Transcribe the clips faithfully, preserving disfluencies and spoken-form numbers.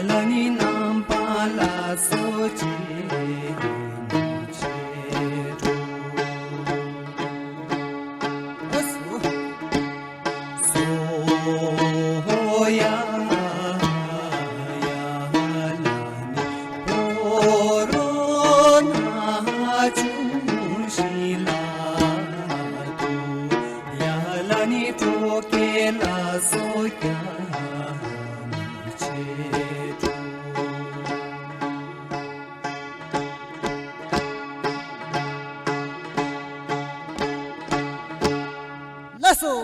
ལ་ནི་རྣམ་པ་ལ་སོགས་ཀྱི་ཉིན་བྱེད་དོ། སོ་ཡ་ཡ་ལ་ནི་ཕོ་རོ་ན་ཆུང་ཞིང་ལ་དུ་ཡ་ལ་ནི་གྲོ་གེ་ལ་སོགས་ཀྱང་། ལགས་སོ།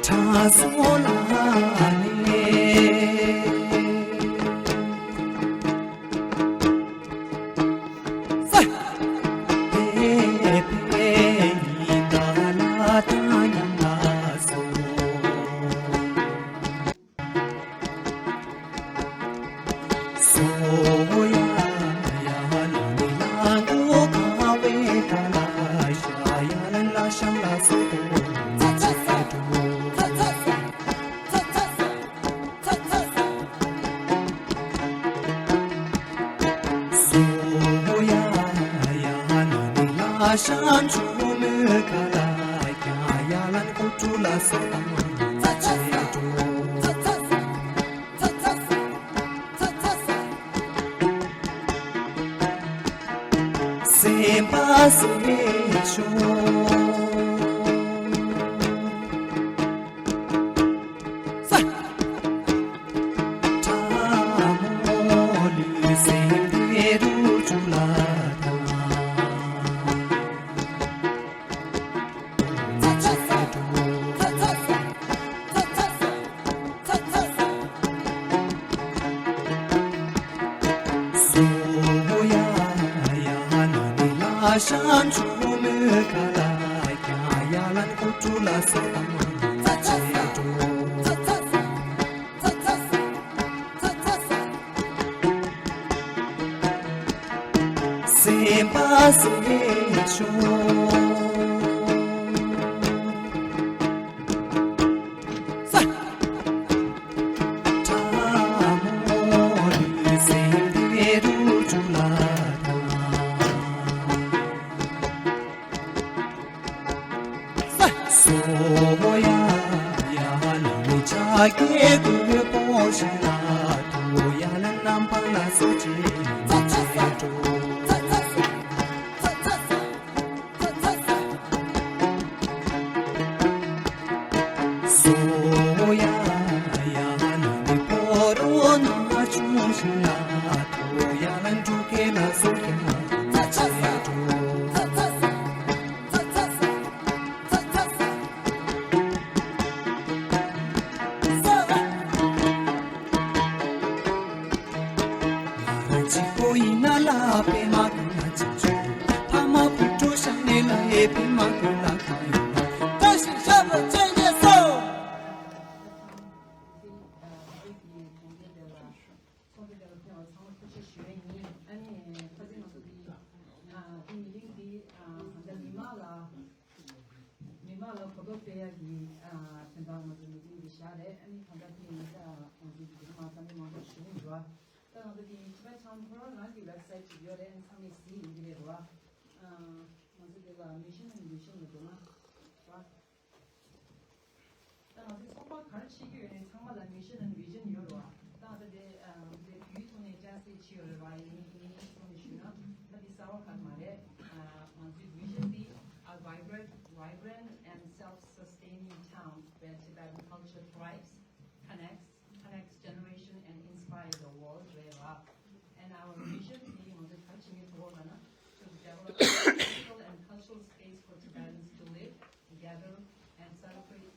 དྲང་སྲོང་ལ་ནི། ས། དེ་ཕན་ཉིན་ད་ལ་དང་མཉམ་ལ་སོ། སོ་ཡ་ཡ་ལ་ནི་ལ་མགོ་ཁ་བའི་ཁ་ལ་ཤ་ཡ་ལ་ལ་ཤམ་ལ་སོ་དོ། ཚ་ཚ་ས། ཚ་ཚ་ས། ཚ་ཚ་ས། ཚ་ཚ་ས། སོ་ཡ་ཡ་ན་ནི་ལ་ཤམ་ཆུ་མོ་ཁ་ལ་ཀྱ་ཡ་ལན་ཀུ་ཀྲུ་ལ་སོ་དང་ཚ་ཚ་ས། ཚ་ཚ་ས། ཚ་ཚ་ས། ཚ་ཚ་ས། སེམས་པ་སེམས་ཤོག་ས། ཕྲ་མོ་ལུས་སེམས་བདེ་རུ་བཅུག་ལ་དང་། ཚ་ཚ་ས། ཚ་ཚ་ས། ཚ་ཚ་ས། ཚ་ཚ་ས། སོ་ཡ་ཡ་ན་ནི་ལ་ཤམ་ཆུ་མོ་ཁ་ལ་ཀྱ་ཡ་ལན་ཀུ་ཀྲུ་ལ་སོ་དང་ཚ་ཚ་ས། ཚ་ཚ་ས། ཚ་ཚ་ས། ཚ་ཚ་ས། སེམས་པ་སེམས་ཤོག་ས། ཕྲ་མོ་ལུས་སེམས་བདེ་རུ་བཅུག་ལ་དང་། སོ་ཡ་ཡ་ལ་ནི་ཆ་གེ་གུ་པོ་ཤ་ལ་དུ་ཡ་ལ་རྣམ་པ་ལ་སོ་ཅི་ཚ་ཚ་ས། འགྲོ། ཚ་ཚ་ས། ཚ་ཚ་ས། ཚ་ཚ་ས། སོ་ཡ་ཡ་ན་ནི་ཕོ་རོ་ན་ཆུང་ཞིང་ལ་དུ་ཡ་ལ་འགྲོ་གེ་ལ་སོ་ཀྱ་ཚ་ཚ་ས། འགྲོ། ཚ་ཚ་ས། ཚ་ཚ་ས། ཚ་ཚ་ས། ས། ང་རང་གཅིག་པོ་ཡིན་ན་ལ་པད་མ་ཀུན་ལ་ཅི་བྱུང་། ཕ་མ་བུ་ཕྲུག་ཤ་ནས་ལ་ཨེ་པད་མ་ཀུན་ལ་གང་ཡོང་ལ། བཀྲ་ཤིས་ཤ་བོ་ཅན་གྱི་སོ། ཚོགས་འདུ་དེ་ལ་ཕེབས་པ་ཚང་མ་ཐུགས་རྗེ་ཞུ་ཡས་ཡིན། ཨ་ནི་ཁ་སང་ང་ཚོ་འདི་ཨ་འདི་མི་ཐེངས་འདི་ཨ་གང་ལྟར་མི་མང་ལ་མི་མང་ལ་གོ་རྟོགས་སྤེལ་ཡག་གི་ཨ་དོན་དག་ང་ཚོ་མི་ཐེངས་འདི་བཞག་རེད། ཨ་ནི་གང་ལྟར་དེ་ཡིན་ད་ང་ཚོ་འདི་མ་བསམ་པའི་མང་པོ་ཞུ་གི་འདུག་ད་ང་ཚོ་འདི་Tibet Town Forum ནང་གི་ཝེབ་སའིཊ་ཅིག་ཡོད་རེད། ཨ་ནི་ཚང་མས་གཟིགས་ཡོང་གི་རེད་རོ། ཨ་ང་ཚོ་འདི་ལ་mission and vision ལ་འགྲོ་ན་རོ། ད་ང་ཚོའི་ཚོགས་པ་ག་རེ་བྱེད་ཀྱི་ཡོད་ནས་ཚང་མ་ལ་mission and vision ཡོད་རེད་བ། ད་ང་ཚོ་དེ་ཨ་དེ་བོད་ཐོག་ནས་བསྐྱར་གསོ་བྱས་ཡོད་རེད་བ། ཡིན་ཡིན་ཐོག་ནས་ཞུས་ན་ད་དེ་གསར་བ་ག་མ་རེད། ཨ་ང་ཚོའི་vision དེ་a vibrant, vibrant and self-sustaining town where Tibetan culture thrives, connects, connects generation and inspire the world རེད་བ། And our mission དེ་ང་ཚོ་ག་རེ་བྱེད་མཁན་ཐོག་ལ་ན་to develop a physical and cultural space for Tibetans to live, gather and celebrate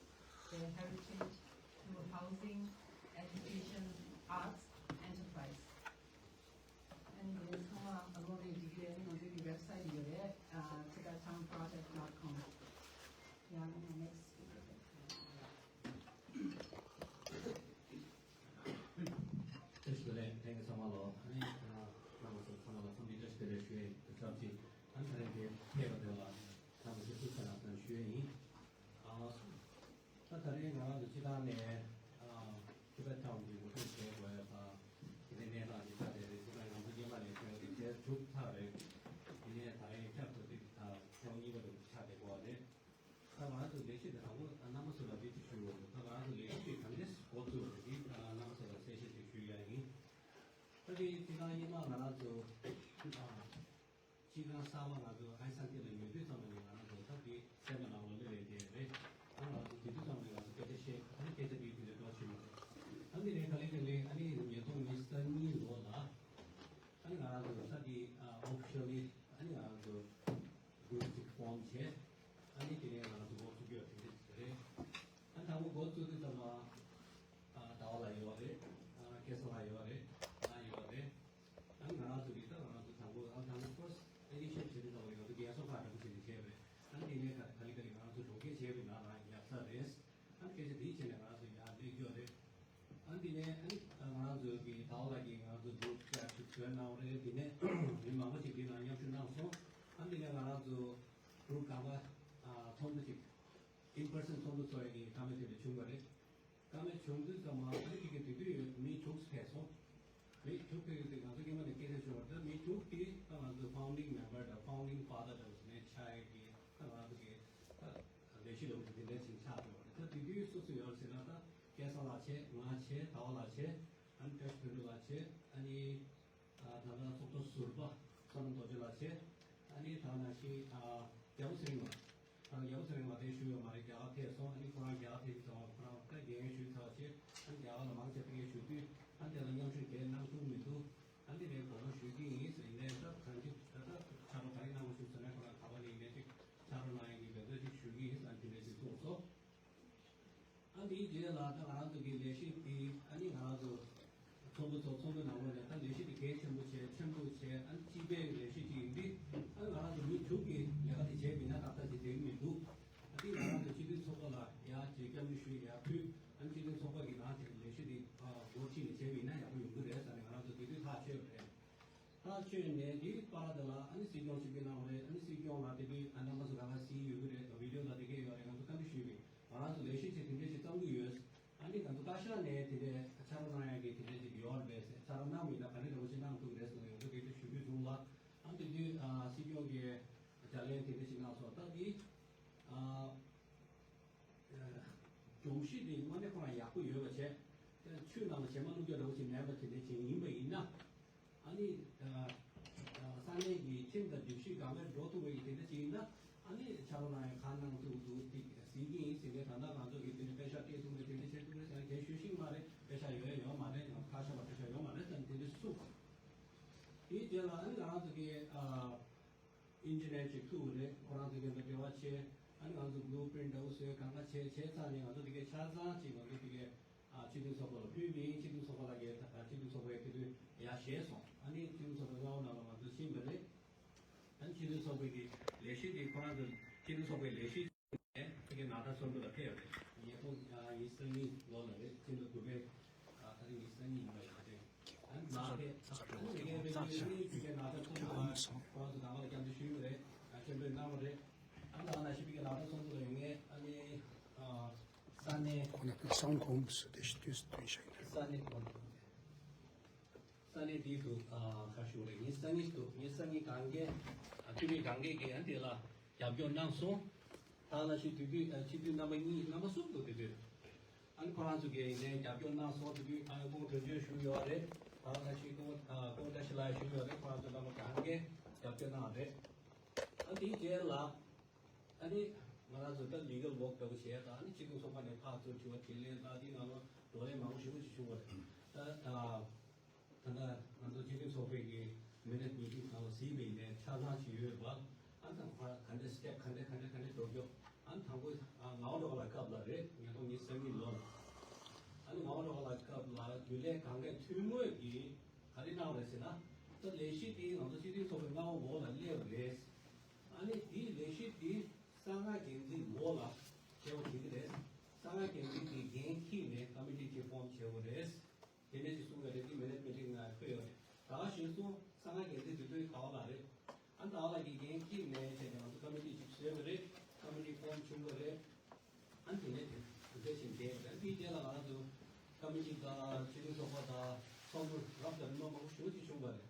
their heritage through housing, education, arts, enterprise. And དེ་ཚང་མ་ཨ་ལོ་རེ་འགྲིག་གི་རེད། ང་ཚོའི་ཝེབ་སའིཊ་ཡོད་རེད། ཨ་tibettownproject dot com. Yeah, I'm the next speaker. ཐུགས་རྗེ་ཆེ། ལྷན་རྒྱས་ཚང་མ་ལོ། ཨ་ནི་ང་ཚོ་ཚང་མ་ལ་འཚམས་འདྲི་ ཙམ་ཞིག་ཨ་ནི་ད་རེས་དེ་ཕེབས་པ་དེ་ལ་ཚང་མ་ཐུགས་རྗེ་ཆེ་ལགས་ཞུ་ཡས་ཡིན། ཨ། ད་ད་རེས་ང་རང་ཚོ་སྤྱི་བཏང་ནས་ཨ་ཊི་བེཊ་ཊའོན་གྱི་ངོ་སྤྲོད་བྱེད་དགོས་ཡ་དང་། དེ་ནས་གནས་སྟངས་ཅིག་ཆགས་བསྡད་རེད། སྤྱི་བཏང་ང་ཚོ་སྔོན་མ་ནས་ཁྱོན་དེ་བྱས་གྲུབ་ཚར་རེད། དེ་ནས་ད་རེས་བསྐྱར་དུ་དེ་ད་ཐེངས་གཉིས་པ་དུ་ཆགས་བསྡད་དགོས་པ་རེད། ད་ང་རང་ཚོ་ལས་གཞི་དེ་དང་པོ་རྣམ་པ་ཚོ་ལ་འདི་ཅིག་ཞུ་འོང་། ད་ང་རང་ཚོ་ལས་གཞི་དེ་ག་འདྲས་འགོ་བཙུགས་རེད། འདི་རྣམ་པ་ཚོ་ལ་གསལ་བཤད་ཅིག་ཞུ་ཡ་ཡིན། ད་དེ་སྤྱི་བཏང་སྔོན་མ་ང་རང་ཚོ་སྤྱི་ཁང་གསར་པ་ང་ཚོ་ཨའི་སན་ཏི་ལ་ཉོ་དུས་ཙམ་ནས་ང་རང་ཚོ་ད་དེ་སེམས་ལ་ནང་ལ་སླེབས་ཡོད་དེ་རེད། ད་ང་ཚོ་དེ་དུས་ཙམ་ནས་ང་ཚོ་སྐད་ཆ་བཤད། ད་སྐད་ཆ་དེ་དེ་འདྲ་འགྲོ་བཞིན་པ་རེད། ད་འདི་ནས་ག་ལེ་ག་ལེ་ཨ་ནི་ཉིས་སྟོང་ཉི་ཤུ་རྩ་གཉིས་ལོ་ལ་ཨ་ནི་ང་རང་ཚོ་ད་དེ་ཨོ་ཕི་ཤལ་ལི་ཨ་ནི་ང་རང་ཚོ་གུ་རུབ་ཅིག་ཕོམ་བྱས། ཨ་ནི་དེ་ནས་ང་རང་ཚོ་འགོ་ཚུགས་རྒྱུ་དེ་འདྲ་རེད། ཨ་ནི་དང་པོ་འགོ་བཙུགས་དུས་ཙམ་ལ་ཨ་ཟླ་བ་ལགས་ཡོད་རེད། ཨ་སྐལ་བཟང་ལགས་ཡོད་རེད། ང་ཡོད་རེད། ཨ་ནི་ང་རང་ཚོ་གིས་ད་ང་རང་ཚོ་དང་པོ་ཨ་ནི་དང་པོ་ཕར་སི་ཊི་ཨི་ནི་ཤི་ཡེ་ཊིབ་བྱེད་དུས་ཙམ་ལ་ང་ཚོ་རྒྱལ་ས་ཁག་འདྲ་པོ་བྱས་ནས་བྱས་པ་རེད། ཨ་ནི་དེ་ནས་ག་ལེ་ག་ལེ་ང་རང་ཚོ་གྲོང་ཁྱེར་བྱས་པའི་ནང་ལ་ཡག་ས་རེད། ཨ་ནི་སྐད་ཆ་དེའི་ཆེད་ནས་ང་རང་ཚོ་ཡར་སླེབས་རྒྱུ་རེད། ཨ་ནི་དེ་ནས་ཨ་ནི་ང་རང་ཚོ་གི་ཟླ་བ་ལགས་ཀྱིས་ང་ཚོ་གུ་རུབ་ཅིག་ཨེ་ཀ་ཊིབ་ཇོའིན་གནང་བ་རེད། དེ་ནས་མི་མང་པོ་ཅིག་དེ་ནང་མཉམ་ཞུགས་གནང་སོང་། ཨ་ནི་དེ་ནས་ང་རང་ཚོ་གུ་རུབ་སྒང་ག་ཨ་ཚོགས་འདུ་ཅིག་ཨིན་པར་སན་ཚོགས་འདུ་ཚོགས་ཡས་ཀྱི་བཀའ་མོལ་དེ་འདྲ་བྱུང་བ་རེད། བཀའ་མོལ་བྱུང་དུས་ཙམ་མ་ཨ་ནི་དེ་གི་དེ་དུས་མི་དྲུག་ཕེབས་སོང་། མི་དྲུག་ཕེབས་ཡོད་དུས་ང་ཚོ་སྔོན་མ་ནས་སྐད་ཆ་བྱུང་བ་རེད། མི་དྲུག་དེ་ད་ང་ཚོ་ཕའུན་ཌིང་མེམ་བར་དང་ཕའུན་ཌིང་ཕ་དར་འདྲ་བོ་ཞིག་ནས་ཆགས་ཡས་ཀྱི་ད་ང་ཚོ་གི་ད་ལས་གཞི་འདྲ་བོ་དེ་འདྲ་ཞིག་ཆགས་འགྲོ་བ་རེད། ད་དེ་དུས་སུ་སུ་ཡོད་ཟེར་ན་ད་སྐལ་བཟང་ལགས་བྱས། ང་བྱས། ཟླ་བ་ལགས་བྱས། ཨ་ནི་བཀྲ་ཤིས་དོན་གྲུབ་ལགས་བྱས། ཨ་ནི་ཨ་ད་ལྟ་ཚོགས་གཙོ་ཟུར་པ་བསོད་ནམས་རྡོ་རྗེ་ལགས་བྱས། ཨ་ནི་ད་ནང་བཞིན་ཨ་རྒྱལ་པོ་ཚེ་རིང་ལགས། ཨ་རྒྱལ་པོ་ཚེ་རིང་ལགས་དེ་བཞུགས་ཡོད་མ་རེད། རྒྱ་གར་ཕེབས་སོང་། ཨ་ནི་ཁོ་རང་རྒྱ་གར་ཕེབས་ཙང་ཁོ་རང་ད་རྒན་ཡོལ་ཞུས་ཚར་བ་བྱས། ཨ་ནི་རྒྱ་གར་ལ་མང་ཆེ་ཕ་གིར་བཞུགས་དུས་ཨ་ནི་དེ་ལ་མཉམ་ཞུགས་དེ་གནང་ཐུབ་མི་འདུག་ཨ་ནི་དེ་ནས་དགོངས་པ་ཞུ་གི་ཡིན་ཟེར་ནས། ད་གང་ཅི་ད་ད་ཕྱག་རོགས་ག་རེ་གནང་དགོས་ཞུ་ཟེར་ན། ཁོ་རང་ག་པ་ནས་ཡིན་ནའི་ཅིག་ཕྱག་རོགས་གནང་ཡ་གི་འབད་རྩོལ་ཅིག་ཞུ་གི་ཡིན་ཟེར་དེ་འདྲ་ཞིག་གསུངས་སོང་། ཨ་འདིའི་རྗེས་ལ་ད་ང་རང་ཚོ་གི་ལས་གཞི་འདི་ཨ་ནི་ང་རང་ཚོ་ཚོགས་འདུ་ཚོགས། ཚོགས་འདུ་ནང་ལོགས་ནས་ད་ལས་གཞི་འདི་གལ་ཆེན་པོ་བྱས། ཆེན་པོ་བྱས། ཨ་ནི་སྤྱི་པའི་ལས་གཞི་ཅིག་ཡིན་དུས་ཨ་ནི་ང་རང་ཚོ་མི་དྲུག་གིས་ལས་ཀ་འདི་བྱས་མིན་ན་ཏག་ཏག་ཅིག་འགྲིག་མི་འདུག་ཨ་འདི་ང་རང་ཚོ་སྤྱི་འཐུས་ཚོགས་པ་ལ་ཡར་ཅིག་བསྐྱར་ཞུ་ཞུས། ཡར་ཕུལ། ཨ་ནི་སྤྱི་འཐུས་ཚོགས་པ་གིས་ནང་དེ་ལས་གཞི་འདི་འགོ་ཁྲིད་ནས་བྱས་པ་ཡིན་ན་ཡག་པོ་ཡོང་གི་རེད་ཟེར་ནས་ང་རང་ཚོ་དེ་དུས་ཐག་ཆོད་པ་རེད། ཐག་ཆོད་ནས་དེའི་བར་དུ་ལ་ཨ་ནི་སྲིད་སྐྱོང་ཆིབས་བསྒྱུར་གནང་བ་རེད། ཨ་ནི་སྲིད་སྐྱོང་ལ་དེ་དུས་ཨ་རྣམ་པ་ཚོ་ག་ག་གཟིགས་ཡོད་ཀྱི་རེད། བི་ཌི་ཡོ་ལ་དེ་གས་ཡོད་རེད། ང་ཚོ་བཀའ་འདྲི་ཞུས་པས་ང་རང་ཚོ་ལས་གཞི་ཆེ་དེ་འདྲས་ཞིག་བརྩམ་གྱི་ཡོད། ཨ་ནི་ང་ཚོ་བཀའ་ཤག་ནས་དེ་འདྲས་ཕྱག་རོགས་གནང་ཡག་གི་དེ་འདྲས་ཅིག་ཡོད་རེད་པས་ཟེར། ཕྱག་རོགས་གནང་བ་ཡིན་ན་ག་འདྲས་འདྲ་པོ་ཞིག་གནང་ཐུབ་ཀྱི་རེད་ཟེར་ནས་ང་ཚོ་སྐད་ཆ་ཞུ་རྒྱུ་བྱུང་ལ། ཨ་ནི་དེ་དུས་ཨ་སྲིད་སྐྱོང་གིས་བརྡ་ལན་དེ་འདྲས་ཞིག་གནང་སོང་། ད་འདི་ཨ། སྒྲོམ་གཞི་དེ་དངོས་གནས་ཁོ་རང་ཡག་པོ་ཡོད་པ་བྱས། ཆུ་ནང་ལ་བྱེ་མ་བླུགས་རྒྱུ་འདྲ་བོ་ཞིག་མེད་པ་དེ་འདྲ་ཅིག་ཡིན་པ་ཡིན་ན། ཨ་ནི་ས་གནས་ཀྱི་ཁྲིམས་དང་སྒྲིག་གཞི་སྒང་ག་འགྲོ་ཐུབ་པའི་དེ་འདྲ་ཅིག་ཡིན་ན། ཨ་ནི་ཕྱག་རོགས་གནང་ཡ་གང་གནང་ཐུབ་འདུག་དེ་གཟིགས་ཀྱི་ཡིན་ཟེར་ནས། ད་ལྟ་ང་ཚོ་གིས་དེ་འདྲ་པེ་ཤག་སྤྲད་ཐུབ་མེད། དེ་འདྲ་བྱེད་ཐུབ་མེད་ཟེར་ན་གལ་ཤོད་ཤིང་མ་རེད། པེ་ཤག་ཡོད་ཡོད་མ་རེད། ཡང་ཁ་ཤས་ལ་པེ་ཤག་ཡོད་མ་རེད་ཟེར་ནས་དེ་འདྲ་གསུངས། དེའི་རྗེས་ལ་ཨ་ནི་ང་རང་ཚོ་གིས་ཨ། ཨིན་ཇི་ནེར་ཅིག་བཙུགས་རེད། ཁོ་རང་ཚོ་གི་འདི་འབྲེལ་བ་བྱས། ཨ་ནི་ང་ཚོ་བླུ་པི་རིན་ཊི་འདྲ་བོ་བཟོས། གང་ག་བྱས་བྱས་ཚར་ནས་ང་ཚོ་འདི་གའི་ཆ་ཚང་ཅིག་ང་ཚོ་འདི་གའི་ཨ་སྤྱི་འཐུས་ཚོགས་པ་ལ་ཕུལ་བ་ཡིན། སྤྱི་འཐུས་ཚོགས་པ་ལ་གའི་ད་སྤྱི་འཐུས་ཚོགས་པའི་དེ་དུས་ཡར་བཞེས་སོང་། ཨ་ནི་སྤྱི་འཐུས་ཚོགས་པའི་མངའ་འོག་ནང་ལ་ང་ཚོ་ཕྱིན་པ་རེད། ཨ་ནི་སྤྱི་འཐུས་ཚོགས་པའི་གི་ལས་གཞི་དེ་ཁོ་རང་ཚོ་སྤྱི་འཐུས་ཚོགས་པའི་ལས་གཞི་ནས་ཕ་གི་ནགས་ཚལ་སོན་པོ་ལ་ཕེབས་ཡོད་རེད། ཉིས་སྟོང་ཉི་ཤུ་རྩ་གཉིས་ལོ་ལ་རེད། སྤྱི་ཟླ་དགུ་པའི་ཨ་ད་རིང་ཉི་ཤུ་རྩ་གཉིས་ཡིན་པ་ཡིན་པ་རེད། ཨ་ནི་ནགས་ཚལ་ཨ་ནི་ངས་ཕ་གི་ཕ་གི་ནགས་ཚལ་སོན་པོ་ལ་ཁོ་རང་ཚོ་གང་ག་ལ་བསྐྱར་ཟློས་ཞུས་ཡོད་རེད། ཨ་མཆོད་འབུལ་གནང་བ་རེད། ཨ་ནི་ད་ནང་བཞིན་ཕ་གི་ནགས་ཚལ་སོན་པོ་ལ་ཡོང་མཁན་ཨ་ནི་ཨ་ས་གནས་ཁོ་ན་ཁོ་སང་གོམས་སུ་དེ་ཤི་དུས་སུ་དུས་ཤ་ཡིན། ས་གནས་ཁོ་ན། ས་གནས་འདི་དུ་ཨ་ཁ་ཤུ་རེ་ཉིས་སྟོང་ཉིས་དུ་ཉིས་སྟོང་ཉིས་གང་གའི་ཨ་འཐུས་མི་གང་གའི་གི་ཨ་དེ་ལ་རྒྱབ་སྐྱོར་གནང་སོང་། ད་ལ་ཞིག་དུས་དུས་ཨ་སྤྱི་འཐུས་རྣམ་པ་གཉིས་རྣམ་པ་གསུམ་དུ་དེ་དུས་ཨ་ནི་ཁོ་རང་ཚོ་གི་ནས་རྒྱབ་སྐྱོར་གནང་སོང་། དེ་དུས་ཨ་སྐུ་ངོ་དོན་གཅོད་ཞུ་ཡོད་རེད། ད་ལ་ཞིག་སྐུ་ངོ་ཨ་སྐུ་ངོ་བཀྲ་ཤིས་ལགས་ཞུ་ཡོད་རེད། ཁོ་རང་ཚོ་རྣམ་པ་གང་གའི་རྒྱབ་སྐྱོར་གནང་རེད། ཨ་དེའི་རྗེས་ལ། ཨ་ནི་ང་རང་ཚོ་ད་ལི་གལ་ཝོག་ལྟ་བུ་བྱས་དང་། ཨ་ནི་སྤྱི་འཐུས་ཚོགས་པ་ནས་ཕར་ཚུར་དྲི་བ་དྲིས་ལན་དང་། འདི་ནང་ལ་བགྲོ་གླེང་མང་པོ་ཞེ་པོ་ཅིག་བྱུང་བ་རེད། ད་ད་ད་ང་ཚོ་སྤྱི་འཐུས་ཚོགས་པའི་གི་མི་ནེ་ཊི་མི་ཊིང་ནང་ལ་གཟིགས་པ་ཡིན་ནའི་ཆ་ཚང་ཞིག་ཡོད་པ། ཨ་ནི་ད་ཕར་ག་འདྲ་སི་ཊེབ་ག་འདྲ་ག་འདྲ་ག་འདྲ་འགྲོ་རྒྱུ། ཨ་ནི་དང་པོ་ཨ་མངའ་འོག་འགྲོ་ག་ལ་སྐབས་ལ་རེད། ཉིས་སྟོང་ཉི་ཤུ་རྩ་གཉིས་ལོ་ལ། ཨ་ནི་མངའ་འོག་འགྲོ་ག་ལ་སྐབས་ལ་རྒྱུན་ལས་གང་གས་ཐུན་མོང་གི་ག་རེ་གནང་བ་རེད་ཟེར་ན། ད་ལས་གཞི་དེ་ང་ཚོ་སྤྱི་འཐུས་ཚོགས་པའི་མངའ་འོག་འོག་ལ་སླེབས་པ་རེད། ཨ་ནི་དེའི་ལས་གཞི་དེ་གསང་སྔགས་རྒྱལ་མཚན་འོག་ལ་བྱེད་པ་བྱེད་ཀྱི་རེད། གསང་སྔགས་རྒྱལ་མཚན་དེ་འགན་འཁྱེར་ནས་ཀ་མི་ཊི་ཅིག་ཕོམ་བྱས་པ་རེད། དེ་འདྲ་ཞིག་གསུངས་པ་རེད། དེ་མི་ནེ་ཊི་མི་ཊིང་ནང་ཕུལ་ཡོད་རེད། ད་ག་ཞིག་གསུངས། གསང་སྔགས་རྒྱལ་མཚན་དེ་དུས་ག་བ་ལ་རེད། ཨ་ནི་ད་ གཅིག་ནས་བྱས་ནས་ང་ཚོ་ཀ་མི་ཊི་གཅིག་བཟོས་པ་རེད། ཀ་མི་ཊི་ཕོམ་བྱུང་བ་རེད། ཨ་ནི་དེ་ནས་དེ་དེ་བཞིན་བསྡད་པ་རེད། དེའི་རྗེས་ལ་ང་རང་ཚོ་ཀ་མི་ཊི་དང་སྤྱི་མཐུན་ཚོགས་པ་དང་ཚོགས་འདུ་རབ་དང་རིམ་པ་མང་པོ་ཞེ་པོ་ཅིག་བྱུང་བ་རེད།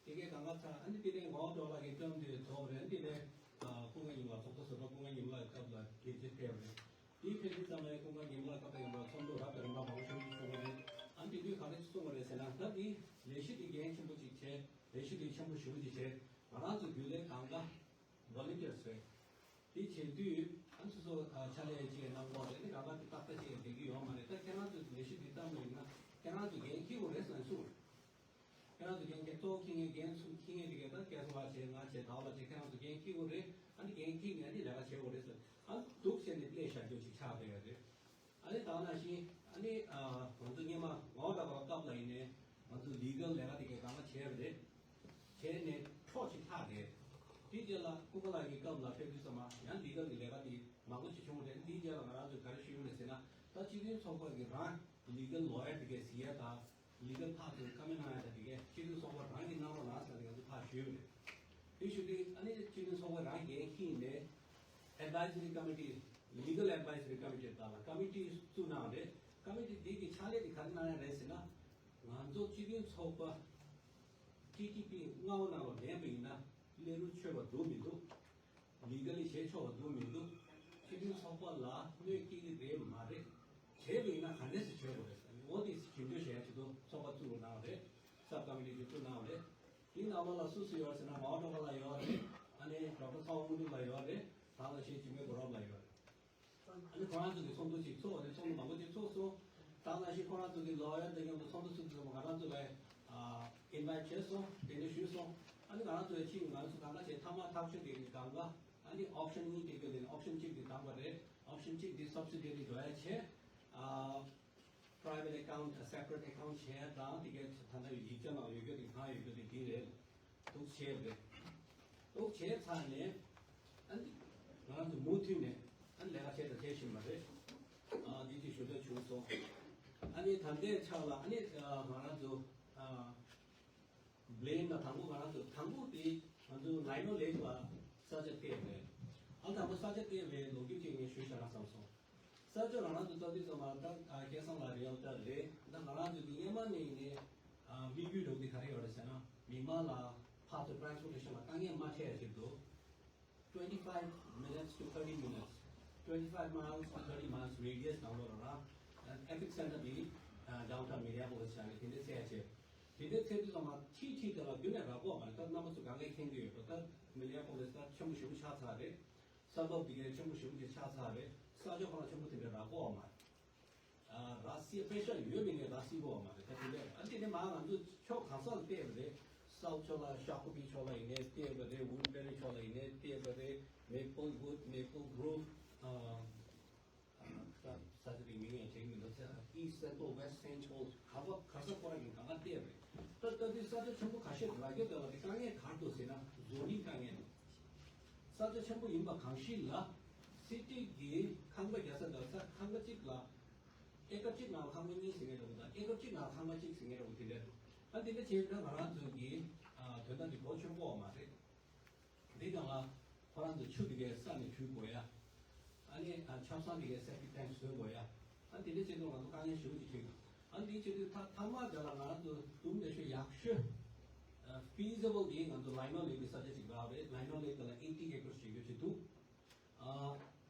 དེ་གའི་གང་ག་ཚར། ཨ་ནི་དེ་ནས་ངོ་ཀྲོའུ་ལགས་ཀྱིས་བཀྲམ་དུས་རྫོགས་རེད། དེ་ནས་ཨ་སྐུ་ངལ་ཉིན་མ་ཚོགས་གཙོ་ཟུར་པ་སྐུ་ངལ་ཉིན་མ་ལགས་ཀྱི་སྐབས་ལ་དགེ་ཆེ་ཕེབས་རེད། དེའི་ཕེབས་དུས་ཙམ་ལ་སྐུ་ངལ་ཉིན་མ་ལགས་སྐབས་དང་མཉམ་པར་ཚོགས་འདུ་རབ་དང་རིམ་པ་མང་པོ་ཞེ་པོ་ཅིག་བྱུང་བ་རེད། ཨ་ནི་དེ་དུས་ག་རེ་གསུངས་པ་རེད་ཟེར་ན། ད་དེ་ལས་གཞི་དེ་འགན་ཆེན་པོ་ཅིག་བྱས། ལས་གཞི་དེ་ཆེན་པོ་ཞེ་པོ་ཅིག་བྱས། ང་རང་ཚོ་རྒྱུན་ལས་གང་ག་ཝོ་ལན་ཊིར་རེད། དེ་བྱེད་དུས་ཨ་ནི་སོ་སོ་ཨ་ཕྱག་ལས་ཅིག་གནང་དགོས་རེད། དེ་གང་ག་དེ་ཏག་ཏག་ཅིག་བསྡད་ཀྱི་ཡོད་མ་རེད། ད་ཁྱེད་རང་ཚོ་ལས་གཞི་འདི་བཏང་བ་ཡིན་ན་ཁྱེད་རང་ཚོ་འགན་འཁྱེར་དགོས་རེད་ཟེར་ནས་གསུངས། ཁྱེད་རང་ཚོ་འགན་འཁྱེར། གཙོ་བོ་འཁྱེར་མཁན་འགན་ཚུགས་འཁྱེར་མཁན་དེ་གས་ད་སྐལ་བཟང་ལགས་བྱས། ང་བྱས། ཟླ་བ་ལགས་བྱས། ཁྱེད་རང་ཚོ་འགན་འཁྱེར་དགོས་རེད། ཨ་ནི་འགན་འཁྱེར་ནས་ཨ་ནི་ལས་ཀ་བྱེད་དགོས་རེད་ཟེར། ཨ་སྡུག་བྱས་ནས་སླེབས་བཞག་རྒྱུ་ཅིག་ཆགས་བསྡད་ཡོད་རེད། ཨ་ནི་ད་ག་ནང་བཞིན་ཨ་ནི་ཨ་ང་ཚོ་སྔོན་མ་ངོ་ར་བ་སྐབས་ལ་ཡིན་ནའི་ང་ཚོ་ལི་གལ་ལས་ཀ་དེ་གས་གང་ག་བྱས་པ་རེད། བྱས་ནས་འཕྲོ་ཅིག་ལྷག་རེད། དེའི་རྗེས་ལ་སྐུ་ངོ་ལགས་ཀྱི་སྐབས་ལ་ཕེབས་དུས་ཙམ་པ་ཡང་ལི་གལ་གྱི་ལས་ཀ་དེ་མང་པོ་ཅིག་བྱུང་བ་རེད། དེའི་རྗེས་ལ་ང་རང་ཚོས་ག་རེ་ཞུས་ཡོད་མེད་ཟེར་ན། ད་སྤྱི་མཐུན་ཚོགས་པ་གི་རང་ལི་གལ་ལོ་ཡར་དེ་གས་གཟིགས་ཡ་དང་། ལི་གལ་ཕར་ཚུར་བཀའ་མོལ་གནང་ཡ་དང་དེ་གས་སྤྱི་མཐུན་ཚོགས་པ་རང་གིས་གནང་རོགས་གནང་ཟེར་ནས་ང་ཚོ་ཕར་ཞུས་པ་རེད། དེ་ཞུ་དུས་ཨ་ནི་སྤྱི་མཐུན་ཚོགས་པ་རང་འགན་འཁྱེར་ནས་Advisory Committee, Legal Advisory Committee དང་ལ་ཀ་མི་ཊི་བཙུགས་གནང་རེད། ཀ་མི་ཊི་འདི་གི་ཕྱག་ལས་དེ་ག་རེ་གནང་ཡ་རེད་ཟེར་ན། ང་ཚོ་སྤྱི་མཐུན་ཚོགས་པ་ཊི་ཊི་པི་མངའ་འོག་ནང་ལ་ལེན་པ་ཡིན་ན་ལས་རུ་ཆོད་པ་འདུག་མི་འདུག་ལི་གལ་ལི་བྱེད་ཆོག་པ་འདུག་མི་འདུག་སྤྱི་མཐུན་ཚོགས་པ་ལ་གནོད་སྐྱེལ་གྱི་རེད་མ་རེད། བྱས་པ་ཡིན་ན་ག་འདྲས་སེ་བྱེད་དགོས་རེད། འོ་དེ་ཞིབ་འཇུག་བྱས་ཡ་ཆེད་དུ་ཚོགས་པ་བཙུགས་རོགས་གནང་བ་རེད། སབ་ཀ་མི་ཊི་དེ་བཙུགས་གནང་བ་རེད། དེའི་ནང་ལོགས་ལ་སུ་སུ་ཡོད་ཟེར་ན། མའོ་ཀྲོའུ་ལགས་ཡོད་རེད། ཨ་ནི་ཌོག་ཊར་ཚ་བོ་དངོས་གྲུབ་ལགས་ཡོད་རེད། ད་ལྟ་ཞེ་འཇིགས་མེད་སྒོ་རབ་ལགས་ཡོད་རེད། ཨ་ནི་ཁོ་རང་ཚོ་གི་ཚོགས་འདུ་ཅིག་ཚོགས་རེད། ཚོགས་འདུ་མང་པོ་ཅིག་ཚོགས་སོང་། ད་ནང་བཞིན་ཁོ་རང་ཚོ་གི་ལོ་ཡར་དང་མཉམ་དུ་ཚོགས་འདུ་ཚོགས་དུས་ང་རང་ཚོ་ལ་ཨ་ཨིན་ཝའིཊ་བྱས་སོང་། དེ་འདྲ་ཞུས་སོང་། ཨ་ནི་ང་རང་ཚོ་ཡ་ཕྱིན། ང་ཚོ་གང་ག་བྱས་མཐའ་མ་ཐག་ཆོད་དེ་གི་སྒང་ག་ཨ་ནི་ཨོབ་ཤན་གཉིས་དེ་གི་ནས་ཨོབ་ཤན་གཅིག་དེ་བདམས་པ་རེད། ཨོབ་ཤན་གཅིག་དེ་སབ་སི་ཌི་རི་འགྲོ་ཡ་བྱས། ཨ་private account, separate account བྱས་དང་། དེ་གའི་ད་ལྟ་ཡིག་ཆ་ནང་ཡོད་རྒྱུ་དེ་གང་ཡོད་རྒྱུ་དེ་དེ་རེད། འདུག་བྱས་རེད། འདུག་བྱས་ཚར་ནས་ཨ་ནི་ང་རང་ཚོ་མུ་མཐུད་ནས་ཨ་ནི་ལས་ཀ་བྱས་དང་བྱེད་བཞིན་པ་རེད། ཨ་འདི་ཅིག་ཞུ་འདོད་བྱུང་སོང་། ཨ་ནི་ད་ལྟའི་ཆ་ལ་ཨ་ནི་ང་རང་ཚོ་ཨ་བླེན་ན་དང་པོ་ང་རང་ཚོ་དང་པོ་དེ་ང་ཚོ་ལའི་ནོ་ལེག་ལ་ས་ཆ་བལྟས་རེད། ཨ་དང་པོ་ས་ཆ་བལྟས་པའི་ལོ་རྒྱུས་ཅིག་ངས་ཞུས་བཞག་ན་བསམ་སོང་། ས་ཆ་ང་རང་ཚོ་ལྟ་དུས་ཙམ་པ་ད་སྐལ་བཟང་ལགས་རེད། ཨོ་ད་རེད། ད་ང་རང་ཚོ་འདི་སྔོན་མ་ནས་ནས་དམིགས་ཡུལ་འདྲ་བོ་འདི་ག་རེ་ཡོད་རེད་ཟེར་ན། མི་མང་ལ་ཕར་ཚུར་ཊེ་རན་སི་པོར་ཊེ་ཤན་ལ་དཀའ་ངལ་མ་འཕྲད་ཡ་ཆེད་དུ། twenty five minutes to thirty minutes, twenty five miles to thirty miles radius ནང་ལོགས་ལ་རང་ཨེ་པེག་སི་སེན་ཊར་འདི་ཌའུན་ཊའུན་མི་ནི་ཡ་པོ་ལིས་བྱས་ནས་དེ་འདྲའི་ཚད་ཆེ། དེ་འདྲའི་ཚད་དུས་ཙམ་པ་ཁྲིད་ཁྲིད་དེ་ལ་རྒྱུན་ནས་རག་གི་ཡོད་མ་རེད། ད་རྣམ་པ་ཚོ་གང་གས་མཁྱེན་གྱི་ཡོད་པ། ད་མི་ནི་ཡ་པོ་ལིས་ད་ཆེན་པོ་ཞེ་པོ་ཆགས་ཚར་རེད། ས་བབ་འདི་གའི་ཆེན་པོ་ཞེ་པོ་ཅིག་ཆགས་ཚར་རེད། ས་ཆ་ཁོ་རང་ཆེན་པོ་དེ་འདྲ་རག་གི་ཡོད་མ་རེད། ཨ་རག་སྲིད་པེ་ཤ་ཡོད་མེད་ནས་རག་སྲིད་གི་ཡོད་མ་རེད། ད་དེ་འདྲ། ཨ་དེ་ནས་མར་ང་ཚོ་ཕྱོགས་གང་ས་ལ་བལྟས་པ་རེད། སའུ་ཐི་ཕྱོགས་ལ་ཤ་ཁུ་པི་ཕྱོགས་ལ་ཡིན་ནའི་བལྟས་པ་རེད། ཝུཌ་བེ་རི་ཕྱོགས་ལ་ཡིན་ནའི་བལྟས་པ་རེད། མེ་པལ་ཝུཌ། མེ་པལ་གྷོ་རོབ། ཨ་ཨ་ད་ས་ཆ་དེ་མིང་ཡང་དྲན་གྱི་མི་འདུག་ཚེ། ཨིསཊ་སེན་ཊལ། ཝེསཊ་སེན་ཊལ། ག་པ་ག་ས་ཁོ་རང་གིས་གང་ག་བལྟས་པ་རེད། ད་ལྟ་དུས་ས་ཆ་ཆེན་པོ་ཁ་ཤས་རག་གི་ཡོད་པ་དེ་དཀའ་ངལ་ག་རེ་འདུག་ཟེར་ན། ཛོ་ནིང་དཀའ་ངལ་འདུག་ས་ཆ་ཆེན་པོ་ཡིན་པ་གང་ཞིག་ལ་སི་ཊི་གི་ཁང་པ་རྒྱག་ས་དང་། ས་ཁང་པ་གཅིག་ལ་ཨེ་ཀར་གཅིག་ནང་ལ་ཁང་པ་གཉིས་ཟེར་མཁན་འདྲ་བོ་དང་། ཨེ་ཀར་གཅིག་ནང་ལ་ཁང་པ་གཅིག་ཟེར་མཁན་འདྲ་བོ་དེ་འདྲ་འདུག་ཨ་དེ་འདྲ་བྱས་ན་ང་རང་ཚོ་གི་ཨ་དོན་དག་དེ་གོ་ཆོད་ཀྱི་ཡོད་མ་རེད། འདི་ནང་ལ་ཁོ་རང་ཚོ་ཆུ་དེ་གའི་ས་ནས་བཀྲུ་དགོས་ཡ། ཨ་ནི་ཨ་ཆབ་གསང་དེ་གའི་སེབ་ཊིག་ཊེང་ཀི་བཟོ་དགོས་ཡ། ཨ་དེ་འདྲ་བྱས་ན་ང་ཚོ་དཀའ་ངལ་ཞེ་པོ་ཅིག་འཕྲད་འདུག་ཨ་འདི་བྱེད་དུས་མཐའ་མ་དེ་ལ་ང་རང་ཚོ་དུམ་བུ་ལེགས་ཤོས་ཡག་ཤོས་ཨ་ཕི་ཛི་བལ་དེ་ང་ཚོ་ལའི་ནོ་ལེག་གི་ས་ཆ་ཅིག་རག་རེད། ལའི་ནོ་ལེག་དེ་ལ་ཨེ་ཊི་ཨེ་ཀར་ཞིག་ཡོད་ཅིག་འདུག་ཨ་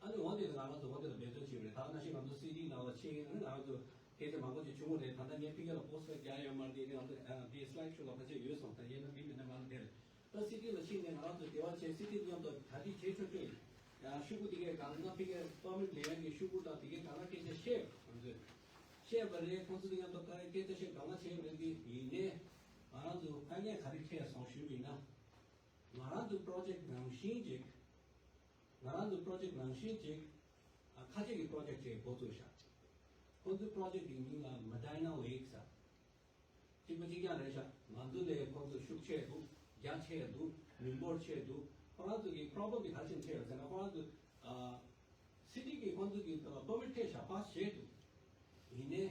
ཨ་ནི་འོ་དེ་ལ་ང་རང་ཚོ་འོ་དེ་ལ་འབད་བརྩོན་བྱས་པ་རེད། ད་ནང་བཞིན་ང་ཚོ་སི་ཊི་ནང་ལ་ཕྱིན། ཨ་ནི་ང་རང་ཚོ་སྐད་ཆ་མང་པོ་ཅིག་བྱུང་བ་རེད། ད་ལྟ་ངས་ཕ་གི་ལ་པོ་སི་ཊར་རྒྱག་ཡོད་མ་རེད། དེ་ནས་ང་ཚོ་ཨ་དེ་སི་ལའིཌ་ཤོ་ལ་ཕལ་ཆེར་ཡོད་སོང་། ད་ཡིན་ན་མི་མེད་ན་མ་ལ་དེ་རེད། ད་སི་ཊི་ལ་ཕྱིན་ནས་ང་རང་ཚོ་འབྲེལ་བ་བྱས། སི་ཊི་མཉམ་དུ་གྲ་སྒྲིག་བྱེད་ཆོག་ཆོག་ཡིན། ཡང་ཤོག་གུ་དེ་གའི་སྒང་ལ་ཕ་གིའི་པར་མིཊ་ལེན་ཡག་གི་ཤོག་གུ་དང་དེ་གའི་སྒང་ལ་སྐད་ཆ་བཤད། ང་ཚོས་བཤད་པ་རེད། ཁོང་ཚོ་དེ་མཉམ་དུ་སྐད་ཆ་བཤད་སྒང་ལ་བྱས་པ་རེད། དེ་ཡིན་ནའི་ང་རང་ཚོ་དཀའ་ངལ་ག་རེ་འཕྲད་སོང་ཞུས་པ་ཡིན་ན། ང་རང་ཚོ་པྲོ་ཇེཀ་ནང་བཞིན་ཅིག་ང་རང་ཚོ་པྲོ་ཇེཀ་ནང་བཞིན་ཅིག་ཨ་ཁ་ཆེ་གི་པྲོ་ཇེཀ་ཅིག་འགོ་བཙུགས་ཤག་ཁོང་ཚོའི་པྲོ་ཇེཀ་གི་མིང་ལ་མ་ཌའི་ནོ་ལེག་ཟེར། གཅིག་པ་གཅིག་རྐྱང་རེད་ཤག་ང་ཚོ་ལས་ཁོང་ཚོ་ཤུགས་ཆེ་འདུག་རྒྱ་ཆེ་འདུག་མི་འབོར་ཆེ་འདུག་ཁོ་རང་ཚོ་གི་པྲོབ་ལེམ་དེ་ག་རེ་བྱས་ནས་འཕྲད་ཡོད་ཟེར་ན། ཁོ་རང་ཚོ་ཨ་སི་ཊི་གིས་ཁོང་ཚོ་གི་པར་མིཊ་སྤྲད་ཤག་པཱ་སི་བྱས་འདུག་ཡིན་ནའི་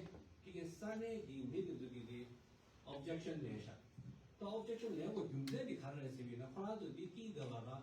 དེ་གའི་ས་གནས་ཀྱི་མི་དེ་ཚོ་གིས་དེ་ཨོབ་ཇེག་ཤན་ལེན་ཤག་ད་ཨོབ་ཇེག་ཤན་ལེན་དགོས་རྒྱུ་མཚན་དེ་ག་རེ་རེད་ཟེར་བ་ཡིན་ན། ཁོ་རང་ཚོ་འདི་དཀྱིལ་དེ་ལ་ར་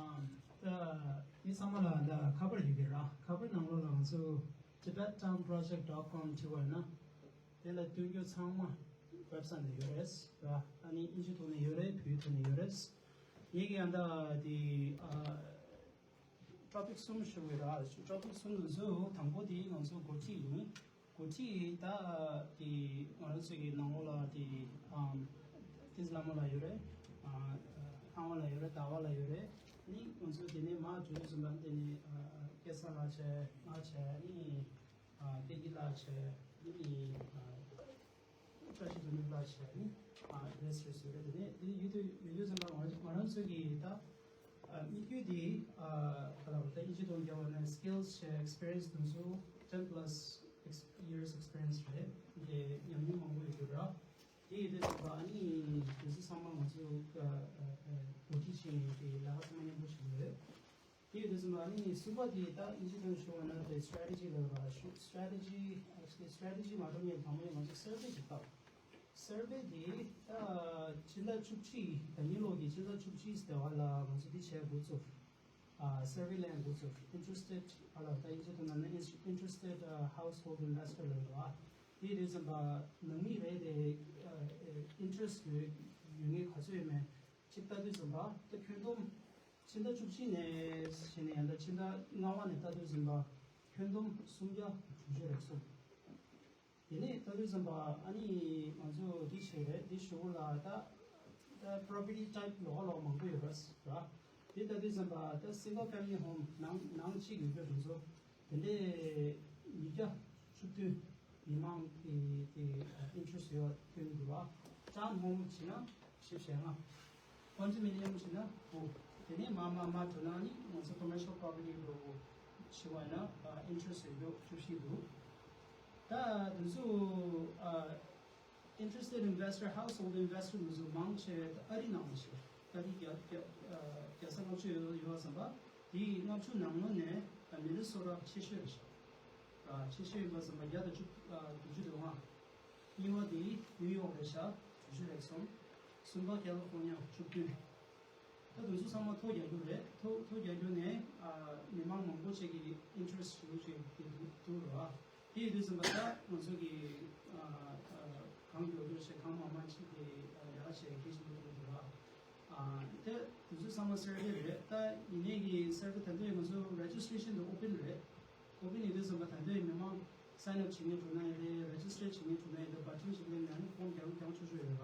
ཨ་ད་མི་ཚང་མ་ལ་ད་ཁ་པར་ཡོད་ཀྱི་ར། ཁ་པར་ནང་ལོགས་ལ་ང་ཚོ་Tibet Town Project dot com བྲིས་པ་ཡིན་ན། དེ་ལ་སྟོན་རྒྱུ་ཚང་མ་website ནང་ཡོད་རེད་ར། ཨ་ནི་ཨིན་ཇི་ཐོག་ནས་ཡོད་རེད། བོད་ཐོག་ནས་ཡོད་རེད། ངེད་ཀྱི་ཨ་ད་དེ་ཨ་ ཊོ་པིག་གསུམ་ཞུ་གི་ར། ཊོ་པིག་གསུམ་དུ་ཚུ་དང་པོ་དེ་ང་ཚོ་འགོ་ཁྲིད་ཡིན། འགོ་ཁྲིད་ད་དེ་ང་རང་ཚོ་གི་ནང་ལོགས་ལ་དེ་ཨམ་ཏིས་བླ་མ་ལགས་ཡོད་རེད། ཨ་ལྷ་བ་ལགས་ཡོད་རེད། ཟླ་བ་ལགས་ཡོད་རེད། ནི་ང་ཚོ་དེ་ནས་མར་བརྗོད་དུས་ཙམ་པ་དེ་ནས་ཨ་སྐལ་བཟང་ལགས་བྱས། ང་བྱས། ནི་ཨ་བདེ་སྐྱིད་ལགས་བྱས། ནི་ཨ་བཀྲ་ཤིས་དོན་གྲུབ་ལགས་བྱས། ནི་ཨ་རེས་རེས་སུ་རེད། དེ་ནས་དེ་ཡོད་དུས་ཡོད་དུས་ཙམ་པ་ང་ང་རང་ཚོ་གི་ད་ཨ་དམིགས་ཡུལ་དེ་ཨ་ག་ལ་བ་ད་དབྱིན་ཇི་ཐོག་རྒྱག་པ་ན་སི་ཀིལ་སི་བྱས། ཨེག་སི་པི་རི་ཡན་སི་དེ་ཚོ་ten plus ex- years experience རེད། དེ་ཉམས་མྱོང་མང་པོ་ཡོད་རྒྱུ་ར། དེ་ཡོད་དུས་ཙམ་པ་ཨ་ནི་དེ་ཚོ་ཚང་མ་ང་ཚོ་ཨ་ཨ་ཨ་འགོ་ཁྲིད་བྱས་ནས་དེ་ལས་ཀ་ཚང་མ་མཉམ་པོ་བྱེད་ཀྱི་ཡོད། དེ་ཡོད་དུས་ཙམ་པ་ཨ་ནི་གསུམ་པ་དེ་ད་དབྱིན་ཇི་ཐོག་ཞུ་བ་ན་དེ་སི་ཊེ་རེ་ཊི་ཇི་ལབ་པ། ཞུ་སི་ཊེ་རེ་ཊི་ཇི། ཨེག་ཅུ་ལི་སི་ཊེ་རེ་ཊི་ཇི་མ་གཏོགས་ངས་དང་པོ་ནས་ང་ཚོ་སར་ཝེ་ཅིག་བཏང་། སར་ཝེ་དེ་ད་ཕྱི་ཟླ་བཅུ་གཅིག་ད་ཉིན་ལོག་གི་ཕྱི་ཟླ་བཅུ་གཅིག་ཟླ་བ་ལ་ང་ཚོ་དེ་བྱས་འགོ་བཙུགས། ཨ་སར་ཝེ་ལེན་འགོ་བཙུགས། ཨིན་ཊི་རེ་སི་ཊེཌ་ཨ་ལ་ད་དབྱིན་ཇི་ཐོག་ན་ན་ཨིན་ཊི་རེ་སི་ཊེཌ་ཧའུ་སི་ཧོལ་ཌི་ཨིན་ཝེ་སི་ཊར་ལབ་རེད་བ། དེ་ཡོད་དུས་ཙམ་པ་ནང་མི་རེད་དེ་ཨ་ཨ་ཨིན་ཊི་རེ་སི་ཊི་ཡོད་ཡོད་མཁན་ག་ཚོད་ཡོད་མེད་ཅིག་ལྟ་དུས་ཙམ་པ་ད་ཁྱོན་བསྡོམས་ཕྱི་ཟླ་བཅུ་གཅིག་ནས་བྱས་ནས་ཡང་ད་ཕྱི་ཟླ་ལྔ་པ་ནས་ལྟ་དུས་ཙམ་པ་ཁྱོན་བསྡོམས་སུམ་བརྒྱ་དྲུག་ཅུ་རེ་གསུམ། དེ་ནས་ལྟ་དུས་ཙམ་པ་ཨ་ནི་ང་ཚོ་འདི་བྱས་རེད། འདི་ཞུ་གི་ལ་ད་ད་པོ་རོ་པར་ཊི་ཊའིབ་ལོགས་ལོགས་མང་པོ་ཡོད་རེད་ར། དེ་ལྟ་དུས་ཙམ་པ་ད་སིང་གལ་ཕེ་མི་ལི་ཧོམ་ནང་ནང་གཅིག་ཡོད་པའི་ང་ཚོ་དེ་འདྲའི་ཉིས་བརྒྱ་བཅུ་བདུན་མི་མང་གི་དེ་ཨིན་ཊི་རེ་སི་ཊི་ཡོད་པ་སྟོན་དགོས་པ། ཊའུན་ཧོམ་བྱས་ན་བཞི་བཅུ་ཞེ་ལྔ། ཀོན་ཌོ་མི་ནི་ཡམ་བྱས་ན་དགུ། དེ་ནས་མར་མར་མར་འགྲོ་ན་ནི་ང་ཚོ་ཀོ་མར་ཤལ་པོ་རོ་པར་ཊི་འགྲོ་དགོས་བྱས་པ་ན་ཨིན་ཊི་རེ་སི་ཊི་ཡོད་རྒྱུ་བཅུ་བཞི་འདུག། ད་དེ་ཚོ་ཨ་ཨིན་ཊི་རེ་སི་ཊེཌ་ཨིན་ཝེ་སི་ཊར་ཧའུ་སི་ཧོལ་ཌི་ཨིན་ཝེ་སི་ཊར་དེ་ཚོ་མང་ཆེ་བ་ཨ་རི་ནང་ལ་ཆེ། ཨ་རི་བརྒྱ་བརྒྱ་ཨ་བརྒྱ་ཆ་ལྔ་བཅུ་ཡོད་ཡོད་བསམ་པ། དེའི་ལྔ་བཅུ་ནང་ལོགས་ནས་ཨ་མི་ནི་སོ་ཊ་ཆེ་ཤོས་རེད་ཤག། ཨ་ཆེ་ཤོས་ཡིན་པ་བསམ་པ་བརྒྱ་དང་བཅུ་ཨ་དྲུག་ཅུ་དོན་ལྔ། གཉིས་པ་དེ་ནིའུ་ཡོག་རེད་ཤག། དྲུག་ཅུ་རེ་གསུམ། གསུམ་པ་ཁ་ལི་ཧྥོར་ནི་ཡ་བཅུ་བདུན། ད་དེ་ཚོ་ཚང་མ་ཐོ་རྒྱག་རྒྱུ་རེད། ཐོ་ཐོ་རྒྱག་རྒྱུ་ནས་ཨ་མི་མང་མང་པོ་ཅིག་གིས་ཨིན་ཊི་རེ་སི་ཊི་ཞུ་ཅིག་དེ་འདུག་འདུག་རེད་བ། དེ་ཡིན་དུས་ཙམ་པ་ད་ང་ཚོ་གི་ཨ་ཨ་གང་མགྱོགས་མགྱོགས་བྱས་གང་མང་མང་ཅིག་གི་ཨ་ལས་ཀ་བྱེད་མཁན་ཞིག་འདུག་རེད་བ། ཨ་ད་དེ་ཚོ་ཚང་མ་སར་ཝེ་རེད། ད་ཡིན་ནའི་གི་སར་ཝེ་ད་ལྟ་ང་ཚོ་རེ་ཇི་སི་ཊེ་ཤན་དེ་ཨོ་པན་རེད། ཨོ་པན་ཡིན་དུས་ཙམ་པ་ད་ལྟའི་མི་མང་སའིན་ཨབ་བྱེད་མཁན་འགྲོ་ན་ཡང་རེད། རེ་ཇི་སི་ཊར་བྱེད་མཁན་འགྲོ་ན་ཡང་རེད། བར་ཐིམ་ཞིག་ལེན་ན་ནི་ཧྥོམ་རྒྱག་རྒྱག་ཆོག་ཆོག་ཡོད་ར།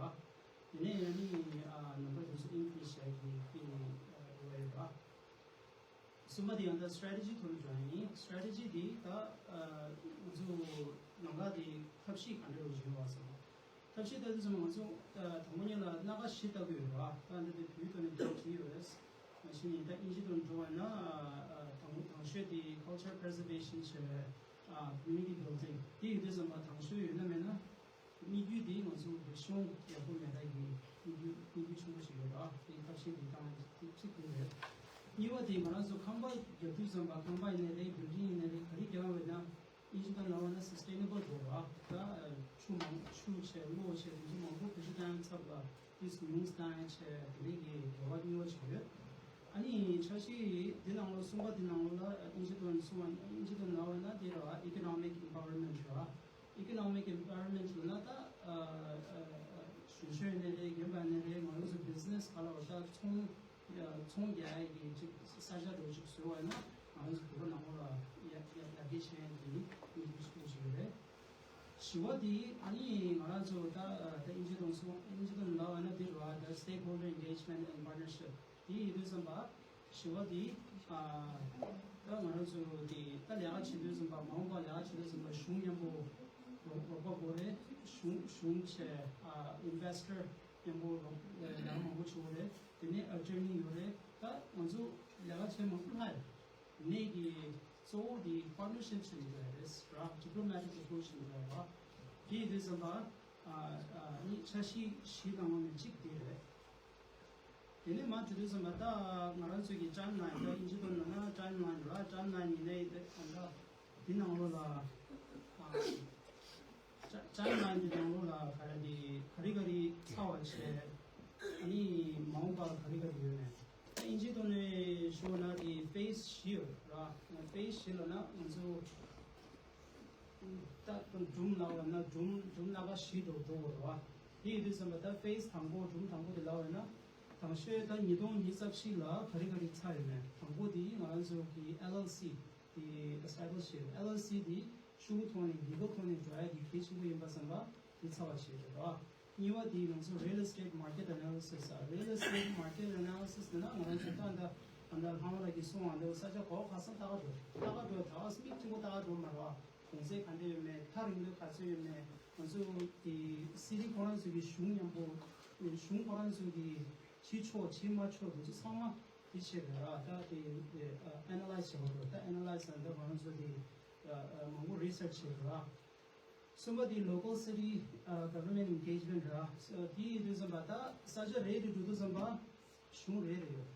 དེ་ནས་ཡང་ནི་ཨ་ནམ་བར་དེ་ཚོ་ཨིན་ཀི་རི་སི་བྱ་ཡག་གི་ཕི་ནི་ཡོད་རེད་ར། གསུམ་པ་དེ་ཡང་ད་སི་ཊེ་རེ་ཊི་ཇི་ཐོག་ནས་འགྲོ་ཡ་ཡིན། སི་ཊེ་རེ་ཊི་ཇི་དེ་ད་ཨ་ང་ཚོ་ནང་ལ་དེ་ཐབས་ཤེས་ག་འདྲ་ཡོད་ཡོད་བ་ཟེར་ན། ཐབས་ཤེས་ལྟ་དུས་ཙམ་ང་ཚོ་ཨ་དང་པོ་ཉིད་ལ་སྣ་ཁ་བཞི་ལྟ་དགོས་ཡོད་ར། ད་འདི་དེ་བོད་ཐོག་ནས་འགྲོ་གི་ཡོད་རེད། མ་གཞི་ནས་ད་དབྱིན་ཇི་དང་འགྲོ་བ་ན་ཨ་དང་དང་ཤོས་དེ་culture preservation བྱས་པའི་ཨ་community building དེ་ཡོད་དུས་ཙམ་པ་དང་ཤོས་ཡོད་ན་མེད་ན་དམིགས་ཡུལ་དེ་ང་ཚོ་རིག་གཞུང་ཡག་པོ་མེད་པ་གི་དམིགས་ཡུལ་དམིགས་ཡུལ་ཆེན་པོ་ཞིག་ཡོད་ར། དེ་ཐབས་ཤེས་དེ་བཏང་ཡ་དེ་གཅིག་དེ་རེད། གཉིས་པ་དེ་ང་རང་ཚོ་ཁང་པ་རྒྱག་དུས་ཙམ་པ་ཁང་པ་ཡིན་ནའི་རེད། བིལ་ཌིང་ཡིན་ནའི་རེད། ག་རེ་རྒྱག་ཡོད་ན། དབྱིན་ཇི་དང་ལབ་པ་ན་sustainable འགྲོ་བ། ད་ཆུ་མང་ཆུ་བྱས་གློག་བྱས་དེ་ཚོ་མང་པོ་བེད་སྤྱོད་བཏང་ཡ་ཚབ་ལ་དེ་ཉུང་སུ་བཏང་ཡ་བྱས་དེ་རིགས་ཀྱི་འགྲོ་བ་གཉིས་པ་ཞིག་ཡོད། ཨ་ནི་འཆར་གཞི་འདི་ནང་ལོགས་གསུམ་པ་འདི་ནང་ལོགས་ལ་དབྱིན་ཇི་དང་གསུམ་པ་དབྱིན་ཇི་དང་ལབ་པ་ན་དེ་ར་economic empowerment ར། Economic empowerment ལབ་ན་ད་ཨ་ཨ་ཨ་ཞུ་ཤོས་ནས་རེད། རྒན་པ་ནས་རེད། ང་ཚོ་business ག་ལ་བ་ད་ཚོང་ཚོང་རྒྱག་ཡ་གི་ཅིག་ས་ཆ་འདྲ་ཅིག་བཟོས་པ་ན་ང་ཚོ་བོད་པ་ནང་ལོགས་ལ་ཡར་ཡར་ཡར་རྒྱས་ཕྱིན་ཡ་གི་དམིགས་ཡུལ་ཆེན་པོ་ཞིག་རེད། བཞི་པ་དེ་ཨ་ནི་ང་རང་ཚོ་ད་ད་དབྱིན་ཇི་དང་སོང་དབྱིན་ཇི་དང་ལབ་པ་ན་དེ་རེད་བ། ད་stakeholder engagement and partnership དེ་ཡིན་དུས་ཙམ་པ་བཞི་པ་དེ་ཨ་ད་ང་རང་ཚོ་དེ་ད་ལས་ཀ་བྱེད་དུས་ཙམ་པ་མ་འོངས་པ་ལས་ཀ་བྱེད་དུས་ཙམ་པ་གཞུང་མཉམ་པོ་རོགས་རོགས་པ་དགོས་རེད། གཞུང་གཞུང་བྱས་ཨ་investor མཉམ་པོ་རོགས་ལས་ཀ་མང་པོ་བྱེད་དགོས་རེད། དེ་ནས་attorney ཡོད་རེད། ད་ང་ཚོ་ལས་ཀ་བྱེད་མང་པོ་ལྷག་ཡོད་རེད། དེ་ནས་ཀྱི་གཙོ་བོ་དེ་partnership བྱེད་དགོས་རེད་ར། diplomatic approach བྱེད་དགོས་རེད་ར། དེ་ཡིན་དུས་ཙམ་པ་ཨ་ཨ་ནི་འཆར་གཞི་བཞི་ནང་ལོགས་ནས་གཅིག་དེ་རེད། དེ་ནས་མར་འགྲོ་དུས་ཙམ་པ་ད་ང་རང་ཚོའི་གི་timeline ད་དབྱིན་ཇི་ཐོག་ནས་ན་timeline ར། timeline ཡིན་ནའི་དེ་ད་འདི་ནང་ལོགས་ལ་ཨ་ཅ་ཅ་ནང་གི་ནང་ལོགས་ལ་ག་རེ་དེ་ག་རེ་ག་རེ་ཚར་བ་བྱས། ཨ་ནི་མ་འོངས་པ་ག་རེ་ག་རེ་ཡོད་མེད། ད་དབྱིན་ཇིའི་ཐོག་ནས་ཞུ་བ་ན་དེ་ཕེ་སི་བཞི་ཡོད་ར། ཕེ་སི་བཞི་ལབ་ན་ང་ཚོ་ད་སྒྲུང་ལབ་པ་ན་སྒྲུང་སྒྲུང་སྣ་ཁ་བཞི་འགྲོ་འགྲོ་དགོས་རེད་བ། དེ་ཡིན་དུས་ཙམ་པ་ད་ཕེ་སི་དང་པོ་སྒྲུང་དང་པོ་དེ་ལབ་པ་ན། ད་ དང་ཤོས་ད་ཉིས་སྟོང་ཉི་ཤུ་རྩ་བཞི་ལ་ག་རེ་ག་རེ་ཚར་ཡོད་མེད། དང་པོ་དེ་ང་རང་ཚོ་གི་ཨེལ་ཨེལ་སི་དེ་ཨེ་སི་ཊེ་བྷི་ལིཤ་བྱས། ཨེལ་ཨེལ་སི་དེ་ཤུགས་ཐོག་ནས་ལི་གལ་ཐོག་ནས་འགྲོ་ཡ་དེ་གལ་ཆེན་པོ་ཡིན་པ་བསམ་པ་དེ་ཚར་བ་བྱས་རེད་བ། གཉིས་པ་དེ་ང་ཚོ་real estate market analysis ཨ། real estate market analysis ཟེར་ན་ང་རང་ཚོ་ད་ད་ད་ལྷ་མོ་ལགས་ཀྱིས་གསུངས་པ་འདྲ་བོ་ས་ཆ་ག་བ་ག་ས་ལྟ་ག་འགྲོ་ལྟ་ག་འགྲོ་ད་སྨིག་ཆེན་པོ་ལྟ་ག་འགྲོ་མ་རེད་བ། གོང་ཚད་ག་འདྲ་ཡོད་མེད། ཐག་རིང་ལོས་ག་ཚོད་ཡོད་མེད། ང་ཚོ་གི་སི་ཊི་ཁོ་རང་ཚོ་གི་གཞུང་མཉམ་པོ་གཞུང་ཁོ་རང་ཚོ་གི་བྱེད་ཆོག་བྱེད་མ་ཆོག་དེ་ཚོ་ཚང་མ་དེ་བྱས་པ་ར། ད་དེ་ཨེ་ན་ལའི་ཛི་བྱེད་དགོས་རེད། ད་ཨེ་ན་ལའི་ཛི་ཟེར་ན་ད་ང་རང་ཚོ་དེ་མང་པོ་རི་སར་ཆི་བྱས་པ་ར། གསུམ་པ་དེ་local city government engagement ར། དེ་ཡིན་དུས་ཙམ་པ་ད་ས་ཆ་རེ་རེ་འགྲོ་དུས་ཙམ་པ། གཞུང་རེ་རེ་ཡོད།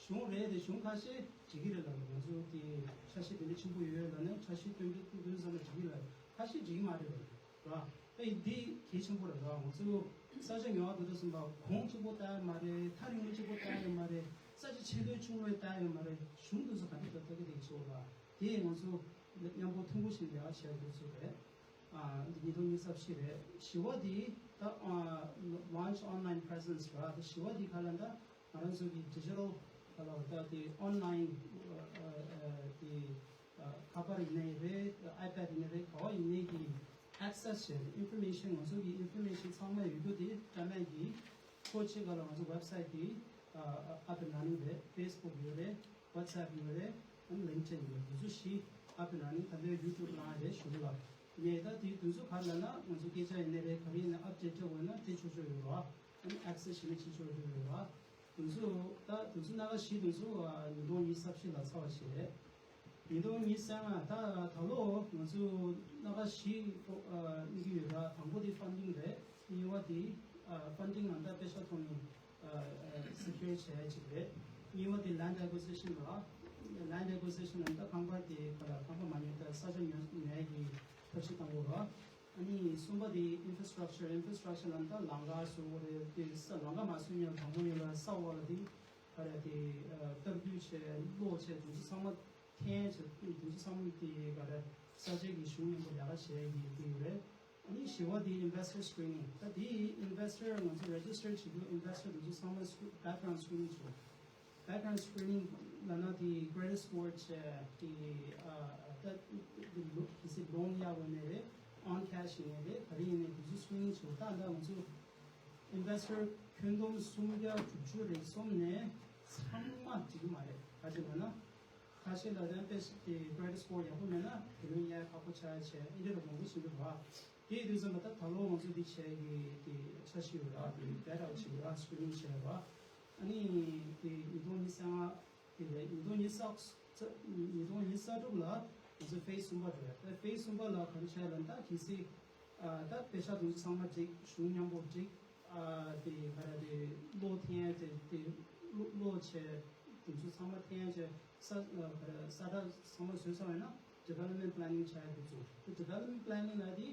གཞུང་རེ་རེ་གཞུང་ཁ་ཤས་འགྲིག་གི་རེད་ལབ། ང་ཚོ་དེ་འཆར་གཞི་དེ་འདྲ་ཆེན་པོ་ཡོད་ལབ་ནས་འཆར་གཞི་སྟོན་རྒྱུ་སྟོན་དུས་ཙམ་ལ་འགྲིག་གི་རེད། ཁ་ཤས་འགྲིག་གི་མ་རེད་ལབ་ར། ཨེ་འདི་གལ་ཆེན་པོ་རེད་ར། ང་ཚོ་ས་ཆ་ཉོ་བ་འགྲོ་དུས་ཙམ་པ་གོང་གཅིག་པོ་ལྟ་ཡ་མ་རེད། ཐག་རིང་པོ་གཅིག་པོ་ལྟ་ཡ་མ་རེད། ས་ཆ་ཆེ་འདོད་ཆུང་འདོད་ལྟ་ཡ་མ་རེད། གཞུང་དེ་ཚོ་ག་འདྲ་འགྲོ་ལྟ་གི་རེད་ཅེས་ར། དེ་ང་ཚོ་མཉམ་པོ་ཐུགས་ཁུར་བཞེས་ནས་ལས་ཀ་བྱས་དགོས་ཚུལ་རེད། ཨ་འདི་ཉིས་སྟོང་ཉི་ཤུ་རྩ་བཞི་རེད། བཞི་པ་དེ་ད་ཨ་launch online presence ར། ད་བཞི་པ་དེ་ག་ལ་ད་ང་རང་ཚོ་གི་digital ག་ལ་ད་དེ་online དེ་ཁ་པར་ཡིན་ནའི་རེད། iPad ཡིན་ནའི་རེད། ག་བ་ཡིན་ནའི་གི་access བྱས་ཏེ་information ང་ཚོ་གི་information ཚང་མ་ཡོད་རྒྱུ་དེ་དྲ་མེད་ཀྱི་ཁོ་ཅིག་ག་ལ་ང་ཚོ་website དེ་up and running རེད། Facebook ཡོད་རེད། WhatsApp ཡོད་རེད། ཨ་ནི་LinkedIn ཡོད་རེད། དེ་ཚོ་བཞི་up and running ད་ལྟའི་YouTube ནང་རེད་ཞུ་གི་ལ། ངས་ད་དེ་དུས་ཚོད་ག་ལ་ན་ང་ཚོ་སྐད་ཆ་ཡིན་ནའི་རེད། ག་རེ་ཡིན་ན་update སྤྲད་དགོས་ན་སྤྲད་ཆོག་ཆོག་ཡོད་རེད། ཨ་ནི་access བྱས་ནས་བྱེད་ཆོག་ཆོག་ཡོད་རེད། དུས་ཚོད་ད་དུས་ཚོད་སྣ་ཁ་བཞི་དུས་ཚོད་ཉིས་སྟོང་ཉི་ཤུ་རྩ་བཞི་ལ་ཚར་བ་ཞིག་རེད། ཉིས་སྟོང་ཉི་ཤུ་རྩ་ལྔ་ད་ད་ལོ་ང་ཚོ་སྣ་ཁ་བཞི་གཉིས་ཀྱི་ཡོད་ར། དང་པོ་དེ་funding རེད། གཉིས་པ་དེ་funding ལ་ད་པེ་ཤ་ཐོག་ནས་secure བྱས་ཅིག་རེད། གཉིས་པ་དེ་land acquisition ར། land acquisition ལ་ད་ཁང་པ་དེ་ག་ལ་ཁང་པ་མ་ཉོས་ད་ས་ཆ་ཉོ་ཉོ་ཡ་གི་ཐབས་ཤེས་བཏང་དགོས་ར། ཨ་ནི་གསུམ་པ་དེ་infrastructure infrastructure ལ་ད་ལམ་ཁ་བཟོ་དགོས་རེད། དེ་ས་ལམ་ཁ་མ་བཟོས་ཉམས་དང་པོ་ཡིན་ལ་ས་འོག་ལ་དེ་ག་རེ་དེ་སྟབས་བསྡུས་བྱས་གློག་བྱས་དེ་ཚོ་ཚང་མ་འཐེན་བྱས་དེ་ཚོ་ཚང་མ་དེ་ག་རེ་ས་ཆ་གི་གཞུང་མཉམ་པོ་ལས་ཀ་བྱས་ཡིན་དེ་ཡོད་རེད། ཨ་ནི་བཞི་པ་དེ་investor screening ད་དེ་investor ང་ཚོ་register བྱེད་རྒྱུ་investor དེ་ཚོ་ཚང་མ་background screening བྱེད། background screening ལབ་ན་དེ་credit score བྱས་དེ་ཨ་ད་དེ་ལོ་གལ་སྲིད་loan གཡར་དགོས་ནའི་རེད། on cash ཡིན་ནའི་རེད། ག་རེ་ཡིན་ནའི་དེ་ཚོ་screening བྱེད་དགོས། ད་ད་ང་ཚོ་investor ཁྱོན་བསྡོམས་སུམ་བརྒྱ་དྲུག་ཅུ་རེ་གསུམ་ནས་ཚང་མ་འགྲིག་གི་མ་རེད། ག་ཅི་ལབ་ན་ཁ་ཤས་ལ་ཡང་དཔེ་དེ་credit score ཡག་པོ་མེད་ན་དེ་ལོན་གཡར་ཁག་པོ་ཆགས་བྱས་འདི་འདྲ་མང་པོ་ཞིག་འདུག་ར། དེ་ཡིན་དུས་ཙམ་པ་ད་ད་ལོ་ང་ཚོ་འདི་བྱས་ཀྱི་དེ་འཆར་གཞི་ཡོད་ར། དེ་vet out བྱེད་ར། screening བྱས་ར། ཨ་ནི་དེ་ཉིས་སྟོང་ཉི་ཤུ་རྩ་ལྔ་དེ་རེད། ཉིས་སྟོང་ཉི་ཤུ་རྩ་ཉིས་སྟོང་ཉི་ཤུ་རྩ་དྲུག་ལ་ང་ཚོ་phase གསུམ་པ་འགྲོ་ཡ། ད་phase གསུམ་པ་ལ་ག་རེ་བྱས་ལབ་ན་ད་གལ་སྲིད་ཨ་ད་པེ་ཤ་དེ་ཚོ་ཚང་མ་འགྲིག་གཞུང་མཉམ་པོ་འགྲིག་ཨ་དེ་ག་རེ་དེ་གློག་འཐེན་ཡ་དེ་དེ་གློག་གློག་བྱས་དེ་ཚོ་ཚང་མ་འཐེན་ཡ་བྱས་ས་ཨ་ག་རེ་ས་ཁྲ་ཚང་མ་བཟོས་ཚར་བ་ཡིན་ན་development planning བྱ་ཡ་དེ་ཚོ། དེ་development planning ལ་དེ་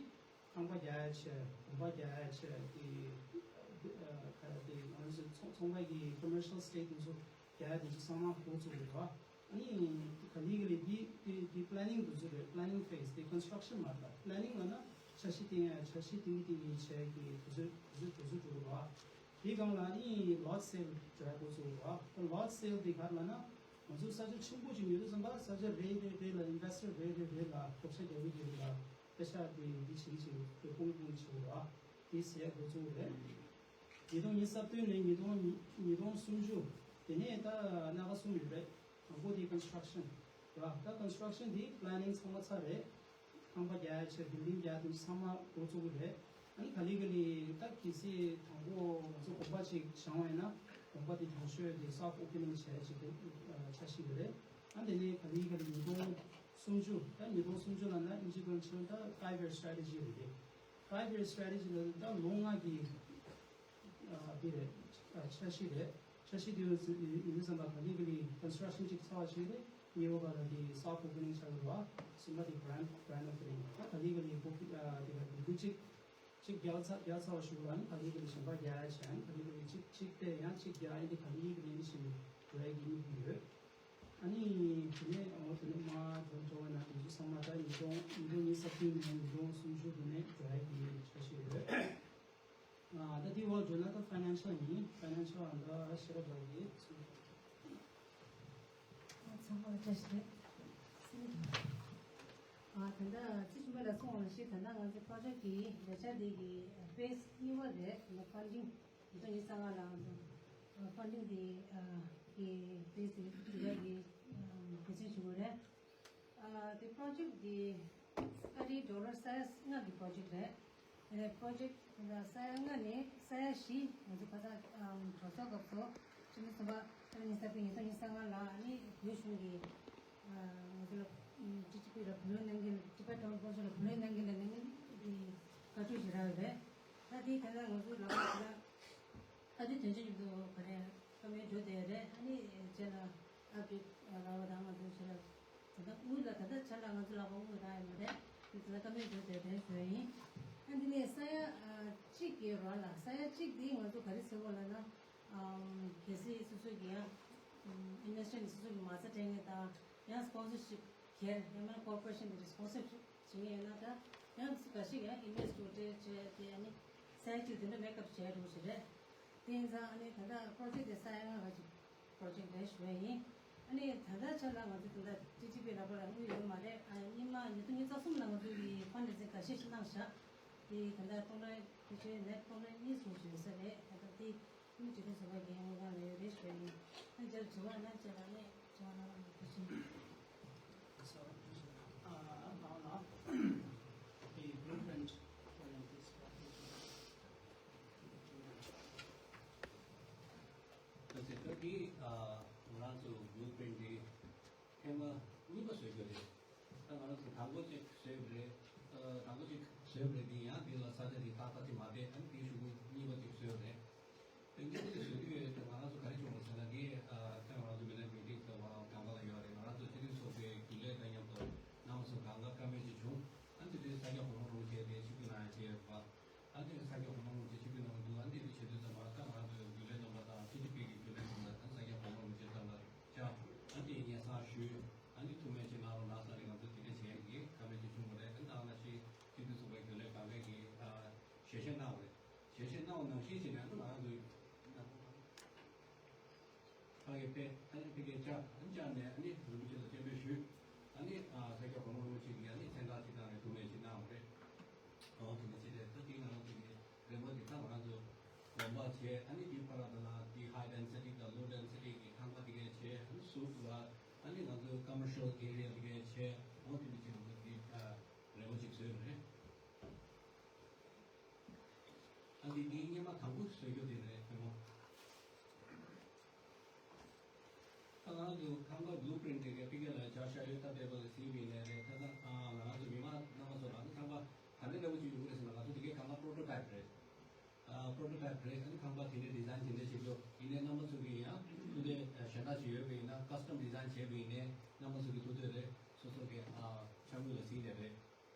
ཁང་པ་རྒྱག་ཡ་བྱས། གོམ་པ་རྒྱག་ཡ་བྱས། དེ་ཨ་ག་རེ་དེ་ང་ཚོ་ཚོང་ཚོང་པ་གི་commercial estate དེ་ཚོ་རྒྱག་ཡ་དེ་ཚོ་ཚང་མ་འགོ་བཙུགས་རེད་བ། ཨ་ནི་ག་ལེ་ག་ལེ་དེ་དེ་དེ་planning དེ་ཚོ་རེད། planning phase དེ་construction མ་རེད། planning ལབ་ན་འཆར་གཞི་བཏིང་ཡ། འཆར་གཞི་བཏིང་གི་བཏིང་གི་བྱས་ཀྱི་དུས་ཚོད་དུས་ཚོད་འགྲོ་ཚུལ་འགྲོ་གི་རེད་བ། དེའི་སྒང་ལ་ཨ་ནི་lot sale འགྲོ་ཡ་འགོ་བཙུགས་རེད་བ། lot sale དེ་ག་རེ་ལབ་ན་ང་ཚོ་ས་ཆ་ཆེན་པོ་ཅིག་ཉོ་དུས་ཙམ་པ་ས་ཆ་རེ་རེ་རེ་ལ་investor རེ་རེ་རེ་ལ་བགོ་བཤའ་རྒྱག་གི་རེད་ལ། པེ་ཤ་དེ་འདི་བྱེད་ཀྱི་བྱེད་ཀྱི་དེ་སྤུངས་སྤུངས་བྱེད་དགོས་ར། དེ་ཟེར་དགོས་ཚུལ་རེད། ཉིས་སྟོང་ཉི་ཤུ་རྩ་བདུན་ནས་ཉིས་སྟོང་ཉིས་སྟོང་སུམ་ཅུ། དེ་ནས་ད་སྣ་ཁ་གསུམ་ཡོད་རེད། དང་པོ་དེ་construction ར། ད་construction དེ་planning ཚང་མ་ཚར་རེད། ཁང་པ་རྒྱག་ཡ་བྱས། building རྒྱག་དེ་ཚང་མ་འགོ་བཙུགས་ཀྱི་རེད། ཨ་ནི་ག་ལེ་ག་ལེ་ད་གལ་སྲིད་དང་པོ་ང་ཚོ་དགོན་པ་ཅིག་བཞེངས་པ་ཡིན་ན་དགོན་པ་དེ་དང་ཤོས་དེ་soft opening བྱས་ཅིག་དེ་འཆར་གཞི་ཡོད་རེད། ཨ་དེ་ནས་ག་ལེ་ག་ལེ་ཉིས་སྟོང་སུམ་ཅུ། ད་ཉིས་སྟོང་སུམ་ཅུ་ལབ་ན་དབྱིན་ཇི་སྐད་ཆ་ད་five year strategy རེད་དེ། five year strategy ལབ་ད་ལོ་ལྔ་གི་ཨ་འདི་རེད། ཨ་འཆར་གཞི་རེད། འཆར་གཞི་དེ་ཡོད་ཡིན་དུས་ཙམ་པ་ག་ལེ་ག་ལེ་construction ཅིག་ཚར་བ་ཞིག་རེད། གཉིས་པ་ག་ལ་དེ་soft opening བྱ་དགོས་རེད་བ། གསུམ་པ་དེ་grand grand opening ད་ག་ལེ་ག་ལེ་book ཨ་དེ་ག་building ཅིག་ཅིག་རྒྱག་ཚར་རྒྱག་ཚར་བ་ཞིག་ལ་ནི་ག་ལེ་ག་ལེ་གཞན་པ་རྒྱག་ཡ་བྱས། ག་ལེ་ག་ལེ་ཅིག་ཅིག་སྤྲད་ཡང་ཅིག་རྒྱག་ཡ་དེ་ག་ལེ་ག་ལེ་ནི་བྱེད་འགྲོ་ཡ་གི་དམིགས་ཡུལ་ཡོད། ཨ་ནི་དེ་ནས་འོ་དེ་ནས་མ་འགྲོ་འགྲོ་བ་ན་དེ་ཚོ་ཚང་མ་ད་ཉིས་སྟོང་ཉིས་སྟོང་ཉི་ཤུ་རྩ་བདུན་ནས་ཉིས་སྟོང་སུམ་ཅུ་དེ་ནས་འགྲོ་ཡ་གི་འཆར་གཞི་ཡོད། ད་དེའི་འོག་བརྗོད་ན་ད་ཕའི་ནན་ཤལ་ཡིན། ཕའི་ནན་ཤལ་ཨན་ད་ཤེས་རབ་རྡོ་རྗེ་གིས་གསུངས། ཚང་མ་ལ་བཀྲ་ཤིས་བདེ་ལེགས། ཨ་ད་ལྟ་ཚེ་རིང་པ་ལགས་གསུངས་པ་ནང་བཞིན། ད་ལྟ་ང་ཚོའི་པྲོ་ཇེཀ་གི་ལས་འཆར་འདི་གི་ཕེ་སི་གཉིས་པ་རེད། ད་ལྟ་ཕན་ཌིང་ཉིས་སྟོང་ཉི་ཤུ་རྩ་ལྔ་ལ་ང་ཚོ་ཕན་ཌིང་འདི་གི་ཕེ་སི་འདི་ག་གི་ཕན་ཌིང་ཞུ་དགོས་རེད། ཨ་དེ་པྲོ་ཇེཀ་འདི་ཨ་རིའི་ཌོ་ལར་ས་ཡ་ལྔ་གི་པྲོ་ཇེཀ་རེད། དེ་ནས་པྲོ་ཇེཀ་ད་ལྟ་ས་ཡ་ལྔ་ནས་ས་ཡ་བཞི་ང་ཚོ་ཁ་སང་གྲོས་ཚོགས་སྐབས་སུ་སྤྱི་མོས་ཚོགས་པ་ཨ་རིའི་ཉི་ཤུ་རྩ་བརྒྱད་ཉིས་སྟོང་ཉི་ཤུ་རྩ་ལྔ་ལ་ཨ་ནི་བོད་གཞུང་གིས་ང་ཚོ་ལ་ཊི་ཊི་པི་ལ་བུ་ལོན་གནང་གི། ཊི་པེཊ་ཊོ་རོན་ཊོ་ཀོན་སིལ་ལ་བུ་ལོན་གནང་གི་ལ་ནི་དེ་བཀའ་འཁྲོལ་ཞིག་རག་ཡོད་རེད། ད་དེ་ད་ལྟ་ང་ཚོ་ལ་ད་ལྟ་ཨ་དེ་དོན་ཆེན་ཉིད་དུ་ག་རེ་བཀའ་མོལ་འགྲོ་བསྡད་རེད། ཨ་ནི་རྗེས་ལ་ཨ་ཕི་རག་པ་དང་ང་ཚོ་ཞེ་ལ་ད་ལྟ་དངུལ་ལ་ད་ལྟ་ཆ་ལ་ང་ཚོ་ལག་པ་དངུལ་རག་ཡོད་མ་རེད། དེ་ད་ལྟ་བཀའ་མོལ་འགྲོ་བསྡད་རེད་ཞུ་ཡ་ཡིན། ཨ་འདི་ནས་ས་ཡ་གཅིག་གི་རོགས་ལ་ས་ཡ་གཅིག་དེ་ང་ཚོ་ག་རེ་ཟེར་དགོས་ལབ་ན། གལ་སྲིད་སོ་སོ་གི་ཡང་ཨིན་ཝེ་སི་ཊར་སོ་སོ་གི་མ་རྩ་སྤྲད་མཁན་དང་ཡང་སི་པོན་སར་ཤིབ་ཁྱེར་ཡང་མིན་ན་ཀོར་པོ་རེ་ཤན་གི་སི་པོན་སར་ཤིབ་བྱེད་མཁན་ཡོད་ན། ད་ཡང་འགའ་ཞིག་ཡང་ཨིན་ཝེ་སི་ཊར་བྱས་བྱས་ཏེ་ཨ་ནི་ས་ཡ་གཅིག་དེ་འདྲ་མེག་ཨབ་བྱས་འགྲོ་ཞིག་རེད། དེ་ཡིན་ཙང་ཨ་ནི་ད་ལྟ་པྲོ་ཇེཀ་དེ་ས་ཡ་ལྔ་ག་ཅིག་པྲོ་ཇེཀ་རེད་ཞུ་བ་ཡིན། ཨ་ནི་ད་ལྟ་ཆ་ལ་ང་ཚོ་ད་ལྟ་ཊི་ཊི་པི་ལག་པ་ལ་དངུལ་ཡོད་མ་རེད། ཨ་ཉི་མ་ཉིས་སྟོང་ཉི་ཤུ་རྩ་གསུམ་ལ་ང་ཚོ་གི་ཕན་ཌ་རེ་ཛིང་འགའ་ཤས་ཤིག་གནང་བཞག་དེ་ད་ལྟ་སྟོང་ཕྲག་ཕལ་ཆེར་ནད་སྟོང་ཕྲག་གཉིས་སོང་ཞིག་ཡོད་ས་རེད། ད་ལྟ་དེ་ཨ་ནི་སྤྱི་མཐུན་ཚོགས་པ་གི་དངུལ་ཁང་ལ་ཡོད་རེད་ཞུ་བ་ཡིན། ཨ་ནི་རྒྱབ་དྲི་བ་ན་བཅས་པ་ནས་དྲི་བ་གནང་རོགས་གནང་། ཐུགས་རྗེ་ཆེ། So, uh, now, now, the blueprint for this project. ད་ལྟ་འདི་ང་རང་ཚོ་བླུ་པི་རིན་ཊི་འདི་ཐེངས་མ་གཉིས་པ་བཟོ་རྒྱུ་རེད། ད་ང་རང་ཚོ་དང་པོ་གཅིག་བཟོས་པ་རེད། ཨ་དང་པོ་གཅིག་བཟོས་པ་རེད། འདི་ཡང་འདི་ལ་ས་ཆ་འདི་ཏག་ཏག་ཅིག་མ་བསྡད། ཨ་ནི་འདིའི་གཞུག་གུ་གཉིས་པ་གཅིག་བཟོས་པ་རེད། དེ་གཉིས་པ་དེ་བཟོས་དུས་ད་ང་རང་ཚོ་ག་རེ་བྱུང་བ་ཟེར་ན། འདི་ཨ་ཐེངས་ང་རང་ཚོ་མི་སྣ་མི་ཊིང་ད་ང་རང་གང་ག་ལ་ཡོད་རེད། ང་རང་ཚོ་སྤྱི་འཐུས་ཚོགས་པའི་རྒྱུན་ལས་དང་མཉམ་དུ་རྣམ་པ་ཚོ་གང་ག་བཀའ་མོལ་ཅིག་བྱུང་། ཨ་ནི་དེ་དུས་ས་སྐྱ་གོང་མ་རིན་པོ་ཆེ་དེ་ཆིབས་བསྒྱུར་གནང་ཡ་བྱས་པ། ཨ་ནི་ས་སྐྱ་གོང་མ་རིན་པོ་ཆེ་ཆིབས་བསྒྱུར་གནང་གི་འདུག་ཨ་ནི་དེ་བྱེད་དུས་ཙམ་པ་ད་ང་རང་ཚོའི་རྒྱུན་ལས་རྣམ་པ་དང་ཊི་ཊི་པི་གི་རྒྱུན་ལས་རྣམ་པ་དང་ས་སྐྱ་གོང་མ་རིན་པོ་ཆེ་ཚང་མ་བཅར། ཨ་ནི་དེ་སྙན་སེང་ཞུས། ཨ་ནི་ཐུགས་སྨོན་ཅིག་གནང་རོགས་གནང་ཟེར་ནས་ང་ཚོ་དེ་འདྲ་བྱས་ཀྱི་བཀའ་མོལ་ཅིག་བྱུང་བ་རེད། ཨ་ནི་ད་ནང་བཞིན་སྤྱི་འཐུས་ཚོགས་པའི་རྒྱུན་ལས་གང་ག་གིས་ཨ་ཞལ་བཞེས་གནང་བ་རེད། ཞལ་བཞེས་གནང་བ་ནང་བཞིན་བྱས་ནས་ཨ་ནི་ང་རང་ཚོའི་ཕ་གི་ཕེབས། ཨ་ནི་ཕ་གིར་བཅར། ཨ་ནི་བཅར་ནས་ཨ་ནི་རིན་པོ་ཆེ་ལ་སྤྱན་འབུལ་ཞུས། ཨ་ནི་ཨ་ས་སྐྱ་གོང་མ་རིན་པོ་ཆེ་གིས་ཨ་ནི་མཚན་རྟགས་ཅིག་བཏང་ནས་ཐུགས་སྨོན་ཅིག་གནང་བ་རེད། འོ་དེ་འདྲ་བྱས་ཏེ་ད་དེ་ང་རང་ཚོ་གི་རེ་བ་དེ་ད་ང་རང་ཚོ་དགོན་པ་བྱས། ཨ་ནི་དེའི་བར་ལ་ད་ལ་དེ་ཧའི་ཌེན་སི་ཊི་དང་ལོ་ཌེན་སི་ཊི་གི་ཁང་པ་དེ་གས་བྱས། ཨ་ནི་ཟུར་ལ་ཨ་ནི་ང་ཚོ་ཀོ་མར་ཤལ་ཨེ་རི་ཡ་དེ་གས་བྱས། འོ་དེ་འདྲ་བྱས་ང་ཚོ་དེ་ཨ་རེ་བ་ཅིག་བཟོས་པ་རེད། ཨ་འདི་འདི་སྔོན་མ་དང་པོ་བཟོ་རྒྱུ་དེ་རེད་དེ་མོ། ད་ང་རང་ཚོ་ཁང་པ་བླུ་པི་རིན་ཊི་དེ་གའི་ཕ་གི་ལ་ཇོར་ཇི་ཡ་ཡོད་ད་པེ་པར་ལ་གཟིགས་པ་ཡིན་ནའི་རེད། ད་ད་ང་རང་ཚོ་མི་མང་རྣམ་པ་ཚོ་ལ་ནི་ཁང་པ་ག་འདྲ་འདྲ་པོ་ཅིག་ཡོང་གི་རེད་ཟེར་ན། ང་ཚོ་དེ་གའི་ཁང་པ་པྲོ་ཊོ་ཊའིབ་རེད། ཨ་པྲོ་ཊོ་ཊའིབ་རེད། ཨ་ནི་ཁང་པ་དེ་འདྲའི་ཌི་ཛའིན་དེ་འདྲ་བྱེད་རྒྱུ་ཡིན་ནའི་རྣམ་པ་ཚོ་གིས་ཡང་ཐུགས་འདོད་གཞན་དག་ཅིག་ཡོད་པ་ཡིན་ན། ཀ་སི་ཊམ་ཌི་ཛའིན་བྱས་པ་ཡིན་ནའི་རྣམ་པ་ཚོ་གི་ཐུགས་འདོད་རེད། སོ་སོ་གི་ཨ་ཕྱག་མིག་ལ་གཟིགས་ནས་རེད།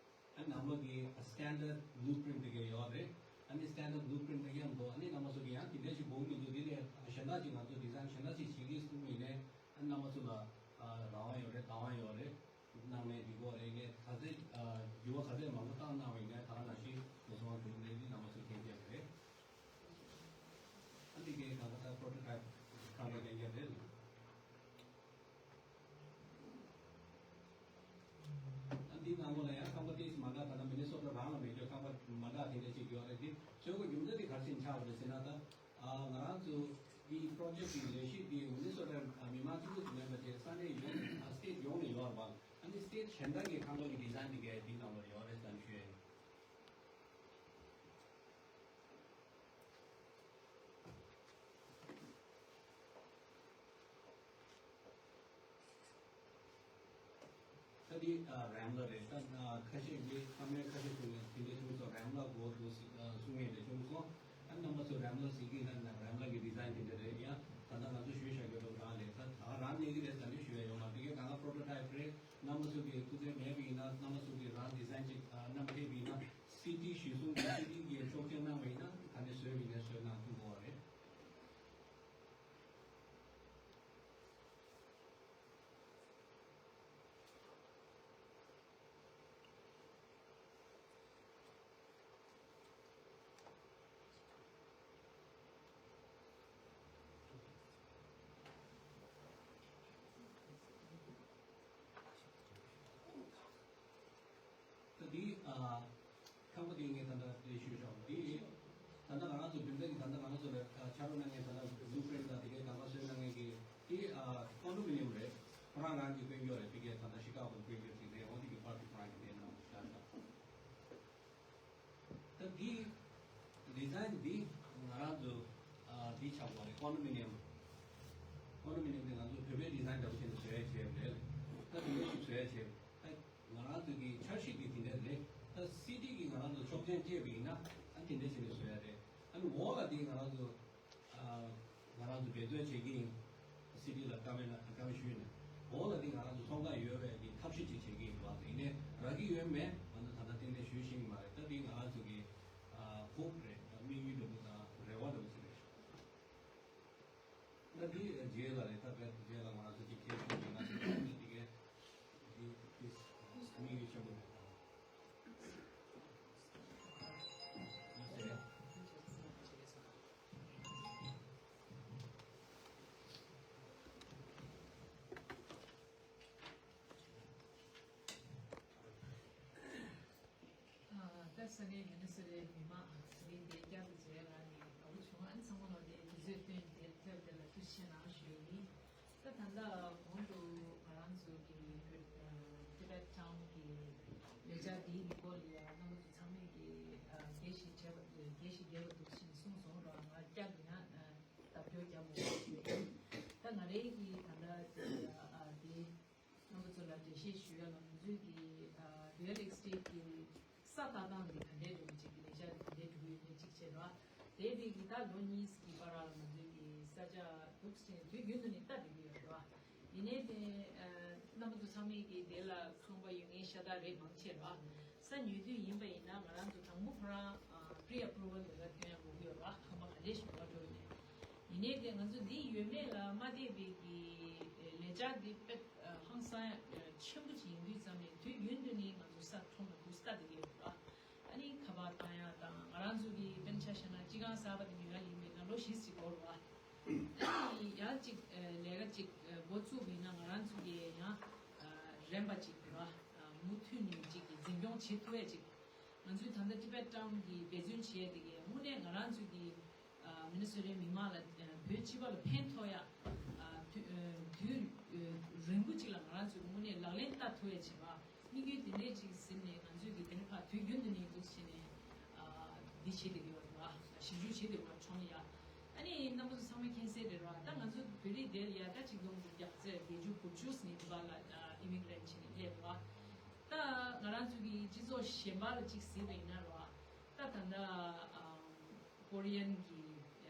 ཨ་ནང་པ་གི་སི་ཊན་ཌར་ཌི་བླུ་པི་རིན་ཊི་དེ་ག་ཡོད་རེད། ཨ་ནི་སི་ཊན་ཌར་ཌི་བླུ་པི་རིན་ཊི་དང་མཉམ་དུ་ཨ་ནི་རྣམ་པ་ཚོ་གི་ཡང་དེ་འདྲ་ཞིག་དགོས་ཀྱི་འདུག་དེ་ལས་གཞན་དག་ཅིག་ང་ཚོ་ཌི་ཛའིན་གཞན་དག་ཅིག་བྱེད་ཀྱི་འདུག་ཡིན་ནའི་ཨ་ནི་རྣམ་པ་ཚོ་ལ་ཨ་རང་དབང་ཡོད་རེད། བདག་དབང་ཡོད་རེད། གནང་ནའི་འགྲིག་གི་རེད། ངས་ག་ཚད་ཨ་འགྱུར་བ་ག་ཚད་མང་པོ་བཏང་གནང་བ་ཡིན་ནའི་ད་ག་ནང་བཞིན་ལོ་ཚོད་དུ་རེད། འདི་རྣམ་པ་ཚོ་མཁྱེན་གྱི་རེད། ཨ་འདི་གའི་གང་ལྟར་པྲོ་ཊོ་ཊའིབ་ཁང་པ་ལེན་རྒྱུ་རེད། ཨ་འདི་ནང་ལོགས་ལ་ཡང་ཁང་པ་ཏོག་ཙམ་མ་འདྲ། ད་ལྟ་མི་ནི་སོ་ཊ་རང་ལ་མེད་རྒྱུ་ཁང་པ་མ་འདྲ་དེ་འདྲ་ཅིག་ཡོད་རེད། འདི་བཟོ་དགོས་རྒྱུ་མཚན་དེ་ག་རེ་བྱས་ནས་ཆགས་པ་རེད་ཟེར་ན། ད་ཨ་ང་རང་ཚོ་འདི་པྲོ་ཇེཀ་གི་ལས་གཞི་འདི་མི་ནི་སོ་ཊ་མི་མང་གཅིག་པུ་ཙམ་མིན་པ་བྱས་ས་གནས་ཡོངས་ནས་ཨ་སི་ཊེཊ་ཡོངས་ནས་ཡོད་རེད་པ། ཨ་ནི་སི་ཊེཊ་གཞན་དག་གི་ཁང་པ་གི་ཌི་ཛའིན་འདི་གའི་འདི་ནང་ལ་ཡོད་རེད་ཟེར་ནས་ཞུ་ཡ་ཡིན། ད་འདི་ཨ་རེམ་ལ་རེད། ད་ཨ་ཁ་ཤས་ཀྱིས་བཀའ་མོལ་ཁ་ཤས་བྱུང་ནས་དེ་འདྲ་བྱུང་སོང་། རེམ་ལ་དགོས་འདུག་ཟེར་ཨ་གསུང་མཁན་དེ་བྱུང་སོང་། ཨ་རྣམ་པ་ཚོ་རེམ་ལ་ཟེར་གྱི་ན་རེམ་ལ་གི་ཌི་ཛའིན་དེ་འདྲ་རེད། ཡང་ད་ལྟ་ང་ཚོ་ཞུས་བཞག་རྒྱུ་འདྲ་པོ་རང་རེད། ད་ད་རང་གནས་ཀྱི་རེད་ཟེར་ནས་ཞུ་ཡ་ཡོད་མ་རེད། དེ་གའི་གང་ག་པྲོ་ཊོ་ཊའིབ་རེད། རྣམ་པ་ཚོ་གི་སྐུ་ཚེ་མེད་པ་ཡིན་ན་རྣམ་པ་ཚོ་གི་རང་ཌི་ཛའིན་ཅིག་ཨ་བསྣམས་ཕེབས་པ་ཡིན་ན། སི་ཊི་གཞིར་བཟུང་གི་སི་ཊི་གི་ཆོག་མཆན་གནང་བ་ཡིན་ན་ད་ནས་བཟོས་པ་ཡིན་ནའི་བཟོས་གནང་ཐུབ་དགོས་པ་རེད། འདི་ཨ་ཁང་པ་དེ་ངས་ད་ལྟ་དེ་ཞུས་ཤག་འདི་ད་ལྟ་ང་རང་ཚོ་བདུན་ཕྲག་གི་ད་ལྟ་ང་རང་ཚོ་ལ་ཨ་ཕྱག་རོགས་གནང་མཁན་ད་ལྟ་བླུ་པི་རིན་ཊི་དང་དེ་གའི་གང་ག་བཟོས་གནང་མཁན་གྱི་དེ་ཨ་ཀོན་ཌོ་མི་ནི་ཡམ་རེད། ཁོ་རང་རང་གི་དཔལ་འབྱོར་རེད། དེ་གའི་ད་ལྟ་ཤི་ཀ་གོ་དཔལ་འབྱོར་དེ་རེད། འོ་དེ་གི་པར་ཊི་ཁོ་རང་གི་དེ་ནང་བཞག་ཤག་ད་འདི་ཌི་ཛའིན་འདི་ང་རང་ཚོ་ཨ་འདི་ཆགས་པ་རེད། ཀོན་ཌོ་མི་ནི་ཡམ། ཀོན་ཌོ་མི་ནི་ཡམ་དེ་ང་ཚོ་བོད་པའི་ཌི་ཛའིན་འདྲ་པོ་བྱས་ནས་བཟོ་ཡ་བྱས་པ་རེད། ད་དེ་འདྲ་ཞིག་བཟོ་ཡ་བྱས་པ། ད་ང་རང་ཚོ་གི་འཆར་གཞི་དེ་དེ་འདྲ་རེད། ད་སི་ཊི་གི་ང་རང་ཚོ་ཆོག་མཆན་སྤྲད་པ་ཡིན་ན་ཨ་དེ་འདྲ་བྱས་ནས་བཟོ་ཡ་རེད། ཨ་ནི་འོག་ལ་དེ་ང་རང་ཚོ་ཨ་ང་རང་ཚོ་འབད་རྩོལ་བྱེད་ཀྱི་ཡིན། སི་ཊི་ལ་བཀའ་མོལ་བཀའ་མོལ་ཞུས་ནས་འོག་ལ་དེ་ང་རང་ཚོ་ཚོང་ཁང་ཡོད་པའི་གི་ཐབས་ཤེས་ཅིག་བྱེད་ཀྱི་ཡིན་པ། ཡིན་ནའི་རག་གི་ཡོད་མེད་ང་ཚོ་ད་ལྟ་གཏན་གཏན་ཞུ་ཤེས་ཀྱི་མ་རེད། ད་དེ་ང་རང་ཚོ་གི་ཨ་ཧོབ་རེད། ད་དམིགས་ཡུལ་འདྲ་པོ་དང་རེ་བ་འདྲ་པོ་ཞིག་རེད། ད་དེ་རྗེས་ལ་རེད། ད་དཔེ་རྗེས་ལ་ང་རང་ཚོ་གཅིག་ཁྱེར་ཤོག་ཅིག་ང་ཚོ་ད་དེ་གའི་དེ་དེ་དམིགས་ཡུལ་ཆེན་པོ་རེད། ཡོད་ཟེར། ད་ས་གནས་མི་ནི་སོ་ཊའི་མི་མང་ཟེར་བའི་འདས་བསྐྱར་དུ་མཇལ་ལ་ནི་དགའ་པོ་བྱུང་། ཨ་ནི་ཚང་མ་ལ་དེ་དུས་ཚོད་བཏོན་དེ་ཐེབས་དེ་ལ་ཐུགས་རྗེ་ཆེ་གནང་ཞུ་ཡི། ད་ད་ལྟ་གོང་དུ་ང་རང་ཚོ་གི་ཊི་བེཊ་ཊའུན་གི་ལས་འཆར་འདིའི་སྐོར་ལ་ཡང་རྣམ་པ་ཚོ་ཚང་མས་ཀྱི་དགེ་ཞིག་བྱས་པ་དགེ་ཞིག་བསྡད་པ་འདུག་ཅེས་གསུངས་སོང་ར། ང་བསྐྱར་དུ་ཡང་ལྡབ་སྐྱོར་རྒྱབ་དགོས་ཞུ་ཡི། ད་ང་རའི་གི་ད་ལྟ་དེ་རྣམ་པ་ཚོ་ལ་འགྲེལ་བཤད་ཞུ་ཡ་ལ་ང་ཚོའི་གི་རི་ཡལ་ཨེ་སི་ཊེཊ་གི་ས་ལྟ་སྟངས་འདི་ག་འདྲའི་འགྲོ་གི་ཅིག་གི་ལས་འཆར་འདི་ག་འདྲའི་འགྲོ་གི་ཡོད་མེད་ཅིག་བྱས་ར། དེ་དེ་གི་ད་ལོ་གཉིས་ཀྱི་བར་ལ་ང་ཚོའི་གི་ས་ཆ་འདུག་ཟེར་དུས་རྒྱུན་དུ་ནི་ལྟ་བསྡད་ཀྱི་ཡོད་ར། ཡིན་ནའི་དེ་རྣམ་པ་ཚོ་ཚང་མས་གི་དེ་ལ་ཁང་པ་ཡོད་མཁན་ཤ་སྟག་རེད་མང་ཆེ་ར། ས་ཉོ་དུས་ཡིན་པ་ཡིན་ན་ང་རང་ཚོ་དང་པོ་ཁོ་རང་པི་རི་ཨེ་པུ་རུ་ཝལ་འདི་ག་ཐོན་ཡ་དགོས་ཀྱི་ཡོད་ར། ཁང་པ་ག་འདྲས་ཞིག་འགྲོ་བ་འགྲོ་ཡིན་ནའི། ཡིན་ནའི་དེ་ང་ཚོ་འདི་ཡོད་མེད་ལ་མ་བལྟས་པའི་གི་ལས་འཆར་འདི་དཔེ་ཧང་སང་ཡ་ཆེན་པོ་ཅིག་ཡིན་དུས་ཙམ་ནས་དུས་རྒྱུན་དུ་ནི་ང་ཚོ་ས་ཁྲོམ་ལ་འདུག་ལྟ་བསྡད་ཀྱི་ཡོད་ར། ཨ་ནི་ཁ་པར་བཏང་ཡ་དང་ང་རང་ཚོ་གི་དཔེར་ན་ཆ་བཞག་ན་སྤྱི་ཁང་གསར་པ་དེ་ཉོ་ཡ་ཡིན་པས་ན་ལོ་བཞི་ཙམ་འགོར་བ། ཨ་ནི་ཡང་ཅིག་ལས་ཀ་ཅིག་འགོ་བཙུགས་པ་ཡིན་ན་ང་རང་ཚོ་གི་ཡང་རན་པ་ཅིག་ར་མུ་མཐུད་ནས་ཅིག་གི་འཛིན་སྐྱོང་བྱེད་ཐུབ་ཡ་ཅིག་ང་ཚོའི་ད་ལྟ་ཊི་བེཊ་ཊའུན་གི་འབད་བརྩོན་བྱས་དེ་གའི་དངོས་གནས་ང་རང་ཚོའི་གི་ཨ་མི་ནི་སོ་ཊའི་མི་མང་ལ་ཨ་བོད་སྤྱི་པ་ལ་ཕན་ཐོགས་ཡ་ཨ་དུས་ཨ་དུས་ཨ་རིང་པོ་ཅིག་ལ་ང་རང་ཚོའི་དངོས་གནས་ལག་ལེན་བསྟར་ཐུབ་ཡ་བྱེད་པ་དམིགས་ཡུལ་དེ་འདྲས་ཅིག་ཟིན་ནས་ང་ཚོའི་གི་དེ་འདྲ་ཕར་དུས་རྒྱུན་དུ་ནས་འདུག་བྱས་ནས་ཨ་འདི་བྱེད་བསྡད་ཀྱི་ཡོད་རེད་བ། ཞིབ་འཇུག་བྱེད་བསྡད་ཀྱི་ཡོད་རེད་བ། ཁྲོམ་ཡ། ཨ་ནི་རྣམ་པ་ཚོ་ཚང་མས་མཁྱེན་གསལ་རེད་བ། ད་ང་ཚོ་བོད་རིགས་དེ་ལ་ཡ་ད་ཆིག་སྟོང་དགུ་བརྒྱ་བརྒྱད་ཅུ་གོ་བཅུ་ནས་འདི་བར་ལ་ཨ་ཨི་མི་གྷི་རེན་ཊི་བྱས་ནས་སླེབས་རེད་བ། ད་ང་རང་ཚོ་གི་སྤྱི་ཚོགས་གཞན་པ་ལ་ཅིག་གཟིགས་པ་ཡིན་ན་རེད་བ། ད་ད་ལྟ་ཨམ་ཀོ་རི་ཡན་གྱི་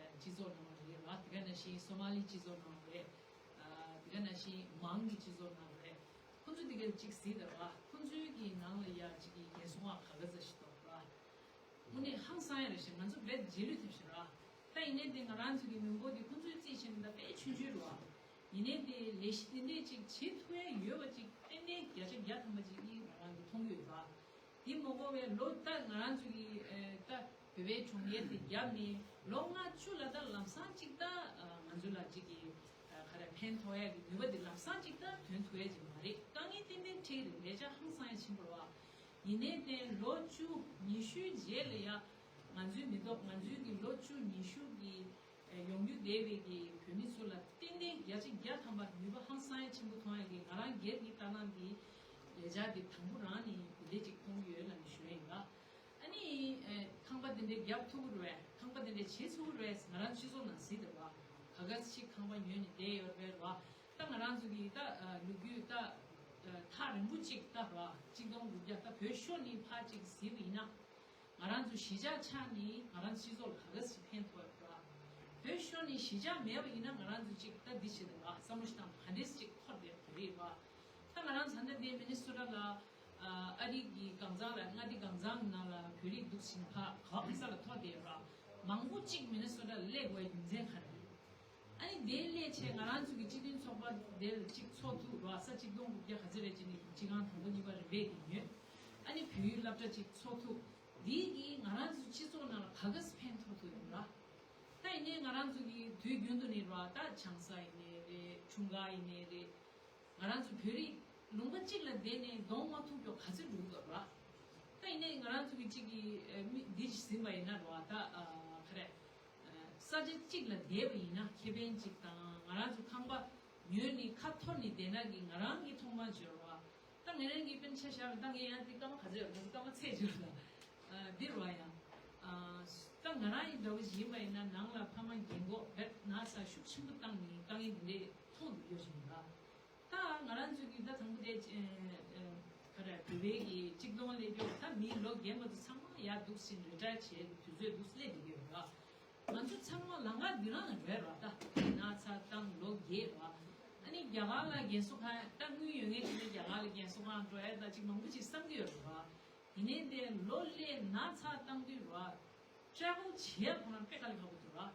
ཨ་སྤྱི་ཚོགས་ནང་རེད་བ། དེ་ག་ནང་བཞིན་སོ་མ་ལི་སྤྱི་ཚོགས་ནང་རེད། ཨ་དེ་ག་ནང་བཞིན་མང་གི་སྤྱི་ཚོགས་ནང་རེད། ཁོ་ཚོ་དེ་ག་ཅིག་གཟིགས་དང་རེད་བ། ཁོ་ཚོའི་གི་ནང་ལ་ཡ་ཅིག་གི་རྒྱལ་སྲུང་བ་ག་ག་ཚ་ཞིག་འདུག་རེད་བ། དངོས་གནས་ཧང་སང་ཡ་རེད་ཤག་ང་ཚོ་རྦད་རྗེས་ལུས་ཐེབས་ཤག་ར། ད་ཡིན་ནའི་དེ་ང་རང་ཚོ་གི་མི་འབོར་དེ་ཁོང་ཚོའི་རྩིས་བྱས་ན་ད་དཔེ་ཆུང་ཆུང་རེད་བ། ཡིན་ནའི་དེ་ལས་གཞི་དེ་འདྲས་ཅིག་བྱེད་ཐུབ་ཡ་ཡོད་པ་ཅིག་ཏན་ཏན་བརྒྱ་ཆ་བརྒྱ་ཐམ་པ་ཅིག་གིས་ང་རང་གིས་མཐོང་གི་ཡོད་ར། དེ་མ་གཏོགས་པའི་ལོ་ད་ང་རང་ཚོ་གི་ཨེ་ད་བོད་པའི་གྲོང་ཁྱེར་དེ་བརྒྱབ་ནས་ལོ་ལྔ་བཅུ་ལ་ད་ལམ་སང་ཅིག་ད་ཨ་ང་ཚོ་ལ་ཅིག་གི་ཨ་ག་རེ་ཕན་ཐོགས་ཡ་གི་ནུས་པ་དེ་ལམ་སང་ཅིག་ད་ཐོན་ཐུབ་ཡ་ཅིག་མ་རེད། དཀའ་ངལ་ཏན་ཏན་འཕྲད་རེད། ལས་འཆར་ཧང་སང་ཡ་ཆེན་པོ་རེད་བ། ཡིན་ནའི་དེ་ལོ་བཅུ་ཉི་ཤུའི་རྗེས་ལ་ཡ། ང་ཚོའི་མི་ཐོག་ང་ཚོའི་གི་ལོ་བཅུ་ཉི་ཤུ་གི་ཡོང་རྒྱུ་བསྡད་པའི་གི་བོད་མི་ཚོ་ལ་ཏན་ཏན་བརྒྱ་ཆ་བརྒྱ་ཐམ་པ་ནུས་པ་ཧང་སང་ཡ་ཆེན་པོ་ཐོན་ཡ་གི་ང་རང་སྒེར་གྱི་ལྟ་སྟངས་འདི་ལས་འཆར་འདི་དང་པོ་རང་ནས་དེ་འདྲས་ཅིག་མཐོང་གི་ཡོད་ལབ་ནས་ཞུ་ཡ་ཡིན་ལ། ཨ་ནི་ཁང་པ་དེ་འདྲས་རྒྱབ་ཐུབ་ཀྱི་རེད། ཁང་པ་དེ་འདྲས་བྱེད་ཚུགས་ཀྱི་རེད། ང་རང་སྤྱི་ཚོགས་ནང་གཟིགས་འདུག་བ། ག་ག་ཅིག་ཁང་པ་ཉོས་ནས་བསྡད་ཡོད་རེད་བ། ད་ང་རང་ཚོ་གི་ད་ལོ་རྒྱུས་ད་ཐག་རིང་པོ་ཅིག་ད་ར་གཅིག་སྟོང་དགུ་བརྒྱ་ད་བོད་ཤོར་ནས་ཕར་ཅིག་གཟིགས་པ་ཡིན་ན། ང་རང་ཚོ་གཞིས་ཆགས་ཆགས་ནས་ང་རང་སྤྱི་ཚོགས་ལ་ག་ག་ཞིག་ཕན་ཐོགས་ཡོད་ར། བོད་ཤོར་ནས་གཞིས་ཆགས་མེད་པ་ཡིན་ན་ང་རང་ཚོ་ཅིག་ད་འདི་བྱེད་དང་བ་བསམ་བློ་ཞིག་བཏང་ག་འདྲས་ཅིག་འཁོར་བསྡད་པ་རེད་བ། ད་ང་རང་ཚོ་ད་ལྟ་དེ་མི་ནི་སོ་ཊ་ལ་ཨ་རི་གི་གང་ཚང་ལ་མངའ་སྡེ་གང་ཚང་གི་ནང་ལ་བོད་རིགས་འདུག་ཟིན་ཕ་ག་བ་ག་ས་ལ་ཐོར་བསྡད་ཡོད་ར། མང་པོ་ཅིག་མི་ནི་སོ་ཊ་ལ་སླེབས་དགོས་རྒྱུ་མཚན་ག་རེ་རེད། ཨ་ནི་དེ་སླེབས་བྱས་ང་རང་ཚོ་གི་སྤྱི་མཐུན་ཚོགས་པ་དེ་ལ་གཅིག་ཚོགས་ཐུབ་ར། ས་གཅིག་སྟོང་དགུ་བརྒྱ་ག་ཚོད་རེད་ཅེས་ནི་སྤྱི་ཁང་དང་པོ་གཉིས་པ་རིམ་པས་ཀྱི་ཉོས། ཨ་ནི་བོད་ཡིག་སློབ་གྲྭ་གཅིག་ཚོགས་ཐུབ། འདིས་ཀྱིས་ང་རང་ཚོ་སྤྱི་ཚོགས་ནང་ལ་ག་ག་ཕན་ཐོགས་ཐུབ་ཡོད་ར། ད་ཡིན་ནའི་ང་རང་ཚོ་གི་དུས་རྒྱུན་དུ་ནི་ར་ད་ཆང་ས་ཡིན་ནའི་རེད། འཁྲུངས་སྐར་ཡིན་ནའི་རེད། ང་རང་ཚོ་བོད་རིགས་ལུང་པ་གཅིག་ལ་བསྡད་ནས་གདོང་མ་ཐུག་རྒྱུ་ག་ཚོད་འགྲོ་གི་འདུག་ར། ད་ ནས་ང་རང་ཚོ་གི་གཅིག་གི་ཨ་མི་འདི་ཞིག་ཟིན་པ་ཡིན་ན་རོ། ད་ཨ་ག་རེ། ས་ཆ་གཅིག་ལ་བསྡད་པ་ཡིན་ན་ཁེ་ཕན་གཅིག་དང་། ང་རང་ཚོ་ཁང་པ་ཉོས་ནས་ཁ་འཐོར་ནས་བསྡད་ན་གི་ང་རང་གི་མཐོང་མ་བྱོས་རོ། ད་ངས་རང་གི་དཔེར་ཆ་བཞག་པ། ད་ངས་ཡང་དེ་སྐར་མ་ག་ཚོད་ཡོད་རེད། སྐར་མ་ཚད་བྱོས་ལ། ཨ་འདི་རོ་ཡང་། ཨ་ད་ང་རང་ཡི་འདྲ་བོ་ཞིག་ཡིན་པ་ཡིན་ན་ནང་ལ་ཕ་མ་རྒན་གོག་བེད་ན་ཚ་ཤུགས་ཆེན་པོ་བཏང་ནས་དཀའ་ངལ་འདི་འདྲས་མཐོང་འདུག་ཡོད་བཞིན་ལ། ད་ང་རང་ཚོ་གི་ད་དང་པོ་དེ་ཨ་ཨ་ག་རེ། བོད་པའི་གི་གཅིག་སྟོང་སླེབས་རྒྱུ་ད་མི་ལོ་རྒན་པ་ཚོ་ཚང་མ་ཡར་འདུག་ཟིན་རི་ཊ་ཡར་བྱས་དུས་ཚོད་འདུག་སླེབས་བསྡད་ཀྱི་ཡོད་ར། ང་ཚོ་ཚང་མ་ལམ་ཁ་འདི་རང་ལ་འགྲོ་ཡ་ར། ད་ན་ཚ་བཏང་ལོ་རྒས་ར། ཨ་ནི་རྒྱ་གར་ལ་རྒན་གསོ་ཁང་། ད་དངུལ་ཡོད་མཁན་ཅིག་ནི་རྒྱ་གར་ལ་རྒན་གསོ་ཁང་འགྲོ་ཡ་ད་ཅིག་མང་པོ་ཅིག་བསམ་གྱི་ཡོད་ར། དེ་ནས་དེ་ལོ་སླེབས་ན་ཚ་བཏང་དུས་ར། ཊེ་རེ་ཝལ་བྱེད་ཡ་ཁོ་རང་དཔེ་དཀའ་ལས་ཁག་པོ་འདུག་ར།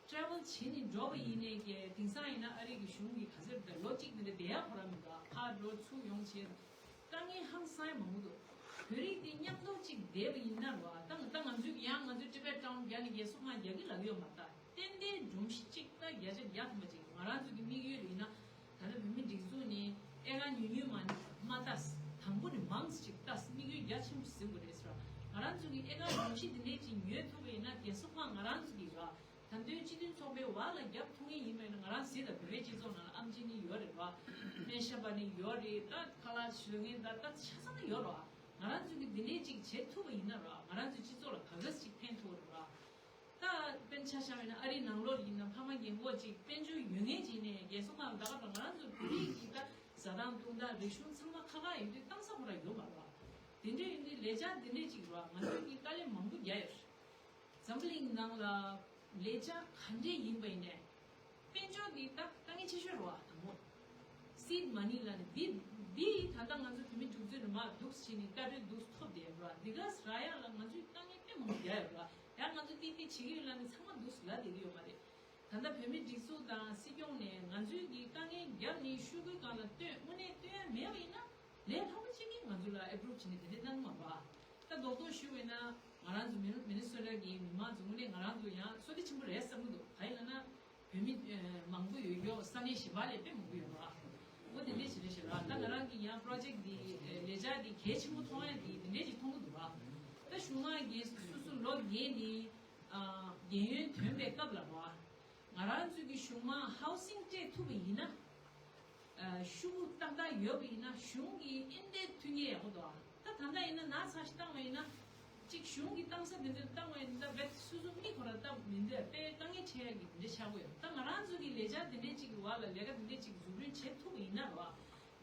ཊེ་རེ་ཝལ་བྱེད་ནས་འགྲོ་བ་ཡིན་ནའི་གི་དེང་སང་ཡིན་ན་ཨ་རི་གི་གཞུང་གིས་ག་ཚོད་དེ་ལོ་གཅིག་དེ་འདྲ་བསྡད་ཡ་ཁོ་རང་མི་འདུག་ཕར་འགྲོ་ཚུར་ཡོང་བྱེད་དཀའ་ངལ་ཧང་སང་ཡ་མང་པོ་འདུག་བོད་རིགས་དེ་མཉམ་དུ་གཅིག་བསྡད་པ་ཡིན་ན་ར། ད་ད་ང་ཚོས་ཡང་ང་ཚོའི་ཊི་བེཊ་ཊའུན་རྒྱ་ནས་རྒན་གསོ་ཁང་རྒྱག་གི་ལབ་ཡོད་མ་རེད། ད་ཏན་ཏན་སྒྲོམ་གཞི་གཅིག་ད་བརྒྱ་ཆ་བརྒྱ་ཐམ་པ་ཅིག་ང་རང་ཚོ་གི་དམིགས་ཡུལ་ཡིན་ན། ད་ལྟ་བོད་མི་སྒྲིག་འཛུགས་ནས་ཨེ་ཀར་ཉུང་ཉུང་མ་མ་ལྟ། དང་པོ་ནས་མང་ཙམ་ཅིག་ལྟ། དམིགས་ཡུལ་རྒྱ་ཆེན་པོ་ཟིན་དགོས་རེད་ཟེར་བ། ང་རང་ཚོ་གིས་ཨེ་ཀར་ཉུང་ཤས་འདི་འདྲས་ཅིག་ཉོས་ཐུབ་པ་ཡིན་ན་རྒན་གསོ་ཁང་ང་རང་ཚོ་གིས་ར། ད་དུང་སྤྱི་མཐུན་ཚོགས་པའི་འོག་ལ་རྒྱབ་ཐུབ་མཁན་ཡིན་པ་ཡིན་ན། ང་རང་གཟིགས་དང་། བོད་པའི་སྤྱི་ཚོགས་ནང་ལ་ཨེམ་ཆི་ནི་ཡོད་རེད་ར། སྨན་ཞབས་པ་ནི་ཡོད་རེད། ད་ཁ་ལག་བཟོ་མཁན་ད་ད་ཆ་ཚང་ཡོད་ར། ང་རང་ཚོ་གིས་འདི་འདྲས་ཅིག་བྱེད་ཐུབ་པ་ཡིན་ན་ར། ང་རང་ཚོའི་སྤྱི་ཚོགས་ལ་ག་འདྲས་ཅིག་ཕན་ཐོགས་རེད་ར། ད་དཔེར་ཆ་བཞག་པ་ཡིན་ན་ཨ་རིའི་ནང་ལོགས་ཡིན་ན་ཕ་མ་རྒན་གོག་ཅིག་དཔལ་འབྱོར་ཡོད་མཁན་ཅིག་ནས་རྒན་གསོ་ཁང་ལ་ད་ག་རང་ང་རང་ཚོ་བོད་རིགས་ཀྱི་ད་བཟའ་སྟངས་བཏུང་སྟངས་རིག་གཞུང་ཚང་མ་ཁ་ཁ་ཡིན་དུས་བཏང་ས་ཁོ་རང་ཡོད་མ་རེད་བ། དེ་འདྲ་ཡིན་དུས་ལས་འཆར་འདི་འདྲ་ཅིག་རེད་བ། ང་ཚོས་ཀྱི་དཀའ་ལས་མང་པོ་རྒྱག་ཡོད་རེད། འཛམ་བུ་གླིང་ནང་ལ་ལས་འཆར་ག་འདྲས་ཡིན་པ་ཡིན་ནའི་དཔལ་འབྱོར་འདི་ད་དཀའ་ངལ་ཆེ་ཤོས་རེད་བ། དང་པོ་seed money་ལབ་ནས་འདི་འདི་ད་ལྟ་ང་ཚོ་བོད་མི་སྒྲིག་འཛུགས་ནས་མར་འདུག་བྱས་ནས་ལྟ་གྲུབ་འདུག་ཐོབ་བསྡད་རེད་བ། འདི་ག་རག་ཡག་ལ་ང་ཚོས་དཀའ་ངལ་དཔེ་མང་པོ་རྒྱག་ཡོད་རེད་བ། ཡང་ང་ཚོ་ཏིག་ཏིག་བྱེད་ཀྱི་ཡོད་ལབ་ནས་ཚང་མ་འདུག་ལབ་བསྡད་ཀྱི་ཡོད་མ་རེད། ད་ལྟ་བོད་མི་སྒྲིག་འཛུགས་དང་སྲིད་སྐྱོང་ནས་ང་ཚོའི་གི་དཀའ་ངལ་བརྒྱབ་ནས་ཤོག་གུའི་སྒང་ལ་བཏོན། དངོས་གནས་བཏོན་ཡ་མེད་པ་ཡིན་ན་ལས་སླ་པོ་གཅིག་གིས་ང་ཚོ་ལ་approve་བྱས་ནས་དེ་འདྲ་གནང་མ་རེད་བ། ད་རྡོག་རྡོག་ཞུ་བ་ཡིན་ན་ང་རང་ཚོ་མི་མི་ནི་སོ་ཊ་གི་མི་མང་ཚོ་དངོས་གནས་ང་རང་ཚོ་ཡང་བསོད་བདེ་ཆེན་པོ་རེད་བསམ་གྱི་འདུག་གང་ཡིན་ལབ་ན། བོད་མི་ཨ་མང་པོ་ཡོད་ཀྱོག་ས་གནས་གཞན་པ་ལས་དཔེ་མང་པོ་ཡོད་རེད་བ། འོ་དེ་འདྲས་ཞིག་རེད་ཤག་ར། ད་ང་རང་གི་ཡང་པོ་རོ་ཇེཀ་འདི་ཨ་ལས་འཆར་འདི་གལ་ཆེན་པོ་མཐོང་ཡ་འདི་དེ་འདྲས་ཅིག་མཐོང་གི་འདུག་ར། ད་གཞུང་མང་གིས་སོ་སོ་ལོ་རྒས་ནས་ཨ་རྒན་ཡོལ་ཐོན་པའི་སྐབས་ལ་ར། ང་རང་ཚོ་གི་གཞུང་མང་ཧའུ་སིང་སྤྲད་ཐུབ་པ་ཡིན་ན། ཨ་ཤུགས་ཏག་ཏག་ཡོད་པ་ཡིན་ན་གཞུང་གིས་ཨེ་འདྲའི་མཐུན་རྐྱེན་ཡག་པོ་འདུག་ད་ད་ལྟ་ཡིན་ན་ན་ཚ་ཞིག་བཏང་བ་ཡིན་ན། གཅིག་གཞུང་གིས་བཏང་ས་དེ་འདྲ་བཏང་བ་ཡིན་ན་ད་བེད་སོ་སོ་མི་ཁོ་རང་སྟབས་མི་འདོད་དཔེ་དཀའ་ངལ་འཕྲད་ཡག་གི་དེ་འདྲ་ཆགས་ཀྱི་ཡོད། ད་ང་རང་ཚོ་གི་ལས་འཆར་དེ་འདྲ་ཅིག་གི་འོག་ལ་ལས་ཀ་དེ་འདྲ་ཅིག་འཛུགས་སྐྲུན་བྱེད་ཐུབ་པ་ཡིན་ན་ར།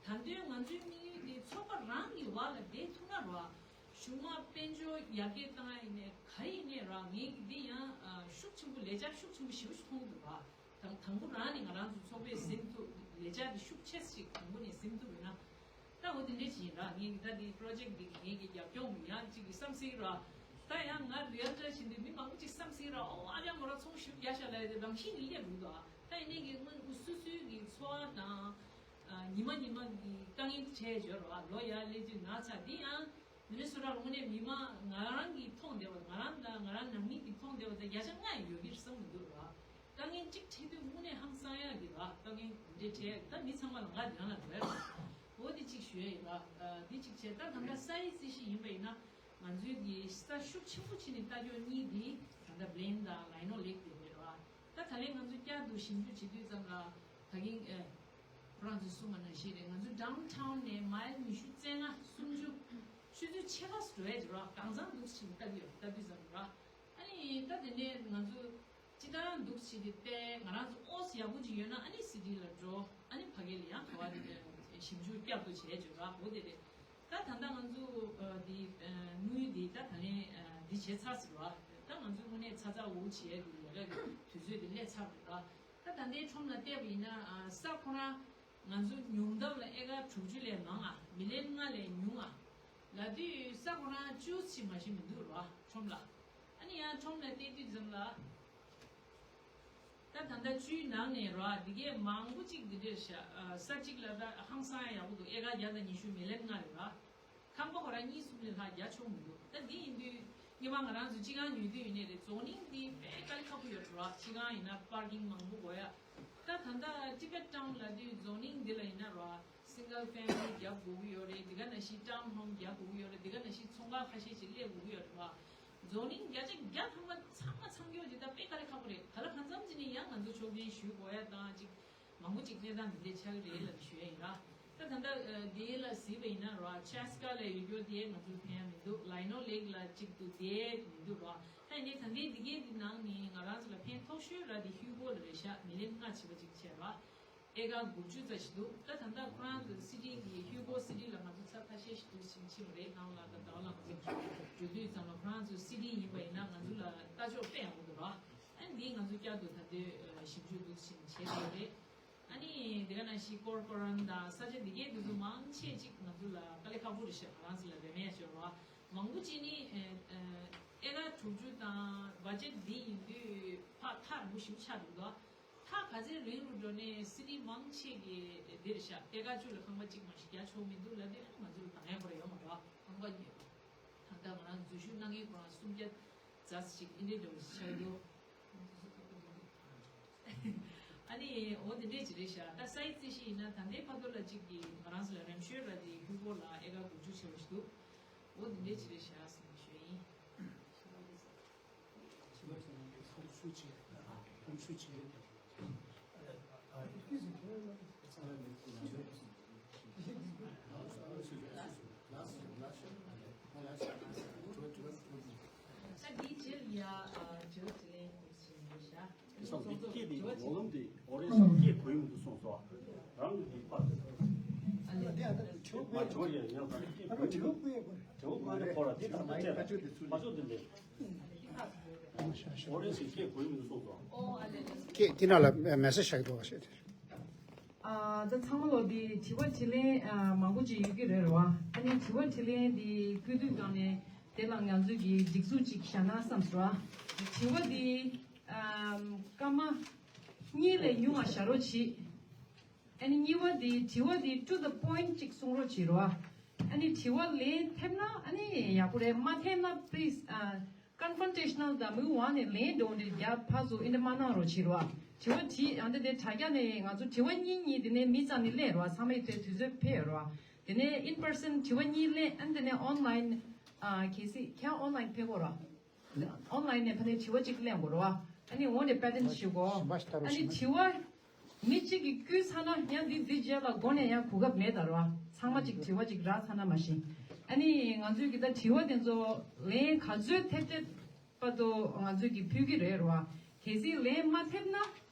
ད་དུང་ང་ཚོའི་དམིགས་ཡུལ་དེ་ཚོགས་པ་རང་གི་འོག་ལ་བསྡད་ཐུབ་ན་ར། གཞུང་མང་དཔལ་འབྱོར་ཡར་རྒྱས་བཏང་ཡ་ཡིན་ནའི་ག་རེ་ཡིན་ནའི་ར། ངས་ཀྱི་འདི་ཡང་ཨ་ཤུགས་ཆེན་པོ་ལས་འཆར་ཤུགས་ཆེན་པོ་ཞེ་པོ་ཞིག་མཐོང་གི་འདུག་ར། དང་དང་པོ་རང་ནས་ང་རང་ཚོ་ཚོགས་པས་ཟིན་ཐུབ། ལས་འཆར་འདི་ཤུགས་ཆེ་ཞིག་དང་པོ་ནས་ཟིན་ཐུབ་ཡོད་ན། ད་འོ་དེ་འདྲས་ཞིག་ཡིན་ར། ངས་ཀྱི་ད་འདི་པོ་རོ་ཇེཀ་འདི་གི་ངས་ཀྱི་རྒྱབ་སྐྱོར་ཡང་གཅིག་གི་བསམ་སྲིད་ར། ད་ཡང་ང་རི་ཨལ་ཊར་བྱེད་དུས་མི་མང་པོ་ཅིག་བསམ་སྲིད་ར། ཨོ་ཨ་ཅག་མོ་ར་ཚོང་ཞིབ་རྒྱག་ཤག་ལབ་ཡ་དེ་རང་བཞིན་གྱིས་སླེབས་འདུག་ད་ད་ཡིན་ནའི་གི་སྔོན་སོ་སོའི་གི་འཚོ་བ་དང་། ཨ་ཉི་མ་ཉི་མ་གི་དཀའ་ངལ་འཕྲད་ཡོད་ར། ལོ་ཡར་སླེབས་དུས་ན་ཚ་འདི་ཡང་། མི་ནི་སོ་ཊ་ལ་དངོས་གནས་མི་མང་ང་རང་གིས་མཐོང་བསྡད་པ། ང་རང་དང་ང་རང་ནང་མི་གིས་མཐོང་བསྡད་པ་དང་བརྒྱ་ཆ་ལྔ་ཡང་ཡོད་ཀྱི་རེད་བསམ་གྱི་འདུག་ར། དཀའ་ངལ་གཅིག་འཕྲད་དུས་དངོས་གནས་ཧང་སང་ཡག་གི་ར། དཀའ་ངལ་འདི་འདྲས་འཕྲད་ད་མི་ཚང་མ་ལ་ང་འདི་རང་ལ་འགྲོ་ཡ་ར། འོ་འདི་གཅིག་ཞུ་ཡ་ཡིན་ར། འདི་གཅིག་བྱས། ད་ད་ལྟ་ས་ཡི་རྩིས་གཞི་ཡིན་པ་ཡིན་ན་ང་ཚོའི་གི་ས་ཤུགས་ཆེན་པོ་ཕྱིན་ནས་ལྟ་སྐྱོང་གཉིས་འདི་ད་ལྟ་བྷི་ལེན་དང་ལའི་ནོ་ལེག་དེ་རེད་ར། ད་ད་ལན་ང་ཚོ་བསྐྱར་དུ་ཞིབ་འཇུག་བྱེད་དུས་ཙམ་ལ་ད་གིན་ཨེ་ཁོ་རང་ཚོས་གསུངས་པ་ནང་བཞིན་རེད། ང་ཚོ་ཌའུན་ཊའུན་ནས་མའིལ་ཉི་ཤུ་རྩ་ལྔ་སུམ་ཅུ་ཆུ་ཚོད་ཕྱེད་ཀ་འགྲོ་ཡ་ཅིག་ར། གང་ཚང་འདུག་ཕྱིན་ལྟ་གི་ཡོད། ལྟ་དུས་ཙམ་ར། ཨ་ནི་ད་དེ་ནས་ང་ཚོ་སྤྱི་བཏང་འདུག་ཕྱིན་དེ་ལྟས་ང་རང་ཚོ་ཨོ་སི་ཡག་པོ་ཅིག་ཡོད་ན་ཨ་ནི་སི་ཊི་ལ་འགྲོ། ཨ་ནི་ཕ་གི་ལ་ཡང་ག་བ་དེ་ཞིབ་འཇུག་བསྐྱར་དུ་བྱས་ཅིག་ར། འོ་དེ་རེད། ད་ད་ལྟ་ང་ཚོ་ཨ་འདི་ཨ་དངུལ་འདི་ད་ད་ལན་ཨ་འདི་བྱས་ཚར་ཟེར་བ། ད་ང་ཚོ་དངོས་གནས་ཚ་ཚ་འུར་འུར་བྱེད་ཡ་གི་ལས་ཀ་གི་དུས་ཚོད་དེ་སླེབས་ཚར་བ་རེད་ད། ད་ད་ལྟའི་ཁྲོམ་ལ་བལྟས་པ་ཡིན་ན་ཨ་ས་ཁོ་རང་ང་ཚོ་ཉུང་མཐའ་ལ་ཨེ་ཀར་དྲུག་ཅུ་ལས་མང་ཨ་མི་ལན་ལྔ་ལས་ཉུང་ཨ་ལབ་དུས་ས་ཁོ་རང་བཅུ་ཙམ་མ་ཞིག་མི་འདུག་ར་ཁྲོམ་ལ། ཨ་ནི་ཡང་ཁྲོམ་ལ་བལྟས་དུས་ཙམ་ལ། ད་ད་ལྟ་བཅུའི་ནང་ནས་ར་འདི་གས་མང་པོ་གཅིག་འདི་འདྲས་ཤ་ཨ་ས་གཅིག་ལ་ད་ཧང་སང་ཡག་པོ་འདུག་ཨེ་ཀར་བརྒྱ་དང་ཉི་ཤུ་མི་ལན་ལྔ་རེད་ར། ཁང་པ་ཁོ་རང་གཉིས་གསུམ་ལས་ལྷག་རྒྱག་ཆོག་མི་འདུག་ད་འདི་ཡིན་དུས་སྔོན་མ་ང་རང་ཚོ་སྤྱི་ཁང་ཉོས་དུས་ཡིན་ནའི་རེད། རྫོང་གླིང་འདི་དཔེ་དཀའ་ལས་ཁག་པོ་ཡོད་ར། སྤྱི་ཁང་ཡིན་ན་པར་ཀིང་མང་པོ་དགོས་ཡ། ད་ད་ལྟ་ཊི་བེཊ་ཊའུན་ལབ་དུས་རྫོང་གླིང་འདི་ལ་ཡིན་ན་ར་སིང་གལ་ཕེ་མི་ལི་རྒྱག་དགོས་ཀྱི་ཡོད་རེད། འདི་ག་ནང་བཞིན་ཊའུན་ཧོམ་རྒྱག་དགོས་ཀྱི་ཡོད་རེད། འདི་ག་ནང་བཞིན་ ཅིག་ཚོང་ཁང་ཁ་ཤས་ཅིག་སླེབས་དགོས་ཀྱི་ཡོད་རེད་བ། རྫོང་རིམ་བརྒྱ་ཆ་བརྒྱ་ཐམ་པ་ཚང་མ་ཚང་ཡོད་ཅིག་ད་དཔེ་དཀའ་ལས་ཁག་པོ་རེད། ག་ལ་གང་འཚམ་ཅིག་ནི་ཡང་ང་ཚོ་ཕྱོགས་འགན་ཞུ་དགོས་ཡ་དང་ཅིག་མང་པོ་ཅིག་གནས་སྟངས་འདི་འདྲས་ཆགས་ཀྱི་རེད་ལབ་ཞུ་ཡ་ཡིན་ར། ད་ད་ལྟ་འདི་ལ་གཟིགས་པ་ཡིན་ན་ར་ཆེ་སི་ཀ་ལ་ཡོད་རྒྱུ་དེ་ང་ཚོ་ཕན་ཡ་མི་འདུག་ལའི་ནོ་ལེག་ལ་ཅིག་ཏུ་དེ་མི་འདུག་ར། ད་ཡིན་ནའི་ད་ལྟའི་འདི་གའི་འདི་ནང་ནས་ང་རང་ཚོ་ལ་ཕན་ཐོགས་ཤོས་ར་དེ་ཧུའུ་གོ་ལ་རེད་ཤག་མི་ལེབ་ལྔ་བྱས་པ་ཅིག་བྱས་ར། ཨེ་ཀར་དགུ་བཅུ་ཙམ་ཞིག་འདུག་ད་ད་ལྟ་ཁོ་རང་ཚོ་སི་ཊི་གི་ཧུའུ་གོ་སི་ཊི་ལ་ང་ཚོ་ཚབ་ཁ་ཤས་ཤིག་འདུག་ཕྱིན་ཕྱིན་པ་རེད། ནང་ལ་ད་ཟླ་བ་ལ་ང་ཚོ་འགྲོ་དུས་ཙམ་ལ་ཁོ་རང་ཚོ་སི་ཊི་ཡིན་པ་ཡིན་ན་ང་ཚོ་ལ་ལྟ་ཕྱོགས་དཔེ་ཡག་པོ་འདུག་ར། ཨ་ནི་འདི་ང་ཚོ་བསྐྱར་དུ་ད་ལྟའི་ཞིབ་འཇུག་འདུག་ཕྱིན་བྱས་ཡོད་རེད། ཨ་ནི་དེ་ག་ནང་བཞིན་ཀོར་ཀོ་རོན་དང་ས་ཆ་འདི་གའི་འདི་ཚོ་མང་ཆེ་ཅིག་ང་ཚོ་ལ་དཀའ་ལས་ཁག་པོ་རེད་ཤག་ང་རང་ཚོ་ལ་རེ་མེད་ཤོར་བ་མང་པོ་ཅིག་ནི་ཨེ་ཀར་དྲུག་ཅུ་དང་བ་ཇེཊ་འདི་ཡིན་དུས་ཕར་ཐག་རིང་པོ་ཞིག་ཆགས་འདུག་དོ། ཐག་ག་ཚད་རིང་རུ་འགྲོ་ནས་སི་ཊི་མང་ཆེ་གི་འདིར་ཤག་ཨེ་ཀར་བཅུ་ལ་ཁང་པ་གཅིག་མ་ཞིག་རྒྱག་ཆོག་མི་འདུག་ལབ་དུས་ང་ཚོ་ལ་དང་ཡང་ཁོ་ར་ཡོད་མ་རེད་བ། ཁང་པ་ཉོས་པ། ད་ལྟ་ང་རང་འཛུལ་ཞུགས་གནང་མཁན་ཁོ་རང་སུམ་བརྒྱ་ཙམ་ཞིག་ཨིན་དྲེ་འདྲ་བོ་ཞིག་ཆགས་འདུག་ཨ་ནི་འོ་དེ་འདྲས་ཅིག་རེད་ཤག་ད་སའི་ཛི་ཅིག་ཡིན་ན་ད་ལྟའི་བར་དུ་ལ་གཅིག་གིས་ང་རང་ཚོ་ལ་རིམ་བྱོན་ར་དེ་ཧུའུ་གོ་ལ་ཨེ་ཀར་དགུ་བཅུ་བྱས་པ་ཞིག་འདུག་འོ་དེ་འདྲས་ཅིག་རེད་ཤག་ཟེར་ནས་ཞུ་ཡིན། ས་འདིའི་རྗེས་ལ་ཡ་དྲི་བ་དྲིས་ལན་ཞིག་ཡོད་ཤག་སོང་ཙང་འདི་སྐད་འདི་ངོ་ལམ་འདི་ཨོ་རེད་སོང་སྐད་གོ་ཡི་མི་འདུག་སོང་ཙང་རང་གི་འདི་པར་འདི་ཨ་ལས་མ་བྱོ་ཡ་ཡང་ད་སྐད་གོ་ཡི་མི་འདུག་དྲི་བ་བཀོད་ཡ་གོ་དྲི་བ་བཀོད་ནས་ཁོ་ལ་འདི་ད་ལྟ་བྱས་ལ་མ་བྱོ་འདི་ཚུར་ཨོ་རེད་སོང་སྐད་གོ་ཡི་མི་འདུག་སོང་ཙང་ཨོ་ཨ་ལས་ལས། ཁྱེད་འདི་ནང་ལ་མེ་སེ་ཇི་བཞག་འདུག་བ་ཞེས་དེ། ཨ་ད་ཚང་མ་ལོ་འདི་དྲི་བ་དྲིས་ལན་ཨ་མང་པོ་ཅིག་ཡོད་ཀྱི་རེད་རོ། ཨ་ནི་དྲི་བ་དྲིས་ལན་འདི་བཀོད་དུས་སྒང་ནས་དེ་ལ་ང་ཚོས་ཀྱི་སྒྲིག་འཛུགས་ཅིག་བཞག་ན་བསམ་སོང་། དྲི་བ་འདི་ཨམ་སྐར་མ་གཉིས་ལས་ཉུང་བ་བཞག་རོགས་གྱིས། ཨ་ནི་གཉིས་པ་འདི་དྲི་བ་འདི་to the point ཅིག་གསུང་རོགས་གྱིས་རོ། ཨ་ནི་དྲི་བ་ལན་ཐེབས་ན་ཨ་ནི་ཡག་པོ་རེད། མ་ཐེབས་ན་please ཨ། ཀོན་ཕོན་ཊེ་ཤ་ནལ་དང་མི་དབང་ནས་ལན་འདྲ་བོ་འདྲ་རྒྱབ་ཕར་ཚུར་ཨིན་དེ་མ་གནང་རོགས་བྱེད་རོགས། དྲི་བ་དྲིས་ཡང་དེ་དེ་དྲ་རྒྱ་ནས་ང་ཚོ་དྲི་བ་གཉིས་གཉིས་དེ་ནས་མི་རྩ་ནས་སླེབས་རོགས། ཚང་མའི་དེ་དུས་ཚོད་ཕེབས་རོགས། དེ་ནས་ཨིན་པར་སན་དྲི་བ་གཉིས་སླེབས། ཨ་ནི་དེ་ནས་ཨོན་ལའིན་ཨ་གལ་སྲིད་ཁྱེད་ཨོན་ལའིན་ཕེབས་དགོས་རོགས། ཨོན་ལའིན་ནས་ཕ་ནས་དྲི་བ་གཅིག་སླེབས་དགོས་རོགས། ཨ་ནི་འོ་དེ་པེ་ཊན་ཞུ་དགོས། ཨ་ནི་དྲི་བ། མི་གཅིག་གིས་བསྐུལ་ཚར་ན་ཡང་འདི་འདི་རྗེས་ལ་མགོ་ནས་ཡང་གོ་སྐབས་མེད་ད་རོ། ཚང་མ་གཅིག་དྲི་བ་གཅིག་རག་ཚར་ན་མ་གཞི། ཨ་ནི་ང་ཚོས་ཀྱི་ད་དྲི་བ་དེ་ཚོ་ལན་ག་ཚོད་ཐེབས་ཐེབས་བར་དུ་ང་ཚོས་ཀྱི་ཕུལ་གྱི་རེད་རོ། གལ་སྲིད་ལན་མ་ཐེབས་ན་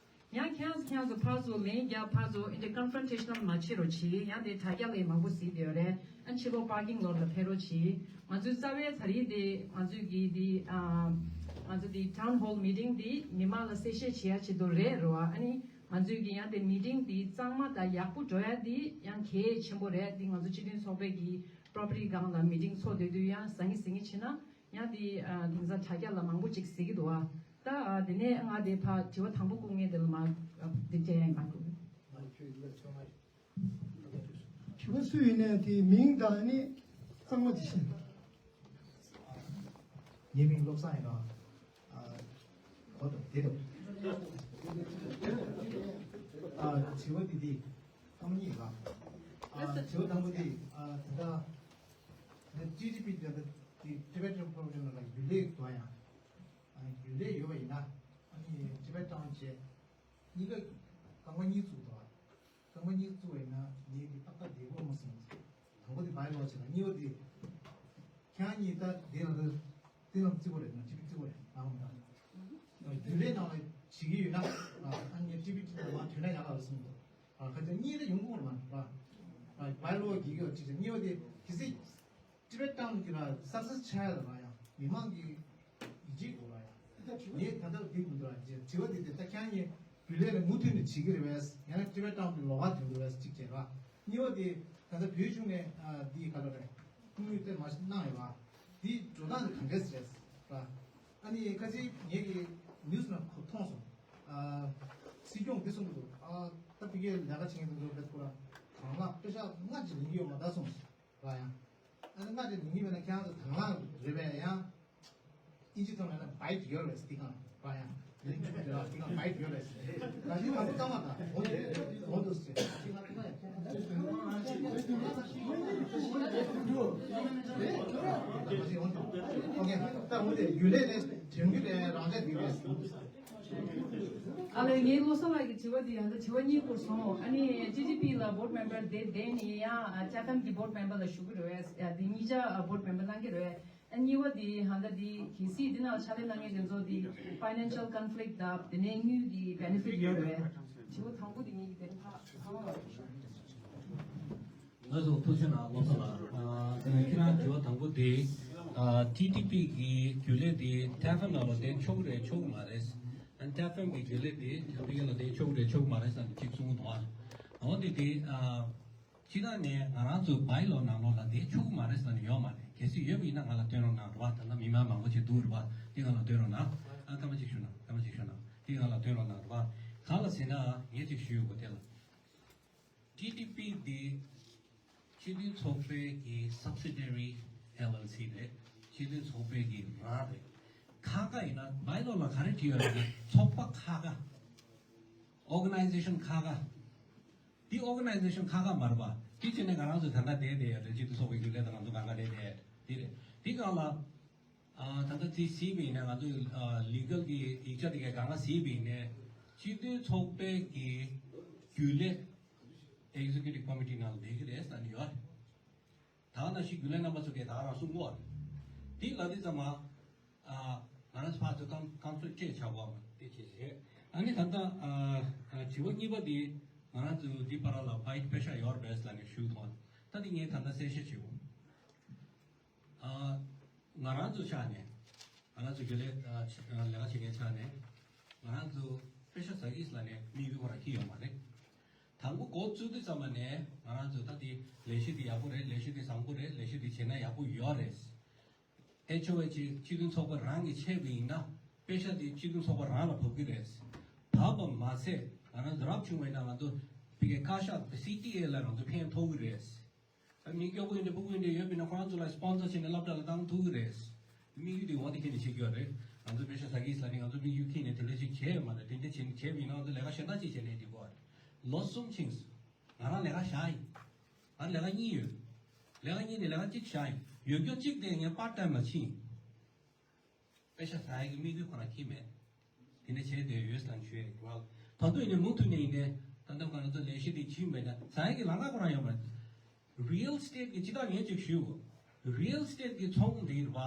ཡང་ཁྱེད་ཚོ་ཁྱེད་ཚོ་ཕར་ཚུར་ལན་རྒྱག་ཕར་ཚུར་ཨིན་དེ་ཀོན་ཕོན་ཊེ་ཤ་ནལ་མ་བྱེད་རོགས་གྱིས། ཡང་དེ་དྲ་རྒྱ་ལས་མང་པོ་གཟིགས་བསྡད་ཡོད་རེད། ཨ་ཕྱི་ལོགས་པར་ཀིང་ལོར་ལ་ཕེབས་རོགས་གྱིས། ང་ཚོའི་རྩ་བའི་ད་རེས་དེ་ང་ཚོས་ཀྱི་དེ་ཨ་ང་ཚོ་དེ་ཊའུན་ཧོལ་མི་ཊིང་དེ་མི་མང་ལ་གསལ་བཤད་བྱེད་ཡ་ཆེད་དུ་རེད་རོ། ཨ་ནི། ང་ཚོས་ཀྱི་ཡང་དེ་མི་ཊིང་དེ་གཙང་མ་དང་ཡག་པོ་འགྲོ་ཡ་དེ་ཡང་གལ་ཆེན་པོ་རེད། དེ་ང་ཚོ་སྤྱི་མཐུན་ཚོགས་པའི་གི་པོ་རོ་པར་ཊི་སྒང་ལ་མི་ཊིང་ཚོགས་སྡོད་དུས་ཡང་ཟང་ངེ་ཟིང་ངེ་བྱེད་ན་ཡང་དེ་ཨ་དེང་སང་དྲ་རྒྱ་ལ་མང་པོ་ཅིག་གཟིགས་ཀྱི་འདུག་ཨ། ད་ཨ་དེ་ནས་ང་དེ་ཕར་དྲི་བ་དང་པོ་བསྐུར་མཁན་དེ་ལ་མ་ཨ་དེ་འདྲ་ཡང་མ་བསྐུར། དྲི་བ་སུ་ཡིན་ནའི་དེའི་མིང་དང་ནི་གཙང་མ་དེ་བཤད། ངའི་མིང་བློ་བཟང་ཡིན་ནོ། ཨ་གོ་དང་དེ་དང་། ཨ་དྲི་བ་འདི་འདི་ཐ་མ་གཉིས་ལ། ཨ་དྲི་བ་དང་པོ་འདི་ཨ་ད་ལྟ་ཊི་ཊི་པི་འདི་འདི་Tibetan Professional ལ་རྒྱུན་ལས་འདུག་ཡང་། ཨ་རྒྱུན་ལས་ཡོད་པ་ཡིན་ན་ཨ་ནི་Tibetan བྱས་གཉིས་ཀ་རྐང་པ་གཉིས་བཙུགས་འདུག་ཨ། རྐང་པ་གཉིས་བཙུགས་པ་ཡིན་ན་ངས་འདི་ཏག་ཏག་བདེ་པོ་མ་སོང་། དང་པོ་དེ་བའི་ལོ་བྱས་ན་གཉིས་པ་དེ་ཁྱེད་རང་གཉིས་ད་དེ་ལ་དེ་ལ་བརྩི་བ་རེད་ན་ཊི་བི་བརྩི་བ་རེད་ནའང་ད་རྒྱུན་ལས་ནང་ལ་བྱེད་ཀྱི་ཡོད་ན་ཨ་ངས་ཊི་བི་ཊི་ལ་མ་དོན་ན་ཡག་ལ་གསུངས་འདུག་ཨ་ཁ་ཅིག་གཉིས་ད་ཡོང་གི་མ་རེད་བ། བའི་ལོ་གི་གི་ཊི་བི་གཉིས་པ་དེ་གལ་སྲིད་ཊི་བེ་ཊན་གྱི་ལ་སག་སེ་སི་ཆགས་ཡ་ལ་ཡང་མི་མང་གི་ཡིད་ཆེས་དགོས་ལ་ཡང་ངས་ད་ལྟ་འདི་མི་འདུག་ལ་དྲི་བ་འདི་དེ་ད་ཁྱེད་ཀྱིས་བུ་ལས་ལ་མུ་མཐུད་ནས་བྱེད་ཀྱི་རེད་བས། ཡང་ན་ཊི་བེ་ཊན་གྱི་ལོགས་ཀ་དོན་དགོས་བས་གཅིག་བྱས་ར། གཉིས་པ་དེ་ད་ལྟ་བོད་གཞུང་ནས་འདི་ག་ལ་རེད་དངུལ་དེ་མ་གནང་ཡོད་བ། འདི་འགྲོ་སྟངས་དེ་གང་འདྲས་རེད་ར། ཨ་ནི་ཁ་ཅིག་ངེད་ཀྱི་ནིའུ་སི་ནང་མཐོང་སོང་། སྲིད་སྐྱོང་འདི་གསུངས་འདུག་ད་ཕ་གིའི་ལས་ཀ་བྱེད་མཁན་དེ་ཚོ་བས་ཁོ་ར་དང་བླངས་པེ་ཤག་སྔ་ཅིག་ལེན་གྱི་ཡོད་མ་རེད་གསུངས། ར་ཡང་། ཨ་ནི་སྔ་དེ་ནི་ངེས་པས་ན་ཁྱེད་རང་ཚོ་དང་བླངས་རེད་པས་ཡང་། ཨིན་ཇི་ཐོག་ནས་ན་བའི་ཌི་ཡོར་ལེས་འདི་གང་ར་ཡང་། ལེན་ཆུག་འདི་ར་འདི་གང་བའི་ཌི་ཡོར་ལེས། ད་ཅི་ང་ཚོ་ཚང་མ་དང་འོ་དེ་འོ་འདུག་ཟེར། ཅི་ང་ཚོ་ཡང་ཁྱེད་རང་ཚོ་ཁྱོད་རང་ཁྱེད་རང་ཁྱེད་རང་ཁྱེད་རང་ཁྱེད་རང་ཁྱེད་རང་ཁྱེད་རང་ཁྱེད་རང་། ཨོ་ཁེ། ད་འོ་དེ་རྒྱུན་ལས་ནས་དྲན་རྒྱུ་རེད། རང་ལས་དེ་རེད། ཨ་ལས། ངའི་བློ་བཟང་ལགས་ཀྱི་དྲི་བ་འདི་ཡང་ད་དྲི་བ་གཉིས་བསྐོར་སོང་། ཨ་ནི་ཅི་ཊི་པི་ལ་བྷོཌ་མེམ་བར་དེ་བསྡད་ནས་ཡང་ཅ་ཕེམ་གྱི་བྷོཌ་མེམ་བར་ལ་ཞུགས་ཀྱི་རེད་པས། ཡ་འདི་གཉིས་ཆ་བྷོཌ་མེམ་བར་གནང་གི་རེད་པས། ཨ་གཉིས་པ་འདི་ཧང་ད་འདི་གལ་སྲིད་འདི་ནང་ཕྱག་ལས་གནང་མཁན་དེ་ཚོ་འདི་ཕའི་ནན་ཤལ་ཀོན་ཕི་ལིག་དང་དེ་ནས་དངུལ་གྱི་བེ་ནེ་ཕིཊ་ཡོད་རེད་པས། དྲི་བ་དང་པོ་འདི་གཉིས་ཀྱི་དེ་ཕ་ཚང་མ་ལ། ང་ཚོ་ཐུགས་རྗེ་གནང་། བློ་བཟང་ལགས། ཨ་དེ་ནས་ཁྱེད་རང་དྲི་བ་དང་པོ་དེ། ཨ་ཊི་ཊི་པི་གི་རྒྱུན་ལས་དེ་ཊ་ཕེམ་ནང་ལ་བསྡད་ཆོག་གི་རེད་ཆོག་གི་མ་རེད། ཨ་ཊ་ཕེམ་གི་རྒྱུན་ལས་དེ་ཊ་ཕེམ་ལ་བསྡད་ཆོག་གི་རེད་ཆོག་གི་མ་རེད་ཟེར་ནས་གཅིག་གསུངས་འདུག། ཨ་འོ་དེ་དེ་ཨ་སྤྱིར་བཏང་ནས་ང་རང་ཚོའི་བའི་ལོ་ནང་ལོགས་ལ་བསྡད་ཆོག་གི་མ་རེད་ཟེར་ནས་ཡོད་མ་རེད། གལ་སྲིད་ཡོད་པ་ཡིན་ན་ང་ལ་སྟོན་རོགས་གནང་རེད་པ། ད་ལྟ་མི་མང་མང་པོ་ཅིག་འདུག་རེད་པ། དེ་ང་ལ་སྟོན་རོགས་གནང་། ཨ་སྐར་མ་གཅིག་ཞུ་ན། སྐར་མ་གཅིག་ཞུ་ན། དེ་ང་ལ་སྟོན་རོགས་གནང་རེད་པ། གང་ལ་ཟེར་ན་ངས་ཅིག་ཞུ་ཡོད་པ་དེ་ལ། ཊི་ཊི་པི་འདི་སྤྱི་མཐུན་ཚོགས་པའི་གི་སབ་སི་ཌི་རི་ཨེལ་ཨེལ་སི་རེད། སྤྱི་མཐུན་ཚོགས་པའི་གི་རང་རེད། ཁག་ཁག་ཡིན་ན་བའི་ལོ་ལ་ག་རེ་བྲིས་ཡོད་རེད་ན་ཚོགས་པ་ཁག་ཁག་ཨོ་ག་ནའི་ཛེ་ཤན་ཁག་ཁག་འདི་ཨོ་ག་ནའི་ཛེ་ཤན་ཁག་ཁག་མ་རེད་པ། དེ་བྱས་ནས་ང་རང་ཚོ་ད་ལྟ་བསྡད་བསྡད་ཡོད་རེད། སྤྱི་མཐུན་ཚོགས་པའི་རྒྱུན་ལས་དང་ང་ཚོ་གང་ག་བསྡད་བསྡད་ཡོད་རེད། དེ་རེད། དེ་སྒང་ལ། ཨ་ད་ལྟ་དེ་གཟིགས་པ་ཡིན་ན་ང་ཚོ་ཨ་ལི་གལ་གྱི་ཡིག་ཆ་དེ་གའི་སྒང་ལ་གཟིགས་པ་ཡིན་ན་སྤྱི་མཐུན་ཚོགས་པའི་གི་རྒྱུན་ལས་ཨེག་ཛེ་ཀུ་ཊིབ་ཀོ་མི་ཊི་ནང་ལ་བསྡད་ཀྱི་རེད་ཟེར་ནས་ཡོད་རེད། ད་ནང་བཞིན་རྒྱུན་ལས་རྣམ་པ་ཚོ་གིས་ད་ག་རང་གསུང་གོ་རེད། དེ་ལ་དེ་ཙམ་མ། ཨ་ང་རང་ཚོ་ཕར་ཚུར་བསྐང་བསྐང་ཚོད་སྤྲད་བྱ་བ་མ་དེ་བྱས་བྱས། ཨ་ནི་ད་ལྟ་ཨ་ཨ་དྲི་བ་གཉིས་པ་དེ་ང་རང་ཚོ་འདི་བར་ལ་བའི་པེ་ཤ་ཡོད་རེད་པས་ལབ་ནས་ཞུས་སོང་། ད་དེ་ངས་ད་ལྟ་གསལ་བཤད་བྱེད་འོང་། ཨ་ང་རང་ཚོ་ཆ་ནས་ང་རང་ཚོ་རྒྱུན་ལས་ཨ་ཆ་ལས་ཀ་བྱེད་མཁན་ཆ་ནས་ང་རང་ཚོ་པེ་ཤ་ཟ་གི་ལབ་ནས་དམིགས་ཡུལ་ཁོ་རང་འཁྱེར་ཡོད་མ་རེད། དང་པོ་འགོ་བཙུགས་དུས་ཙམ་པ་ནས་ང་རང་ཚོས་ད་དེ་ལས་གཞི་དེ་ཡག་པོ་རེད། ལས་གཞི་དེ་བཟང་པོ་རེད། ལས་གཞི་དེ་བྱས་ན་ཡག་པོ་ཡོད་རེད། ཨེཆ་ཨོ་ཨེཆ་སྤྱི་མཐུན་ཚོགས་པ་རང་གིས་ཆད་པ་ཡིན་ན་པེ་ཤ་དེ་སྤྱི་མཐུན་ཚོགས་པ་རང་ལ་བབས་ཀྱི་རེད། བབས་པ་མ་ཟད་ང་རང་ཚོ་རབ་བྱུང་བ་ཡིན་ན་ང་ཚོ་ཕ་གིའི་བཀའ་ཤག་སི་ཊི་ཨེ་ལ་ང་ཚོ་ཕན་ཐོགས་ཀྱི་རེད། ཨ་མི་སྐྱོ་པོ་ཡིན་ནའི་སྤུ་གུ་ཡིན་ནའི་ཡོད་པ་ཡིན་ན་ཁོ་རང་ཚོ་ལ་སི་པོན་སར་བྱས་ནས་སློབ་གྲྭ་ལ་བཏང་ཐུབ་ཀྱི་རེད། དམིགས་ཡུལ་དེ་འོ་དེ་ཁྱེར་ནས་བྱེད་ཀྱི་ཡོད་རེད། ང་ཚོ་པེ་ཤ་ཟ་གི་ཟ་ནས་ང་ཚོ་དམིགས་ཡུལ་ཁྱེར་ནས་དེ་འདྲ་ཞིག་བྱས་ཡོད་མ་རེད། དེ་འདྲ་བྱས་བྱས་པ་ཡིན་ན་ང་ཚོ་ལས་ཀ་གཞན་དག་ཅིག་བྱས་ནས་འགྲིག་གི་རེད། ལོ་གསུམ་ཕྱིན་སོང་། ང་རང་ལས་ཀ་བཞག་ཡིན། ང་ལས་ཀ་གཉིས་ཡོད། ལས་ཀ་གཉིས་ནས་ལས་ཀ་གཅིག་བཞག་ཡིན། ཡོད་རྒྱུ་གཅིག་དེ་ངས་པར་ཊའིམ་ལ་ཕྱིན་ཡིན། པེ་ཤ་ཟ་ཡག་གི་དམིགས་ཡུལ་ཁོ་རང་ཁྱེར་མེད། དེ་ནས་བྱས་དེ་ཡོད་སྟངས་ཞུ་ཡག་གི་བ། ད་དུང་ཡིན་ནའི་མུ་མཐུད་ནས་ཡིན་ནའི་ད་ལྟ་ང་རང་ཚོ་ལས་གཞི་དེ་ཕྱིན་མེད་ན་ཟ་ཡག་གི་ལམ་ཁ་ཁོ་རང་ཡོད་མ་རེད། རི་ཡལ་ཨེ་སི་ཊེཊ་གི་སྤྱི་བཏང་ངས་ཅིག་ཞུ། རི་ཡལ་ཨེ་སི་ཊེཊ་གི་ཚོང་དེ་ཡིན་པ།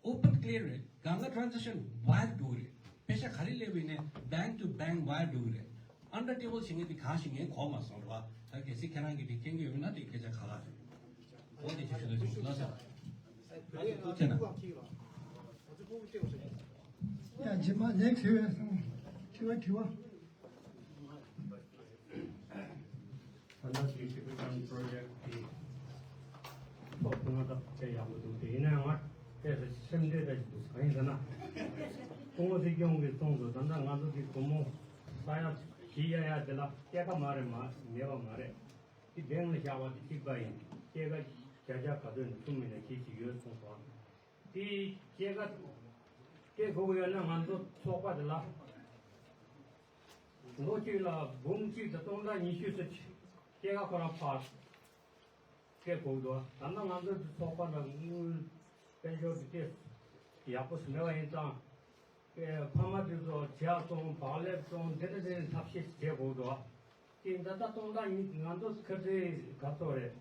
ཨོ་པན་ཀི་ལི་ཡར་རེད། གང་ག་ཊ་རན་ཛེག་ཤན་ཝའིཌ་འགྲོ་གི་རེད། པེ་ཤ་ག་རེ་སླེབས་པ་ཡིན་ནའི་བྷེང་ཀི་ཊུ་བྷེང་ཀི་ཝའིཌ་འགྲོ་གི་རེད། ཨན་ཌར་ཊེ་བལ་བྱེད་མཁན་དེ་གང་ཞིག་ངས་གོ་མ་སོང་རེད་པ། ད་གལ་སྲིད་ཁྱེད་རང་གིས་དེ་མཁྱེན་གྱི་ཡོད་ན་དེ་སྐད་ཆ་ཁ་ལག་རེད། འོ་དེ་ཅིག་ཞུ་ལ་ཞུ་ལ་ས། ཐུགས་རྗེ་གནང་། ཡ་རྗེས་མ་ནེག་སི་ཊི་དྲི་བ་སོང་། དྲི་བ་དྲི་བ། ད་ལྟ་དེ་ཤི་ཁི་ཀན་པོ་རོ་ཇེཀ་དེ་ཐོག་ཐུག་ན་ད་དཔེ་ཡག་པོ་འདུག་དེ་ཡིན་ན་ང་དཔེ་སེམས་ཁྲལ་འདྲ་ཞིག་འདུག་གང་ཡིན་ཟེར་ན། སྐུ་ངོ་སྲིད་སྐྱོང་གིས་གསུངས་འདུག་ད་ལྟ་ང་ཚོ་དེ་སྒོར་མོ་ས་ཡ་བཞི་གཡར་ཡག་དེ་ལ་སྐྱེད་ཀ་མ་རེད་མ་མེད་པ་མ་རེད། དེ་བེང་ལ་བཞག་པ་དེ་གཅིག་པ་ཡིན། སྐྱེད་ཀ་བརྒྱ་ཆ་ག་ཚོད་ནས་གསུམ་ཡིན་ན་གཅིག་གཅིག་ཡོད་གསུངས་སོང་། དེ་སྐྱེད་ཀ་སྐྱེད་དགོས་ཀྱི་ཡོད་ན་ང་ཚོ་ཚོགས་པ་དེ་ལ་ལོ་གཅིག་ལ་འབུམ་གཅིག་དང་སྟོང་ཕྲག་ཉི་ཤུ་ཙམ་སྐྱེད་ཀ་ཁོ་རང་ཕར་སྐྱེད་དགོས་འདུག་ད་ལྟ་ང་ཚོ་ཚོགས་པ་ལ་དངུལ་དཔལ་འབྱོར་དེ་ཡག་པོ་ཞིག་མེད་པ་ཡིན་ཙང་། ཕ་མ་དེ་ཚོ་ཇ་བཙོང་བག་ལེབ་བཙོང་དེ་འདྲ་དེ་འདྲ་ཐབས་ཤེས་བྱེད་དགོས་འདུག་དེ་ད་ལྟ་སྟོང་ཕྲག་ཉི་ང་ཚོ་ཁ་རྩང་ག་ཚོད་རེད།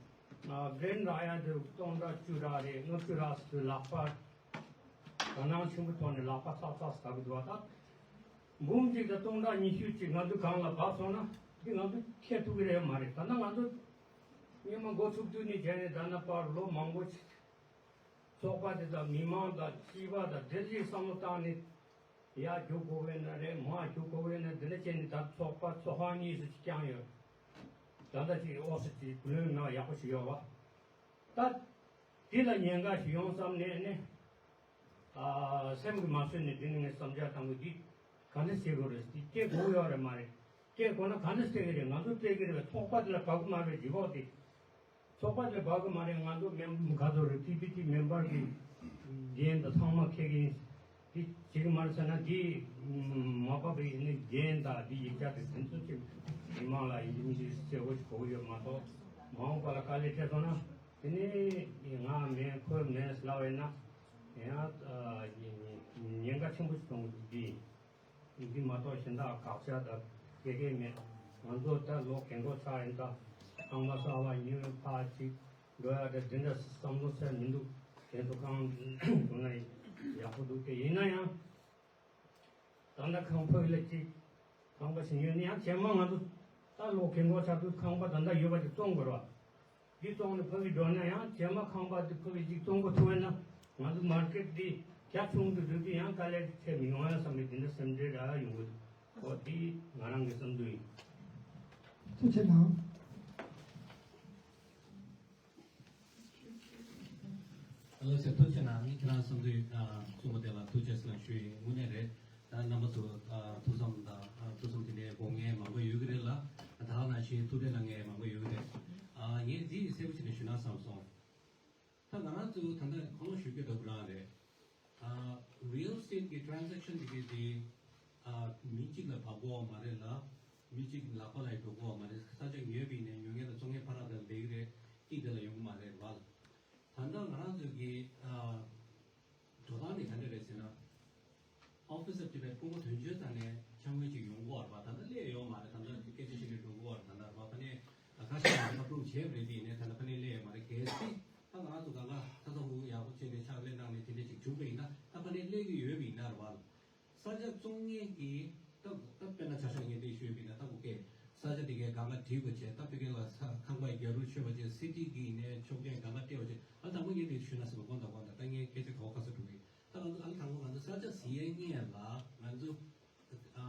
འགྲན་རག་ཡ་དེ་སྟོང་ཕྲག་བཅུ་ཕྲག་རེད། ལྔ་བཅུ་ཕྲག་ཟེར་དུས་ལག་པ་དགའ་སྣང་ཆེན་པོ་ཐོག་ནས་ལག་པ་ཚག་ཚག་ཟ་གི་འདུག་ད་འབུམ་གཅིག་དང་སྟོང་ཕྲག་ཉི་ཤུ་ཅིག་ང་ཚོ་སྒང་ལ་བབས་སོང་ན་འདི་ང་ཚོ་ཁྱེར་ཐུབ་ཀྱི་རེད་མ་རེད། ད་ལྟ་ང་ཚོ་སྔོན་མ་འགོ་ཚུགས་དུས་ནས་བྱས་ནས་ད་ལྟ་བར་ལོ་མང་པོ་ཅིག་ཚོགས་པ་དེ་དང་མི་མང་དང་སྤྱི་པ་དང་དེ་ལ་བསམ་བློ་བཏང་ནས་ཡར་རྒྱུག་དགོས་ཀྱི་ན་རེད། མར་རྒྱུག་དགོས་ཀྱི་ན་འདི་འདྲ་བྱས་ནས་ད་ཚོགས་པ་ཚོགས་ཁང་གཉིས་སུ་ཅིག་བསྐྱངས་ཡོད། ད་ལྟ་ཅིག་ཨོ་སི་ཅིག་བུ་ལོན་ནང་ཡག་པོ་ཞིག་ཡོད་པ། ད་དེ་ལ་ཉེན་ཁ་ཞིག་ཡོང་བསམ་ནས་ནས་ཨ་སེམས་ཀྱིས་མ་བཟོད་ནས་འདི་ནས་ངས་བསམ་འཆར་བཏང་གི་འདི་ག་འདྲ་བྱེད་དགོས་རེད། འདི་སྐྱེ་དགོས་ཡོད་རེད་མ་རེད། སྐྱེ་དགོས་ན་ག་འདྲ་སྐྱེ་གི་རེད། ང་ཚོ་སྐྱེ་གི་རེད། ཚོགས་པ་དེ་ལ་བབས་ཀྱི་མ་རེད། འཇིགས་འོག་དེ། ཚོགས་པ་དེ་ལ་བབས་ཀྱི་མ་རེད། ང་ཚོ་མེམ་ག་ཚོད་རེད། ཊི་པི་ཊི་མེམ་བར་གི་འགན་དང་ཚང་མ་འཁྱེར་གྱི་ཡིན། དེ་བྱེད་ཀྱི་མ་རེད་ཟེར་ན་དེ་མ་བབས་པའི་ནི་འགན་དང་དེ་ཡིག་ཆ་དེ་དེ་ཚོ་ཅིག་མི་མང་ལ་ཡིན་གཅིག་མིན་གཅིག་གསལ་བོ་ཞིག་གོ་གི་ཡོད་མ་གཏོགས་མ་འོངས་པ་ལ་དཀའ་ལས་འཕྲད་སོང་ན། དེ་ནས་ང་མེད་ཁོ་མེད་ལབ་ཡིན་ན་ཡང་ཉེན་ཁ་ཆེན་པོ་ཞིག་གཏོང་གི་འདུག་འདི་མ་གཏོགས་གཞན་དག་དགག་བྱ་དང་སྐད་སྐད་མེད། ང་ཚོ་ད་ལོ་རྒན་གོག་ཆགས་ཡིན། ད་ཁང་པ་གསར་པ་ཉོས་ཕར་ཅིག་འགྲོ་ཡ་དེ་འདི་འདྲ་བསམ་བློ་ཟེར་མི་འདུག་དེ་ཚོ་གང་བྱུང་ན་ཡག་པོ་འདུག་དེ་ཡིན་ན་ཡང་། ད་ལྟ་ཁང་ཕ་གི་ལ་གཅིག་ཁང་པ་ཞིག་ཉོས་ནས་ཡང་རྗེས་མ་ང་ཚོ་ད་ལོ་རྒན་གོག་ཆགས་དུས་ཁང་པ་ད་ལྟ་ཡོད་པ་དེ་བཙོང་དགོས་རེད་བ། འདི་བཙོང་ནས་ཕ་གི་འགྲོ་ན་ཡང་རྗེས་མ་ཁང་པ་དེ་ཕ་གི་གཅིག་བཙོང་དགོས་ཐུག་པ་ན་ང་ཚོ་མར་ཀེཊ་འདི་རྒྱ་ཆུང་དུ་འགྲོ་དུས་ཡང་དཀའ་ལས་ཆེ་མི་ཡོང་ཡ་བསམ་པའི་འདི་འདྲ་སེམས་ཁྲལ་རག་ཡོང་གི་འདུག་འོ་འདི་ང་རང་གི་བསམ་ཚུལ་ཡིན། ཐུགས་རྗེ་གནང་། ལགས་སོ། ཐུགས་རྗེ་གནང་། ཁྱེད་རང་བསམ་ཚུལ་གསུངས་པ་དེ་ལ་ཐུགས་རྗེ་ཆེ་ཞུ་ཡིན། དངོས་གནས་རེད། ད་རྣམ་པ་ཚོ་ཐུགས་བསམ་དང་ཐུགས་བསམ་དེ་འདྲའི་དགོངས་མཁན་མང་པོ་ཡོད་ཀྱི་རེད་ལ། ད་ག་ནང་བཞིན་ཐུགས་ཁྲལ་གནང་མཁན་མང་པོ་ཡོད་ཀྱི་རེད། ངས་འདི་གསལ་པོ་བྱས་ནས་ཞུ་ན་བསམ་སོང་། ད་ང་རང་ཚོ་ད་ལྟ་གོང་ལ་ཞུ་རྒྱུ་འདྲ་པོ་རང་རེད། real estate གི་transaction དེ་གའི་དེ་མི་གཅིག་ལ་བབས་དགོས་པ་མ་རེད་ལ། མི་གཅིག་ལག་པ་ལ་འགྲོ་དགོས་པ་མ་རེད། ས་ཆ་ཉོས་པ་ཡིན་ནའི་ཉོ་མཁན་དང་བཙོང་མཁན་ཕར་ར་དང་འདི་གི་རེད། གཅིག་དེ་ལ་ཡོང་གི་མ་རེད་བ། ད་ལྟ་ང་རང་ཚོ་གི་འགྲོ་སྟངས་དེ་ག་འདྲ་རེད་ཟེར་ན། Office of Tibet སྐུ་ངོ་དོན་གཅོད་རྩ་ནས་འཆར་ངོས་ཅིག་ཡོང་གི་ཡོད་རེད་པ། ད་ལྟ་སླེབས་ཡོད་མ་རེད། ད་ལྟ་སྐད་ཆ་བཤད་ནས་འགྲོ་གི་ཡོད་རེད། ད་ལྟ་རེད་པ། ཕ་ནས་ཁ་ཤས་ལ་ཨབ་རུབ་བྱས་པ་རེད། དེ་ཡིན་ནའི་ད་ལྟ་ཕ་ནས་སླེབས་ཡོད་མ་རེད། གལ་སྲིད་ད་ང་རང་ཚོ་གང་ག་ཚ་ཚ་འུར་འུར་ཡག་པོ་བྱས་ནས་ཕྱག་ལས་གནང་ནས་དེ་འདྲ་ཅིག་བྱུང་པ་ཡིན་ན། ད་ཕ་ནས་སླེབས་ཀྱི་ཡོད་པ་ཡིན་ན་རེད་པ། ས་ཆ་བཙོང་མཁན་གྱིས་ད་ད་དཔེར་ན་ཆ་བཞག་ངས་འདི་ཞུས་པ་ཡིན་ན། ད་ཁོ་སྐད་ས་ཆ་དེ་གའི་གང་ག་སྒྲིག་པ་བྱས། ད་ཕ་གི་ལ་ས་ཁང་པ་རྒྱ་རུ་ཆོད་པ་བྱས། སི་ཊི་གི་ཡིན་ནའི་ཆོག་མཁན་གང་ག་སྤྲད་པ་བྱས། ཨ་དང་པོ་ངས་འདི་ཞུས་ན་ཟེར་བ། དགོངས་དག་དགོངས་དག་ད་ངས་སྐད་ཆ་ག་བ་ག་ས་འགྲོ་གི། ད་ང་ཚོ་ཨ་ནི་དང་པོ་ང་ཚོ་ས་ཆ་ཟིན་ཡས་སྔོན་ལ་ང་ཚོ་ཨ་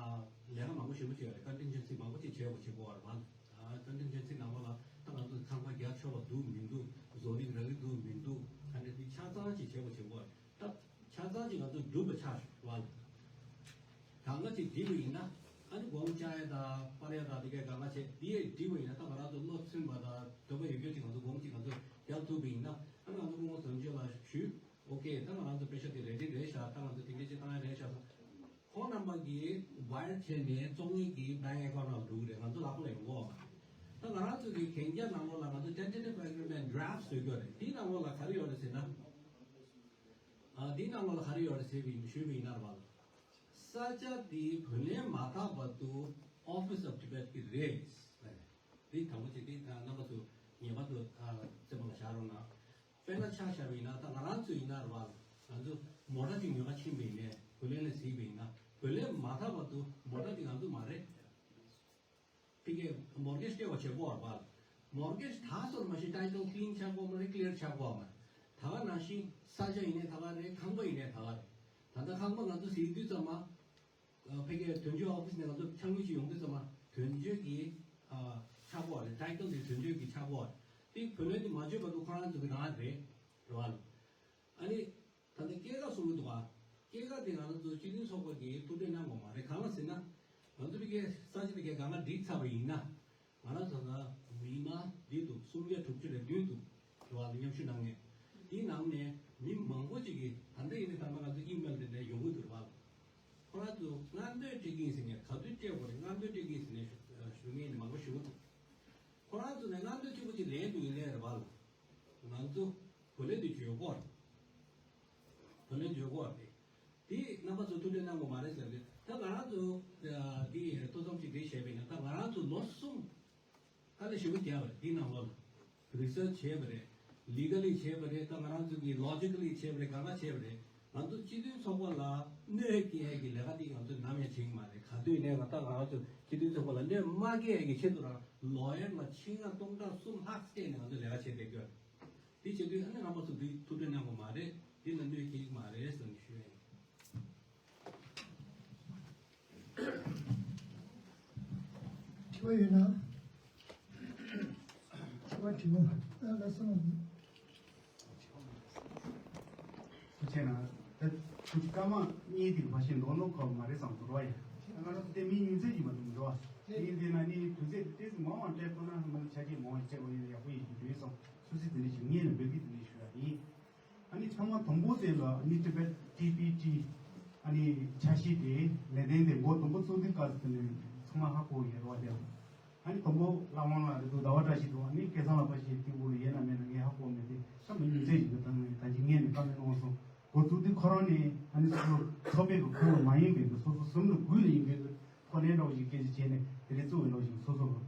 ལས་ཀ་མང་པོ་ཞེ་པོ་བྱས་ཡོད་རེད། ཀོན་ཊིན་ཇེན་སི་མང་པོ་ཅིག་བྱས་པ་བྱེད་དགོས་པ་རེད་པ། ཨ་ཀོན་ཊིན་ཇེན་སི་ནང་ལོགས་ལ་ད་ང་ཚོ་ཁང་པ་རྒྱག་ཆོག་པ་འདུག་མི་འདུག་བཟོ་རིག་རག་གི་འདུག་མི་འདུག་ད་འདྲ་དེ་ཆ་ཚང་ཅིག་བྱས་པ་བྱེད་དགོས་རེད། ད་ཆ་ཚང་ཅིག་ང་ཚོ་སྒྲུབ་པ་ཆགས་བ་ལ། གང་ག་ཅིག་སྒྲིག་པ་ཡིན་ན། ཨ་ནི་སྒོ་ང་བཅག་ཡ་དང་སྤར་ཡ་དང་དེ་གའི་གང་ག་བྱས། དེ་ཡས་སྒྲིག་པ་ཡིན་ན། ད་ང་རང་ཚོ་བློ་མཚོན་པ་དང་འདོད་པ་ཡོད་རྒྱུ་ཅིག་ང་ཚོ་སྒོ་ང་ཅིག་ང་ཚོ་རྒྱག་ཐུབ་པ་ཡིན་ན། ཨ་ནི་ང་ཚོ་སྐུ་ངོ་དོན་གཅོད་ལ་ཞུས། ཨོ་ཀེ། ད་ང་རང་ཚོ་པེ་ཤ་དེ་རེ་ཌི་རེད་ཤག་ད་ང་ཚོ་དེ་འདྲ་ཅིག་བཏང་ཡ་རེད་ཤག་ཁོང་རྣམ་པ་གིས་ཝའེར་བྱས་ནས་བཙོང་མཁན་གྱི་བྷེང་ཨེ་ཀའུན་ཊི་ནང་འགྲོ་གི་རེད། ང་ཚོ་ལག་པ་ལ་ཡོང་གི་ཡོད་མ་རེད། ད་ང་རང་ཚོ་གི་གན་རྒྱ་ནང་ལོགས་ལ་ང་ཚོ་tentative agreement draft བཟོ་གི་ཡོད་རེད། དེའི་ནང་ལོགས་ལ་ག་རེ་ཡོད་རེད་ཟེར་ན། ཨ་དེའི་ནང་ལོགས་ལ་ག་རེ་ཡོད་རེད་ཟེར་བ་ཡིན། ཞུས་པ་ཡིན་ན་རེད་པ། ས་ཆ་དེ་བུ་ལོན་མ་བཏབ་བར་དུ་Office of Tibet གི་རེད། དེ་དང་པོ་ཅིག་དེ་རྣམ་པ་ཚོ་ངེས་པར་དུ་ཨ་རྩེ་མོ་ལ་བཞག་རོགས་གནང་། དཔེར་ན་ཆ་བཞག་པ་ཡིན་ན། ད་ང་རང་ཚོ་ཡིན་ན་རེད་པ། ང་ཚོ་མོ་ཊ་ཅིག་ཉོ་ག་ཕྱིན་པ་ཡིན་ནའི་བུ་ལོན་ལ་གཟིགས་པ་ཡིན་ན། བུ་ལོན་མ་བཏབ་བར་དུ་མོ་ཊ་དེ་ང་ཚོ་མ་རེད། ཕ་གིའི་མོར་གེཇ་སྤྲད་པ་བྱེད་དགོས་རེད་པ། མོར་གེཇ་དག་སོང་མ་གཞི་ཊའི་ཊལ་ཀི་ལིན་ཆགས་དགོས་མ་རེད། ཀི་ལི་ཡར་ཆགས་དགོས་མ་རེད། ད་ག་ནང་བཞིན་ས་ཆ་ཡིན་ནའི་ད་ག་རེད། ཁང་པ་ཡིན་ནའི་ད་ག་རེད། ད་ལྟ་ཁང་པ་ང་ཚོ་གཟིགས་དུས་ཙམ་པ། ཕ་གིའི་དོན་གཅོད་ཨོ་ཕི་སི་ནས་ང་ཚོ་ཕྱག་དངུལ་ཞིག་ཡོང་དུས་ཙམ་པ་དོན་གཅོད་ཀྱི་ཨ་ཆགས་དགོས་རེད། ཊའི་ཊལ་དེ་དོན་གཅོད་ཀྱི་ཆགས་དགོས་རེད། དེ་བུ་ལོན་དེ་མ་བཅོལ་བར་དུ་ཁོ་རང་ཚོ་གི་རང་རེད། རེད་པ། ཨ་ནི་ད་ལྟ་སྐྱེད་ཀ་གསུང་གི་འདུག་ག་སྐྱེད་ཀ་དེ་ང་རང་ཚོ་སྤྱི་མཐུན་ཚོགས་པ་གིས་ཐུགས་ཁྲལ་གནང་དགོས་མ་རེད། གང་ལ་ཟེར་ན། ང་ཚོ་ཕ་གིའི་ས་ཆ་དེ་གའི་གང་ག་སྒྲིག་ཚར་བ་ཡིན་ན། ང་རང་ཚོ་ད་མི་མང་འདི་འདུག་སུམ་བརྒྱ་དྲུག་ཅུ་རེ་བདུན་འདུག་རེད་པ། མཉམ་ཞུགས་གནང་མཁན། དེའི་ནང་ནས་མི་མང་པོ་ཅིག་གིས་ད་ལྟ་ཡིན་ནའི་ད་ལྟ་ང་ཚོ་ཨི་མེལ་དེ་འདྲ་ཡོང་གི་འདུག་རེད་པ། ཁོ་རང་ཚོ་སྔ་འདོན་སྤྲད་ཀྱི་ཡིན་ཟེར་ནས། ག་དུས་སྤྲད་དགོས་རེད། སྔ་འདོན་སྤྲད་ཀྱི་ཡིན་ཟེར་ནས་ཞུ་མཁན་མང་པོ་ཞིག་འདུག་ཁོ་རང་ཚོ་ནས་སྔ་འདོན་གཅིག་པོ་ཅིག་ལེན་འདུག་ཡིན་ནའི་རེད་པ། ང་ཚོ་བུ་ལོན་དེ་འཇོག་དགོས་རེད། བུ་ལོན་འཇོག་དགོས་རེད། དེ་རྣམ་པ་ཚོ་ཐུགས་ཁྲལ་གནང་དགོས་མ་རེད་ཟེར་ཏེ། ད་ང་རང་ཚོ་དེ་ཐུགས་བསམ་ཅིག་དེ་བཞེས་པ་ཡིན་ན། ད་ང་རང་ཚོ་ལོ་གསུམ་དཀའ་ལས་ཞེ་པོ་བརྒྱབ་པ་རེད། དེའི་ནང་ལོགས་ལ་རི་སར་ཆི་བྱས་པ་རེད། ལི་ག་ལི་བྱས་པ་རེད། ད་ང་རང་ཚོ་གི་ལོ་ཇི་ཀ་ལི་བྱས་པ་རེད། གང་ག་བྱས་པ་རེད། ང་ཚོ་སྤྱི་མཐུན་ཚོགས་པ་ལ་གནོད་སྐྱེལ་ཡས་ཀྱི་ལས་ཀ་དེ་ང་ཚོས་ནམ་ཡང་བྱེད་ཀྱི་མ་རེད། ག་དུས་ནས་ང་ད་ང་རང་ཚོ་སྤྱི་མཐུན་ཚོགས་པ་ལ་གནོད་མ་སྐྱེལ་ཡས་ཀྱི་ཆེད་དུ་རང་ལོ་ཡར་ལ་ཆིག་ལྔ་སྟོང་ཕྲག་གསུམ་ལྷག་སྤྲད་ནས་ང་ཚོ་ལས་ཀ་བྱས་བསྡད་ཀྱི་ཡོད་རེད། དེ་བྱེད་དུས་ཨ་ནི་རྣམ་པ་ཚོ་འདི་ཐུགས་ཁྲལ་གནང་དགོས་མ་རེད། འདི་ལ་གནོད་སྐྱེལ་གྱི་མ་རེད་ཟེར་ནས་ཞུ་ཡ་ཡིན། དྲི་བ་ཡོད་ན། དྲི་བ་དྲི་བ་ཨ་ལ་སོང་། ཐུགས་རྗེ་གནང་། ད་ཁོ་ཅིག་སྐར་མ་གཉིས་དེ་མ་ཤེས་ནོར་ནོར་ཁོ་མ་རེད་བསམ་འགྲོ་བ་ཡིན། ང་རང་ཚོ་དེ་མི་ཉུང་ཚད་ཅིག་མ་གཏོགས་མི་འགྲོ་བ། ཡིན་དེ་ན་ནི་དུས་ཚོད་ཏོག་ཙམ་མང་བ་སྤྲད་ཐུབ་ན་ང་ཚོ་ཆ་རྐྱེན་མང་བ་ཞིག་སྤྲད་དགོས་ཡོད། ཡག་པོ་ཡིན་གྱི་འདུག་བསམ། སོ་སོའི་དེ་འདྲ་ཞིག་ངས་ལ་འབོད་སྐུལ་དེ་འདྲ་ཞུ་ཡ་ཡིན། ཨ་ནི་ཐ་མ་དང་པོ་དེ་ལ་ཨ་ནི་ཊི་བེཊ་ཊི་བི་ཊི། ཨ་ནི་འཆར་གཞི་དེ་ལས་དོན་དེ་འགོ་དང་པོ་བཙུགས་དུས་སྐབས་སུ་དེ་ནས་ཚང་མ་ཧ་གོ་ཡོད་རེད་བ། དེ་ ཨ་ནི་དང་པོ་བླ་དབང་ལགས་རེད་འདུག་ཟླ་བ་བཀྲ་ཤིས་འདུག་ཨ་ནི་སྐལ་བཟང་ལགས་ཕར་ཕྱིན་ཏིང་པོ་ལ་ཡོད་ན་མེད་ན་ངས་ཧ་གོ་མེད་དེ་ད་མི་ཉུང་ཚད་ཞིག་གི་ད་ངས་ད་ཅི་ངས་ནས་བཀའ་མོལ་གནང་སོང་། འགོ་བཙུགས་དུས་ཁོ་རང་ནས་ཨ་ནི་སོ་སོ་ཚོགས་པའི་གི་ཁོངས་ལ་མ་ཡིན་པའི་གི་སོ་སོ་ཟུར་དུ་དགོས་ལ་ཡིན་པའི་གི་ཐོག་ནས་འདྲ་བོ་ཞིག་སྐད་ཆ་བྱས་ནས་དེ་རིང་གཙོ་བོའི་འདྲ་བོ་ཞིག་སོ་སོ་གི་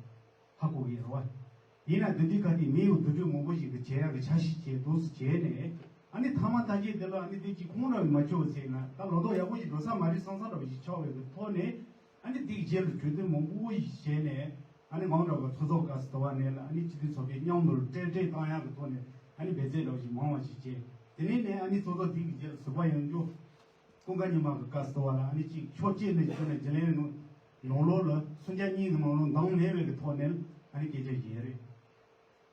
ཧ་གོ་གི་ཡོད་རེད་བ། ཡིན་ན་བདུད་འདུལ་ཁ་དེ་མི་ཡི་བདུད་སྤྲོད་མང་པོ་ཞིག་གི་བྱེད་ཡག་གི་འཆར་གཞི་བྱས་འདུག་སེ་བྱས་ནས་ཨ་ནི་ཐ་མ་ཐ་ཆད་དེ་ལ་ཨ་ནི་དེ་གཅིག་ཁོང་རང་མ་ཆོག་ཟེར་ན་ད་ལོ་ཏོག་ཡག་པོ་ཞིག་འགྲོ་ས་མ་རེད་བསམ་བསམ་འདྲ་བོ་ཞིག་ཆགས་པའི་གི་ཐོག་ནས། ཨ་ནི་དེའི་རྗེས་ལ་གྲོས་བསྡུར་མང་པོ་ཞིག་བྱས་ནས་ཨ་ནི་མང་དྲགས་པ་ཚོགས་གཙོ་བཀའ་སྩལ་བ་ནས་ལ་ཨ་ནི་སྤྱི་འཐུས་ཚོགས་པའི་མཉམ་དུ་སྤྲེལ་སྤྲེལ་བཏང་ཡག་གི་ཐོག་ནས་ཨ་ནི་འབད་བརྩོན་འདྲ་བོ་ཞིག་མང་བ་ཞིག་བྱས། དེ་ནས་ནས་ཨ་ནི་ཚོགས་གཙོ་དེ་གི་རྗེས་ལ་ཟུར་པ་ཡོང་རྒྱུ་ཀུན་དགའ་ཉི་མ་གི་བཀའ་སྩལ་བ་ལ་ཨ་ནི་གཅིག་ཕྱོགས་གཅིག་ནས་བྱས་ནས་རྒྱུན་ལས་ནང་ནང་ལོགས་ལ་སུམ་ཆ་གཉིས་ཀྱི་ནང་ལོགས་འདང་མེད་པའི་གི་ཐོག་ནས་ཨ་ནི་སྐད་ཆ་བཤད་རེད།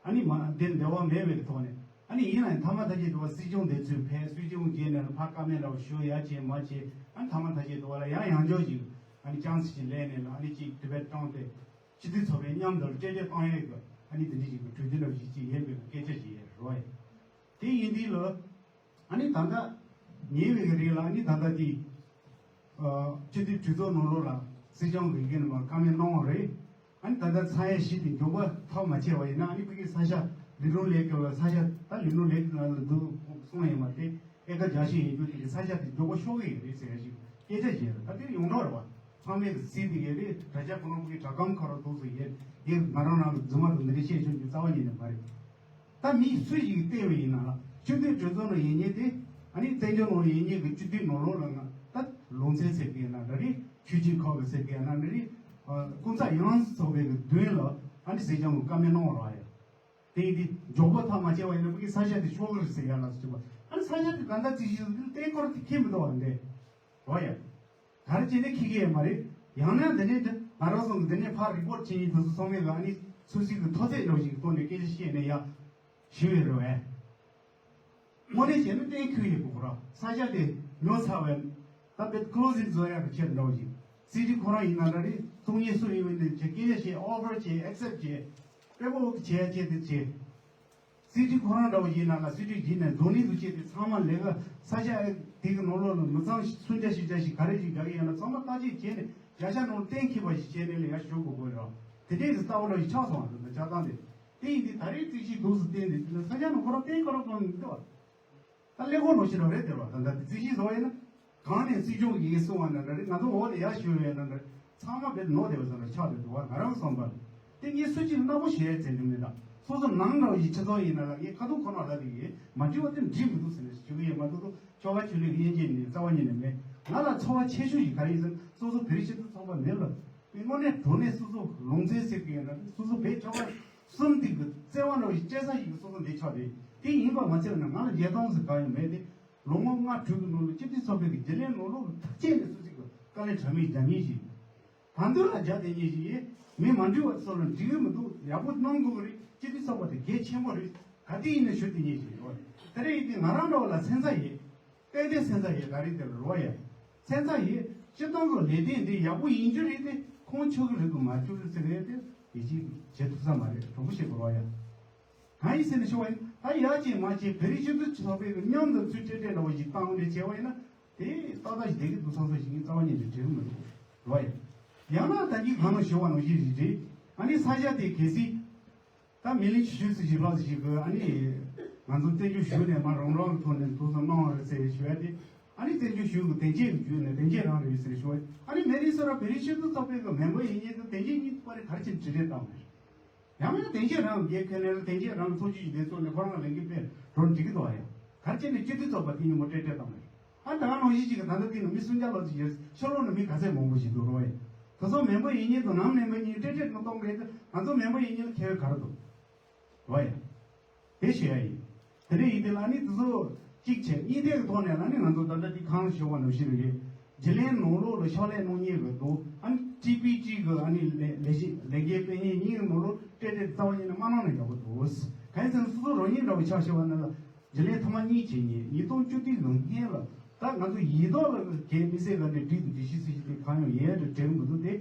ཨ་ནི་མ་དེ་འབྲེལ་བ་མེད་པའི་ཐོག་ནས་ཨ་ནི་ཡིན་ན་ཡང་ཐ་མ་ཐ་ཆད་དུ་བ་སྲིད་སྐྱོང་འདས་ཚུལ་ཕེབས་སྲིད་སྐྱོང་རྗེས་ནས་ལ་ཕ་བཀའ་མོལ་ལ་ཞུ་ཡ་བྱེད་མ་བྱེད་ཨ་ནི་ཐ་མ་ཐ་ཆད་དུ་བ་ལ་ཡང་ཡང་འཇོག་ཅིག་ཨ་ནི་ཅང་སི་ཅིག་ལས་ནས་ལ་ཨ་ནི་ཅིག་དུ་བེད་བཏང་སྟེ་སྤྱི་འཐུས་ཚོགས་པའི་མཉམ་དུ་སྤྲེལ་སྤྲེལ་བཏང་ཡས་ཀྱི་ཨ་ནི་དེ་འདྲ་ཞིག་གི་གྲོས་མཐུན་འདྲ་ཞིག་ཅིག་ཡིན་པའི་སྐད་ཆ་ཞིག་ཡོད་རེད་བ། དེ་ཡིན་དུས་ལ། ཨ་ནི་ད་ལྟ་ཉེ་བའི་རིང་ལ་ཨ་ནི་ད་ལྟ་དེ་སྤྱི་འཐུས་གྲོས་ཚོགས་ནང་ལོགས་ལ་སྲིད་སྐྱོང་གི་འགན་ནས་མར་བཀའ་མོལ་གནང་བ་རེད། ཨ་ནི་ད་ལྟ་ཚང་ཡས་ཞིག་དེ་མགྱོགས་པ་ཐག་མ་ཆད་པ་ཡིན་ན་ཨ་ནི་ཕ་གི་ས་ཆ་ལས་རུང་ལས་ཀྱི་ས་ཆ་ད་ལས་རུང་ལས་ཀྱི་ནང་ལ་འདུག་སོང་ཡིན་མ་དེ་ཨེ་ཀ་བརྒྱ་བཞི་ཡིན་རྒྱུ་དེ་གི་ས་ཆ་དེ་མགྱོགས་པ་ཤོར་གི་ཡོད་རེད་ཟེར་ཡ་ཞིག་སྐད་ཆ་བཤད་རེད། ད་དེ་ཡོངས་གྲགས་རེད་བ། ཚང་མས་གི་སྲིད་དེ་ཡོད་རེད། དྲ་རྒྱ་ཁོ་རང་ཕ་གི་དྲ་སྒམ་ཁ་ར་འདུག་སེ་ཡོད་ཡོད་ང་རང་རང་གི་རྫུན་མ་དང་འདི་འདྲ་བཤད་ཆོག་རྒྱུ་རྩ་བ་ཉིད་ནས་མ་རེད། ད་མི་སུ་ཞིག་གིས་བལྟས་པ་ཡིན་ན་ལ་སྤྱི་འཐུས་གྲོས་ཚོགས་ནང་ཡིན་མཁན་དེ་ཨ་ནི་བཙན་བྱོལ་ནང་ཡིན་མཁན་གྱི་སྤྱི་འཐུས་ནང་ལོགས་ལ་ང་ད་ལུང་ཚན་ཟེར་གི་ཡིན་ན་འདྲ་རེད། ཆོས་བརྒྱུད་ཁག་གི་ཟེར་གི་ཡིན་ན་འདྲ་རེད། ཨ་ཀུན་བརྟགས་ཡང་སྲིད་ཚོགས་པའི་གི་མདུན་ལ་ཨ་ནི་སྲིད་སྐྱོང་གི་བཀའ་མོལ་གནང་བ་ར་ཡ། དེ་ཡིན་དུས་མགྱོགས་པོ་ཐག་མ་ཆད་པ་ཡིན་ན་ཕ་གི་ས་ཆ་དེ་ཤོར་གི་རེད་ཟེར་ཡ་ལ་སོགས་པ་ཨ་ནི་ས་ཆ་དེ་ད་ལྟ་རྩིས་གཞི་བཏིང་སྐོར་དེ་ཁྱེད་མི་འདུག་བ་འདས་རོ་ཡ། ག་རེ་བྱས་ནས་ཁྱི་གི་ཡོད་མ་རེད། ཡང་ན་འདི་ནས་འདི་ང་རང་ཚོ་གི་འདི་ནས་ཕར་རི་པོར་བྱེད་ཡིན་དུ་སོང་ངས་ལ་ནི་སུ་སི་གི་ཐོ་ཚད་འདྲ་བོ་ཞིག་གི་ཐོག་ནས་སྐད་ཆ་བཤད་ནས་ཡ་ཞུ་ཡོད་རེད་བས། དངོས་གནས་བྱས་ན་གཏན་འཁེལ་ཡོད་དགོས་ར་ས་ཆ་དེ་ཉོ་ཚར་བས་ད་བེད་ཀློ་སིང་བཟོ་ཡག་གི་ཆེད་འདྲ་བོ་ཞིག་སྲིད་སྤྱི་ཁོ་རང་ཡིན་ན་འདྲ་རེད། ཚོང་གཉེར་སུ་ཡིན་པའི་འདི་བྱས་སྐད་ཆ་བཤད་ཨོ་ཕར་བྱས་ཨེག་སེབ་བྱས་པེ་པར་ཝོག་བྱས་བྱས་དེ་བྱས། སྲིད་སྤྱི་ཁོ་རང་འདྲ་བོ་ཡིན་ན་ལ་སྲིད་སྤྱི་ཡིན་ནས་རྫོང་ནི་འདུ་བྱེད་དེ་ཚང་མ་ལས་ཀ་ས་ཆ་དེ་གི་ནང་ལོགས་ལ་མི་ཚང་སུན་ཆ་ཤི་ཆ་ཞིག་ག་རེ་ཞིག་རྒྱག་གི་ཡོད་ན་ཚང་མ་བརྟག་དཔྱད་བྱས་ནས་བརྒྱ་ཆ་ནང་གཏན་འཁེལ་བ་ཞིག་བྱས་ནས་ལས་ཀ་ཞུ་དགོས་དགོས་རེད། དེ་འདྲས་ཀྱི་ལྟ་བ་འདྲ་ཞིག་ཆགས་སོང་བ་རེད། ཆགས་སྟངས་དེ་དེ་ཡིན་དུས་ད་རེས་རྩིས་གཞི་འདུག་སུ་བསྟན་ནས་དེ་ལ་ས་ཆ་ནང་ཁོ་རང་གཏན་ཁོ་རང་གཏོང་མི་འདུག་བ། ད་ཀླད་ཀོར་ནང་བཞིན་རང་རེད་དེ་བ། ད་ལྟ་དེ་རྩིས་གཞི་བཟོ་ཡིན་ན་གང་ནས་སྲིད་སྐྱོང་གིས་གསུང་བ་ན་འདྲ་རེད། ང་ཚོ་འོག་ལ་ཡར་ཞུ་བའི་ན་འདྲ་ཚང་མ་བེད་ནོར་བསྡད་པ་ཙམ་ལ་ཆགས་བསྡད་འདུག་བ། ང་རང་བསམ་པར་དེ་ངས་སུ་གཅིག་ལ་གནག་པོ་ཞུ་ཡ་བཙན་གྱི་མེད། ད་སོ་སོ་ནང་འདྲ་བ་ཞིག་ཆུ་ཚོད་ཡིན་ན་ལ་ངས་ཁ་ཐུག་ཁོ་ན་ལ་དེ་ཡིན་མ་འགྲིག་བ་དེ་འགྲིག་མི་འདུག་ཟེར་ནས་ཞུ་གི་ཡོད་མ་གཏོགས་ཆོ་ག་ཆོས་ལུགས་དབྱེ་འབྱེད་ནི་རྩ་བ་ཉིད་ནས་མེད། ང་ལ་ཚོར་བ་ཆེ་ཤོས་ཤིག་ག་རེ་ཡིན་ཟེར་ན་སོ་སོ་བོད་རིགས་སྤྱི་མཐུན་ཚོགས་པ་མེད་ལ་དེ་དངོས་གནས་དྲང་གནས་སོ་སོ་ལུང་ཚན་ཟེར་གི་ཡོད་ན་སོ་སོ་བོད་ཆོ་ག་གསུམ་དེ་གི་བརྩེ་བ་འདྲ་བ་ཞིག་སྐྱེ་ས་ཞིག་གི་སོ་སོ་འདི་ཆགས་ཏེ་དེ་ཡིན་པ་མ་ཚད་ན་ང་ལ་འཇོན་ཐང་ཟེར་གང་ཡང་མེད་དེ། ལོ་ངོ་ལྔ་དྲུག་གི་ནང་ལ་སྤྱི་འཐུས་ཚོགས་པའི་གི་རྒྱུན་ལས་ནང་ལོགས་ལ་ཐག་བཅད་ནས་སུ་ཞིག་གི་དཀའ་ལས་དྲག་མིན་རྒྱག་མིན་ཞིག་ད་འདོད་ལ་རྒྱག་དེ་ཉིད་ཞིག་ཡིན། མི་མ་འགྲིག་པ་ཚོ་ལ་འགྲིག་གི་མི་འདུག་ཡག་པོ་གནང་དགོས་ཀྱི་རེད། སྤྱི་འཐུས་ཚོགས་པ་དེ་གལ་ཆེན་པོ་རེད། ག་དུས་ཡིན་ན་ཞུ་དེ་ཉིད་ཞིག་ཡོད། དེ་རེད་ཡིན་དུས་ང་རང་འདྲ་བ་ལ་སེམས་ཚ་ཡོད། ཏན་ཏན་སེམས་ཚ་ཡོད། ག་རེ་དེ་ལ་རོ་ཡ། སེམས་ཚ་ཡོད། སྤྱི་བཏང་གི་ལས་དོན་འདི་ཡག་པོ་ཡིན་རྒྱུ་རེད་དེ་ཁོང་ཆོག་གི་རེད་དུ་མ་ཆོག་རེད་ཟེར་རེད་དེ་ཡིད་ཆེས་བྱེད་ཐུབ་ས་མ་རེད། གྲོགས་པོ་བྱེད་དགོས་རོ་ཡ། གང་ཡིན་ཟེར་ན་ཞུ་བ་ཡིན་ད་ཡག་ཅིག་མ་བྱས་བོད་རིགས་སྤྱི་མཐུན་ཚོགས་པའི་གི་མཉམ་དུ་ཚུལ་སྤྲད་སྤྲད་འདྲ་བོ་ཞིག་བཏང་འདྲ་བྱས་པ་ཡིན་ན་དེ་ཏག་ཏག་ཞིག་བསྡད་ཀྱི་འདུག་བསམ་བསམ་ཞིག་ཡིན་རྩ་བ་ཉིད་ནས་དྲན་གི་མི་འདུག་རོ་ཡ། ཡང་ན་ད་གིན་གང་ལ་ཞུ་བ་ནང་བཞིན་རེད་རེད། ཨ་ནི་ས་ཆ་དེ་གལ་སྲིད། ད་མི་ལི་ཆུ་ཚོད་ཞིག་ལྷག་ཞིག་གི་ཨ་ནི་ང་ཚོ་བཙན་བྱོལ་གཞུང་ནས་མ་རང་རང་གི་ཐོག་ནས་ཐུགས་བསམ་གནང་བ་རེད་ཟེར་ཞུ་ཡ་དེ་ཨ་ནི་བཙན་བྱོལ་གཞུང་གི་དོན་གཅོད་ཀྱི་བརྒྱུད་ནས་དོན་གཅོད་རང་རེད་ཟེར་ཞུ་བ་ཨ་ནི་མེ་རི་སོ་ར་བེ་རི་ཆུ་ཚོད་ཚོགས་པའི་གི་མེམ་བར་ཡིན་མཁན་དང་དོན་གཅོད་གཉིས་བར་ག་རེ་བྱས་ནས་དྲི་རེས་བཏང་བ་རེད། ཡང་མིན་ན་དོན་གཅོད་རང་གི་ཁ་ནས་ལ་དོན་གཅོད་རང་གི་ཚོགས་ཆུང་ཞིག་དེ་ཚོགས་ནས་ཁོ་རང་ལ་ལས་འགན་སྤེལ་འགྲོ་འགྲིག་གི་འདུག་ཨ་ཡ། ག་རེ་བྱས་ནས་སྤྱི་འཐུས་ཚོགས་པ་དེ་ཉིན་མོ་སྤྲད་སྤྲད་བཏང་བ་རེད། ཨ་ད་ག་ནང་བཞིན་ཅིག་གི་ད་ལྟ་དེ་ནི་མི་སུམ་བརྒྱ་ལྷག་ཅིག་ཡོད། ཕྱི་ལོགས་ནས་མི་ག་ཚད་མང་པོ་ཞིག་འདུག་རོ་ཡ། དེ་ཚོ་མེམ་བར་ཡིན་མཁན་དང་ནང་མེམ་བར་ཡིན་མཁན་སྤྲད་སྤྲད་གནང་གཏོང་གི་ཡོད་དུས་ང་ཚོ་མེམ་བར་ཡིན་མཁན་ལ་ཁྱད་པར་ག་རེ་འདུག་རོ་ཡ། དེ་ཞུ་ཡ་ཡིན། དེ་འདྲ་ཡིན་དེ་ལ་ནི་དེ་ཚོ་གཅིག་བྱས་གཉིས་དེ་གི་ཐོག་ནས་ལ་ནི་ང་ཚོ་ད་ལྟ་དེ་གང་ཞུ་བ་ནང་བཞིན་རེད། རྒྱུན་ལས་ནང་ལོགས་ལ་ཕྱག་ལས་གནང་མཁན་གི་འདུག་ཨ་ནི་ཊི་པི་ཊི་གི་ཨ་ནི་ལས་ལས་བྱེད་ལས་འགན་སྤེལ་མཁན་གཉིས་ཀྱི་ནང་ལོགས་སྤྲད་སྤྲད་རྩ་བ་ཉིད་ནས་མ་གནང་ན་ཡག་པོ་འདུག་གང་ཡིན་ཟེར་ན་སོ་སོ་རང་ཉིད་འདྲ་བོ་ཆགས་ཤེས་པ་ནི་ལ། རྒྱུན་ལས་ཐོག་མ་གཉིས་བྱས་ཉིན་ཉིས་སྟོང་བཅུ་བདུན་ལོ་སྔོན་ལ་ད་ང་ཚོ་ཡིག་ཐོག་ལ་གའི་མི་སེར་ག་འདྲ་སྒྲིག་འདུག་སྒྲིག་གཞི་སྲིད་གཞི་དེ་གང་ཡང་ཡོད་འདྲ་དྲན་གི་མི་འདུག་སྟེ།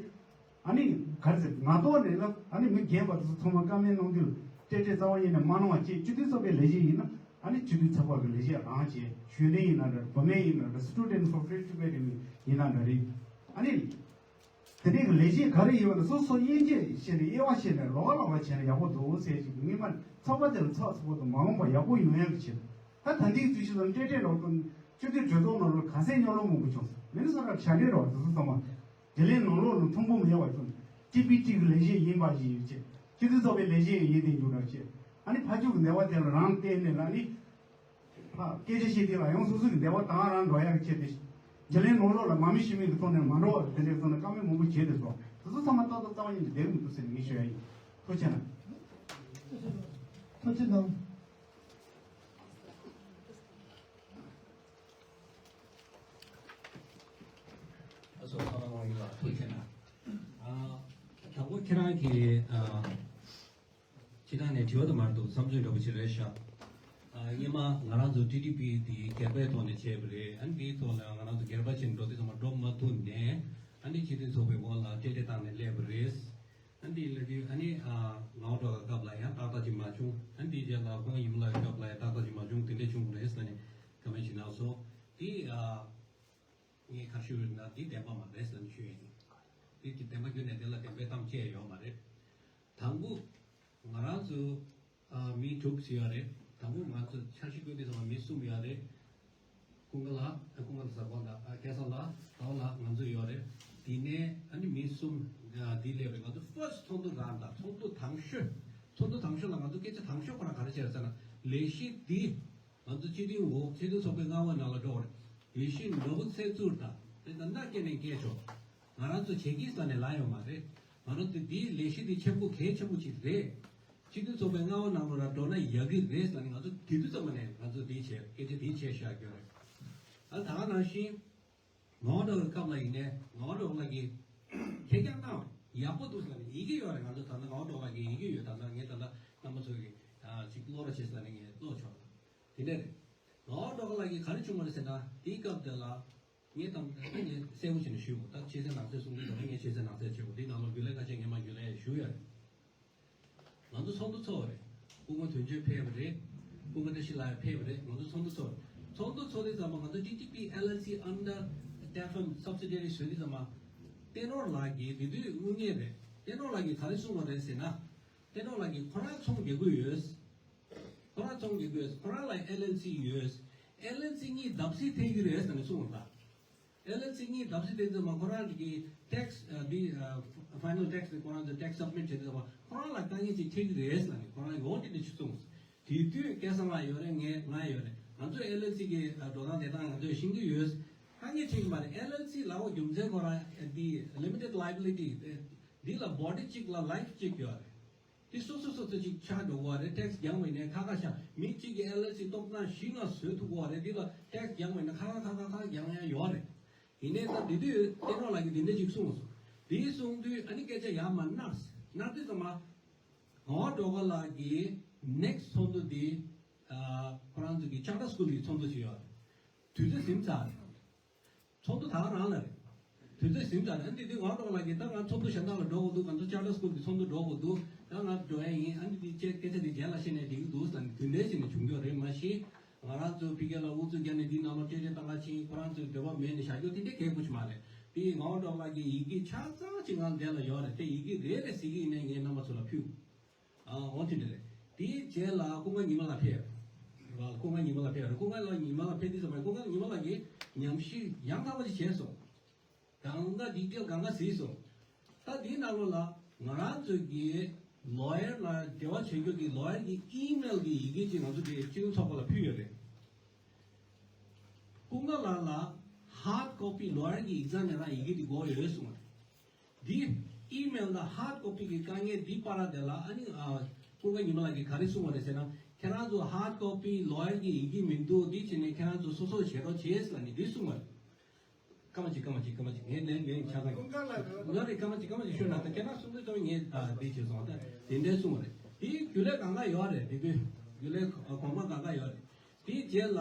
ཨ་ནི་ག་རེ་ཟེར་ང་ཐོག་ནས་ལ་ཨ་ནི་མི་རྒན་པ་དེ་ཚོ་ཚང་མ་བཀའ་མོལ་གནང་དུས་སྤྲད་སྤྲད་རྩ་བ་ཉིད་ནས་མ་གནང་བ་བཅས་སྤྱི་འཐུས་ཚོགས་པའི་ལས་བྱེད་ཡིན་ན་ཨ་ནི་སྤྱི་འཐུས་ཚོགས་པ་གི་ལས་བྱེད་རང་བྱས་གཞོན་ནུ་ཡིན་ན་འདྲ་བུད་མེད་ཡིན་ན་འདྲ་Student for Free Tibet ཡིན་ན་འདྲ་རེད། ཨ་ནི། དེ་འདྲའི་གི་ལས་བྱེད་ག་རེ་ཡོད་ན་སོ་སོ་དབྱེ་འབྱེད་བྱས་ནས་དབྱེ་བ་ཕྱེ་ནས་ལོགས་ཀ་ལོགས་ཀ་བྱས་ན་ཡག་པོ་འདུག་ཟེར་ཞིག་ངེས་པར་ཚོགས་པ་དེ་ལ་ཚགས་ཚུད་པོ་དང་མ་འོངས་པ་ཡག་པོ་ཡོང་ཡག་གི་ཆེད་དུ། ད་ད་ལྟའི་དུས་ཚོད་ལ་ཏྲེ་ཏྲེ་ལོག་དང་སྤྱི་འཐུས་གྲོས་ཚོགས་ནང་ལོགས་ག་ཚད་རྙོག་གླེང་མང་པོ་བྱུང་སོང་། མི་ནི་སོ་ར་ཆ་འདྲེ་རོགས་དེ་ཚོ་ཚང་མ་དྲི་ལན་ནང་ལོགས་ལ་མཐུན་པོ་མེད་པ་བྱུང་། ཅི་པི་ཏི་གི་ལས་བྱེད་ཡིན་པ་ཞིག་ཡོད་ཅེས། སྤྱི་འཐུས་ཚོགས་པའི་ལས་བྱེད་ཡིན་དེ་འགྱུར་རོགས་ཅེས། ཨ་ནི་ཕ་ཕྱུགས་ཀྱི་འདས་པ་དེ་ལ་རང་བལྟས་ནས་ལ་ནི། ཕ་སྐད་ཆ་བཤད་དུས་ལ་ཡང་སོ་སོ་གི་འདས་པ་དང་རང་འགྲོ་ཡག་གི་ཆེད་དུ། དྲི་ལན་ནང་ལོགས་ལ་མ་མི་ཤི་མི་གི་ཐོག་ནས་མ་འགྲོ་བར་དེ་འདྲའི་ཐོག་ནས་བཀའ་མོལ་མང་པོ་བྱས་ཏེ་སོང་། དེ་ཚོ་ཚང་མ་ཏག་ཏག་རྩ་བ་ཉིད་ནས་བསྡད་མི་འདུག་ཟེར་ནས་ངས་ཞུ་ཡ་ཡིན། ཐུགས་རྗེ་གནང་། ཐུགས་རྗེ་གནང་། ཨ་སོ་ཚང་མ་ཡིན་ལ་ཐུགས་རྗེ་གནང་། ཨ། དང་པོ་ཁྱེད་རང་གིས་ཨ། སྤྱིར་བཏང་ནས་དྲི་བ་དུ་མར་འདུག་བསམ་ཚུལ་འདྲ་པོ་ཞིག་རེད་ཤག་ཨ། སྔོན་མ་ང་རང་ཚོ་ཊི་ཊི་པི་འདི་སྒེར་པའི་ཐོག་ནས་བྱས་པ་རེད། ཨ་ནི་འདིའི་ཐོག་ལ་ང་རང་ཚོ་སྒེར་པ་ཞིག་འགྲོ་དུས་ཚང་མ་འགྲོ་མ་ཐུབ་ནས། ཨ་ནི་སྤྱི་འཐུས་ཚོགས་པའི་འོག་ལ་ཏྲེ་ཏྲེ་བཏང་ནས་སླེབས་པ་རེད། ཨ་ནི་འདི་ལ་དུས་ཨ་ནི་ཨ། ངག་དབང་སྒྲོལ་དཀར་སྐབས་ལ་ཡང་ཏག་ཏག་ཅིག་མ་བྱུང་། ཨ་ནི་འདིའི་རྗེས་ལ་ཁོང་ཡིན་ལ་སྐབས་ལ་ཡང་ཏག་ཏག་ཅིག་མ་བྱུང་། དེ་འདྲ་བྱུང་རེད་ཟེར་ནས་བཀའ་མོལ་ཞིག་གནང་སོང་། འདི་ཨ། ངས་ག་ཞུ་ཡོད་ན་འདི་བདེན་པ་མ་རེད་ཟེར་ནས་ཞུ་ཡ་ཡིན། འདི་འདི་བདེན་པ་བརྒྱུད་ནས་དེ་ལ་བདེན་པའི་གཏམ་བཅད་ཡོད་མ་རེད། དང་པོ། ང་རང་ཚོ་ཨ། མི་དྲུག་ཅིག་ཡོད་རེད། དང་པོ་ང་ཚོ་འཆར་གཞི་བཀོད་དུས་ཙམ་པ་མི་གསུམ་ཡོད་རེད། ཀུན་དགའ་ལགས། ཨ། ཀུན་དགའ་ལགས་ཟེར་དགོས་འདྲ། ཨ། སྐལ་བཟང་ལགས། ཟླ་བ་ལགས། ང་ཚོ་ཡོད་རེད། དེ་ནས་ཨ་ནི་མི་གསུམ་ཨ། འདི་སླེབས་རེད། ང་ཚོ་ཕར་སི་ཊི་ཚོགས་འདུ་རང་དང་ཚོགས་འདུ་དང་ཤོས། ཚོགས་འདུ་དང་ཤོས་ལ་ང་ཚོ་སྐད་ཆ་དང་ཤོས་ཁོ་རང་ག་རེ་བྱས་ཟེར་ན། ལས་གཞི་འདི་ང་ཚོ་སྤྱི་འཐུས་འོག་སྤྱི་འཐུས་ཚོགས་པའི་མངའ་འོག་ནང་ལ་འགྲོ་བར་ལས་གཞི་འདྲ་པོ་ཚད་ཚུར་དང་དེ་ལྟར་མནའ་སྐྱེལ་ནས་སྐྱེལ་ཆོག་ང་རང་ཚོ་བྱེད་ཀྱི་ས་ནས་ལ་ཡོད་མ་རེད། ང་རང་ཚོ་འདིའི་ལས་གཞི་འདི་ཆེན་པོ་གལ་ཆེན་པོ་ཅིག་རེད། སྤྱི་འཐུས་ཚོགས་པའི་མངའ་འོག་ནང་ལ་འགྲོ་ན་ཡག་གི་རེད་ཟེར་ནས་ང་ཚོ་དེ་དུས་ཙམ་པ་ནས་ང་ཚོ་འདི་བྱས་སྐད་ཆ་འདི་བྱས་བཞག་རྒྱུ་རེད། ཨ། ད་ག་ནང་བཞིན། ངག་དབང་སྒྲོལ་དཀར་སྐབས་ལ་ཡིན་ནའི་ངག་དབང་སྒྲོལ་དཀར་ལགས་ཀྱིས་ཁྱེད་རང་གནང་ཡག་པོ་འདུག་ཟེར་ནས་ཡི་གེ་ཡོད་རེད། ང་ཚོ་ད་ལྟ་ངག་དབང་སྒྲོལ་དཀར་ལགས་ཀྱི་ཡི་གེ་ཡོད། ད་ལྟ་ངས་ད་ལྟ་རྣམ་པ་ཚོ་གི་ཨ། ཅིག་ཀློག་རོགས་བྱེད་ཟེར་ནས་ངས་ཀློག་ཆོག་དེ་འདྲ་རེད། ངག་དབང་སྒྲོལ་དཀར་ལགས་ཀྱིས་ག་རེ་བྱུང་བ་རེད་ཟེར་ན། དེའི་སྐབས་དེ་ལ་ངས་དང་ངས་གསལ་པོ་བྱས་ནས་ཞུས་པ། ད་ཕྱི་གསལ་ནང་གསལ་གསུང་གི་འདུག་ངས་ཕྱི་གསལ་ནང་གསལ་བྱས་པ། དེའི་ནང་ལ་རྒྱུན་ལས་ཁ་ཤས་ངས་མར་རྒྱུན་ལས་ཞུས་ཡོད་རེད། ང་ཚོ་ཚོགས་འདུ་ཚོགས་པ་རེད། སྐུ་ངོ་དོན་གཅོད་ཕེབས་པ་རེད། སྐུ་ངོ་བཀྲ་ཤིས་ལགས་ཕེབས་པ་རེད། ང་ཚོ་ཚོགས་འདུ་ཚོགས་པ་རེད། ཚོགས་འདུ་ཚོགས་དུས་ཙམ་པ་ང་ཚོ་ཊི་ཊི་པི་ཨེལ་ཨེལ་སི་under Teflon subsidiary བཟོས་དུས་ཙམ་པ། བསྟན་རོགས་ལགས་ཀྱིས་དེ་དུས་དངུལ་གཉེར་རེད། བསྟན་རོགས་ལགས་ཀྱིས་ག་རེ་གསུངས་པ་རེད་ཟེར་ན། བསྟན་རོགས་ལགས་ཀྱིས་ཁོ་རང་ཚོང་རྒྱག་གི་ཡོད། ཁོ་རང་ཚོང་རྒྱག་གི་ཡོད། ཁོ་རང་ལ་ཨེལ་ཨེལ་སི་ཡོད། ཨེལ་ཨེལ་སི་གཉིས་བརྡབ་གསིག་ཐེབས་ཀྱི་རེད་ཟེར་ནས་གསུངས་པ་རེད། ཨེལ་ཨེལ་སི་གཉིས་བརྡབ་གསིག་དེ་ཚོ་མ་ཁོ་རང་གི་ཊེག་སི་ཨ། འདི་ཨ། ཕའི་ནལ་ཊེག་སི་དེ་ཁོ་རང་ཚོ་ཊེག་སི་སབ་མིཊ་བྱེད་དུས་ཙམ་པ་ཁོ་རང་ལ་དཀའ་ངལ་ཅིག་འཕྲད་ཀྱི་རེད་ཟེར་ནས་ཁོ་རང་ཡོང་དེ་འདྲ་ཞིག་གསུངས། དེ་དུས་སྐལ་བཟང་ལགས་ཡོད་རེད། ངས་ང་ཡོད་རེད། ང་ཚོ་ཨེལ་ཨེལ་སི་གི་ཨ། འགྲོ་སྟངས་དེ་དང་ང་ཚོས་ཤེས་ཀྱི་ཡོད། དཀའ་ངལ་འཕྲད་ཀྱི་མ་རེད། ཨེལ་ཨེལ་སི་ལབ་པ་རྒྱུ་མཚན་ཁོ་རང་འདི་ལི་མི་ཊེཌ་ལའི་བི་ལི་ཊི་འདི་ལ་བོ་ཌི་གཅིག་ལ་ལའིཕ་གཅིག་ཡོད་རེད། དེ་སོ་སོ་སོ་སོ་ཅིག་ཆགས་འགྲོ་གི་རེད། ཊེག་སི་རྒྱག་པ་ཡིན་ནའི་ཁ་ཁ་ཤ་མི་གཅིག་གིས་ཨེལ་ཨེལ་སི་ཐོབ་ཐང་བཞི་ལྔ་བཟོས་ཐུབ་ཀྱི་རེད། དེ་ལ་ཊེག་སི་རྒྱག་པ་ཡིན་ན་ཁ་ཁ་ཁ་ཁ་ཁ་རྒྱག་ཡ་ཡོད་རེད། ཡིན་ནའི་ད་དེ་དུས་བསྟན་རོགས་ལགས་ཀྱིས་དེ་འདྲ་ཅིག་གསུངས་སོང་། དེ་གསུངས་དུས་ཨ་ནི་སྐད་ཆ་ཡར་མར་གནག་གནག་དུས་ཙམ་པ། ངག་དབང་སྒྲོལ་དཀར་ལགས་ཀྱིས་ནེག་སི་ཊི་ཚོགས་འདུ་དེ་ཨ། ཁོ་རང་ཚོ་གི་ཅར་ཊར་སི་ཀུལ་གྱི་ཚོགས་འདུ་ཞིག་ཡོད་རེད། དུས་ཚོད་ཟིན་ཚར་རེད། ཚོགས་འདུ་ད་ག་རང་ལ་རེད། དུས་ཚོད་ཟིན་ཚར་རེད། ཨ་ནི་དེ་དུས་ངག་དབང་སྒྲོལ་དཀར་ལགས་ཀྱིས་ད་ང་ཚོགས་འདུ་གཞན་དག་ལ་འགྲོ་དགོས་འདུག་ང་ཚོ་ཅར་ཊར་སི་ཀུལ་གྱི་ཚོགས་འདུ་འགྲོ་དགོས་འདུག་ད་ང་འགྲོ་ཡ་ཡིན། ཨ་ནི་དེ་སྐད་སྐད་ཆ་དེ་རྗེས་ལ་བཤད་ནས་འགྲིག་གི་འདུག་ཟེར་ནས་དེ་འདྲའི་བྱས་ནས་བྱུང་རྒྱུ་རེད། མ་གཞི་ང་རང་ཚོ་ཕ་གི་ལ་ཨུ་ཚུགས་བརྒྱབ་ནས་འདི་ནང་ལོགས་ཊེ་ཊེ་བཏང་ག་ཕྱིན། ཁོ་རང་ཚོའི་འདོད་པ་མེད་ནས་བཞག་རྒྱུ་དེ་འདྲའི་གལ་དགོས་ཀྱི་མ་རེད། དེ་ཡིས་ངག་དབང་སྒྲོལ་དཀར་ལགས་ཀྱི་ཡི་གེ་ཆ་ཚང་ཅིག་ང་འདི་ལ་ཡོད་རེད། དེ་ཡི་གེ་རེ་རེ་ཟེར་གྱི་ཡིན་ནའི་ངས་རྣམ་པ་ཚོ་ལ་ཕུལ། ཨ། འོ་དེ་འདྲ་རེད། དེའི་རྗེས་ལ་ཀུན་དགའ་ཉི་མ་ལགས་ཕེབས། ཀུན་དགའ་ཉི་མ་ལགས་ཕེབས་རེད། ཀུན་དགའ་ལགས་ཉི་མ་ལགས་ཕེབས་དུས་ཙམ་པ་ཀུན་དགའ་ཉི་མ་ལགས་ཀྱིས་ཉམས་ཞིབ་ཡང་དག་པ་ཅིག་བྱས་སོང་། གང་ག་ཌི་ཊེལ་གང་ག་གཟིགས་སོང་། ད་དེའི་ནང་ལོགས་ལ་ང་རང་ཚོ་གི་ལོ་ཡར་ལ་འབྲེལ་བ་བྱེད་རྒྱུ་གི་ལོ་ཡར་གྱི་ཨི་མེལ་གྱི་ཡི་གེ་ཅིག་ང་ཚོ་དེ་སྤྱི་འཐུས་ཚོགས་པ་ལ་ཕུལ་ཡོད་རེད། ཀུན་དགའ་ལགས་ལ་ཧར་ཌི་ཀོ་པི་ལོ་ཡར་གྱི་ཨེག་ཛམ་ནི་རང་ཡི་གེ་དེ་དགོས་ཡོད་གསུངས་པ་རེད། འདི་ཨི་མེལ་དང་ཧར་ཌི་ཀོ་པི་གི་དཀའ་ངལ་འདི་བར་དེ་ལ་ཨ་ནི་ཨ། ཀུན་དགའ་ཉི་མ་ལགས་ཀྱིས་ག་རེ་གསུངས་པ་རེད་ཟེར་ན། ཁྱེད་རང་ཚོ་ཧར་ཌི་ཀོ་པི་ལོ་ཡར་གྱི་ཡི་གེ་མི་འདུག་འདི་བྱས་ནས་ཁྱེད་རང་ཚོ་སོ་སོ་བྱེད་རོགས་བྱེད་ཟེར་ནས་འདི་གསུངས་པ་རེད། སྐར་མ་གཅིག་སྐར་མ་གཅིག་སྐར་མ་གཅིག་ངས་ལན་ངས་ཆ་ཚང་གི། ཀུན་དགའ་ལགས། ལོ་རེ་སྐར་མ་གཅིག་སྐར་མ་གཅིག་ཤོད་ན་ད་ཁྱེད་རང་གསུང་དུས་ཙམ་ངས་ད་འདི་བྱས་སོང་། ད་དེ་འདྲའི་གསུངས་པ་རེད། དེའི་རྒྱུན་ལས་གང་ག་ཡོད་རེད། དེ་དུས་རྒྱུན་ལས་གོང་མ་གང་ག་ཡོད་རེད། དེའི་རྗེས་ལ་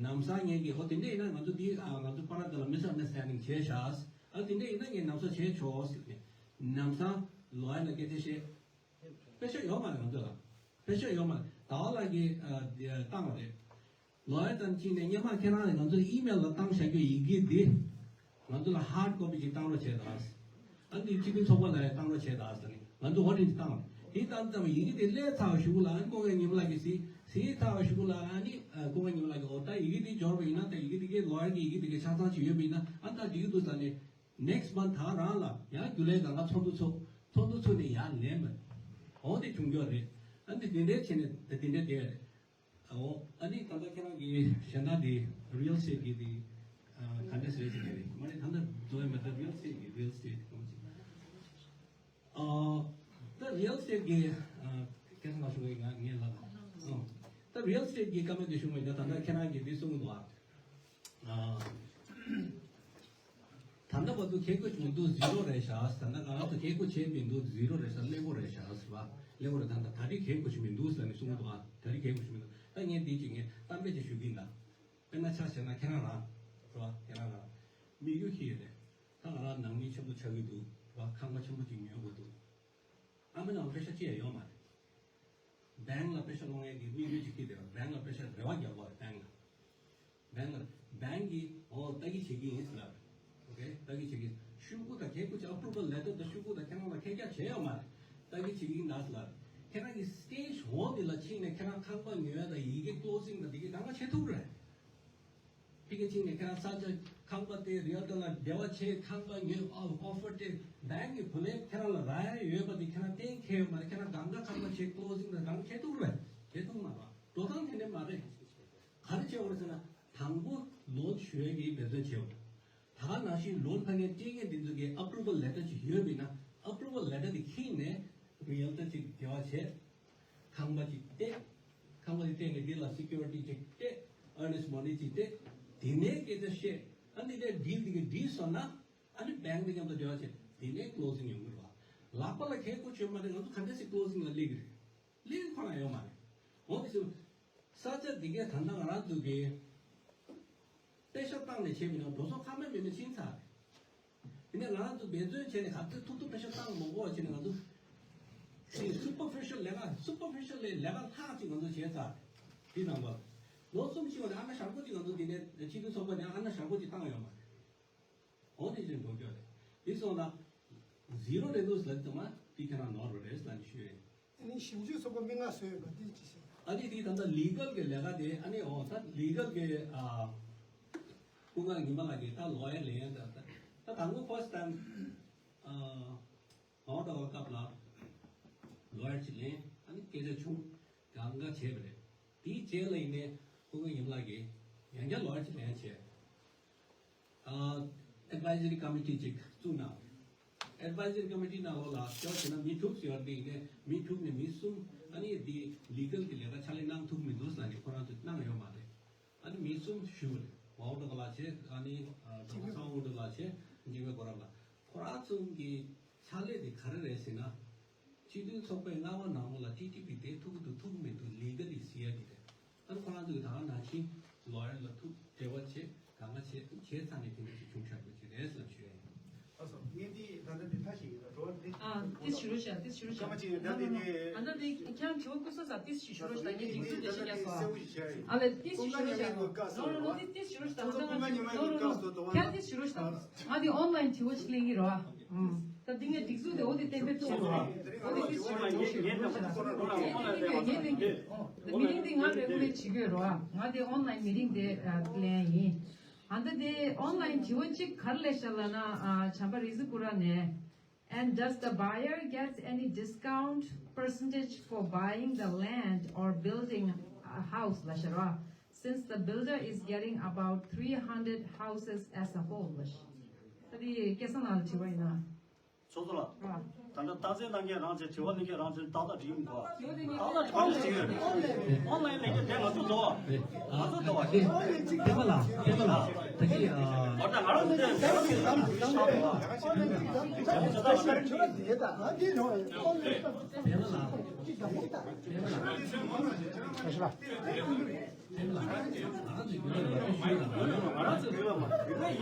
ནམ་སང་ངས་ཀྱིས་ཨོ་དེ་འདྲ་ཡིན་ན་ང་ཚོ་འདི་ཨ་ང་ཚོ་བར་དེ་ལ་མི་སི་ཨན་ཌར་སི་ཊན་ཌིང་བྱས་ཤག་ཨ་དེ་འདྲ་ཡིན་ན་ངས་ནམ་སང་བྱས་ཆོག་ཟེར་ནས་ནམ་སང་ལོ་ཡར་ལ་སྐད་ཆ་བཤད། དཔེ་ཤོད་ཡོད་མ་རེད། ང་ཚོ་ལ་དཔེ་ཤོད་ཡོད་མ་རེད། ཟླ་བ་ལགས་ཀྱིས་ཨ་བཏང་བ་རེད། ལོ་ཡར་དང་གཅིག་ནས་སྔོན་མ་ཁྱེད་རང་ལ་ང་ཚོ་ཨི་མེལ་ལ་བཏང་བཞག་རྒྱུ་ཡི་གེ་འདི་ང་ཚོ་ལ་ཧར་ཌི་ཀོ་པི་ཅིག་བཏང་རོགས་བྱས་དང་། ཨ་ནི་སྤྱི་མཐུན་ཚོགས་པ་ལ་ཡང་བཏང་རོགས་བྱས་དང་ཟེར་ནས་ང་ཚོ་ཧོ་ཏིན་གྱིས་བཏང་བ་རེད། དེ་བཏང་ཙམ་ཡི་གེ་དེ་སླེབས་ཚར་བ་གཞུག་ལ་ཨ་ནི་སྐུ་ངལ་ཉི་མ་ལགས་ཀྱིས་གཟིགས། གཟིགས་ཚར་བ་གཞུག་ལ་ཨ་ནི་སྐུ་ངལ་ཉི་མ་ལགས་ཀྱིས་ཨོ་ད་ཡི་གེ་དེ་འབྱོར་བ་ཡིན་ན་ད་ཡི་གེ་དེ་གའི་ལོ་ཡར་གྱི་ཡི་གེ་དེ་གའི་ཆ་ཚང་ཅིག་ཡོད་པ་ཡིན་ན་ཨ་ད་འགྲིག་གི་འདུག་ཟེར་ནས་ནེག་སི་མན་ཐི་ད་རང་ལ་ཡང་རྒྱུན་ལས་སྒང་ག་ཚོགས་འདུ་ཚོགས་ཚོགས་འདུ་ཚོགས་ནས་ཡར་ལེན་པ་ཨོ་དེ་བྱུང་ཡོད་རེད། ཨ་ནི་དེ་འདྲའི་བྱས་ནས་ད་དེ་འདྲའི་བསྡད་ཡོད་རེད། ཨོ། ཨ་ནི་ད་ལྟ་ཁྱེད་རང་གི་གཞན་དག་དེ་real estate་གི་དེ་ཨ་ག་འདྲ་ཟེར་ཟེར་ནས་རེད། མ་ནི་ད་ལྟ་འགྲོ་ཡ་མ་ད་real estate་གི་real estate་གང་ཅི། ཨ་ད་real estate་གི་ཨ་ཁྱེད་ཚོ་མ་ཞུ་བའི་ང་ངས་ལབ། ཨོ། ད་real estate་གི་བཀའ་མོལ་དེ་ཞུ་མ་ཡིན་ད་ད་ལྟ་ཁྱེད་རང་གི་དེ་གསུང་གི་འདུག་ཨ། ཨ། ད་ལྟ་བར་དུ་གལ་དགོས་ཀྱི་མི་འདུག་ཟི་རོ་རེད་ཤག་ད་ལྟ་ང་རང་ཚོ་གལ་དགོས་བྱས་མི་འདུག་ཟི་རོ་རེད་ཤག་ཀླད་ཀོར་རེད་ཤག་ཟེར་བ། ཀླད་ཀོར་རེད། ད་ལྟ་ད་རེས་གལ་དགོས་ཀྱི་མི་འདུག་ཟེར་ནས་གསུངས་འདུག་ཨ། ད་རེས་གལ་དགོས་ཀྱི་མི་འདུག་ད་ངས་འདི་ཅིག་ངས་གཏམ་དཔེ་ཅིག་ཞུ་གི་ཡིན་ད། དཔེར་ན་ཆ་བཞག་ན་ཁྱེད་རང་རང་རེད་བ། ཁྱེད་རང་རང་དམིགས་ཡུལ་ཅིག་ཡོད་རེད། ད་ང་རང་ནང་མི་ཆེན་པོ་ཆགས་ཀྱི་འདུག་རེད་བ། ཁང་པ་ཆེན་པོ་ཅིག་ཉོ་དགོས་འདུག་ཨ་མ་ནང་པེ་ཤ་ཅི་ཡང་ཡོད་མ་རེད། བྷེང་ལ་པེ་ཤ་སློང་ཡས་ཀྱི་དམིགས་ཡུལ་ཅིག་སྐྱེས་བསྡད་པ། བྷེང་ལ་པེ་ཤ་རེ་བ་རྒྱག་དགོས་རེད། བྷེང་ལ། བྷེང་ལ། བྷེང་གིས་ཨོ་ལྟ་གི་བྱེད་ཀྱི་ཡིན་ཟེར་ལབ། ཨོ་ཁེ། ལྟ་གི་བྱེད་ཀྱི་ཤོག་གུ་དང་ཁེ་གུ་ཅིག་approval letter་དང་ཤོག་གུ་དང་ཁྱེད་རང་ལ་ཁེ་རྒྱ་བྱས་ཡོད་མ་རེད། ལྟ་གི་བྱེད་ཀྱི་ཡིན་ད་ཟེར་ལབ། ཁྱེད་རང་གི་སི་ཊེ་ཇི་འོག་འདི་ལ་ཕྱིན་ནས་ཁྱེད་རང་ཁང་པ་ཉོ་ཡ་དང་ཡི་གེ་closing་དང་འདི་གི་གང་ག་བྱེད་ཐུབ་རེད། ཕ་གི་གཅིག་ནས་ཁྱེད་རང་ས་ཆ་ཁང་པ་དེ་རི་ཨལ་ཊར་ལ་འབྲེལ་བ་བྱེད། ཁང་པ་ཉོས། ཨོ་ཨོ་ཕར་སྤྲད། བྷེང་གི་བུ་ལོན་ཁྱེད་རང་ལ་རག་ཡ་ཡོད་པ་དེ་ཁྱེད་རང་གཏན་འཁེལ་ཡོད་མ་རེད། ཁྱེད་རང་གང་ག་ཁང་པ་བྱེད་closing་དང་གང་བྱེད་ཐུབ་རེད། བྱེད་ཐུབ་མ་རེད། འགྲོ་སྟངས་དེ་འདྲ་མ་རེད། ག་རེ་བྱེད་དགོས་རེད་ཟེར་ན་དང་པོ་ལོན་ཞུ་ཡ་གི་འབད་བརྩོན་བྱེད་དགོས། ད་ག་ནང་བཞིན་ལོན་ཕ་གིར་སྤྲད་མཁན་དེ་ཚོ་གི་approval letter་ཅིག་ཡོད་པ་ཡིན་ན་approval letter་དེ་འཁྱེར་ནས་རི་ཨལ་ཊར་ཅིག་འབྲེལ་བ་བྱེད། ཁང་པ་ཅིག་སྟེར། ཁང་པ་ཅིག་སྟེར་ནས་དེ་ལ་security་ཅིག་སྟེར། earnest money་ཅིག་སྟེར། དེ་ནས་སྐད་ཆ་བཤད། ཨ་ནི་དེ་deal་དེ་ག་deal་སོང་ན་ཨ་ནི་བྷེང་དེ་མཉམ་དུ་འབྲེལ་བ་བྱེད། དེ་ནས་closing་ཡོང་གི་རེད་བ། ལག་པ་ལ་ཁེ་གོ་ཆོད་མ་རེད། ང་ཚོ་ག་འདྲ་ཞིག་closing་ལ་སླེབས་ཀྱི་རེད། སླེབས་ཁོ་རང་ཡོད་མ་རེད། འོ་དེ་ཚོ་ས་ཆ་དེ་གས་ད་ལྟ་ང་རང་ཚོ་གི་པེ་ཤ་བཏང་ནས་བྱས་མི་ན་འགྲོ་སོང་ཁ་མ་མེད་ན་ཕྱིན་ཚར་རེད། དེ་ནས་ང་རང་ཚོ་འབད་བརྩོན་བྱས་ནས་ག་ཚོད་ཐུབ་ཐུབ་པེ་ཤ་བཏང་མ་དགོས་པ་བྱས་ནས་ང་ཚོ་སི་superficial་ལས་ཀ་superficial་ལས་ལས་ཀ་ལྷག་ཅིག་ང་ཚོ་བྱས་ཚར། དེ་ནང་པ་ལོ་གསུམ་ཕྱིན་པ་ནས་ཨ་ན་ཞང་པོ་ཅིག་ང་ཚོ་དེ་ནས་སྤྱི་མཐུན་ཚོགས་པ་ནས་ཨ་ན་ཞང་པོ་ཅིག་བཏང་ཡོད་མ་རེད། འོ་དེ་བཞིན་འགྲོ་རྒྱུ་རེད། དེ་སོང་ན་ཟི་རོ་རེད་འདུག་ཟེར་དུས་མ་དེ་ཁྱེད་རང་ནོར་བ་རེད་ཟེར་ནས་ཞུས་ཡོད། དེ་ནས་ཞིབ་འཇུག་ཚོགས་པ་མི་ལྔ་བཟོས་ཡོད་པ་འདི་ཅི་ཞིག་ཨ་ནི་དེ་ད་ལྟ་legal་གི་ལས་ཀ་དེ་ཨ་ནི་འོ་ད་legal་གི་ཨ་སྐུ་ངལ་ཉི་མ་ལགས་ཀྱིས་ད་lawyer་ལེན་ཡ་ད་ད་ད་དང་པོ་first time་ཨ་མའོ་ཀྲོའུ་ཀྲོའུ་སྐབས་ལ་lawyer་ཅིག་ལེན། ཨ་ནི་སྐད་ཆ་བྱུང་གང་ག་བྱས་པ་རེད། དེའི་རྗེས་ལ་ཡིན་ནའི་སྐུ་ངལ་ཉི་མ་ལགས་ཀྱིས་ཡང་བསྐྱར་lawyer་ཅིག་ལེན་བྱས། ཨ་advisory committee་ཅིག་བཙུགས་གནང་། advisory committee་ནང་ལོགས་ལ་སྐྱོར་བྱས་ན་མི་དྲུག་ཟེར་བ་འདི་ཡིན་ནའི་མི་དྲུག་ནས་མི་གསུམ་ཨ་ནི་འདི་legal་གི་ལས་ཀ་ཕྱག་ལས་གནང་ཐུབ་མི་འདུག་ཟེར་ནས་ཁོ་རང་ཚོས་གནང་ཡོད་མ་རེད། ཨ་ནི་མི་གསུམ་ཞུས་པ་རེད། མའོ་ཀྲོའུ་ཀྲོའུ་ལགས་བྱས། ཨ་ནི་ཨ་ཀྲོའུ་ཀྲོའུ་ཚང་དབང་ཀྲོའུ་ལགས་བྱས། འཇིགས་མེད་གོ་རམས་ལགས། ཁོ་རང་ཚོ་གི་ཕྱག་ལས་དེ་ག་རེ་རེད་ཟེར་ན། སྤྱི་མཐུན་ཚོགས་པའི་ལྔ་པ་ནང་ལོགས་ལ་ཊི་ཊི་པི་དེ་ཐུག་གི་འདུག་ཐུག་མི་འདུག་ལི་ག་ལི་ཟེར་ཡ་དེ་རེད། ཨ་ནི་ཁོ་རང་ཚོ་གི་ད་ག་ནང་བཞིན་ལོ་ཡར་ལ་ཐུག་འབྲེལ་བ་བྱེད། གང་ག་བྱེད་བྱས་ཚར་ནས་དེ་འདྲ་ཞིག་བྱུང་ཆགས་དགོས་ཀྱི་རེད་ཟེར་ཞུ་ཡ་ཡིན། ལགས་སོ། ངས་འདི་ད་ལྟ་འདི་ཐ་ཞིག་ཡིན་ལ་འགྲོ་བ་འདི། ཨ་ཏིས་ཞུ་རོགས་ཤག་ཏིས་ཞུ་རོགས་ཤག་སྐར་མ་གཅིག་ཡོད་ད་འདི་ནོ་ནོ་ནོ། ཨ་ད་འདི་ཁྱེད་རང་དྲི་བ་བཀོད་ས་ཙང་ཏིས་ཞིག་ཞུ་རོགས་ཤག་ད་ངས་སྒྲིག་འཛུགས་དེ་ཤེས་ཀྱང་སོ། ཨ་ལས་ཏིས་ཞིག་ཞུ་རོགས་ཤག་ནོ་ནོ་ནོ། འདི་ཏིས་ཞུ་རོགས་ཤག་ད་ང་ནོ་ནོ་ནོ། ཁྱེད་རང་ཏིས་ཞུ་རོགས་ཤག་ང་འདི་ཨོན་ལའིན་དྲི་བ་ཞིག་ལེན་གྱི་རོ། ཨ། ད་འདི་ངས་སྒྲིག་འཛུགས་དེ་འོ་དེ་གཏན་འབེབས་བྱས་རོ། འོ་དེ་ཏིས་ཞུ་རོགས་ཞུ་རོགས་ཤག་ངས་ལེན་གྱི་ཡོད། ངས་ལེན་གྱི་ཡོད། ཨོ། ད་མི་རིང་འདི་ང་རེ་གུ་ལེ་བྱེད་ཀྱི་ཡོད་རོ། ང་འདི་ཨོན་ལའིན་མི་རིང་དེ་ལེན་ཡིན། ཨ་ད་དེ་ཨོན་ལའིན་དྲི་བ་གཅིག་ག་རེ་སླེབས་ཤག་ལབ་ན། ཨ་བྱམས་པ་རིག་འཛིན་ཀུན་ར་ནས། And does the buyer get any discount percentage for buying the land or building a house ལབ་ཤག་ར། Since the builder is getting about three hundred houses as a whole ལབ་ཤག་ད་དེ་སྐལ་བཟང་ལགས་ལ་དྲི་བ་ཡིན་ན། ཚོགས་གཙོ་ལགས། ད་ལྟ་རྟགས་གསལ་གནང་མཁན་རང་བྱས། དྲི་བ་གནང་མཁན་རང་བྱས། ཏག་ཏག་འགྲིག་མི་འདུག་ཨ། ཏག་ཏག་འགྲིག་མི་འདུག་ཨོན་ལའིན་ལེན་མཁན་དེ་ང་ཚོ་འདུག་ཨ། ང་ཚོ་འདུག་ཨ། པད་མ་ལགས། པད་མ་ལགས། ད་གི་ཨ། ཨོ་ད་ང་རང་ཚོ་དེ་ང་རང་ཚོ་དེ་ང་རང་ཚོ་དེ་ང་རང་ཚོ་དེ་ང་རང་ཚོ་དེ་ང་རང་ཚོ་དེ། པད་མ་ལགས། པད་མ་ལགས། པད་མ་ལགས། ང་རང་ཚོ་རྒྱུན་ལས་ལ་ཐུགས་ཤུགས་དང་། ང་རང་ཚོ་རྒྱུན་ལས་མ་རེད།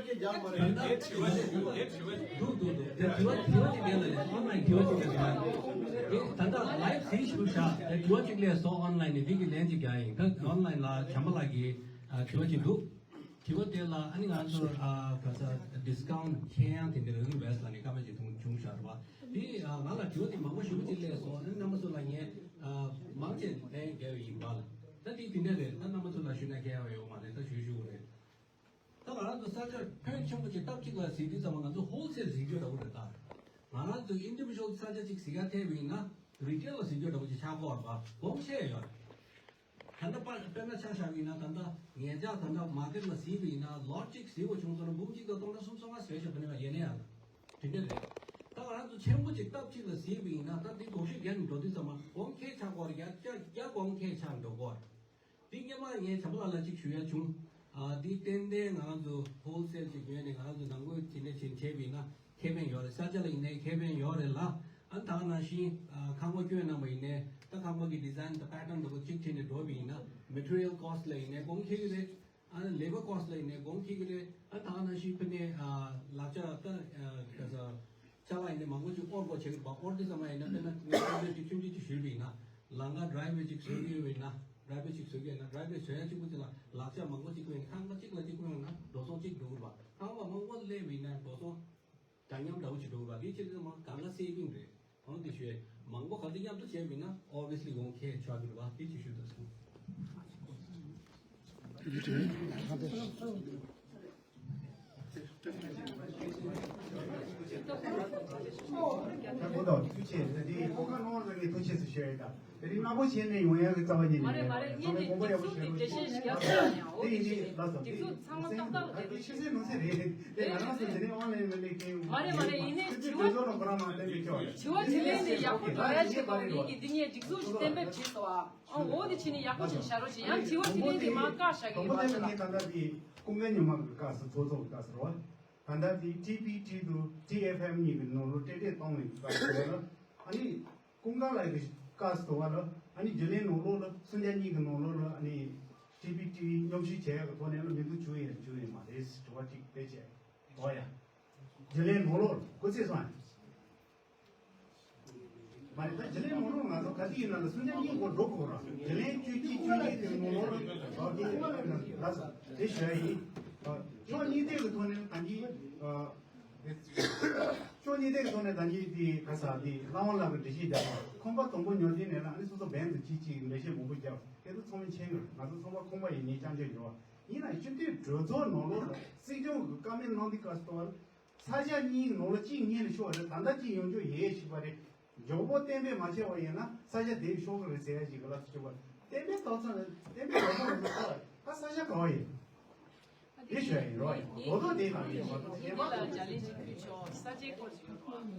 ལ་སྐད་རྒྱག་མ་རེད། ད་ལྟ་དྲི་བ་ཞིག་འདུག་འདུག་འདུག་དེ་དྲི་བ་དྲི་བ་ཅིག་ལན་ལ་ལན་ཨོན་ལན་དྲི་བ་ཅིག་ལན་ལ་དེ་ད་ལྟ་ལའིབ་གཟིགས་ཞུ་ཤག་དེ་དྲི་བ་ཅིག་ལས་སོ་ཨོན་ལན་ནས་དེ་གི་ལན་ཅིག་རྒྱག་ཡིན། ད་ཨོན་ལན་ལ་བྱམས་པ་ལགས་ཀྱི་ཨ་དྲི་བ་ཅིག་འདུག་དྲི་བ་དེ་ལ་ཨ་ནི་ང་ཚོར་ཨ་ག་ས་ཌི་སི་ཀའུན་ཊི་ཁྱེད་ཡང་དེ་འདྲ་རེ་རེ་བས་ལ་ནི་སྐར་མ་ཅིག་ཐུང་བྱུང་ཤག་རེད་པ། དེ་ཨ་ང་ལ་དྲི་བ་དེ་མང་པོ་ཞེ་པོ་ཅིག་སླེབས་སོང་། ཨ་ནི་རྣམ་པ་ཚོ་ལ་ངས་ཨ་མང་ཆེ་ལན་རྒྱག་ཡོད་ཡིན་པ་ལ། ད་དེ་དེ་འདྲ་རེད། ད་རྣམ་པ་ཚོ་ལ་ཞུས་ན་ཁྱད་པར་ཡོད་མ་རེད། ད་ཞུ་ཞུ་རེད། ད་ང་རང་ཚོ་ས་ཆ་ཕོན་ཆེན་པོ་ཅིག་སྟབས་གཅིག་ལ་གཟིགས་དུས་ཙམ་པ་ང་ཚོ་ཧོལ་སེལ་གཟིགས་རྒྱུ་འདྲ་པོ་རེད། ད་ང་རང་ཚོ་ཨིན་ཌི་བི་ཇུ་ཨལ་ས་ཆ་ཅིག་གཟིགས་ཡ་ཐེབས་ཡིན་ན་རི་ཊེལ་ལ་གཟིགས་རྒྱུ་འདྲ་པོ་ཅིག་ཆགས་ཀྱི་ཡོད་རེད་པ། གོང་ཆེ་ཡོད་རེད། ད་ལྟ་དཔེར་ན་ཆ་བཞག་པ་ཡིན་ན་ད་ལྟ་ངེད་ཅག་ད་ལྟ་མར་ཀེཊ་ལ་གཟིགས་པ་ཡིན་ན་ལོཊ་གཅིག་གཟིགས་པ་བྱུང་སོང་ན་འབུམ་གཅིག་དང་སྟོང་ཕྲག་སུམ་ཅུ་སོ་ལྔ་ཟེར་བཞག་པ་ནི་ཡིན་ན་ཡང་དེ་འདྲ་རེད། ད་ང་རང་ཚོ་ཆེན་པོ་ཅིག་སྟབས་གཅིག་ལ་གཟིགས་པ་ཡིན་ན་ད་འདི་སྒོར་གཞས་བརྒྱབ་ནས་འགྲོ་དུས་ཙམ་པ་གོང་ཁེ་ཆགས་ཀྱི་ཡོད་རེད། བརྒྱ་ཆ་བརྒྱ་གོང་ཁེ་ཆགས་འགྲོ་གི་ཡོད་རེད། འདི་སྔོན་མ་ངས་བྱམས་པ་ལགས་ལ་གཅིག་ཞུ་ཡ་བྱུང་། ཨ་འདི་ཏན་ཏན་ང་རང་ཚོ་ཧོལ་སེལ་གྱི་ངོས་ནས་ང་རང་ཚོ་ནང་ཁུལ་དེ་འདྲ་བྱས་བྱས་པ་ཡིན་ན་ཁེ་ཕན་ཡོད་རེད། ས་ཆ་ལ་ཡིན་ནའི་ཁེ་ཕན་ཡོད་རེད་ལ། ཨ་ད་ག་ནང་བཞིན་ཨ་ཁང་པ་སྐྱོན་གནང་བ་ཡིན་ནའི་ད་ཁང་པ་གི་ཌི་ཛའིན་དང་པེ་ཊན་འདྲ་པོ་གཅིག་བྱས་ནས་འགྲོ་བ་ཡིན་ན་མེ་ཊི་རི་ཡལ་ཀོ་སི་ཊི་ལ་ཡིན་ནའི་གོང་ཁེ་གི་རེད། ཨ་ལེ་བར་ཀོ་སི་ཊི་ལ་ཡིན་ནའི་གོང་ཁེ་གི་རེད། ཨ་ད་ག་ནང་བཞིན་ཕ་ནས་ཨ་ལག་ཆ་ད་ཨ་ག་ས་ཅ་ལག་ཡིན་ནའི་མང་པོ་ཅིག་དབོར་དགོས་བྱེད་ཀྱི་རེད་པ། དབོར་དུས་ཙམ་པ་ཡིན་ན་དཔེར་ན་ངས་ཁྱོད་ཚོས་ཅིག་ཆུང་ཆུང་ཅིག་ཞུས་པ་ཡིན་ན་ལམ་ཁ་ཌི་རའེ་ཝེ་ཅིག་བཟོ་གི་ཡོད་པ་ཡིན་ན་ཌི་རའེ་ཝེ་ཅིག་བཟོ་གི་ཡོད་ན་ཌི་རའེ་ཝེ་བཟོ་ཡ་གཅིག་པུ་ཅིག་ལ་ལག་ཆ་མང་པོ་ཅིག་བཀོལ་ཡིན་ཁང་པ་གཅིག་ལ་གཅིག་བཀོལ་ཡོང་ན་འགྲོ་སོང་གཅིག་འགྲོ་གི་རེད་པ། ཁང་པ་མང་པོ་སླེབས་པ་ཡིན་ན་འགྲོ་སོང་འདྲ་མཉམ་འདྲ་བོ་ཅིག་འགྲོ་གི་རེད་པ། དེ་ཕྱིར་ཚང་མ་གང་ག་སེ་བིང་རེད། འོ་དེ་ཞུ་ཡས་མང་པོ་ག་ཚོད་མཉམ་དུ་བྱས་པ་ཡིན་ན་ཨོ་བི་ཡ་སི་ལི་གོང་ཁེ་ཆགས་ཀྱི་རེད་པ། དེ་ཅིག་ཞུ་འདོད་སོང་། ད་གོ་ད་ཐུགས་རྗེ་ཆེ། ད་དེ་ཁོ་ཁ་ནང་ལ་ངས་ཐུགས་རྗེ་ཆེ་ཞུ་ཡས་ད། དེ་རིང་སྔ་པོ་བྱས་ནས་ཡོང་ཡག་གི་རྩ་བ་ཉིད་ནས་མ་རེད་མ་རེད། ཚང་མས་དངོས་པོ་ཡག་པོ་ཞིག་རེད། དེ་ཡིན་དུས་ལགས་སོ། དེ་ཚོ་ཚང་མ་ཏག་ཏག་རེད། དེ་ཕྱི་གསལ་ནང་གསལ་རེད། དེ་ང་རང་ཚོ་དེ་རིང་ཨོན་ལན་ལ་སླེབས་མཁན་མ་རེད་མ་རེད། ཡིན་ནའི་དྲི་བ་དྲི་བ་དྲི་ལན་ནི་ཡག་པོ་འགྲོ་ཡ་ཆེད་དུ་ངེད་ཀྱི་འདི་ངས་སྒྲིག་འཛུགས་ཤིག་གཏན་འབེབས་བྱས་སོ། ཨ་འོ་དེ་ཕྱི་ནས་ཡག་པོ་བྱས་བཞག་རོགས་བྱེད། ཡང་དྲི་བ་དྲི་ལན་དེ་མར་བཀག་བཞག་གི་ཡོད་པ་ཚོ་ལ། ད་ལྟ་དེ་ཀུན་དགའ་ཉི་མ་གི་སྐབས་སུ་ཚོགས་ཚོགས་ཀྱི་སྐབས་སུ་རེད་པ། ད་ལྟ་དེ་ཊི་བི་ཊི་དང་ཊི་ཨེཕ་ཨེམ་གཉིས་ཀྱི་ནང་ལོགས་འབྲེལ་འདྲིས་གཏོང་བའི་སྐབས་སུ་རེད་པ། ཨ་ནི་ཀུན་དགའ་ལགས་ཀྱི་སྐབས་སུ་རེད་པ་ལ། ཨ་ནི་བརྒྱུད་ལམ་ནང་ལོགས་ལ་སུན་ཅཱ་གཉིས་ཀྱི་ནང་ལོགས་ལ་ཨ་ནི་ཊི་བི་ཊི་བི་མཉམ་ཞུགས་བྱེད་ཡག་གི་ཐོག་ནས་ལ་མི་འདུག་བྱུང་ཡང་བྱུང་ཡོད་མ་རེད། དྲི་བ་གཅིག་དེ་བྱས། འོ་ཡ། བརྒྱུད་ལམ་ནང་ལོགས་ལ་སྐུ་ཚེ་སོང་ཡ། མ་རེད། ད་བརྒྱུད་ལམ་ནང་ལོགས་ང་ཚོ་ག་དུས་ཡིན་ན་ལ་སུན་ཅཱ་གཉིས་སྐོར་འགྲོ་དགོས་ར། བརྒྱུད་ལམ་བཅུ་གཅིག་བཅུ་གཉིས་དེ་ནང་ལོགས་ལ་ལགས་སོ་དེ་ཞུ་ཡ་ཡིན། ཕྱོགས་གཉིས་ལྡན་གྱི་ཐོག་ནས་ད་གིན་ཕྱོགས་གཉིས་ལྡན་གྱི་ཐོག་ནས་ད་གིན་དེ་ག་ས་དེ་བླ་མ་ལགས་ཀྱི་འགྲེལ་བཤད་རྒྱབ་པ་ཁང་པ་དང་པོ་ཉོ་དུས་ནས་ལ་ཨ་ནི་སོ་སོ་བན་དུ་གཅིག་གཅིག་འགྲེལ་བཤད་མང་པོ་རྒྱབ་དེ་ཚོ་ཚང་མ་མཁྱེན་ཡོད། ང་ཚོ་ཚང་མ་ཁང་པ་ཡིན་ནའི་རྐྱང་རྐྱང་ཡོད། ཡིན་ན་སྤྱི་འཐུས་གྲོས་ཚོགས་ནང་ལོགས་ལ་སྲིད་སྐྱོང་གི་བཀའ་མོལ་གནང་དུས་སྐབས་སུ་ད་བར། ས་ཆ་གཉིས་ནང་ལ་གཅིག་ཉེ་ནས་ཤོར་རེད། ད་ལྟ་གཅིག་ཡོང་རྒྱུ་ཡོད་ཞིག་པ་རེད། མགྱོགས་པོ་གཏན་འབེབས་མ་བྱས་པ་ཡིན་ན་ས་ཆ་དེ་ཤོར་གི་རེད་ཟེར་ཡ་ཞིག་གི་ལབ་ཐུབ་པ། གཏན་འབེབས་ཏོག་ཙམ་གཏན་འབེབས་ལོག་པ་མ་ཟེར་ས་ས་ཆ་ག་བ་ཡིན། དེ་ཞུ་ཡ་ཡིན་རོགས་ཡིན་གོ་ཐོག་དེ་དང་དེ་བར་དུ་ངེས་པར་དུ་ལ་ལྗགས་ལན་ཅིག་ཕུལ་ཆོག་ས་ཆའི་སྐོར་ཞིག་ཡོད་རོགས།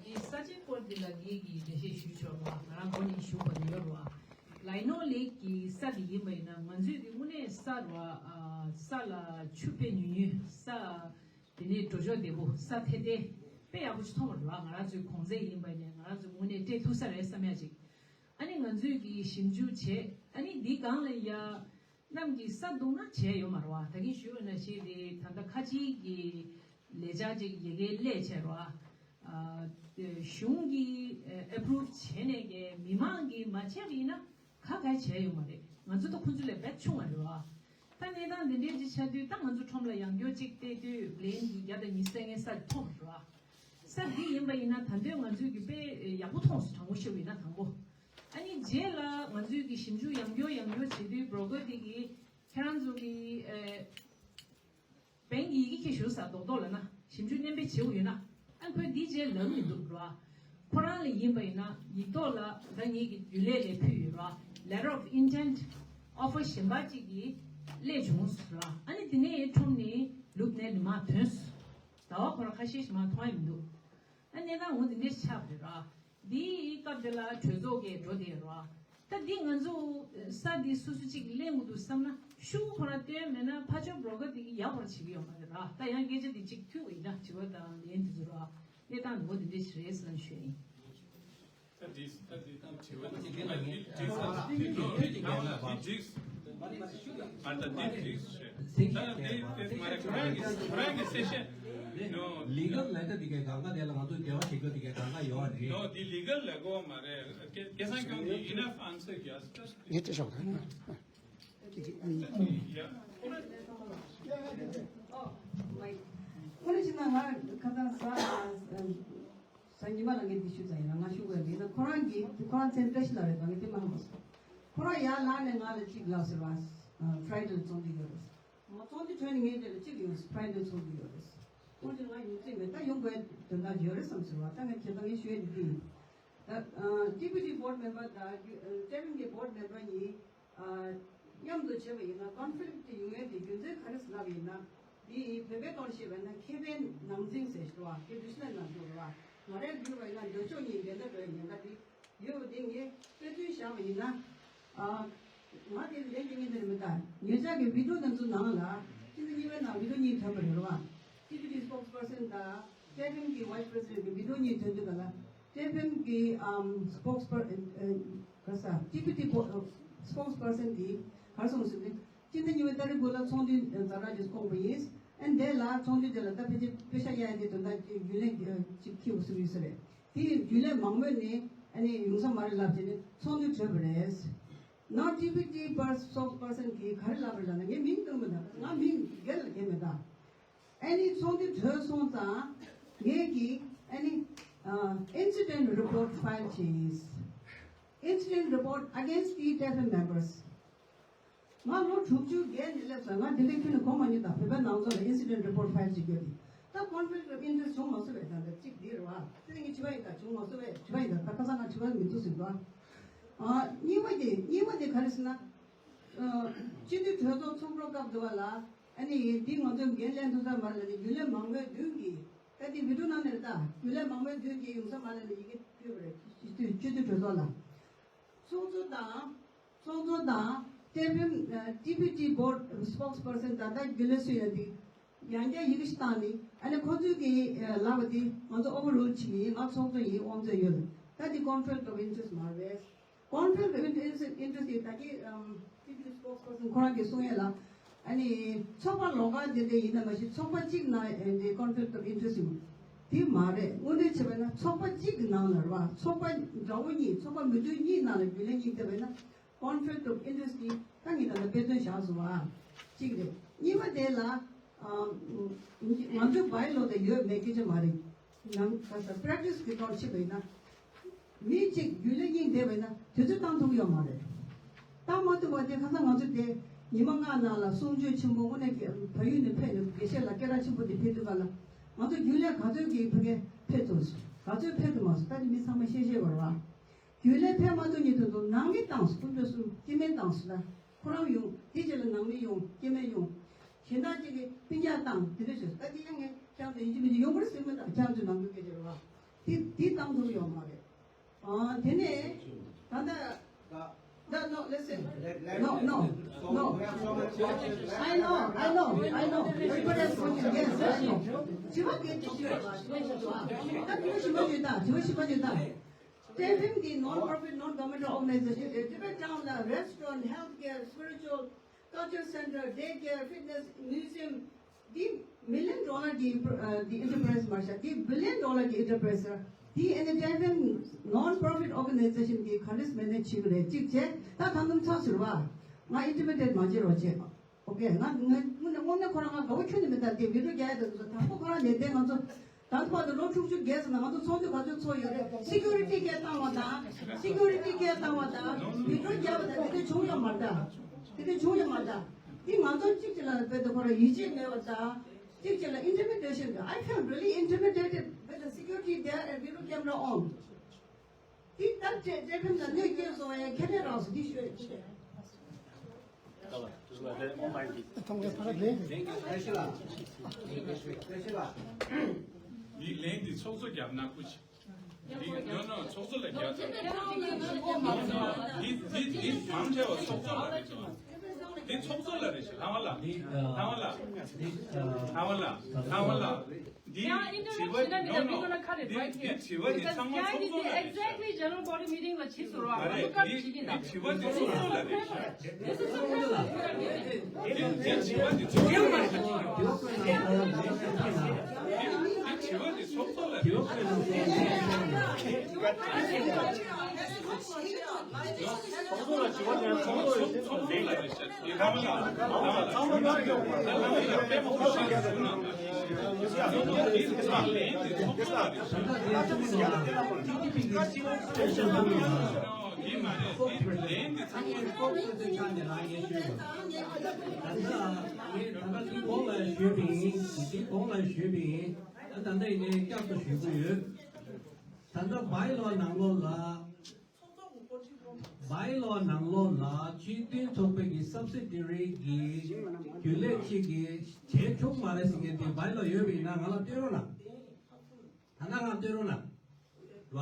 འདི་ས་ཆའི་སྐོར་འདི་ལ་ངེད་ཀྱིས་འགྲེལ་བཤད་ཞུས་ཆོག་རོགས། ང་རང་འགོ་ནས་ཞུ་དགོས་ནི་ཡོད་རོགས། ལའི་ནོ་ལེག་གི་ས་འདི་ཡིན་པ་ཡིན་ན་ང་ཚོས་འདི་དངོས་གནས་ས་རོགས། ས་ལ་ཆུ་དཔེ་ཉུང་ཉུང་ས་དེ་ནས་འགྲོ་ཕྱོགས་བདེ་པོ་ས་ཐད་ཐད་དཔེ་ཡག་པོ་ཞིག་མཐོང་བ་རོགས། ང་རང་ཚོའི་གོང་ཚད་ཡིན་པ་ཡིན་ན་ང་རང་ཚོས་དངོས་གནས་སྤྲད་ཐུབ་ས་རེད་བསམ་ཡ་ཅིག་ཨ་ནི་ང་ཚོས་ཀྱི་ཞིབ་འཇུག་བྱས་ཨ་ནི་འདི་སྒང་ལ་ཡ། གནམ་གྱི་ས་རྡུང་ན་བྱས་ཡོད་མ་རེད་བ། ད་གིན་ཞུས་པ་ནང་བཞིན་རེད། ད་ལྟ་ཁ་ཆེའི་གི་ལས་འཆར་ཅིག་ཡ་གིར་སླེབས་བྱས་རེད་བ། ཨ་གཞུང་གིས་ཨེ་པུ་རུབ་བྱས་ནས་ཀྱི་མི་མང་གིས་མ་བྱས་པ་ཡིན་ན་ག་ག་བྱས་ཡོད་མ་རེད། ང་ཚོ་ད་ཁོང་ཚོ་ལས་རྦད་ཆུང་བ་རེད་བ། ད་གནས་སྟངས་འདི་འདྲའི་ཅིག་ཆགས་དུས་ད་ང་ཚོ་ཁྲོམ་ལ་ཡང་བསྐྱར་ཅིག་བལྟས་དུས་བྷི་ལེན་གྱི་བརྒྱ་དང་ཉི་ཤུ་རྩ་ལྔའི་ས་མཐོང་རེད་བ། ས་འདི་ཡིན་པ་ཡིན་ན་ད་དུང་ང་ཚོས་ཀྱི་དཔེ་ཡག་པོ་མཐོང་སོང་། དྲང་པོ་བཤད་པ་ཡིན་ན་དང་པོ། ཨ་ནི་རྗེས་ལ་ང་ཚོས་ཀྱི་ཞིབ་འཇུག་ཡང་བསྐྱར་ཡང་བསྐྱར་བྱེད་དུས་བྷི་རོ་ཀར་དེ་གིས་ཁྱེད་རང་ཚོ་གི་ཨེ་བན་གྱི་ཡི་གེ་ཁྱེར་ཤོག་ཟེར་རྡོག་རྡོག་ལབ་ན་ཞིབ་འཇུག་གཏན་འབེབས་བྱེད་དགོས་ཡོད་ན་ཨ་ཁོས་འདི་རྗེས་ལབ་མི་འདུག་ར། ཁོ་རང་ལ་ཡིན་པ་ཡིན་ན་ཡིག་ཐོག་ལ་ད་ངེད་ཀྱི་རྒྱུན་ལས་ལ་ཕུལ་ཡོད་ར། Letter of intent offer གཞན་པ་གཅིག་གིས་སླེབས་བྱུང་ཟེར་ར། ཨ་ནི་དེ་ནས་ཁྲོམ་ནས་ལུག་ནས་ནི་མ་ཐོན་ཟེར། ཟླ་བ་ཁོ་རང་ཁ་ཤས་ཤིག་མ་མཐོང་ཡ་མི་འདུག་ཨ་གནས་སྟངས་འོ་དེ་འདྲས་ཆགས་པ་རེད་ར། འདིའི་སྐབས་དེ་ལ་གྲོས་ཚོགས་ཀྱིས་འགྲོ་བསྡད་ར། ད་འདི་ང་ཚོ་ས་འདི་སོ་སོ་གཅིག་ལེན་དགོས་འདུག་བསམ་ན་ ཤུགས་ཁོ་རང་བསྟན་མེད་ན་ཕར་ཕྱོགས་བོད་སྒར་དེ་གིས་ཡག་པར་བྱེད་ཀྱི་ཡོད་མ་རེད་ར། ད་ཡང་སྐད་ཆ་དེ་གཅིག་ཐུག་ཡིན་ན་དྲི་བ་དང་ལན་དེ་ཚོ་ར་གནས་སྟངས་འདི་འདྲ་ཞིག་རེད་ཟེར་ན་ཞུ་ཡིན། ད་འདི་ད་འདི་ད་དྲི་བ་འདི་འདི་འདི་འདི་འདི་འདི་འདི་འདི་འདི་འདི་འདི་འདི་ད་ད་འདི་འདི་ཁོ་རང་གི་ཁོ་རང་གི་སེ་ཤན་ནོ། ལི་གལ་ལེ་ཊར་འདི་གའི་གང་ག་དེ་ལ་ང་ཚོ་འབྲེལ་བ་བྱེད་རྒྱུ་འདི་གའི་གང་ག་ཡོད་རེད། ནོ་འདི་ལི་གལ་ལ་གོ་མ་རེད། སྐལ་བཟང་སྐྱོང་འདི་enough answer yes just ངས་དྲི་ཤོག་ད་ཅི་ཅི་ཡ་ཁོ་རང་ཨོ་མའི་ཁོ་རང་ཕྱིན་ན་ང་ཁ་སང་ས་ས་ཉི་མ་ལ་ངས་འདི་ཞུ་ཙམ་ཡིན་ན་ང་ཞུ་དགོས་ཡིན་ན་ཁོ་རང་གིས་ཁོ་རང་མཚན་བཀྲ་ཤིས་ལགས་རེད་ད་ངས་དེ་མ་ཧ་གོ་སོང་། ཁོ་རང་ཡར་ལངས་ནས་ང་ལ་གཅིག་ལབ་ཟེར་བ། ཕ་རའི་ཌེ་ལ་ཚོགས་འདུ་ཡོད་རེད། ང་ཚོགས་འདུ་གྲོལ་ནས་ངའི་རྗེས་ལ་གཅིག་ཡོང་ཕ་རའི་ཌེ་ཚོགས་འདུ་ཡོད་རེད། ཁོང་ཚོས་ང་ཡོང་རྩིས་མེད་ད་ཡོང་དགོས་དོན་དག་ཡོད་རེད་བསམ་ཟེར་བ་ད་ངས་དེ་ལྟ་ངས་ཞུ་ཡས་འདི་འདི་ཡིན། ད་ཌི་པུ་ཊི་བྷོ་ཌི་མེམ་བར་དང་ཊེ་རིམ་གྱི་བྷོ་ཌི་མེམ་བར་གཉིས་མཉམ་དུ་བྱས་པ་ཡིན་ན་ཀོན་ཕི་ལིག་ཊི་ཡོང་ཡས་དེ་རྒྱུ་མཚན་ག་རེ་ལབ་ཡིན་ན། འདི་བོད་པའི་ཐོག་ནས་བཤད་པ་ཡིན་ན་ཁེ་ཕན་ནང་འཛིང་ཟེར་ཞུ་བ་དེ་འདུ་ཤེས་ནང་འཛིང་རེད་བ། ང་རའི་འདུལ་བ་ཡིན་ན་འདོད་ཕྱོགས་གཉིས་འགལ་ཟླ་འགྲོ་ཡས་ཉེན་ཁ་འདི་ཡོད་པ་དེ་ངས་དཔེ་མཚོན་བཞག་པ་ཡིན་ན། ང་དེ་ལན་གཅིག་ཉིན་དེར་མི་ལྟ། ཉེ་ཆར་གྱི་བི་ཌི་ཡོ་དེ་ཚོ་ནང་ལ་སྤྱི་ཟླ་གཉིས་པའི་ནང་བི་ཌི་ཡོ་གཉིས་ཐོན་པ་རེད་བ། ཊི་པི་ཊི་སི་པོག་སི་པར་སན་དང་ཊེ་ཕེམ་གྱི་ཝའི་སི་པི་རེ་སི་ཌེན་ཊི་གྱི་བི་ཌི་ཡོ་གཉིས་ཐོན་དུས་ག་ལ་ཊེ་ཕེམ་གྱི་སྤོག་སི་པར་ག་ས་ཊི་པི་ཊི་སྤོག་སི་པར་སན་གྱིས་ག་རེ་གསུངས་ཟེར་ན། སྤྱི་ཟླ་གཉིས་པའི་ཏ་རིག་དགུ་ལ་ཚོགས་འདུ་ཛ་དྲག་ཅིག་བསྐོངས་པ་ཡིན། ཨན་དེ་ལ་ཚོགས་འདུ་དེ་ལ་ད་ཕལ་ཆེར་པེ་ཤག་གཡར་ཡ་དེ་དོན་དག་ཅིག་རྒྱུན་ལས་ཅིག་འཁྱེར་དགོས་བཟོ་གི་ཡོད་ས་རེད། དེ་ཡི་རྒྱུན་ལས་མང་མོས་ནས་ཨ་ནི་ཡོང་ས་མ་རེད་ལབ་བྱས་ནས་ཚོགས་འདུ་གྲོལ་བ་རེད། ནོ་ཊི་པི་ཊི་སི་པོག་སི་པར་སན་གྱིས་ག་རེ་ལབ་པ་རེད་ལབ་ན་ངས་མིང་བཏོན་མི་འདུག་ང་མིང་སྒེར་ལ་འགེལ་མི་འདུག་ཨ་ནི་ཚོགས་འདུ་གྲོལ་སོང་ཙང་ངས་ཀྱིས་ཨ་ནི་incident report file བྱས་ཡིན། Incident report against the ཊེ་ཕེམ་members. ང་ལོ་དྲུག་ཅུ་བརྒལ་ནས་སླེབས་སོང་། ང་འདི་འདྲའི་ཁྱོན་ནས་གོ་མ་མྱོང་། ད་བོད་པའི་ནང་ཚོགས་ལ་incident report file བྱེད་རྒྱུ་དེ་ད་conflict of interest བྱུང་མ་སོང་བས། ད་འདི་གཅིག་འདི་རེད་བ། དེ་ངས་བྱིས་པ་ཡིན་ད་བྱུང་མ་སོང་བས། བྱིས་པ་ཡིན་ད་ད་ཁ་སང་ང་བྱིས་པ་མི་འདུག་ཟེར་འདུག་ཨ་གཉིས་པ་དེ་གཉིས་པ་དེ་ག་རེ་ཟེར་ན། སྤྱི་འཐུས་གྲོས་ཚོགས་ཚོགས་འཁོར་སྐབས་དུ་བ་ལ་ཨ་ནི་འདི་ང་ཚོས་འགན་ལེན་ཐུབ་ས་མ་རེད་ལབ་ནས་རྒྱུན་ལས་མང་མོས་མདུན་གྱིས་ད་འདི་བི་ཌི་ཡོ་ནང་ནས་རེད། ད་རྒྱུན་ལས་མང་མོས་མདུན་གྱིས་ཡོང་ས་མ་རེད་ལབ་ཡི་གེ་ཕུལ་བ་རེད། སྤྱི་འཐུས་སྤྱི་འཐུས་གྲོས་ཚོགས་ལ། ཚོགས་གཙོ་དང་། ཚོགས་གཙོ་དང་། ཊེ་ཕེམ། ཊི་པི་ཊི་སི་པོག་སི་པར་སན་དང་ད་རྒྱུན་ལས་སུ་ཡོད་དེ། ཡང་བསྐྱར་ཡི་གེ་ཞིག་བཏང་ནས་ཨ་ནི་ཁོ་ཚོས་ཀྱི་ལབ་པ་དེ་ང་ཚོ་ཨོ་ཝར་རུལ་བྱེད་ཀྱི་ཡིན། ང་ཚོགས་གཙོ་ཡིན། དབང་ཚད་ཡོད། ད་དེ་conflict of interest མ་རེད། conflict of interest དེ་ད་གི་ཊི་པི་ཊི་སི་པོག་སི་པར་སན་ཁོ་རང་གིས་གསུང་ཡས་ལ། ཨ་ནི་ཚོགས་པ་ལོགས་ཀ་དེ་འདྲ་ཡིན་ན་མ་གཞི་ཚོགས་པ་གཅིག་ནང་དེ་conflict of interest ཡོད། དེ་མ་རེད། དངོས་གནས་བྱས་པ་ན་ཚོགས་པ་གཅིག་གི་ནང་ལ་རེད་བ། ཚོགས་པ་འདྲ་བོ་གཉིས། ཚོགས་པ་མི་འདྲ་གཉིས་ནང་ལ་རྒྱུན་ལས་གཉིས་བསྡད་པ་ན་conflict of interest དེ་ད་ངས་ད་ལྟ་དཔེ་མཚོན་བཞག་སོང་བ། གཅིག་རེད། གཉིས་པ་དེ་ལ་ང་ཚོའི་བའི་ལོ་དེ་ཡོད་མེད་སྐད་ཆ་མ་རེད། ནང་ཁ་ས་པྲེག་ཊི་སི་གི་ཐོག་ཕྱིན་པ་ཡིན་ན། མི་གཅིག་རྒྱུན་ལས་གཉིས་བསྡད་པ་ཡིན་ན་དུས་ཚོད་བཏང་ཐུབ་ཀྱི་ཡོད་མ་རེད། བཏང་མ་ཐུབ་པ་དེ་ཁ་སང་ང་ཚོ་དེ་ཉི་མ་ལྔ་ནང་ལ་གསུང་ཆོས་ཆེན་པོ་དངོས་གནས་ཀྱི་བལ་ཡུལ་ནས་ཕེབས་ནས་དགེ་བཤེས་ལགས་སྐད་གྲགས་ཆེན་པོ་དེ་ཕེབས་དུས་ག་ལ་ང་ཚོ་རྒྱུན་ལས་ག་ཚོད་ཀྱིས་ཕ་གི་ཕེབས་ཐུབ་སོང་། ག་ཚོད་ཕེབས་ཐུབ་མ་སོང་། ད་ནི་མི་ཚང་མ་ཤེས་ཤེས་པ་རེད་བ། རྒྱུན་ལས་ཕེབས་མ་ཐུབ་ཉིན་དུ་དུ་ནང་མི་བཏང་སོང་། སྐུ་མགྲོན་གསུམ་སྐྱེ་དམན་བཏང་སོང་ད། ཁོ་རང་ཡོང་། དེ་རྗེས་ལ་ནང་མི་ཡོང་། སྐྱེ་དམན་ཡོང་། གཞན་དག་ཅིག་གིས་སྤུན་ཀྱག་བཏང་དེ་འདྲ་བྱས་སོང་། ད་དེ་ཡང་ངས་ཁྱེད་ཚོ་ཡིན་གཅིག་མིན་གཅིག་ཡོང་གི་རེད་ཟེར་མི་དང་ཁྱེད་ཚོའི་ནང་མི་སྐད་ཆ་རེད་བ། དེ་དེ་བཏང་ཐུབ་ཡོད་མ་རེད། ཨ་དེ་ནས་ད་ལྟ་ད་no listen. No, no, no. I know, I know, I know. Everybody is talking. Yes, I know. དྲི་བ་གལ་ཆེ་ཤོས་རེད་བ། དྲི་བ་ཞིག་མ་བྱོས་ད། དྲི་བ་ཞིག་མ་བྱོས་ད། ཊེ་ཕེམ་གྱི་non-profit non-governmental organization རེད། Tibet Town ལ་restaurant, healthcare, spiritual, culture center, daycare, fitness, museum. འདི་million dollar གྱི་འདི་enterprise མ་རེད། འདི་billion dollar གྱི་enterprise རེད། འདི་ཨ་ནི་ཊེ་ཕེམ་non-profit organization གྱི་ག་རེ་མེད་ནས་བྱེད་ཀྱི་རེད། གཅིག་བྱས་ད་ད་དུང་ཚགས་ཟུར་བ། ང་intimidate མ་བྱེད་རོགས་བྱེད། ཨོ་ཀེ། ང་ང་དངོས་གནས་དངོས་གནས་ཁོ་རང་ང་དགའ་བོ་ཁྱོན་ནས་མི་འདུག་དེ་བི་ཌི་ཡོ་རྒྱག་ཡ་དེ་ཚོ་དང་པོ་ཁོ་རང་ལས་དེ་ང་ཚོ་ད་ལྟ་བར་དུ་ལོ་དྲུག་ཅུ་བརྒལ་སོང་ན་ང་ཚོ་ཚོགས་འདུ་ག་ཚོད་ཚོགས་ཡོད་རེད། སི་ཀུ་རི་ཊི་སྐད་བཏང་བ་དང་། སི་ཀུ་རི་ཊི་སྐད་བཏང་བ་དང་། བི་ཌི་ཡོ་རྒྱག་པ་དང་དེ་འདྲ་བྱུང་ཡོད་མ་རེད་ད། དེ་འདྲ་བྱུང་ཡོད་མ་རེད་ད། འདི་ང་ཚོ་གཅིག་གཅིག་ལ་བོད་དུ་ཁོ་རང་ཡིད་ཆེས་མེད་པ་དང་། གཅིག་གཅིག་ལ་intimidation. I felt really intimidated with the security there and video camera on. འདི་ལྟར་ཊེ་ཊེ་ཕེམ་ལ་གནོད་སྐྱེལ་བཟོ་བའི་ཁེ་ཕན་རག་སོང་འདི་ཤོད་ཀྱི་རེད། འདི་ལན་འདི་ཚོགས་གཙོ་རྒྱབ་ན་སྐུ་མཁྱེན། འདི་ནོ་ནོ་ཚོགས་གཙོ་ལ་རྒྱབ་ཚར། འདི་འདི་འདི་མང་ཆེ་བ་ཚོགས་གཙོ་ལ་རེད་དོ། འདི་ཚོགས་གཙོ་ལགས་རེད་ཤག་ལྷ་དབང་ལགས། འདི་ལྷ་དབང་ལགས། འདི་ལྷ་དབང་ལགས། ལྷ་དབང་ལགས། འདི་དྲི་བ་འདི་no no འདི་དྲི་བ་འདི་ཚང་མ་ཚོགས་གཙོ་ལགས་རེད་ཤག Exactly, general body meeting ལ་ཕྱིན་སོང་ར། མ་རེད། འདི་འདི་དྲི་བ་འདི་ཚོགས་གཙོ་ལགས་རེད་ཤག་འདི་འདི་དྲི་བ་འདི་ཚོགས་གཙོ་ལགས་རེད་ཤག་འདི་དྲི་བ་འདི་ཚོགས་གཙོ་ལགས་རེད་ཤག་ད་ལྟ་ཡིན་ནའི་བསྐྱར་དུ་ཞུ་གི་ཡོད། ད་ལྟ་བའི་ལོ་ནང་ལོགས་ལ། བའི་ལོ་ནང་ལོགས་ལ་སྤྱི་མཐུན་ཚོགས་པའི་གི་སབ་སི་ཌི་རི་གི་རྒྱུན་ལས་གཅིག་གིས་བྱེད་ཆོག་མ་རེད་ཟེར་མཁན་དེ་བའི་ལོ་ཡོད་པ་ཡིན་ན་ང་ལ་སྟོན་རོགས་གནང་། ད་ལྟ་ང་སྟོན་རོགས་གནང་། རེད་བ།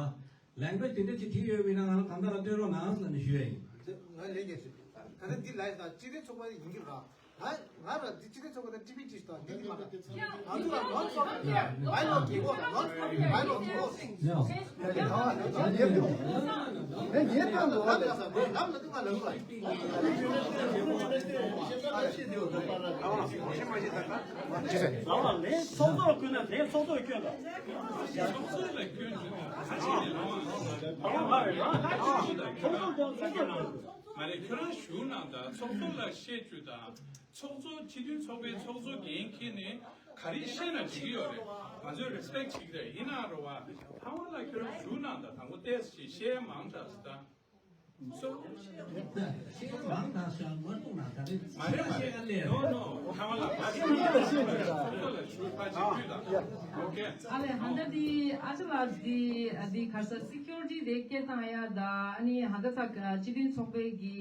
ལེང་གུ་ཨེཇ་དེ་འདྲ་ཅིག་བྲིས་ཡོད་པ་ཡིན་ན་ང་ལ་ད་ལྟ་ལ་སྟོན་རོགས་གནང་ཟེར་ནས་ཞུ་ཡ་ཡིན། ང་ལས་ཀྱི་ཞུ། ད་ལྟ་འདི་ལ་ཡིན་ན་སྤྱི་མཐུན་ཚོགས་པ་ཡིན་གྱི་རེད། ང་ང་ར་འདི་སྤྱི་མཐུན་ཚོགས་པ་དང་ཊི་བི་ཊི་ཞིག་དང་འདི་འདི་མ་རེད། ང་ཚོ་ལ་ནོན་ཕོར་མལ་བའི་ལོ་དགེ་བོ་དང་ནོན་ཕོར་མལ་བའི་ལོ་དགེ་བོ་ཟེར། ངས་ངས་ཏང་ལོ་བ་ལ་ལབ་ལ་འདི་ང་ལབ་ལ། ལ་ལ་ལས་ཚོགས་གཙོ་ལ་བསྐོས་ན་ལས་ཚོགས་གཙོ་ལ་བསྐོས་དང་། ཚོགས་གཙོ་ལ་བསྐོས་ནས་ཁ་ཆེ་ནས་ལ་ལ་ལ་ལ་ཚོགས་གཙོ་དང་ཚོགས་གཙོ་ལ། མ་རེད། ཁྱོད་རང་ཞུ་ན་ད་ཚོགས་གཙོ་ལ་བཤད་རྒྱུ་དང་། ཚོགས་གཙོ་སྤྱི་མཐུན་ཚོགས་པའི་ཚོགས་གཙོ་འགན་འཁྱེར་ནས་ག་རེ་བཤད་ན་འགྲིག་གི་ཡོད་རེད། ང་ཚོས་རེ་སི་པེག་བྱེད་ཀྱི་རེད། ཡིན་ན་རོ་བ་ལྷ་དབང་ལགས་ཁྱོད་རང་ཞུ་ན་ད་དང་པོ་ཏོག་ཙམ་ཞིག་བཤད་མང་དྲགས་སོང་ད། སོ། བཤད་མང་དྲགས་ཤག་ངོ་གཏུག་ན་ད་རེས་མ་རེད་མ་རེད། ནོ་ནོ་ལྷ་དབང་ལགས་ཕར་ཞུ་ཕར་ཞུ་ཕར་ཞུ་ཕར་ཞུ་ད། ཨོ་ཁེ། ཨ་ལས་ཧན་ད་འདི་ཨ་ཅག་ལགས་འདི་འདི་ག་རེ་ཟེར་སི་ཁྱུ་རི་ཊི་དེ་སྐད་བཏང་ཡ་ད་ཨ་ནི་ཧན་ད་ཚ་སྤྱི་མཐུན་ཚོགས་པའི་གི་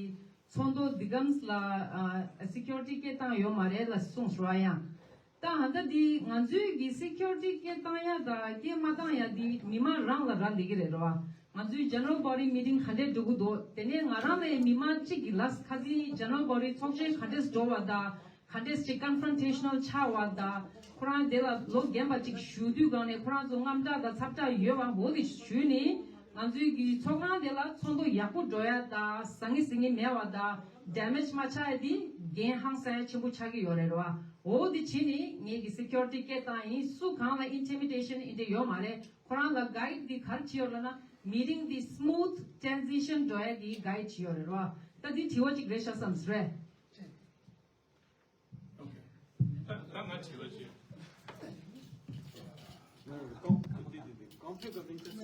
ཚོགས་འདུ་འདི་གམ་ལ་ཨ་སི་ཁྱུ་རི་ཊི་སྐད་བཏང་ཡོད་མ་རེད་ལ་གསུངས་སོང་ཡང་། ད་ཧན་ད་འདི་ང་ཚོའི་གི་སི་ཁྱུ་རི་ཊི་སྐད་བཏང་ཡ་ད་སྐད་མ་བཏང་ཡ་འདི་མི་མང་རང་ལ་རག་ལས་ཀྱི་རེད་རོ། ང་ཚོའི་ཇེ་ནེ་རལ་བོ་ཌི་མི་ཊིང་ག་འདྲས་འགྲོ་གི་འདུག་དེ་ནས་ང་རང་ལ་ཡ་མི་མང་གཅིག་གི་ལ་ཁ་སང་ཇེ་ནེ་རལ་བོ་ཌི་ཚོགས་ཆེན་ག་འདྲས་འགྲོ་བ་ད། ག་འདྲས་ཅིག་ཀོན་ཕྲོན་ཊེ་ཤ་ནལ་ཆགས་པ་དང་ཁོ་རང་དེ་ལ་ལོ་རྒན་པ་ཅིག་བཞུགས་དུས་སྒང་ནས་ཁོ་རང་ཚོ་དངངས་སྐྲག་དང་འཚབ་སྐྲག་ཡོད་པ་འོ་དེ་ཞུས་ནས་ང་ཚོའི་གི་ཚོགས་ཁང་དེ་ལ་ཚོགས་འདུ་ཡག་པོ་འགྲོ་ཡ་དང་ཟང་ངེ་ཟིང་ངེ་མེད་པ་དང་ཌེ་མེཇ་མ་ཆགས་ཡ་དེ་འགན་ཧང་སང་ཡ་ཆེན་པོ་ཆགས་ཀྱི་ཡོད་རེད་ར་བ། འོ་དེ་བྱས་ནས་ངས་གི་སི་ཁྱུ་རི་ཊི་སྐད་བཏང་ཡིན། སུ་གང་ལ་ཨིན་ཊི་མི་ཌེ་ཤན་ཨིན་ཊི་ཡོད་མ་རེད། ཁོ་རང་ལ་གའིཌ་དེ་ག་རེ་བྱས་ཡོད་ལབ་ན་མི་ཊིང་དེ་སི་མུ་ཐི་ཊེན་སི་ཤན་འགྲོ་ཡ་གི་གའིཌ་བྱས་ཡོད་རེད་ར་བ། ད་དེ་དྲི་བ་ཅིག་རེད་ཤག་བསམ་སོང་རེད། ད་ད་ང་དྲི་བ་ཅིག Conflict of interest.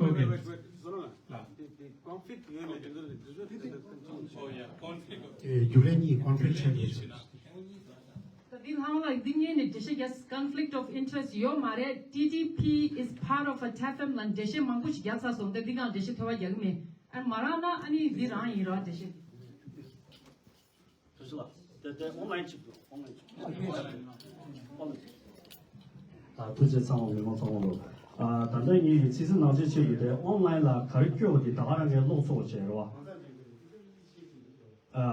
Wait, wait, wait, wait. ལ། The, the conflict ཡོད་ནས་དེ་ཚོ་དེ་ཚོ་དེ་ཚོ་ཨེ་རྒྱུ་ལས་གཉིས་ཀོན་ཕི་ལིག་ཆགས་ཀྱི་ཡོད། ད་འདི་ལྷང་ལ་འདི་ངས་ནས་འགྲེལ་བཤད་རྒྱག conflict of interest ཡོད་མ་རེད། ཊི་ཊི་པི་is part of a ཊི་ཨེཕ་ཨེམ་ལ་འགྲེལ་བཤད་མང་པོ་ཞིག་རྒྱག་ཚར་སོང་། ད་འདི་གང་འགྲེལ་བཤད་ཐོལ་པ་རྒྱག་གི་མེད། ཨ་མ་རང་ན་ཨ་ནི་འདི་རང་ཡིན་ར་འགྲེལ་བཤད། དེ་ཚོ་ལ་དེ་དེ་ཨོན་ལན་ཅིག་འདུག་ཨོན་ལན་ཅིག་ཨོན་ལན་ཅིག་ཨ་ཐུགས་རྗེ་ཆེ། ཚང་མ་མི་མང་ཚང་མ་ལོ། ཨ་ད་ལྟ་ངས་ཚིག་ཟིན་ནང་ཆེན་བྱེད་ཀྱི་དེ་ཨོན་ལན་ལ་ག་རེ་བསྐྱོད་པ་དེ་ད་ག་རང་གིས་ཀློག་ཚོར་བྱས་རེད་བ། ཨ་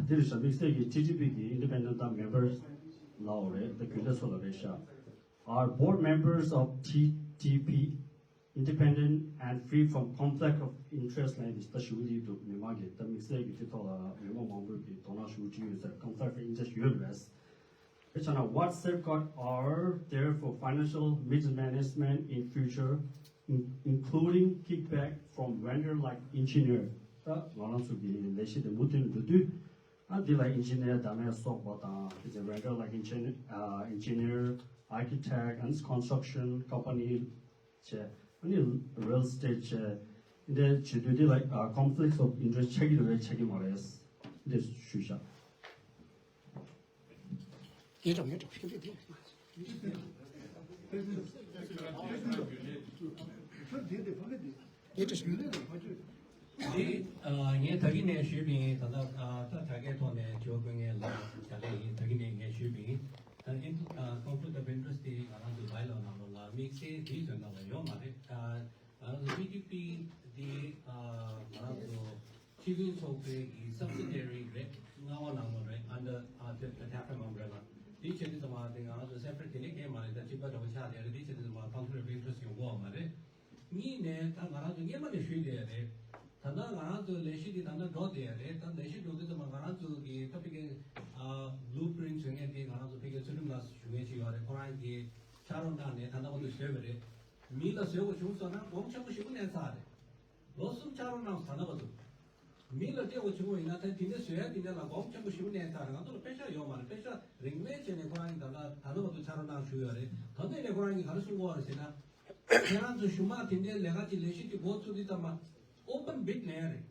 དེ་རེད་ཤག་དམིགས་བསལ་གྱི་ཊི་ཊི་པི་གི་ཨིན་ཌི་པེན་ཌེན་ཊི་དང་མེམ་བར་ལའོ་རེད། ད་རྒྱུན་ལས་ཚོ་ལ་རེད་ཤག Are board members of T T P independent and free from conflict of interest ལབ་ཡ་དེ་ད་ཞུ་གི་འདུག་མི་མང་གིས་ད་དམིགས་བསལ་གྱི་དེ་ཐོག་ལ་མི་མང་མང་པོས་ཀྱིས་དོ་སྣང་ཞུ་གི་ཡོད་ཟེར། conflict of interest ཡོད་རེད། དེ་ཆ་ན། What safeguards are there for financial mismanagement in future, in- including kickback from vendor like engineer? ད་ང་རང་ཚོ་གི་ལས་གཞི་དེ་མུ་མཐུད་འགྲོ་དུས། ཨ་འདི་ལ་ཨིན་ཇི་ནི་ཡར་འདྲ་མིན་སོགས་པ་དང་། It's a vendor like engineer, uh, engineer, architect and construction company བྱས། ཨ་ནི་real estate བྱས། འདི་བྱེད་དུས་འདི་ལ་ཨ་conflicts of interest ཆགས་ཀྱི་རེད་ཆགས་ཀྱི་མ་རེད། འདི་ཞུས་བཞག་ངས་འགྲོ་ངས་འགྲོ་ཕེབས་ཕེབས་ཕེབས། ངས་འགྲོ་ཞུ། འདི་ཨ་ངས་ད་གིན་ནས་ཞུས་པ་ཡིན། ད་ལྟ་ཨ་ད་དྲ་རྒྱའི་ཐོག་ནས་དྲི་བ་བཀོད་མཁན་ལ་དྲ་རྒྱ་ཡིན། ད་གིན་ནས་ངས་ཞུས་པ་ཡིན། ཨ་ཨིན་ཨ་conflict of interest དེ་ང་རང་ཚོའི་བའི་ལོ་ནང་ལོགས་ལ་དམིགས་བསལ་དེའི་དོན་དག་ལ་ཡོད་མ་རེད། ཨ་ང་རང་ཚོ་ཊི་ཊི་པི་དེ་ཨ་ང་རང་ཚོ་ ཚོགས་པའི་གི་སབ་སི་ཌི་རི་རེད། མངའ་འོག་ནང་ལོགས་རེད། under the Thaksin umbrella། དེའི་ཆེད་དུ་ཚང་མ་དེ་ང་རང་ཚོ་སེ་པ་རེཊ་དེ་འདྲ་གང་ཡང་མ་རེད། ད་གཅིག་པ་འདྲ་པོ་ཆགས་བསྡད་རེད། དེའི་ཆེད་དུ་ཚང་མ་conflict of interest ཡོང་གི་ཡོད་མ་རེད། གཉིས་ནས་ད་ང་རང་ཚོ་སྔོན་མ་ནས་ཞུས་བསྡད་ཡ་རེད། ད་ལྟ་ང་རང་ཚོའི་ལས་གཞི་འདི་ད་ལྟ་འགྲོ་བསྡད་ཡ་རེད། ད་ལས་གཞི་འགྲོ་དུས་ཙམ་པ་ང་རང་ཚོ་གི་ད་ཕ་གི་ཨ་blue print བཟོ་མཁན་དེ་ང་རང་ཚོ་ཕ་གི་ཚུལ་ཁྲིམས་ལགས་ཞུ་མཁན་ཅིག་ཡོད་རེད། ཁོ་རང་གིས་ཕྱག་རོགས་གནང་ནས་ད་ལྟ་བར་དུ་བཟོས་པ་རེད། མི་ལ་བཟོ་དགོས་བྱུང་སོང་ན་སྒོར་མོ་ཆེན་པོ་ཞེ་པོ་གནས་ཚར་རེད། ལོ་གསུམ་ཕྱག་རོགས་གནང་སོང་། ད་ལྟ་བར་དུ་མི་ལ་སྤྲད་དགོས་བྱུང་བ་ཡིན་ན་ད་དེ་འདྲ་བཟོ་ཡ་དེ་འདྲ་ལ་སྒོར་མོ་ཆེན་པོ་ཞེ་པོ་གནས་ཚར་རེད། ང་ཚོ་ལ་པེ་ཤག་ཡོད་མ་རེད། པེ་ཤག་རིན་མེད་བྱས་ནས་ཁོ་རང་གིས་ད་ལྟ་ད་ལྟ་བར་དུ་ཕྱག་རོགས་གནང་བཞུགས་ཡོད་རེད། ད་ལྟ་ནས་ཁོ་རང་གིས་ག་རེ་གསུང་གི་ཡོད་རེད་ཟེར་ན། ཁྱེད་རང་ཚོ་གཞུང་མང་དེ་འདྲའི་ལས་ཀ་ཅིག་ལས་གཞི་དེ་འགོ་བཙུགས་དུས་ཙམ་པ་open bid ལེན་རེད།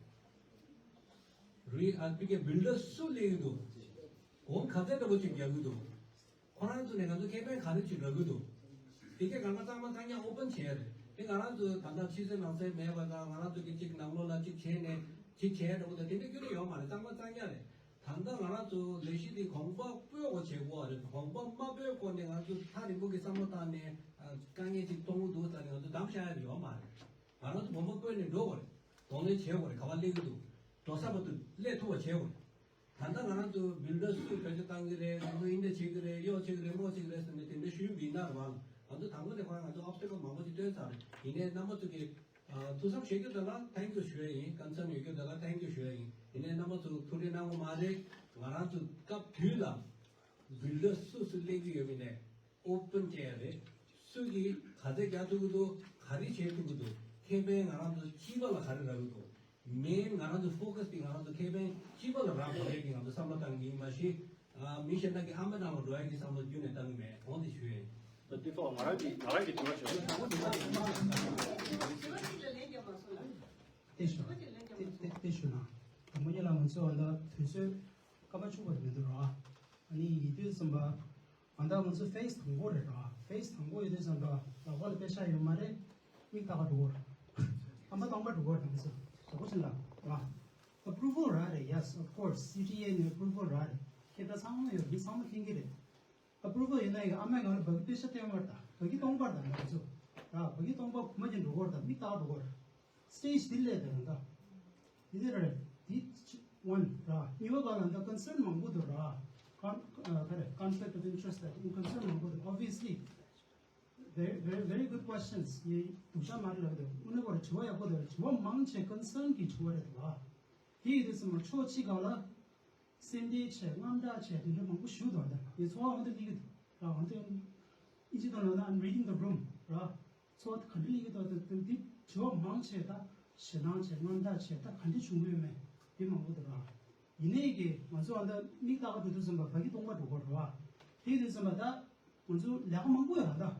རི་ཨ་པི་ཀའི་builder སུ་སླེབས་ཀྱི་འདུག་གོང་ག་ཚད་འདྲ་པོ་ཅིག་རྒྱག་གི་འདུག་ཁོ་རང་ཚོ་ནས་ང་ཚོ་ཁེ་ཕན་ག་རེ་ཅིག་རག་གི་འདུག་དེ་གའི་གང་ག་ཚང་མ་ཚང་མ་open བྱས་རེད། དེ་ང་རང་ཚོ་ད་ལྟ་ཕྱི་གསལ་ནང་གསལ་མེད་པ་དང་ང་རང་ཚོ་གི་ཅིག་ནང་ལོགས་ལ་ཅིག་བྱས་ནས་ཅིག་བྱས་འདྲ་པོ་དང་དེ་འདྲ་ཁྱོན་ནས་ཡོད་མ་རེད། ཚང་མ་གཙང་རྐྱང་རེད། ད་ལྟ་ང་རང་ཚོ་ལས་གཞི་འདི་གོང་འཕེལ་སྤོ་དགོས་བྱེད་དགོས་རེད། གོང་འཕེལ་མ་སྤོས་སྐོར་ནས་ང་ཚོ་ཐག་རིང་པོ་གི་བསམ་བློ་བཏང་ནས་ཨ་དཀའ་ངལ་ཅིག་མཐོང་གི་འདུག་ཟེར་ནས་ང་ཚོ་གདམ་བཞག་ཡ་ཡོད་མ་རེད། ང་རང་ཚོ་གོང་འཕེལ་སྤོས་ནས་འགྲོ་དགོས་རེད། གདོང་ལེན་བྱེད་དགོས་རེད། ག་པར་སླེབས་ཀྱི་འདུག་འགྲོ་ས་བར་དུ་སླེབས་ཐུབ་པ་བྱེད་དགོས་རེད། ད་ལྟ་ང་རང་ཚོ་builder སུ་བེད་སྤྱོད་བཏང་གི་རེད། ང་ཚོ་འདི་འདྲ་བྱེད་ཀྱི་རེད། གཡོག་བྱེད་ཀྱི་རེད། མོ་བྱེད་ཀྱི་རེད་ཟེར་ནས་དེ་འདྲ་ཞུས་མིན་ན་རེད་བ། ང་ཚོ་དང་པོ་ནས་ཁོ་རང་ང་ཚོ་obstacle མང་པོ་ཅིག་བཏོན་ཚར་རེད། ཡིན་ནའི་རྣམ་པ་ཚོ་གིས་ཨ་ཐུགས་བསམ་བཞེས་རྒྱུ་དེ་ལ་thank you ཞུ་ཡ་ཡིན། concern ཡོད་རྒྱུ་དེ་ལ་thank you ཞུ་ཡ་ཡིན། ཡིན་ནའི་རྣམ་པ་ཚོ་ཐུགས་ཁྲལ་གནང་དགོས་མ་རེད། ང་རང་ཚོ་སྐབས་དུས་ལ་builder སུ་སུ་སླེབས་ཀྱི་ཡོད་མེད་ནས་open བྱས་ཡ་རེད། སུ་གིས་ག་ཚད་རྒྱག་ཐུབ་ཀྱི་འདུག་ག་རེ་བྱེད་ཐུབ་ཀྱི་འདུག་ཁེ་ཕན་ང་རང་ཚོ་སྤྱི་པ་ལ་ག་རེ་རག་གི་འདུག main ང་རང་ཚོ་focus དེ་ང་རང་ཚོ་ཁེ་ཕན་སྤྱི་པ་ལ་རག་དགོས་རེད་ཀྱི་ང་ཚོ་བསམ་བློ་བཏང་གི་ཡིན། མ་གཞི་ཨ་མི་གཞན་དག་གི་ཨ་མ་ནང་ལ་འགྲོ་ཡ་གི་བསམ་བློ་རྒྱུན་ནས་བཏང་གི་མེད། གོང་དེ་ཞུ་ཡ་ཡིན། ད་དེ་ཐོག་ང་རང་གི་ང་རང་གི་དྲི་བ་ཞུ། དེ་ཞུ་ན་དེ་དེ་དེ་ཞུ་ན། དང་པོ་ཉིད་ལ་ང་ཚོ་ཨ་ད་དུས་ཚོད་སྐར་མ་བཅུ་པ་མི་འདུག་ར། ཨ་ནི་ཡིན་དུས་ཙམ་པ། ཨ་ད་ང་ཚོ་ཕེ་སི་དང་པོ་རེད་ར། ཕེ་སི་དང་པོ་ཡོད་དུས་ཙམ་པ་ལག་པ་ལ་པེ་ཤག་ཡོད་མ་རེད། མིག་ལྟ་ག་འགྲོ་གོ་ར། ཨ་མ་སྟོང་པ་འགྲོ་གོ་ར། ང་ཚོ་དོ་པོ་ཆེན་ལ་ར། approval རག་རེད། Yes, of course, C T A ནས་approval རག་རེད། ཁྱེད་ད་ཚང་མ་ཡོད་རེད། ཚང་མ་མཁྱེན་གྱི་རེད། approval ཡོད་ན་ཡང་ཨ་མས་ང་ལ་བ་གི་པེ་ཤག་སྟོན་པར་དང་བ་གི་སྟོང་པར་དང་ང་ཚོ་ར། བ་གི་སྟོང་པ་གོ་མ་ཅན་འགྲོ་གོ་ར། མིག་ལྟ་ག་འགྲོ་གོ་ར། སི་ཊེ་ཇི་འདི་སླེབས་དང་ད། འདི་ནས་རེད། འདི་ཆ་one ར། གཉིས་པ་ག་ལ་ད་concern མང་པོ་འདུག་ར། con- ཨ་ག་རེ། conflict of interest དང་concern མང་པོ་འདུག obviously very very very good questions ཡི་སྡུག་ཅག་མ་རེད་ལབ་འདུག་དངོས་གནས་ཁོ་ར་དྲི་བ་ཡག་པོ་འདུག་དྲི་བ་མང་ཆེ་concern གི་དྲི་བ་རེད་འདུག་ར། དེ་ཡི་དུས་ཙམ་པ་ཕྱོགས་གཅིག་ག་ལ་སེམས་ཁྲལ་བྱས། དངངས་སྐྲག་བྱས། དེ་འདྲ་མང་པོ་ཞུ་འདུག་ད་ངའི་ཚོར་བ་འོ་འདི་སླེབས་ཀྱི་འདུག་ར། འོ་འདི་ཨིན་ཇི་ཐོག་ལ་ད་I'm reading the room ར། ཚོར་བ་ག་འདྲ་སླེབས་ཀྱི་འདུག་ད་འདི་དྲི་བ་མང་ཆེ་ད་ཞེད་སྣང་བྱས། དངངས་སྐྲག་བྱས། ད་ག་འདྲ་བྱུང་གི་ཡོད་མེད་འདི་མང་པོ་འདུག་ར། ཡིན་ནའི་གི་ང་ཚོ་ཨ་ད་མིག་ལྟ་ག་འགྲོ་དུས་ཙམ་པ་བ་གི་སྟོང་པ་འགྲོ་གོ་ར་བ། དེ་དུས་ཙམ་པ་ད་ང་ཚོ་ལས་ཀ་མང་པོ་ཡོད་ར། ད་ལས་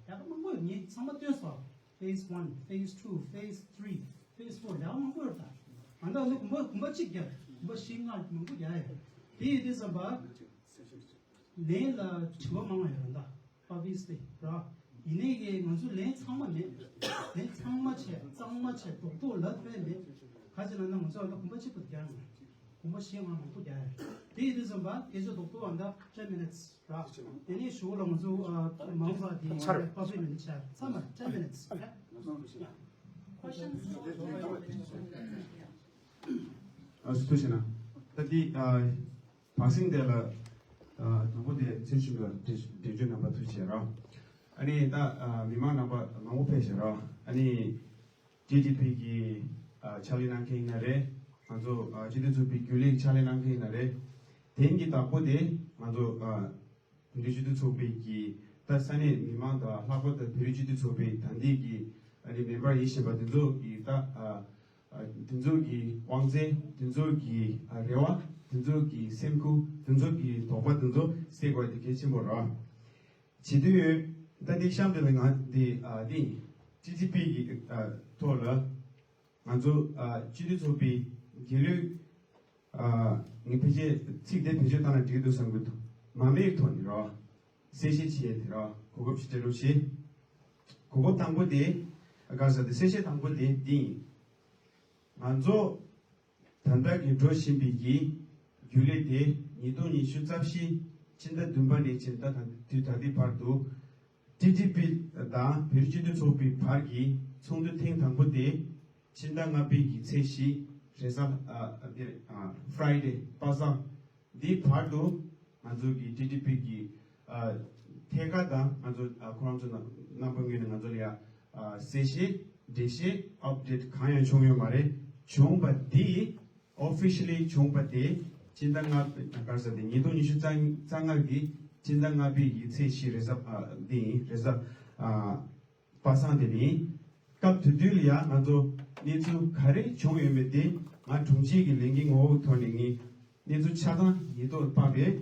ཀ་མང་པོ་ཡོད། ངས་ཚང་མ་སྟོན་སོང་། phase one, phase two, phase three, phase four ལས་ཀ་མང་པོ་ཡོད་ར། ད་ཨ་ད་ཨ་ད་གུམ་པ་གུམ་པ་གཅིག་རྒྱབ། གུམ་པ་བཞི་ལྔ་མང་པོ་རྒྱག་ཡོད། དེ་ཡིན་དུས་ཙམ་པ། ལན་ལ་དྲི་བ་མང་བ་ཡོད་ར་ད། obviously ར། ཡིན་ནའི་གི་ང་ཚོ་ལན་ཚང་མ་མེད། ལན་ཚང་མ་བྱས། གཙང་མ་བྱས། རྡོག་རྡོག་ལབ་ཕན་མེད། ག་ཅི་ལབ་ན་ང་ཚོ་ཨ་ད་གུམ་པ་གཅིག་པུ་རྒྱག་ཡོད། གུམ་པ་བཞི་ལྔ་མང་པོ་རྒྱག་ཡོད། དེ་ཡིན་དུས་ཙམ་པ་སྐད་ཆ་རྡོག་རྡོག་ཨ་ད་ten minutes ར། དེ་ནས་གཞུག་ལ་ང་ཚོ་ཨ་མང་བ་དེ་ཚར། public minute ཚར། ཚར་མ་ten minutes ར། questions ཨ་སུ་ཐུ་ཤེ་ན། ད་དེ་ཨ། བར་སེང་དེ་ལ་ཨ་དང་པོ་དེ་ཚེ་ཆུང་ལ་འགྲེལ་བརྗོད་རྣམ་པ་ཐུགས་རྗེ་ཆེ་ར། ཨ་ནི་ད་ཨ་མི་མང་རྣམ་པ་མང་པོ་ཕེབས་ཤག་ར། ཨ་ནི་ཊི་ཌི་པི་གི་ཨ་ཕྱག་ལས་གནང་མཁན་ཡིན་ན་རེད། ང་ཚོ་ཨ་སྤྱི་འཐུས་ཚོགས་པའི་རྒྱུན་ལས་ཕྱག་ལས་གནང་མཁན་ཡིན་ན་རེད། དེང་གི་བདག་པོ་དེ་ང་ཚོ་ཨ་བོད་རིགས་སྤྱི་འཐུས་ཚོགས་པའི་གི་ད་ས་གནས་མི་མང་དང་ལྷག་པར་དུ་བོད་རིགས་སྤྱི་འཐུས་ཚོགས་པའི་ད་ལྟའི་གི་ཨ་ནི་མེམ་བར་ཡིན་བཞིན་པ་དེ་ཚོ་གི་ད་ཨ། ཨ་དེ་ཚོ་གི་དབང་ཚད། དེ་ཚོ་གི་ཨ་རེ་བ། དེ་ཚོ་གི་སེམས་ཁུར། དེ་ཚོ་གི་དོགས་པ་དེ་ཚོ་སེལ་དགོས་དེ་གལ་ཆེན་པོ་རེད། བྱེད་དུས་ད་འདི་གཤམ་དེ་ལ་ང་འདི་ཨ་འདི་ཊི་ཌི་པི་གི་ཨ་ཐོག་ལ་ང་ཚོ་ཨ་སྤྱི་འཐུས་ཚོགས་པའི་རྒྱུན་ལས་ཨ་ངས་ཕལ་ཆེར་ཚིག་དེ་བེད་སྤྱོད་བཏང་ན་འགྲིག་འདུག་བསམ་གྱི་འདུག་མ་མེད་ཐོག་ནས་རེད། གསལ་བཤད་བྱས་དེ་ར་གོ་སྐབས་ཤིག་སྤྲད་རོགས་བྱེད། གོ་སྐབས་དང་པོ་དེ། ག་ཟེར་དེ་གསལ་བཤད་དང་པོ་དེ་འདི་ཡིན། ང་ཚོ་ད་ལྟ་གི་འགྲོ་བཞིན་པའི་གི་རྒྱུན་ལས་དེ་ཉིས་སྟོང་ཉི་ཤུ་རྩ་བཞི་ཕྱི་ཟླ་བདུན་པ་ནས་བྱས་ད་ད་དུས་ད་ལྟའི་བར་དུ་ཊི་ཌི་པི་དང་བོད་རིགས་སྤྱི་མཐུན་ཚོགས་པའི་བར་གྱི་ཚོགས་འདུ་ཐེངས་དང་པོ་དེ་ཕྱི་ཟླ་ལྔ་པའི་གི་ཚེས་བཞི། རེས་གཟའ་ཨ་འདིར་ཨ་Friday པ་སངས་འདི་བར་དུ་ང་ཚོ་གི་ཊི་ཊི་པི་གི་ཨ་ཐད་ཀར་དང་ང་ཚོ་ཨ་ཁོ་རང་ཚོ་རྣམ་རྣམ་པ་ངོས་ནས་ང་ཚོ་ལ་ཡ་ཨ་གསལ་བཤད་འགྲེལ་བཤད་ཨཔ་ཌེཊ་གང་ཡང་བྱུང་ཡོད་མ་རེད། བྱུང་བ་འདི་ཨོ་ཕི་ཤལ་ལི་བྱུང་བ་དེ་སྤྱི་ཟླ་ལྔ་པའི་ག་རེ་ཟེར་དེ་ཉིས་སྟོང་ཉི་ཤུ་རྩ་རྩ་ལྔ་གི་སྤྱི་ཟླ་ལྔ་པའི་ཡི་ཚེས་བཞི་རེས་གཟའ་ཨ་འདི་ཡིན། རེས་གཟའ་ཨ་པ་སངས་དེ་ནི་སྐབས་དེ་དུས་ལ་ཡ་ང་ཚོ་གནས་ཚུལ་ག་རེ་བྱུང་ཡོད་མེད་དེ་ང་དྲུང་ཆེ་གི་ལས་འགན་ངོ་བོ་ཐོག་ནས་ངས་གནས་ཚུལ་ཆ་ཚང་ཡིག་ཐོག་ཕབ་པས།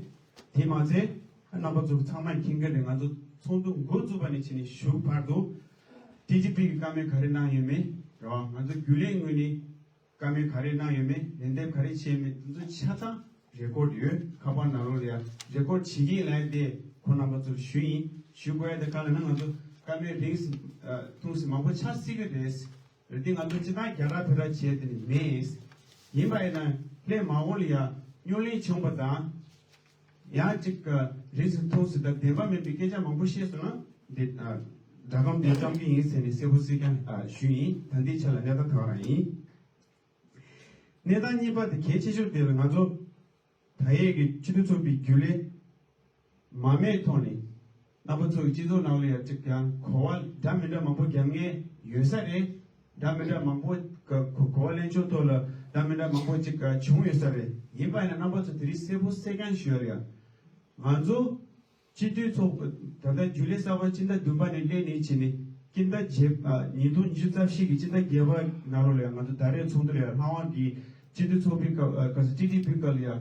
དེ་མ་ཚད་རྣམ་པ་ཚོ་ཚང་མས་མཁྱེན་གྱི་རེད། ང་ཚོ་ཚོགས་འདུ་འགོ་བཙུགས་པ་ནས་བྱས་ནས་བཞུགས་བར་དུ་ཊི་ཊི་པི་གི་བཀའ་མོལ་ག་རེ་གནང་ཡོད་མེད་རེད་བ། ང་ཚོ་རྒྱུན་ལས་ངོས་ནས་བཀའ་མོལ་ག་རེ་གནང་ཡོད་མེད་ལན་འདེབས་ག་རེ་བྱས་མེད་དེ་ཚོ་ཆ་ཚང་རེ་ཀོར་ཌ་ཡོད། ཁ་པར་ནང་ལོགས་ལ་ཡང་རེ་ཀོར་ཌ་བྱེད་ཀྱི་ཡིན་ལབ་ཡ་དེ་ཁོང་རྣམ་པ་ཚོར་ཞུས་ཡིན། ཞུ་དགོས་ཡ་དེ་ག་ལ་ན་ང་ཚོ་བཀའ་མོལ་རིང་ཐུང་སི་མང་པོ་ཆགས་སྲིད་ཀྱི་རེད། རེད་དེ་ང་ཚོ་སྤྱི་བཏང་རྒྱ་ར་བེ་ར་བྱས་དེ་ནི་མེད། ཡིན་པ་ཡིན་ན་སླད་མ་འོངས་ལ་ཡང་རྙོག་གླེང་བྱུང་བ་དང་། ཡང་ཅིག་རིང་སི་ཐུང་སི་དང་བདེན་པ་མེད་པའི་སྐད་ཆ་མང་པོ་བཤད་སོང་ན་འདི་སྒྲ་སྒམ་དེ་བཅོམ་གྱི་ཡིན་ཟེར་ནས་གསལ་པོ་གསལ་རྐྱང་ཞུས་ཡིན། ད་ལྟའི་ཆ་ལ་གནས་སྟངས་དེ་ག་རང་ཡིན། གནས་སྟངས་གཉིས་པ་དེ་གལ་ཆེ་ཤོས་དེ་ལ་ང་ཚོ་ད་ཡས་ཀྱི་སྤྱི་འཐུས་ཚོགས་པའི་རྒྱུན་ལས་མ་མེད་ཐོག་ནས་རྣམ་པ་ཚོ་གི་སྤྱི་ཚོགས་ནང་ལ་ཡང་ཅིག་ཀྱང་གོ་བ་འདྲ་མི་འདྲ་མང་པོ་རྒྱབ་མཁན་ཡོད་ས་རེད། འདྲ་མི་འདྲ་མང་པོ་ག་གོ་གོ་བ་ལེན་ཕྱོགས་ཐོག་ལ་འདྲ་མི་འདྲ་མང་པོ་ཅིག་ག་བྱུང་ཡོད་ས་རེད། ཡིན་པ་ཡིན་ན་རྣམ་པ་ཚོ་དེ་རིང་གསལ་པོ་གསལ་རྐྱང་ཞུ་ཡ་རེད། ང་ཚོ་སྤྱི་འཐུས་ཚོགས་ད་ལྟ་རྒྱུན་ལས་གསར་པ་སྤྱི་ཟླ་བདུན་པ་ནས་སླེབས་ནས་བྱས་ནས་སྤྱི་ཟླ་བརྒྱད་ཨ་ཉིས་སྟོང་ཉི་ཤུ་རྩ་བཞི་གི་སྤྱི་ཟླ་བརྒྱད་པ་ནང་ལོགས་ལ་ཡང་ང་ཚོ་ཟླ་རེའི་ཚོགས་འདུ་ལ་ཡང་ལྷ་དབང་གིས་སྤྱི་འཐུས་ཚོགས་པའི་སྐབས་ཨ་ག་ས་ཊི་ཊི་པི་སྐབས་ལ་ཡང་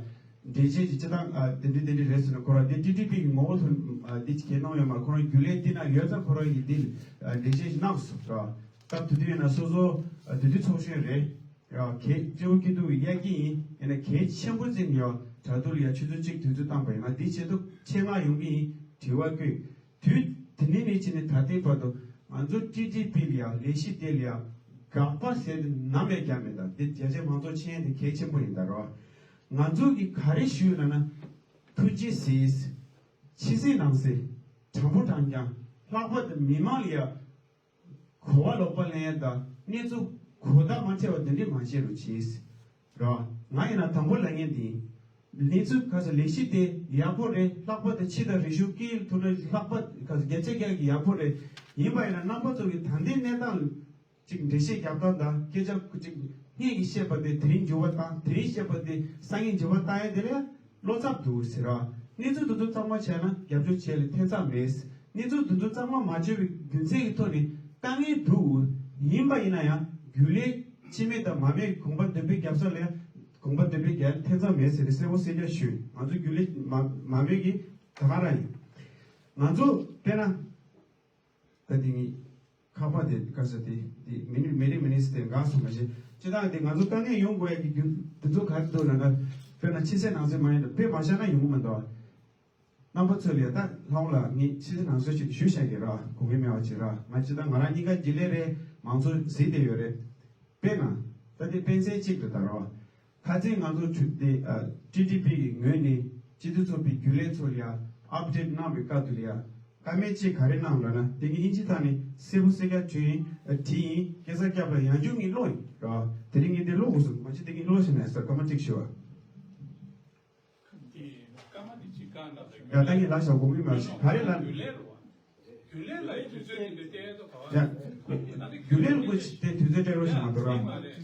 འགྲེལ་བཤད་ཀྱི་སྤྱི་བཏང་ཨ་དེ་འདྲ་དེ་འདྲ་རེད་ཟེར་ན་ཁོ་རང་དེ་ཊི་ཊི་པི་གི་ངོ་བོ་ཐོན་ཨ་འདི་ཅི་གས་གནང་ཡོད་མ་ཁོ་རང་རྒྱུན་ལས་དེ་ན་ཡོད་ཙང་ཁོ་རང་གིས་འདི་ཨ་འགྲེལ་བཤད་ཅིག་གནང་སོང་ར། སྐབས་དེ་དུས་ཡིན་ན་སོ་སོ་ཨ་དེ་དུས་ཚོགས་གཞོན་རེད། ཡ་གལ་སྤྱི་བོ་སྐྱིད་སྡུག་གི་དབྱར་སྐྱིད་ཡིན། ཡིན་ན་གལ་ཆེན་པོ་ཅིག་ཡོད་དྲ་ཐོག་ལ་ཡ་ཆུ་ཚོད་གཅིག་དུས་ཚོད་བཏང་པ་ཡིན་ང་འདི་བྱེད་ཐུབ་ཆེད་མངགས་ཡོང་གི་ཡིན་དྲི་བ་བཀོད། དུས་དེ་ནས་ནས་ཕྱིན་ནས་ད་ལྟའི་བར་དུ་ང་ཚོ་ཊི་ཊི་པི་ལ་ཡ་ལས་གཞི་དེ་ལ་ཡ་དགག་པ་ཟེར་དེ་ནམ་ཡང་བརྒྱབ་མེད། ད་འདི་རྒྱ་ཆེ་མང་ཚོགས་མཁྱེན་དེ་གལ་ཆེན་པོ་ཡིན་ད་རོ། ང་ཚོ་གིས་ག་རེ་ཞུས་ན་ན་ཐུགས་རྗེ་གཟིགས། ཕྱི་གསལ་ནང་གསལ། དྲང་པོ་དྲང་རྐྱང་ལྷག་པར་དུ་མི་མང་ལ་ཡ། གོ་བ་ལོག་པ་ལེན་ཡ་དང་གནས་ཚུལ་གོ་བརྡ་མ་ཆེ་བ་དེ་འདྲས་མ་བྱེད་རོགས་གྱིས། རོ། ང་ཡིན་ན་དང་པོ་ལབ་མཁན་དེ་ཡིན། གནས་ཚུལ་ག་ས་ལས་གཞི་དེ་ཡག་པོ་རེད། ལྷག་པར་དུ་ཕྱི་དང་རིག་གཞུང་སྐད་ཡིག་ཐོག་ནས་ལྷག་པར་ག་ས་བརྒྱ་ཆ་བརྒྱ་གི་ཡག་པོ་རེད། ཡིན་པ་ཡིན་ན་རྣམ་པ་ཚོ་གི་ད་ལྟའི་གནས་སྟངས་ཅིག་འགྲེལ་བཤད་རྒྱབ་སྟངས་དང་སྐད་ཆ་ཅིག་སྔོན་གྱི་བཤད་པ་དེ་དེ་རིང་འགྱུར་བ་བཏང་དེ་རིང་བཤད་པ་དེ་སང་ཉིན་འགྱུར་བ་བཏང་ཡ་དེ་ལས། བློ་འཚབ་འདུག་ཟེར་ར། གནས་ཚུལ་དེ་ཚོ་གཙང་མ་བྱས་ན་རྒྱབ་སྐྱོར་བྱས་ལ་ཐེ་ཚོམ་མེད། གནས་ཚུལ་དེ་ཚོ་གཙང་མ་མ་བྱས་པའི་རྒྱུ་མཚན་གྱི་ཐོག་ནས་དཀའ་ངལ་འདུག་ཡིན་པ་ཡིན་ན་ཡང་རྒྱུན་ལས་སྤྱི་མོས་དང་མ་མོས་དགོངས་པ་འདོན་སྤེལ་རྒྱབ་ས་ལ་དགོངས་པ་འདོན་སྤེལ་རྒྱབ་ཐེ་ཚོམ་མེད་ཟེར་ནས་གསལ་པོ་གསལ་རྐྱང་ཞུས། ང་ཚོ་རྒྱུན་ལས་མ་མ་མོས་ཀྱི་ད་ག་རང་ཡིན། ང་ཚོ་དཔེར་ན། ད་དེ་ངས་ཁ་པར་དེ་ག་ས་དེ་དེ་མི་ནི་མི་རིགས་མི་ནི་སི་དེ་འགག་སོང་མ་གཞི་སྤྱི་བཏང་དེ་ང་ཚོ་དཀའ་ངལ་ཡོང་དགོས་ཡ་གི་རྒྱུ་དེ་ཚོ་ག་རེ་འདུག་ལབ་ན་དཔེར་ན་ཕྱི་གསལ་ནང་གསལ་མ་ཡིན་ན་དཔེ་མ་བཞག་ན་ཡོང་གི་མ་འདུག་རྣམ་པ་ཚོ་ལ་ཡ་ད་ལྷ་དབང་ལགས་ངས་ཕྱི་གསལ་ནང་གསལ་ཅིག་ཞུས་བཞག་གི་ར་དགོངས་འགལ་མེད་པ་ཅིག་ར་ང་སྤྱི་བཏང་ང་རང་གཉིས་ཀ་རྒྱུན་ལས་རེད། མང་ཚོགས་གཟིགས་བསྡད་ཡོད་རེད། དཔེར་ན། ད་དེ་དཔེ་མཚོན་གཅིག་རེད་ད་རོ། ཁ་སང་ང་ཚོ་ཆུ་དེ་ཨ་ཊི་ཊི་པི་གི་ངོས་ནས་སྤྱི་འཐུས་ཚོགས་པའི་རྒྱུན་ལས་ཚོ་ལ་ཡ་ཨཔ་ཌེཊ་གནང་བའི་སྐབས་དུ་ལ་ཡ་བཀའ་མོལ་གཅིག་ག་རེ་གནང་ལབ་ན་དེ་ངས་ཨིན་ཇི་ཐོག་ནས་གསལ་པོ་གསལ་རྐྱང་བྲིས་ཡིན་ཨ་བྲིས་ཡིན། སྐད་ཆ་བརྒྱབ་ལ་ཡང་བསྐྱར་ངས་ཀློག་ཡིན་རོ། དེ་རིང་ངས་འདི་ཀློག་དགོས་སོང་མ་གཞི་དེ་ངས་ཀློག་ཤེས་ན་ཡ་ས་སྐར་མ་གཅིག་ཞུ་བ། དེ་སྐར་མ་དེ་གཅིག་གང་ལབ་ན་ཡ་ད་ངས་ལབ་བཞག་དགོངས་ཀྱི་མ་རེད་ག་རེ་ལབ་ན། རྒྱུན་ལས་ལ་ཡི་དུས་ཚོད་དེ་འདྲ་སྟེར་ཡ་ད་ག་བ། ཡ། རྒྱུན་ལས་ལ་དེ་དུས་ཚོད་སྟེར་རོགས་ཞེས་མ་གཏོགས་ར། ད་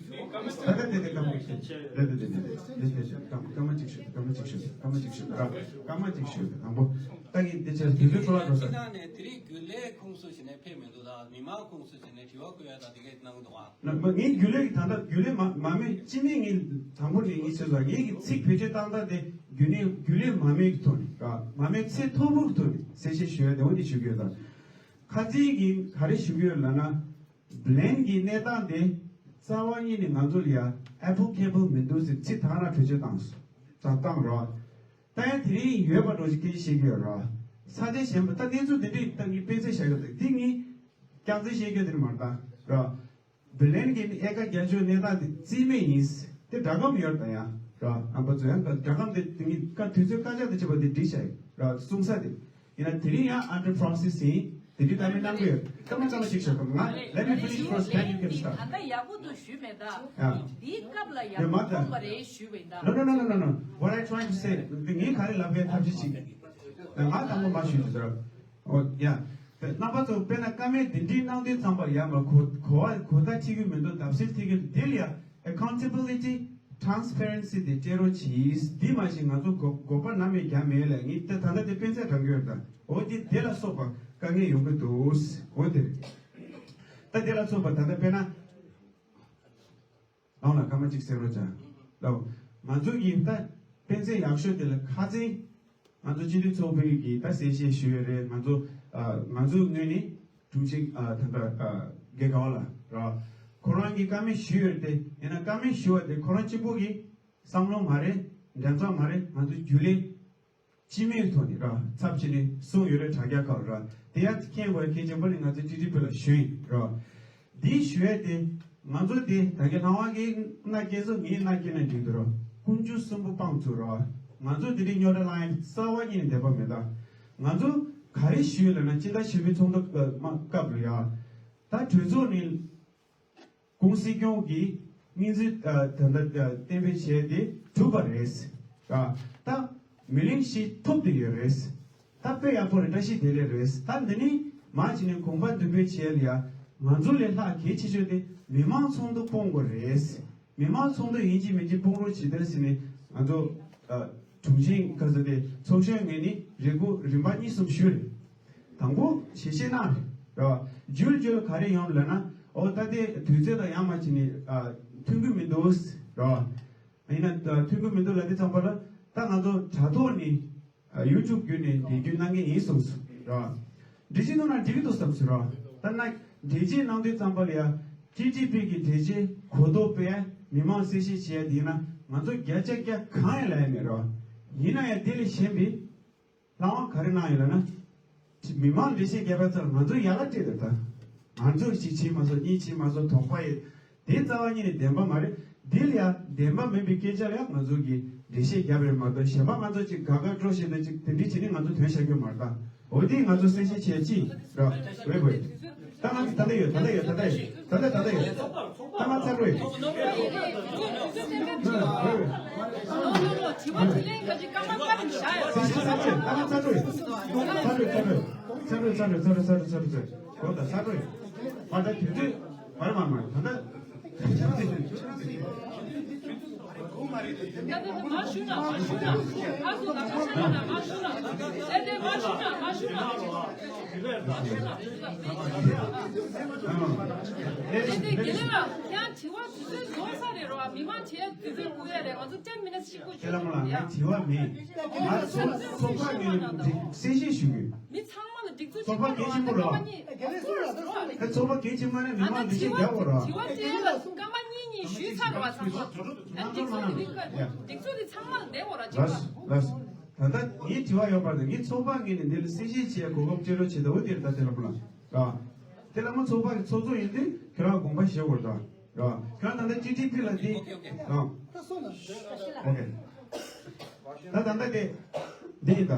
ལྟ་དེ་དེ་སྐར་མ་གཅིག་ཞུ། དེ་དེ་དེ་དེ་དེ་དེ་སྐར་མ་གཅིག་ཞུ། སྐར་མ་གཅིག་ཞུ། སྐར་མ་གཅིག་ཞུ་ར། སྐར་མ་གཅིག་ཞུ་དང་པོ། ད་ངས་དེ་ཆ་དུས་ཚོད་འཕྲོ་བརླག་འགྲོ་ས། ད་ནས་དེ་རིང་རྒྱུན་ལས་ཁོངས་སུ་ཞིག་ནས་ཕེབས་མི་འདུག་ད་མི་མང་ཁོངས་སུ་ཞིག་ནས་དྲི་བ་བཀོད་ཡ་ད་དེ་གས་གནང་འདུག་ཨ། ན་མ་ངའི་རྒྱུན་ལས་ཀྱི་ད་ལྟ་རྒྱུན་ལས་མ་མ་མོས་སྤྱི་མིང་ངས་དང་པོ་ནས་ངས་བཤད་སོང་། ངའི་གི་ཚིག་བེད་སྤྱོད་བཏང་སྟངས་དེ་རྒྱུན་ལས་རྒྱུན་ལས་མ་མོས་ཀྱི་ཐོག་ནས་ར་མ་མོས་ཚད་མཐོ་པོ་གི་ཐོག་ནས་གསལ་བཤད་ཞུ་ཡ་དེ་འོ་དེ་ཞུ་གི་ཡོད་ད། ཁ་ཚིག་གིས་ག་རེ་ཞུ་གི་ཡོད་ལབ་ན། བྷི་ལན་གྱི་གནས་སྟངས་དེ་རྩ་བ་ཉིད་ནས་ང་ཚོ་ལ་ཡ་ཨེ་པི་ལི་ཀེ་བྷལ་མི་འདུག་ཟེར་ཚིག་ཐག་རང་བེད་སྤྱོད་བཏང་སོང་། བཏང་བཏང་རོགས། ད་ཡང་དེ་རིང་ཡོད་པ་འགྲོ་ཞིག་སྐད་ཆ་བཤད་ཀྱི་ཡོད་རོགས། ས་ཆ་གཞན་པ་ད་གནས་ཚུལ་འདི་འདྲས་ད་ངས་དཔེ་མཚོན་བཞག་ཡོད་ད་འདི་ངས་རྐྱང་རྩེད་བཤད་རྒྱུ་དེ་མ་རེད་ད་རོགས། བྷི་ལན་གྱི་ཨེ་ཀ་བརྒྱད་ཅུ་གནས་སྟངས་དེ་རྩིས་མེད་ཡིན། དེ་སྒྲ་སྒམ་ཡོད་ད་ཡང་ར་ཨམ་པ་ཚོ་ཡང་སྒྲ་སྒམ་དེ་དེ་ངས་ཀ་དུས་ཚོད་ཀ་ཅག་དེ་བྱེད་པ་དེ་འགྲིག་ཤག་ར་གསུང་ས་དེ་ཡིན་ན་དེ་རིང་ཡང་under process་ཡིན། དེ་འདྲའི་གཏམ་མི་གནང་གི་ཡོད། སྐར་མ་ཙམ་ཞིག་ཞུ་གམ། ང་let me finish first, then you can start. ད་ལྟ་ཡག་པོ་འདུག་ཞུས་མེད་ད། Yeah. འདིའི་སྐབས་ལ་ཡག་པོ་མཐོང་བ་རེད་ཞུས་པ་ཡིན་ད། No, no, no, no, no, no. What I trying to say, ངས་ག་རེ་ལབ་པའི་ཐབས་ཤེས་ཤིག་ང་དང་པོ་མ་ཞུས་ཟེར། ཨོ་ཡ། རྣམ་པ་ཚོ་དཔེར་ན་ཀ་མེད་དེ་འདྲའི་གནང་དུས་ཙམ་པར་ཡ་མ་གོ་གོ་བ་གོ་ད་ཁྲིད་གི་མི་འདུག་བརྡབ་གསིག་ཁྲིད་གི་འདུག་དེ་ལ་ཡ། Accountability, transparency དེ་སྤྲད་རོགས་གྱིས། འདི་མ་གཞི་ང་ཚོ་འགོ་འགོ་པ་ནམ་ཡང་རྒྱག་མེད་ལ། ངས་ད་ད་ལྟ་དེ་སྤེན་ཚེ་དྲང་གི་ཡོད་ད། འོ་དེ་དེ་ལ་སོགས་པ་དཀའ་ངལ་ཡོང་གི་འདུག་འོ་དེ་རེད། ད་དེ་ལ་སོགས་པ་ད་ལྟ་དཔེར་ན། ཨང་ལ་སྐར་མ་གཅིག་གསན་རོགས་བྱ། ལའོ། ང་ཚོ་གིས་ད་སྤེན་ཚེ་ཡག་ཤོས་དེ་ལ་ཁ་སང་ང་ཚོ་སྤྱི་འཐུས་ཚོགས་པའི་གི་ད་གསལ་བཤད་ཞུས་ཡོད་རེད། ང་ཚོ་ཨ་ང་ཚོ་ངོས་ནས་དྲུང་ཆེ་ཨ་ད་ལྟ་ཨ་རྒན་ག་བ་ལ་ར། ཁོ་རང་གིས་བཀའ་མོལ་ཞུས་ཡོད་རེད་དེ། ཡིན་ན་བཀའ་མོལ་ཞུ་བ་དེ་ཁོ་རང་གཅིག་པོ་གི་བསམ་བློ་མ་རེད། འགྲན་ཚོགས་མ་རེད། ང་ཚོ་རྒྱུན་ལས་སྤྱི་མོས་ཐོག་ནས་ར་ཚབ་བྱས་ནས་གསུངས་ཡོད་རེད། དྲ་རྒྱ་ཁག་ར་དེ་ཡང་མཁྱེན་དགོས་གལ་ཆེན་པོ་ནི་ང་ཚོ་ཊི་ཊི་པི་ལ་ཞུ་ཡིན་ར། འདི་ཞུ་ཡས་དེ་ང་ཚོ་དེ་ད་གིན་ལྷ་དབང་གིས་མནའ་སྐྱེལ་ཚོ་ངས་མནའ་སྐྱེལ་ན་འགྲིག་འདུག་ར། ཀུན་སྤྱོད་གསུམ་པོ་སྤངས་ཚུལ་ར། ང་ཚོ་དེ་རིང་རྙོག་དྲ་ལངས་ཡས་རྩ་བ་ཉིད་ནས་བསྡད་པ་མེད་ད། ང་ཚོ་ག་རེ་ཞུས་ལབ་ན་སྤྱི་ཟླ་བཞི་པའི་ཚོགས་འདུ་སྐབས་ལ་ཡ། ད་གྲོས་ཚོགས་ནས་ཀུང་སི་སྐྱོང་གིས་སྙན་ཚིག་ཨ་ད་ལྟ་ཨ་གཏན་འབེབས་བྱས་ཏེ་གྲུབ་པ་རེད། ཨ་ད་མི་ལིང་ཞིག་ཐོབ་བསྡད་ཡོད་རེད། ད་དཔེ་ཡག་པོ་རེད། བཀྲ་ཤིས་བདེ་ལེགས་རེད། ད་འདི་ནི་མ་བྱས་ནས་གོམ་པ་མདུན་སྤོས་བྱས་ལ་ཡ། ང་ཚོ་ལས་ལྷག་གལ་ཆེ་ཤོས་དེ་མི་མང་ཚོགས་འདུ་སྤོང་དགོས་རེད། མི་མང་ཚོགས་འདུ་ཡིན་གཅིག་མིན་གཅིག་སྤོང་རོགས་བྱེད་དེ་ཟེར་ནས་ང་ཚོ་ཨ་དྲུང་ཆེ་ག་ཚོད་དེ་ཚོགས་གཞོན་ངོས་ནས་རེ་སྐུལ་རིམ་པ་གཉིས་གསུམ་ཞུས་རེད། དང་པོ་ཞལ་བཞེས་གནང་རེད་ར། བརྗོད་བརྗོད་ག་རེ་ཡོང་ལབ་ན། ཨོ་ད་ལྟའི་དུས་ཚོད་དང་ཡང་མ་བྱས་ནས་ཨ་མཐུན་གྱི་མི་འདུག་ར། ཡིན་ན་ཨ་མཐུན་གྱི་མི་འདུག་ལབ་དུས་ཙམ་པ་ལ་ད་ང་ཚོ་དྲ་ཐོག་ནས་ཨ་ཡུ་ཊུབ་བརྒྱུད་ནས་འབྲེལ་བརྒྱུད་གནང་གི་ཡིན་གསུངས་སོང་ར། འགྲེལ་བཤད་གནང་ན་འགྲིག་གི་འདུག་བསམ་སོང་ར། ད་ན་འགྲེལ་བཤད་གནང་དུས་ཙམ་པ་ལ་ཡ་ཊི་ཊི་པི་གི་འགྲེལ་བཤད་གོ་རྟོགས་སྤེལ་ཡ་མི་མང་གསལ་བཤད་བྱེད་ཡ་དེ་ཡིན་ན་ང་ཚོ་བརྒྱ་ཆ་བརྒྱ་གང་ཡང་ལབ་ཡ་མེད་ར། ཡིན་ན་ཡང་དེ་ལས་གཞན་པའི་ལྷ་དབང་ག་རེ་གནང་ཡོད་ལབ་ན། མི་མང་འགྲེལ་བཤད་རྒྱབ་པ་ཚར་ང་ཚོ་ཡ་ལ་སྤྲད་འདུག་ད། ང་ཚོ་གཅིག་བྱས་མ་སོང་གཉིས་བྱས་མ་སོང་དོགས་པ་ཡོད། དེ་རྩ་བ་ཉིད་ནས་བདེན་པ་མ་རེད། འདི་ལ་ཡ་བདེན་པ་མིན་པའི་སྐད་ཆ་ལ་ཡ་ང་ཚོ་གིས་འགྲེལ་བཤད་རྒྱབ་རེད་མ་གཏོགས་གཞན་པ་ང་ཚོ་གཅིག་དགའ་དགའ་སྤྲོ་བཞིན་དུ་གཅིག་དེ་འདྲ་བྱས་ནས་ང་ཚོ་དོན་བྱ་རྒྱུ་མ་རེད་ད། འོ་དེ་ང་ཚོ་གསལ་བཤད་བྱས་ཅི་ར། ཝེ་ཝེ། ད་ང་ཚོ་ད་ལྟ་ཡོད་ད་ལྟ་ཡོད་ད་ལྟ་ཡོད་ད་ལྟ་ད་ལྟ་ཡོད། ད་ང་ཚ་རོ་ཡོད། དྲི་བ་དྲིས་ལན་ག་ཅིག་སྐར་མ་ག་རེ་བཞག་ཡོད། ཚ་རོ་ཡོད། ཚ་རོ་ཡོད། ཚ་རོ་ཡོད། ཚ་རོ་ཡོད། ཚ་རོ་ཡོད། ཚ་རོ་ཡོད། གོ་ད་ཚ་རོ་ཡོད། མ་ད་དུས་ཚོད་མར་མར་མར་ད་ད། ཡ་དེ་དེ་མ་ཞུ་ན་མ་ཞུ་ན། ཨ་སུ་ད་མ་ཞུ་ན་མ་ཞུ་ན། དེ་དེ་མ་ཞུ་ན་མ་ཞུ་ན། དེ་དེ་དགེ་ལེགས་ལགས་ཡང་དྲི་བ་དུས་ཚོད་རྫོགས་ས་རེད་རོ། མི་མང་བྱས་དུས་ཚོད་བསྐུར་ཡ་རེད། ང་ཚོ་ten minutes ཞིག་བསྐུར་ཁྱེད་རང་ལ་ང་དྲི་བ་མེད། ང་ཚོ་ཚོགས་པ་ངོས་ནས་གསལ་བཤད་ཞུ་གི་ཡོད། མི་ཚང་མ་ལ་སྒྲིག་འཛུགས་ཚོགས་པ་གལ་ཆེན་པོ་རེད་བ། ཨ་ཚོགས་པ་གལ་ཆེན་པོ་ནི་མི་མང་འདུ་ཤེས་རྒྱག་དགོས་རེད་བ། དྲི་བ་དྲིས་ལན་ལ་སྐར་མ་གཉིས་གཉིས་ཞུས་ཚར་བ་ཚང་མ། ཨ་སྒྲིག་འཛུགས་དེ་སྒྲིག་འཛུགས་དེ་ཚང་མ་ལ་བསྡད་དགོས་རེད་ཅིག་ལགས་སོ་ལགས་སོ། ད་ལྟ་ངའི་དྲི་བ་ཡོད་པ་དང་ངའི་ཚོགས་པ་ངོས་ནས་འདི་ལ་གསལ་བཤད་བྱེད་གོ་སྐབས་སྤྲད་རོགས་བྱེད་དོ། འོ་དེར་ད་དེ་ལ་མོ་ལ་ར། དེ་ལ་མོ་ཚོགས་པ་གི་ཚོགས་གཙོ་ཡིན་དུས་ཁྱོད་རང་དགོངས་པ་བཞེས་དགོས་རེད་ད། ར། ཁྱོད་རང་ད་ལྟ་ཊི་ཊི་པི་ལ་འདི་ཨོ་ཁེ། ད་ད་ལྟ་དེ་འདི་ཡིན་ད།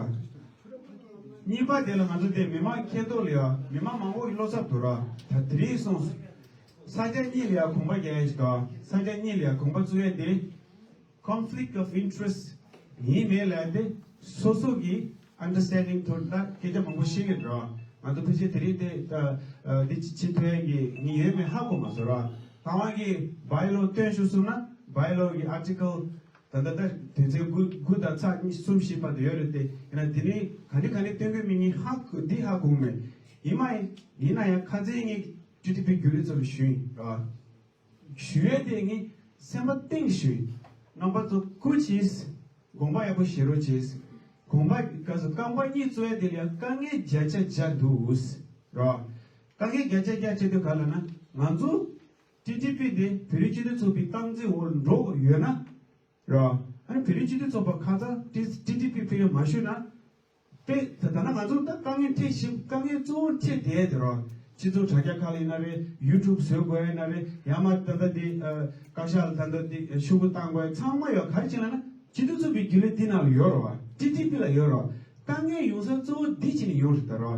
གཉིས་པ་དེ་ལ་ང་ཚོ་དེ་མི་མང་མཁྱེན་རྟོགས་ལ་ཡ་མི་མང་མང་པོ་གི་བློ་འཚབ་འདུག་ར། ད་དེ་རིང་སོང་ས་ཆ་གཉིས་ལ་ཡ་གོམ་པ་རྒྱག་ཡ་ཞིག་འདུག་ས་ཆ་གཉིས་ལ་ཡ་གོམ་པ་བཙུགས་ཡ་དེ་conflict of interest ཡིན་མེད་ལ་ཡ་དེ་སོ་སོ་གི་understanding ཐོག་ད་སྐད་ཆ་མང་པོ་བཤད་ཀྱི་འདུག་ང་ཚོ་ཕལ་ཆེར་དེ་རིང་དེ་ད་དེ་ཅི་ཐོན་གི་ངས་ཡོད་མེད་ཧ་གོ་མ་སོང་ར། ད་བང་གི་bylaw བཏོན་ཞུ་སོང་ན་bylaw གི་article ད་ལྟ་ད་དོན་ཚན་དགུ་དགུ་དང་ཚེག་གཉིས་གསུམ་བཞི་བར་དུ་ཡོད་རེད་དེ། ཡིན་ན་དེ་ནི་ག་འདྲ་ག་འདྲ་སྟོན་དགོས་མིན་ངས་ཧ་གོ་འདི་ཧ་གོ་མེད། ཡིན་མ་ཡིན་ཡིན་ན་ཡང་ཁ་སང་ངས་ཊི་ཊི་པི་བརྒྱུད་རིམ་ཚོ་ལ་ཞུས་ཡིན་ར། ཞུ་ཡས་དེ་ངས་སེམས་པ་གཏིང་ཞུས། རྣམ་པ་ཚོ་སྐུ་མཁྱེན། དགོངས་པ་ཡག་པོ་བཞེས་རོགས་བྱེད། དགོངས་པ་ག་ཚོད་རྐང་པ་གཉིས་བཙུགས་ཡས་དེ་ལ་ཡང་དཀའ་ངལ་བརྒྱ་ཆ་བརྒྱ་འདུག་ར། དཀའ་ངལ་བརྒྱ་ཆ་བརྒྱ་བྱེད་དུས་ག་ལ་ན་ང་ཚོ་ཊི་ཊི་པི་དེ་བོད་རིགས་སྤྱི་མཐུན་ཚོགས་པའི་སྟངས་འཛིན་འོག་འགྲོ་དགོས་ཡོད་ན། ར། ཨ་ནི་བོད་རིགས་སྤྱི་མཐུན་ཚོགས་པ་ཁ་ཚ་ཊི་ཊི་པི་ཕེ་ཡོ་མ་ཞུས་ན། དཔེ་ད་ད་ན་ང་ཚོ་ད་དཀའ་ངལ་འཕྲད་བཞིན་དཀའ་ངལ་གཙོ་བོ་འཕྲད་བསྡད་དེ་རོ། སྤྱི་ཚོགས་དྲ་རྒྱ་ཁག་ལ་ཡིན་ན་རེད། ཡུ་ཊུབ་བཟོ་དགོས་ཡིན་ན་རེད། ཡང་མ་ད་ལྟ་འདི་ཨ་བཀའ་ཤག་ལ་ད་ལྟ་འདི་ཤོག་གུ་བཏང་དགོས་ཡིན་ཚང་མ་ཡོད། ག་རེ་བྱས་ན་ན་སྤྱི་མཐུན་ཚོགས་པའི་རྒྱུན་ལས་འདི་ནང་ལ་ཡོད་རོ་བ། ཊི་ཊི་པི་ལ་ཡོད་རོ། དཀའ་ངལ་ཡོང་ས་གཙོ་བོ་འདི་བྱས་ནས་ཡོང་རེད་ད་རོ།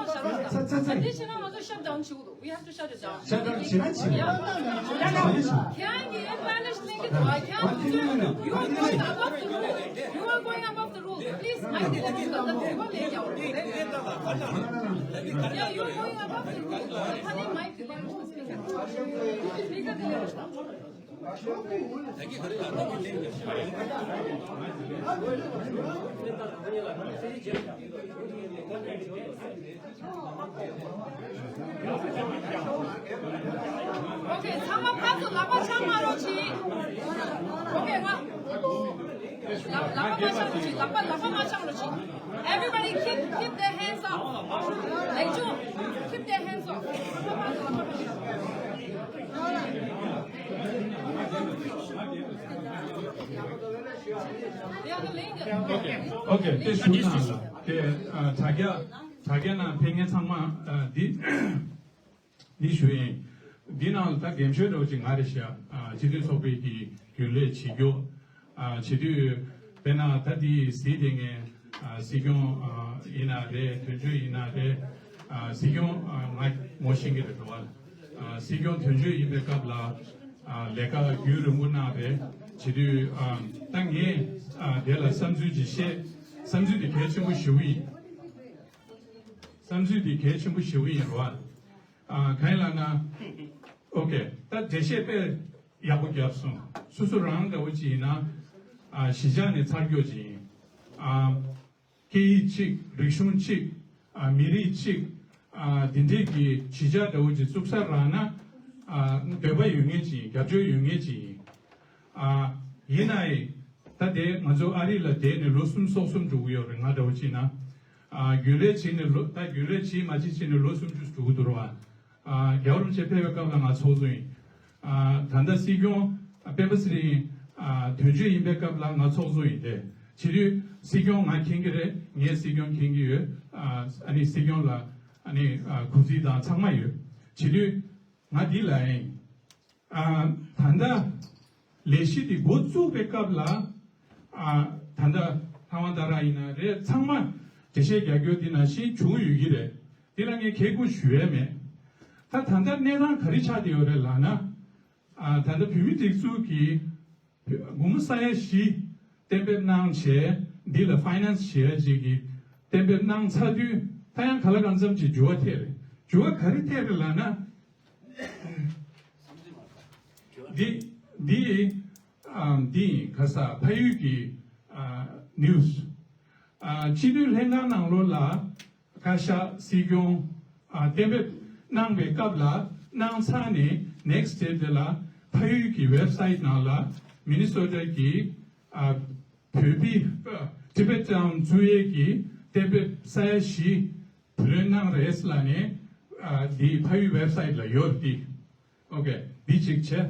ལོག་བཞག་རོགས་གནང་། ཨ་འདི་བྱས་ན་ང་ཚོ་ཤཊ་ཌའོན་བྱེད་དགོས་འདུག We have to shut it down. ཤཊ་ཌའོན་བྱེད་ན་བྱེད། ཡ། ཡ། ཁྱེད་རང་གིས་ཨེ་པེ་ནིག་གླེང་གི་འདུག་ཁྱེད་རང་ཚོ། You are going above the rule. You are going above the rule. Please, mic delete. Yeah, you are going above the rule. Please, mic delete. Speaker delete. Okay, ཚང་མ་ཕར་ཚུར་ལག་པ་འཆང་མ་རོགས་གྱིས། Okay, ང་། ལག་ལག་པ་མ་འཆང་རོགས་གྱིས། ལག་པ་ལག་པ་མ་འཆང་རོགས་གྱིས། Everybody keep keep their hands up. ལེགས་བྱུང་། Keep their hands up. ཨོ་ཁེ། ཨོ་ཁེ། དེ་ཞུ་ན་ལ། དེ་ཨ་དྲ་རྒྱ་དྲ་རྒྱ་ནང་ཕེབས་མཁན་ཚང་མ་ཨ་འདི་འདི་ཞུ་ཡིན། འདི་ནང་ལ་ད་འགན་ཆོད་འདྲ་བོ་ཅིག་ང་རེད་ཤག་ཨ་སྤྱི་མཐུན་ཚོགས་པའི་གི་རྒྱུན་ལས་བྱེད་རྒྱུ། ཨ་བྱེད་དུས་དཔེར་ན་ད་འདི་གཟིགས་བསྡད་མཁན་ཨ་སྲིད་སྐྱོང་ཨ་ཡིན་ན་རེད། དོན་གཅོད་ཡིན་ན་རེད། ཨ་སྲིད་སྐྱོང་ཨ་ང་ངོ་ཤེས་ཀྱི་རེད་འགྲོ་བ། ཨ་སྲིད་སྐྱོང་དོན་གཅོད་ཡིན་པའི་སྐབས་ལ་ཨ་ལས་ཀ་རྒྱུན་རིང་པོ་གནང་རེད། བྱེད་དུས་ཨ་ད་ངས་ཨ་དེ་ལ་བསམ་ཚུལ་ཅིག་བཤད། བསམ་ཚུལ་དེ་གལ་ཆེན་པོ་ཞེ་པོ་ཡིན། བསམ་ཚུལ་དེ་གལ་ཆེན་པོ་ཞེ་པོ་ཡིན་རེད་བ། ཨ་གང་ཡིན་ལབ་ན། ཨོ་ཁེ། ད་འགྲེལ་བཤད་དཔེ་ཡག་པོ་བརྒྱབ་སོང་། སོ་སོ་རང་འདྲ་བོ་ཅིག་ཡིན་ན། ཨ་གཞིས་ཆགས་ནས་ཚར་ཀྱོག་ཅིག་ཡིན། ཨ་སྐད་ཡིག་གཅིག་རིག་གཞུང་གཅིག་ཨ་མི་རིགས་གཅིག་ཨ་དེ་འདྲས་ཀྱི་གཞིས་ཆགས་འདྲ་བོ་ཅིག་བཙུགས་ས་རག་ན། ཨ་འདོད་པ་ཡོད་མཁན་ཅིག་ཡིན། རྒྱབ་སྐྱོར་ཡོད་མཁན་ཅིག་ཡིན། ཨ་ཡིན་ནའི་ད་དེ་ང་ཚོ་ཨ་རི་ལ་བསྡད་ནས་ལོ་གསུམ་སོ་གསུམ་འགྲོ་གི་ཡོད་རེད། ང་འདྲ་བོ་ཅིག་ན། ཨ་རྒྱུན་ལས་བྱས་ནས་ལོ་ད་རྒྱུན་ལས་བྱས་མ་བྱས་བྱས་ནས་ལོ་སུམ་ཅུ་འགྲོ་གི་འདུག་ར་བ། ཨ་རྒྱལ་བ་རིན་པོ་ཆེ་ཕེབས་པའི་སྐབས་ལ་ང་ཚོགས་གཙོ་ཡིན། ཨ་ད་ལྟ་སྲིད་སྐྱོང་ཨ་སྤེན་པ་ཚེ་རིང་ཨ་དོན་གཅོད་ཡིན་པའི་སྐབས་ལ་ང་ཚོགས་གཙོ་ཡིན་ཏེ། བྱེད་དུས་སྲིད་སྐྱོང་ང་མཁྱེན་གྱི་རེད། ངས་སྲིད་སྐྱོང་མཁྱེན་གྱི་ཡོད། ཨ་ཨ་ནི་སྲིད་སྐྱོང་ལ་ཨ་ནི་ཨ་གུས་བརྩི་དང་ཚང་མ་ཡོད། བྱེད་དུས་ང་འདི་ལ་ཡིན། ཨ་ད་ལྟ་ལས་གཞི་འདི་འགོ་བཙུགས་པའི་སྐབས་ལ། ཨ་ད་ལྟ་ལྷ་དབང་རྡ་ར་ཡིན་ན་རེད། ཚང་མ་འགྲེལ་བཤད་རྒྱག་རྒྱུ་འདི་ནང་བཞིན་བྱུང་ཡོད་ཀྱི་རེད། འདི་ལ་ངས་ཁེ་ཁུ་ཞུ་ཡས་མེད། ད་ད་ལྟ་གནས་སྟངས་ག་རེ་ཆགས་བསྡད་ཡོད་རེད་ལབ་ན། ཨ་ད་ལྟ་བོད་མི་སྒྲིག་འཛུགས་ཀྱི་སྒོར་མོ་ས་ཡ་བཞི་གཏན་འབེབས་གནང་བྱས། འདི་ལ་ཕའི་ནན་སི་བྱེད་ཡ་ཅིག་གི་གཏན་འབེབས་གནང་ཚར་དུས་ད་ཡང་ག་ལ་གང་འཚམ་ཅིག་འགྱུར་བ་ཐེབས་རེད། འགྱུར་བ་ག་རེ་ཐེབས་རེད་ལབ་ན། འདི་འདི་ཨམ་འདི་ཡིན། ཁ་ས་ཕ་ཡུལ་གྱི་ཨ་ནིའུ་སི། ཨ་སྤྱི་འཐུས་ལྷན་ཁང་ནང་ལོགས་ལ་བཀའ་ཤག་སྲིད་སྐྱོང་ཨ་གཏན་འབེབས་གནང་བའི་སྐབས་ལ་གནང་ཚར་ནས་ནེག་སི་ཊེབ་དེ་ལ་ཕ་ཡུལ་གྱི་ཝེབ་སའིཊ་ནང་ལ་མི་ནི་སོ་ཊ་གི་ཨ་བོད་པའི་ཨ་ཊི་བེཊ་ཊའུན་བཙུགས་ཡས་ཀྱི་གཏན་འབེབས་ས་ཡ་བཞི་བུ་ལོན་གནང་རེད་ལབ་ནས་ཨ་འདི་ཕ་ཡུལ་ཝེབ་སའིཊ་ལ་ཡོད་རེད། འདི་ཨོ་ཁེ། འདི་གཅིག་བྱས།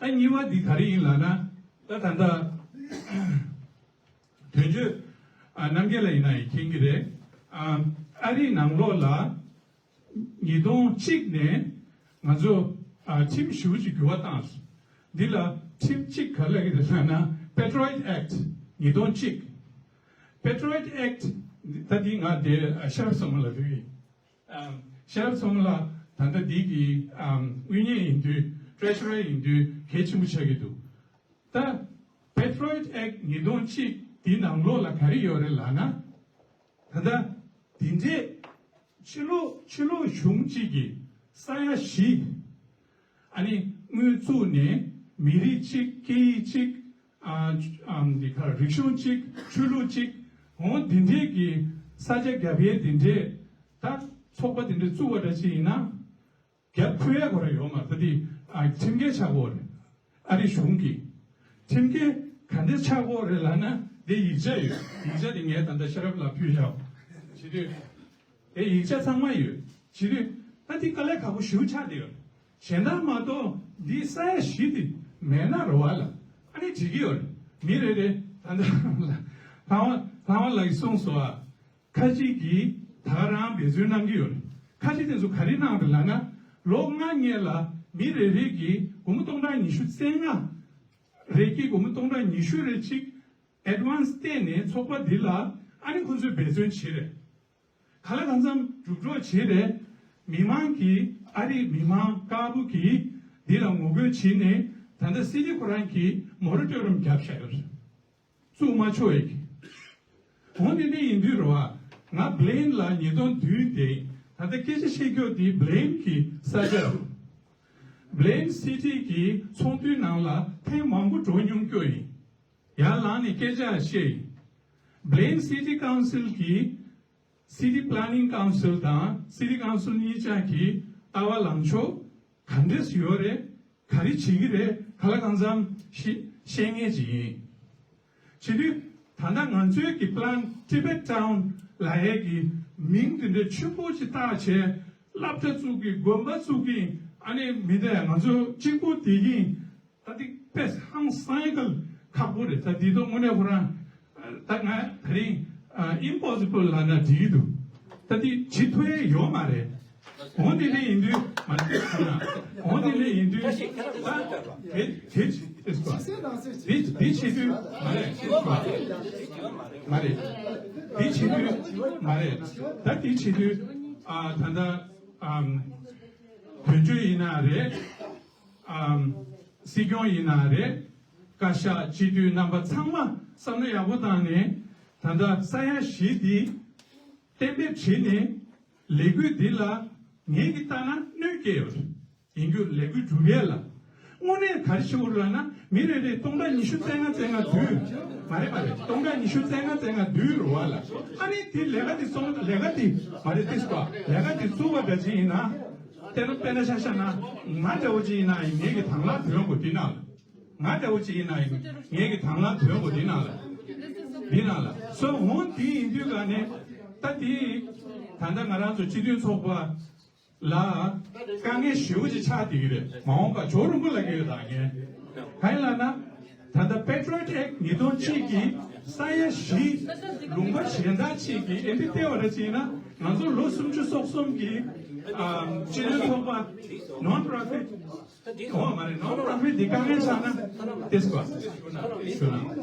ད་གཉིས་པ་འདི་ག་རེ་ཡིན་ལབ་ན། ད་ད་ལྟ་དོན་གཅོད་ཨ་རྣམ་རྒྱལ་ལགས་ཡིན་ན་ཡང་མཁྱེན་གྱི་རེད། ཨ་ཨ་རིའི་ནང་ལོགས་ལ་ཉིས་སྟོང་གཅིག་ནས་ང་ཚོ་ཨ་ཁྲིམས་ཞེ་པོ་ཅིག་འགྱུར་བ་བཏང་སོང་། འདི་ལ་ཁྲིམས་གཅིག་ག་རེ་ལབ་ཀྱི་རེད་ལབ་ན། Patriot Act ཉིས་སྟོང་གཅིག Patriot Act ད་འདི་ང་དེ་ཤར་སོང་ལ་རེད། ཨམ་ཤར་སོང་ལ་ད་ལྟ་འདི་གི་ཨམ་དངུལ་གཉེར་ཡིན་དུས་ཊེ་རེ་ཤུ་རར་ཡིན་དུས་གལ་ཆེན་པོ་ཆགས་ཀྱི་འདུག་ད་Patriot Act ཉིས་སྟོང་གཅིག་འདི་ནང་ལོགས་ལ་ག་རེ་ཡོད་རེད་ལབ་ན། ད་ལྟ་འདི་འདྲས་ཕྱི་ལོགས་ཕྱི་ལོགས་གཞུང་གཅིག་གི་ས་ཡ་བཞི། ཨ་ནི་དངུལ་བཙུགས་ནས་མི་རིགས་གཅིག་སྐད་ཡིག་གཅིག་ཨ་ཨམ་འདི་ག་རིག་གཞུང་གཅིག་ཆོས་ལུགས་གཅིག་འོ་འདི་འདྲས་ཀྱི་ས་ཆ་རྒྱབ་ཡས་འདི་འདྲས། ད་ཚོགས་པ་འདི་འདྲས་བཙུགས་པ་འདྲ་ཅིག་ཡིན་ན། རྒྱབ་ཕུལ་ཡ་ཁོ་ར་ཡོད་མ་རེད། ད་དེ་ཨ་ཁྲིམས་འགལ་ཆགས་ཀྱི་ཡོད་རེད། ཨ་རི་གཞུང་གིས་ཁྲིམས་འགལ་ག་འདྲ་ཆགས་ཀྱི་ཡོད་རེད་ལབ་ན། དེ་ཡིག་ཆ་ཡོད། ཡིག་ཆ་དེ་ངས་ད་ལྟ་ཤེས་རབ་ལ་ཕུལ་བཞག་བྱེད་དུས། དེ་ཡིག་ཆ་ཚང་མ་ཡོད། བྱེད་དུས་ད་དེ་དཀའ་ལས་ཁག་པོ་ཞེ་པོ་ཆགས་བསྡད་ཡོད། གཞན་དག་མ་གཏོགས་འདི་ས་ཡ་བཞི་དེ་མེད་ན་རེད་བ་ལ། ཨ་ནི་འགྲིག་གི་ཡོད་རེད། མི་རེ་རེ་ད་ལྟ་ལྷ་དབང་ལྷ་དབང་ལགས་ཀྱིས་གསུངས་སོང་ཨ། ཁ་ཅིག་གིས་ད་ག་རང་འབད་བརྩོན་གནང་གི་ཡོད་རེད། ཁ་ཅིག་དེ་ཚོ་ག་རེ་གནང་རེད་ལབ་ན། ལོ་ལྔ་སྔོན་ལ་མི་རེ་རེ་གིས་སྒོར་མོ་སྟོང་ཕྲག་ཉི་ཤུ་རྩ་ལྔ་རེ་གིས་སྒོར་མོ་སྟོང་ཕྲག་ཉི་ཤུ་རེ་གཅིག་ཨེཌ་ཝན་སི་བལྟས་ནས་ཚོགས་པ་འདི་ལ་ཨ་ནི་ཁོ་ཚོས་འབད་བརྩོན་བྱེད་རེད། ག་ལ་གང་འཚམ་སྒྲུབ་རོགས་བྱེད་རེད། མི་མང་གིས་ཨ་རིའི་མི་མང་དཀར་པོ་གིས་འདི་ལ་ངོ་རྒོལ་བྱེད་ནས་ད་ལྟ་སི་ཊི་ཁོ་རང་གིས་མོ་ར་ཊོ་རམ་བརྒྱབ་བཞག་ཡོད་རེད། བཙུགས་མ་ཆོག་ཡག་གི། འོ་འདི་འདྲ་ཡིན་དུས་རེད་བ། ང་བྷི་ལེན་ལ་ཉིས་སྟོང་བདུན་དེ་ད་ལྟ་སྐད་ཆ་བཤད་རྒྱུ་དེ་བྷི་ལེན་གི་ས་ཆ་རེད། བྷི་ལེན་སི་ཊི་གི་ཚོགས་འདུའི་ནང་ལ་ཐེངས་མང་པོ་འགྲོ་མྱོང་རྒྱུ་ཡིན། ཡར་ལངས་ནས་སྐད་ཆ་བཤད་ཡིན། བྷི་ལེན་སི་ཊི་ཀའུན་སིལ་གི་སི་ཊི་པི་ལེ་ནིང་ཀའུན་སིལ་དང་སི་ཊི་ཀའུན་སིལ་གཉིས་ཆ་གི་ལྟ་བ་ལངས་ཕྱོགས་ག་འདྲས་ཡོད་རེད། ག་རེ་བྱེད་ཀྱི་རེད། ག་ལ་གང་འཚམ་ཤེས་ཤེས་མཁན་ཅིག་ཡིན། བྱེད་དུས་ད་ལྟ་ང་ཚོའི་གི་པི་ལན་ཊི་བེཊ་ཊའུན་ལབ་ཡས་ཀྱི་མིང་དེ་འདྲ་ཆེན་པོ་ཅིག་བཏགས་བྱས་སློབ་གྲྭ་བཙུགས་ཀྱི་དགོན་པ་བཙུགས་ཀྱི་ཨ་ནི་མི་འདྲ་ང་ཚོ་གཅིག་པུ་བསྡད་ཀྱི་ད་འདི་དཔེ་ཧང་སང་ཡས་གལ་ཁག་པོ་རེད། ད་འདི་དོ་དངོས་གནས་ཁོ་རང་ད་ང་ད་རིང་ཨིམ་པོ་སི་བལ་ལབ་ན་འགྲིག་གི་འདུག་ད་འདི་བྱེད་ཐུབ་ཡས་ཡོད་མ་རེད། འོ་འདི་འདྲ་ཡིན་དུས་མ་རེད། འོ་འདི་འདྲ་ཡིན་དུས་ད་དེ་དེ་དེ་དེ་བྱེད་དུས་མ་རེད། མ་རེད། དེ་བྱེད་དུས་མ་རེད། ད་དེ་བྱེད་དུས་ཨ་ད་ད་ཨམ་དོན་གཅོད་ཡིན་ན་རེད། ཨམ། སྲིད་སྐྱོང་ཡིན་ན་རེད། བཀའ་ཤག་སྤྱི་འཐུས་རྣམ་པ་ཚང་མ་བསམ་བློ་ཡག་པོ་བཏང་ནས་ད་ལྟ་ས་ཡ་བཞི་འདི་གཏན་འབེབས་བྱས་ནས་ལས་འགུལ་འདི་ལ་ངེད་ཀྱིས་ལྟ་ན་གནོད་སྐྱེལ་ཡོད་རེད། ཡིན་རྒྱུ་ལས་འགུལ་སྒྲུབ་ཡས་ལ་དངོས་གནས་ག་རེ་བྱེད་དགོས་རེད་ལབ་ན། མི་རེ་རེས་སྟོང་ཕྲག་ཉི་ཤུ་རྩ་ལྔ་རྩ་ལྔ་བསྡུས། མ་རེད་མ་རེད། སྟོང་ཕྲག་ཉི་ཤུ་རྩ་ལྔ་རྩ་ལྔ་བསྡུས་རེད་བ་ལ། ཨ་ནི་དེ་ལས་ཀ་དེ་སོང་ལས་ཀ་དེ་མ་རེད། དེ་སོ་ལས་ཀ་དེ་བཙུགས་པ་འདྲ་ཅིག་ཡིན་ན། དེ་ནི་དཔེར་ན་ཆ་བཞག་ན་ང་འདྲ་བོ་ཅིག་ཡིན་ན་ཡིན་ངེད་ཀྱི་དང་བླངས་དོན་གོ་འདི་ནང་ལ། ང་འདྲ་བོ་ཅིག་ཡིན་ན་ཡིན་ངེད་ཀྱི་དང་བླངས་དོན་གོ་འདི་ནང་ལ། འདི་ནང་ལ་སོ་འོང་དེ་ཡིན་དུས་ག་ནས་ད་དེ་ད་ལྟ་ང་རང་ཚོ་སྤྱི་མཐུན་ཚོགས་པ་ལ་དཀའ་ངལ་ཞེ་པོ་ཅིག་ཆགས་བསྡད་ཀྱི་རེད། མ་འོངས་པ་ཇོ་རིན་པོ་ལགས་ཀྱིས་ཡོད་དང་ངས་གང་ཡིན་ལབ་ན། ད་ལྟ་Patriot Act ཉིས་སྟོང་གཅིག་གི་ས་ཡ་བཞི་ལུང་པ་གཞན་དག་ཅིག་གིས་ཨེ་འདི་བལྟས་པ་རེད་ཅེ་ན། ང་ཚོ་ལོ་སུམ་ཅུ་སོ་གསུམ་གྱི་ཨ་སྤྱི་མཐུན་ཚོགས་པ་non-profit། འོ་མ་རེད། non-profit འདི་དཀའ་ངལ་ཆགས་ན་དེ་སུ་བ་ཞུ་ན་ཞུ་ན།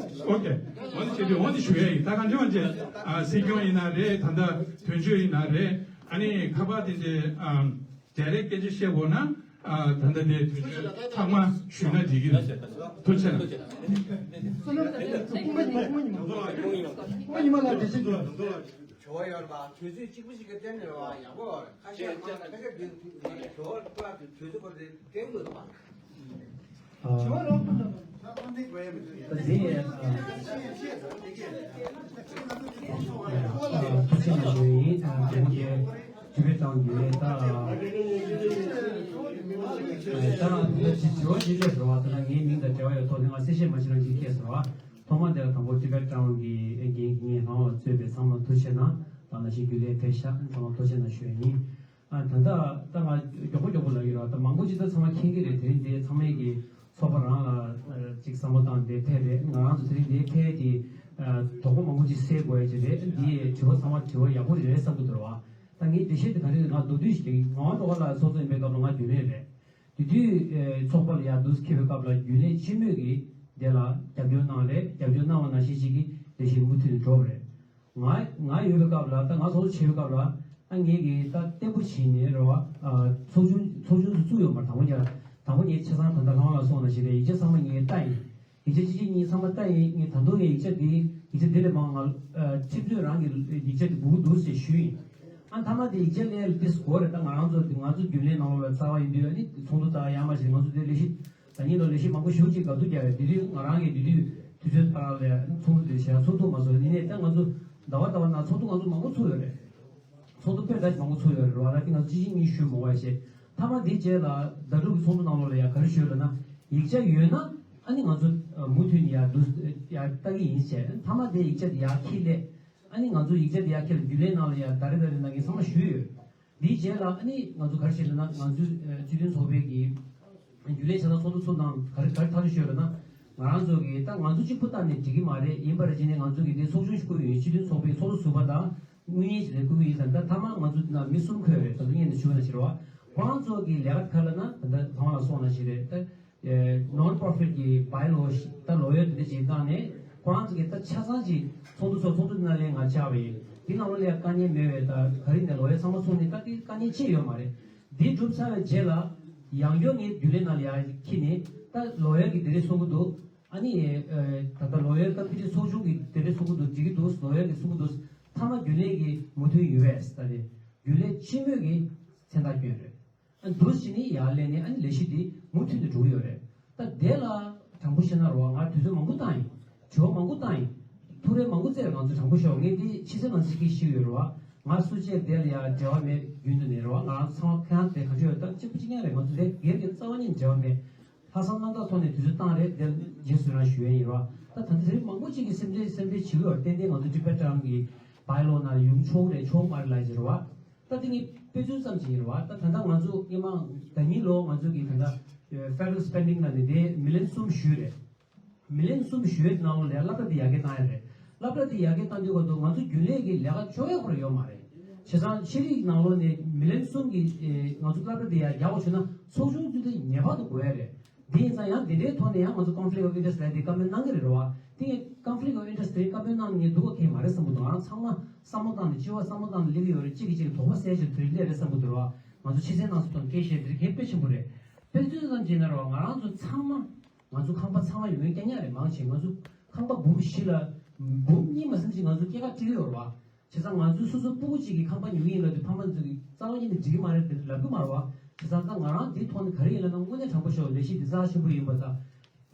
ཨོ་ཀེ། འོ་འདི་བྱེད་དུས་འོ་འདི་ཞུ་ཡ་ཡིན། ད་གང་བྱུང་བ་བྱས་ཨ་སྲིད་སྐྱོང་ཡིན་ན་རེད། ད་ལྟ་དོན་གཅོད་ཡིན་ན་རེད། ཨ་ནི་ཁ་པར་དེ་འདྲའི་ཨ། རྒྱ་རེ་སྐད་ཆ་བཤད་དགོས་ན། ཨ་ད་ལྟ་དེ་དུས་ཚོད་ཚང་མ་ཞུས་ན་འགྲིག་གི་རེད། ཐུགས་རྗེ་གནང་། བསོད་ནམས་ལགས་དེ་ཚོ་སྐུ་ངོ་ཉི་མ་སྐུ་ངོ་ཉི་མ་སྐུ་ངོ་ཉི་མ་ལགས་འགྲེལ་བཤད་ཅིག་ཞུ་བ་ཡོད་རེད་པ། དུས་ཚོད་གཅིག་པུ་ཞིག་གི་སྟེང་ནས་རེད་པ། ཡག་པོ་ཁ་ཤས་ཁ་ཤས་འདི་ཞོར་པ་དུས་ཚོད་པ་དེ་སྟེང་དུ་རེད་པ། ཨ། ད་འདི་ཨ། ཨ། ཐུགས་རྗེ་གནང་ཞུ་ཡིན། ཨ། དེ་རིང་གི་དུས་བེད་བཏང་རྒྱུ་ལས་ད། ད་ལྟ་དྲི་བ་ཞིག་སླེབས་འགྲོ་བ་དེ་ལ་ངའི་མིང་དང་འབྲེལ་བ་ཡོད་ཐོག་ནས་ང་གསལ་བཤད་མ་བྱེད་རང་བཞིན་སྐྱེས་སོང་བ། ཐོག་མ་དེ་ལ་དང་པོ་ཊི་བེཊ་ཊའོན་གྱི་འགན་འཁྱེར་མཁན་ལྷ་དབང་ལགས་གཙོས་པའི་ཚང་མ་ཐུགས་རྗེ་གནང་། ད་ནང་བཞིན་རྒྱུན་ལས་ཕེབས་ཤག་ཚང་མ་ཐུགས་རྗེ་གནང་ཞུ་ཡ་ཡིན། ཨ་ད་ལྟ་ད་ང་མགྱོགས་པོ་མགྱོགས་པོ་ལབ་ཀྱི་ཡོད། ད་མང་པོ་ཅིག་ད་ཚང་མ་མཁྱེན་གྱི་རེད། དེ་རིང་འདི་ཚང་མས་ཀྱི་ཚོགས་པ་རང་ལ་ཅིག་བསམ་བློ་བཏང་སྟེ་ཕེབས་རེད། ང་རང་ཚོ་དེ་རིང་འདི་ཕེབས་ཀྱི་དོགས་པ་མང་པོ་ཅིག་སེལ་དགོས་ཡ་ཅིག་རེད། འདི་དྲི་བ་ཚང་མ་དྲི་བ་ཡག་པོ་རེད་བསམ་གྱི་འདུག་རེད་བ། ད་ངས་འགྲེལ་བཤད་དེ་ག་རེ་རེད། ང་མདོར་བསྡུས་ཤིག་ང་རང་ལོགས་ལ་ཚོགས་གཙོ་ཡིན་པའི་སྐབས་ལ་ང་རྒྱུན་ལས་རེད། དེ་དུས་ཚོགས་པ་ལ་ཡར་འདུག་འཁེལ་བའི་སྐབས་ལ་རྒྱུན་ལས་སྤྱི་མོས་ཀྱིས་དེ་ལ་རྒྱབ་སྐྱོར་གནང་རེད། རྒྱབ་སྐྱོར་གནང་བ་ནང་བཞིན་ཞིག་གིས་ལས་གཞི་མུ་མཐུད་ནས་འགྲོ་བ་རེད། ང་ང་ཡོད་པའི་སྐབས་ལ་ད་ང་ཚོགས་གཙོ་བྱེད་པའི་སྐབས་ལ་ཨ་ངས་ཀྱིས་ད་བརྟན་པོ་བྱས་ནས་རེད་བ། ཚོགས་ཆུང་ཚོགས་ཆུང་དུ་བཙུགས་ཡོད་མ་རེད། དང་པོ་ཉིད་དང་པོ་ངས་ཆ་ཚང་ད་ལྟ་ལྷ་དབང་ལགས་གསུངས་ནང་བཞིན་རེད། ཡིག་ཆ་ཚང་མ་ངས་ལྟ་ཡིན། ཡིག་ཆ་གཅིག་གཅིག་གཉིས་ཚང་མ་ལྟ་ཡིན། ངས་ད་དུང་ངས་ཡིག་ཆ་འདི་ཡིག་ཆ་འདི་ལས་མང་ང་ཁྲིམས་རྩོད་རང་གི་ཡིག་ཆ་འདི་དགོས་ཀྱི་འདུག་ཟེར་ཞུས་ཡིན། ཨ་མཐའ་མ་དེ་ཡིག་ཆ་ལས་ཏིས་གོ་རེད། ད་ང་རང་ཚོ་ང་ཚོ་རྒྱུན་ལས་ནང་ལོགས་ལ་རྩ་བ་ཡིན་དུས་ཨ་ནི་ཚོགས་འདུ་ད་ཡར་མར་ཞིག་ང་ཚོ་དེ་ལས་གཞི་ད་ཉིན་ལོ་ལས་གཞི་མང་པོ་ཞེ་པོ་ཅིག་དགའ་སྡུག་རྒྱག་ཡོད། དེ་དུས་ང་རང་གིས་དེ་དུས་དུས་ཚོད་ཕར་ལ་ཚོགས་འདུ་དེ་ཞེ་དྲག་ཚོགས་ཐུབ་མ་སོང་། ཡིན་ནའི་ད་ང་ཚོ་ཟླ་བ་ཟླ་བ་ནང་ཚོགས་འདུ་ང་ཚོ་མང་པོ་ཚོགས་ཡོད་རེད། ཚོགས་འདུ་དཔེ་ད་ཅིག་མང་པོ་ཚོགས་ཡོད་རེད་བ། ད་དེ་ང་ཚོ་གཅིག་གཉིས་ཞུས་མ་དགོས་ཡ་བྱས། མཐའ་མ་དེའི་རྗེས་ལ་ཟླ་དྲུག་གི་ཚོགས་འདུ་ནང་ལོགས་ལ་ཡ་ག་རེ་ཞུས་ལབ་ན། ཡིག་ཆ་ཡོད་ན་ཨ་ནི་ང་ཚོ་མུ་མཐུད་ནས་ཡ་བསྡུ་ཡ་ལྟ་གི་ཡིན་བྱས། མཐའ་མ་དེ་ཡིག་ཆ་དེ་ཡར་འཁྱེར་སླེབས། ཨ་ནི་ང་ཚོ་ཡིག་ཆ་དེ་ཡར་འཁྱེར་རྒྱུན་ལས་ནང་ལ་ཡ་ཟླ་རེ་ཟླ་རེ་ནང་གི་ཚང་མ་ཞུས་ཡོད། དེའི་རྗེས་ལ་ཨ་ནི་ང་ཚོ་ག་རེ་བྱས་ལབ་ན། ང་ཚོའི་སྤྱི་མཐུན་ཚོགས་པའི་གི་རྒྱུན་ལས་བྱ་ལ་ཚོགས་འདུ་ཚོགས་དང་ག་རེ་ག་རེ་ཐག་གཅོད་ཞུས་ལབ་ན། ང་རང་ཚོ་གི་ད་ང་ཚོ་གཅིག་པུ་བཏང་ནས་འགྲིག་གི་མ་རེད། ཡིན་པ་རེད་བྱས་ནས་ང་ཚོ་གི་དེ་ཚོགས་ཆུང་ཞིག་བསྐོས་ཡོད། སྤྱི་མཐུན་ཚོགས་པའི་ཚོགས་གཙོ་ཟུར་པ་དང་དངུལ་གཉེར་ཞིག་ལ་བསྐོས་ཀྱི་ཡིན་ཟེར། ད་མཐའ་མ་ང་ཚོ་ན་མི་གསུམ་འཁོད་རེད། ད་ལྟ་སྔོན་ནས་ཞུ་བ་ན་ཞིག་རེད་བ། ཁོ་རང་ཚོ་གི་ལས་ཀ་ག་རེ་ལབ་ན། ད་ལྟ་ཚང་མ་ལ་སོང་ན་ཞིག་རེད། ད་ནོན་པོ་རོ་ཕི་ཊི་གི་བའི་ལོ་ད་ལོ་ཡར་དེ་འདྲ་ཅིག་བཏང་ནས་ཁོ་རང་ཚོ་གི་ད་ཆ་ཚང་ཅིག་ཚོགས་འདུ་ཚོགས། ཚོགས་འདུ་ནང་ལ་ང་བཅར་བ་ཡིན། དེ་ནང་ལོགས་ལ་ཡ་དཀའ་ངལ་མེད་པའི་ད་ག་རེ་ནས་ལོ་ཡར་ཚང་མ་ཚུགས་ནས་ད་དེ་དཀའ་ངལ་ཅི་ཡོད་མ་རེད། འདི་གྲུབ་ཚར་བའི་རྗེས་ལ་ཡང་བསྐྱར་ངས་རྒྱུན་ལས་ནང་ལ་ཡར་འཁྱེར་ནས། ད་ལོ་ཡར་གི་དེ་རེ་གསུང་གི་འདུག་ཨ་ནི་ད་ལྟ་ལོ་ཡར་ད་ཕི་ཊི་ཚོགས་ཆུང་གི་དེ་རེ་གསུང་གི་འདུག་འགྲིག་གི་འདུག་ལོ་ཡར་གི་གསུང་གི་འདུག་མཐའ་མ་རྒྱུན་ལས་ཀྱི་མུ་མཐུད་ཡོད་པས། ད་དེ་རྒྱུན་ལས་སྤྱི་མོས་ཀྱི་མཚན་རྟགས་བསྐྱོན་རེད། ཨ་འདུག་སེ་ནི་ཡར་སླེབས་ནས་ཨ་ནི་ལས་གཞི་འདི་མུ་མཐུད་དུ་འགྲོ་གི་ཡོད་རེད། ད་དེ་ལ་དྲང་པོ་བཤད་ན་རེད་བ། ང་དུས་ཚོད་མང་པོ་བཏང་ཡིན། དྲི་བ་མང་པོ་བཏང་ཡིན། ཐུགས་རེ་མང་པོ་བསྩལ། ང་ཚོ་དྲང་པོ་ཤོག་ངས་འདི་ཕྱི་གསལ་ནང་གསལ་སྐད་ཆ་ཞིག་ཡོད་རེད་བ། ང་སུ་གཅིག་དེ་ལ་ཡ་འབྲེལ་བ་མེད། རྒྱུན་དུ་ནས་རེད་བ། ང་རང་ཚང་མ་ཁ་ཡང་དེ་ག་ཚོད་ཡོད། ད་གཅིག་པུ་གཅིག་རྐྱང་རེད། ང་ཚོ་དེ་སྒེར་གྱི་རྩ་བ་ཉིད་འབྲེལ་བ་མེད། ལྷག་བསམ་རྣམ་དག་ཐོག་ནས་དུས་ཚོད་བཏང་རེད། དེ་རྗེས་སུ་རང་ཞུ་ཡ་ཡིན་རེད་བ། ད་ད་ལྟ་དེ་རིང་མང་པོ་གཅིག་གིས་སེམས་ཁྲལ་སེམས་ཁྲལ་བྱེད་ཀྱི་ཡོད་རེད། ཏན་ཏན་ང་ཚོ་ཊི་བེ་ཊན་གྱི་བའི་ལོ་ནང་ཡོང་ཆོག་རེད་ཆོག་མ་རེད་ལབ་ཀྱི་རེད་བ། ད་དེ་ངས་དཔེ་མཚོན་ཙམ་ཞིག་ཡིན་རེད་བ། ད་ད་ལྟ་ང་ཚོ་སྔོན་མ་ཟླ་ཉིན་ལོ་ང་ཚོ་གི་ད་ལྟ་ཕེ་ཌེ་རལ་སི་པེན་ཌིང་ལབ་ནས་དེ་མི་ལི་ཡན་གསུམ་ཞུས་རེད། མི་ལི་ཡན་གསུམ་ཞུས་ནང་ལོགས་ལ་སློབ་གྲྭ་དེ་ཡར་རྒྱས་བཏང་ཡ་རེད། སློབ་གྲྭ་དེ་ཡར་རྒྱས་བཏང་དུས་སྐབས་དུ་ང་ཚོ་རྒྱུན་ལས་ཀྱི་ལས་ཀ་ཅོག་ཡག་པོ་ཡོད་མ་རེད། བྱས་ཙང་ཤེས་རིག་ནང་ལོགས་ནས་མི་ལི་ཡན་གསུམ་གྱི་ཨེ་ང་ཚོ་སློབ་གྲྭ་དེ་ཡར་རྒྱག་པ་བྱུང་ན་ཚོགས་ཆུང་ཚོ་དེ་ངེས་པར་དུ་དགོས་ཡ་རེད། དེ་ཡིན་ཙང་ཡང་དེ་འདྲའི་ཐོག་ནས་ཡང་ང་ཚོ་ཀོན་ཕི་ལིག་ཨོཕ་ཨིན་ཊི་རེ་སི་ཊི་ལབ་དེ་བཀའ་མོལ་གནང་གི་རེད་བ། དེ་ཀོན་ཕི་ལིག་ཨོཕ་ཨིན་ཊི་རེ་སི་ཊི་དེ་བཀའ་མོལ་གནང་ནས་སྡུག་པ་གང་ཡང་མ་རེད་བསམ་གྱི་འདུག་ང་རང་ཚང་མ་བསམ་བློ་བཏང་ནས་སྤྱི་བ་བསམ་བློ་བཏང་ནས་སླེབས་ཀྱི་ཡོད་རེད། གཅིག་གིས་གཅིག་དོགས་པ་སེལ་བྱས་དེ་རིང་སླེབས་རེད་བསམ་གྱི་འདུག་ར་བ། ང་ཚོ་ཕྱི་གསལ་ནང་གསལ་ཐོག་ནས་སྐད་བཤད་དེ་རིང་གལ་དཔེ་ཆེན་པོ་རེད། དཔེ་མཚོན་ཙམ་བྱས་ན་ར་བ། ང་རང་ཚོ་ཚང་མ་ང་ཚོ་ཁང་པ་ཚང་མ་ཡོད་མཁན་རྐྱང་རྐྱང་རེད། མང་ཆེ་ང་ཚོ་ཁང་པ་འབུམ་བཞི་ལ་འབུམ་གཉིས་མ་ཟིན་ཅིག་ང་ཚོ་སྐྱེད་ཀ་སྤྲད་ཀྱི་ཡོད་རེད་བ། བྱས་ཙང་ང་ཚོའི་སོ་སོ་སྤུ་གུ་གཅིག་གིས་ཁང་པ་ཉོ་གི་ཡིན་ལབ་དུས་ཕ་མ་ཚོ་གིས་རྩ་བ་ཉིད་ནས་འགྲིག་གི་མ་རེད་དེ་ལབ་ཀྱི་མ་རེད་བ། བྱས་ཙང་ད་ང་རང་འདིའི་ཐོག་ནས་ག་རེ་ཡིན་ལབ་ན། དངོས་གནས་དྲང་པོ་ཤོད། ལས་གཞི་འདི་རྩ་ཆེན་པོ་ཡིན་པ་དང་།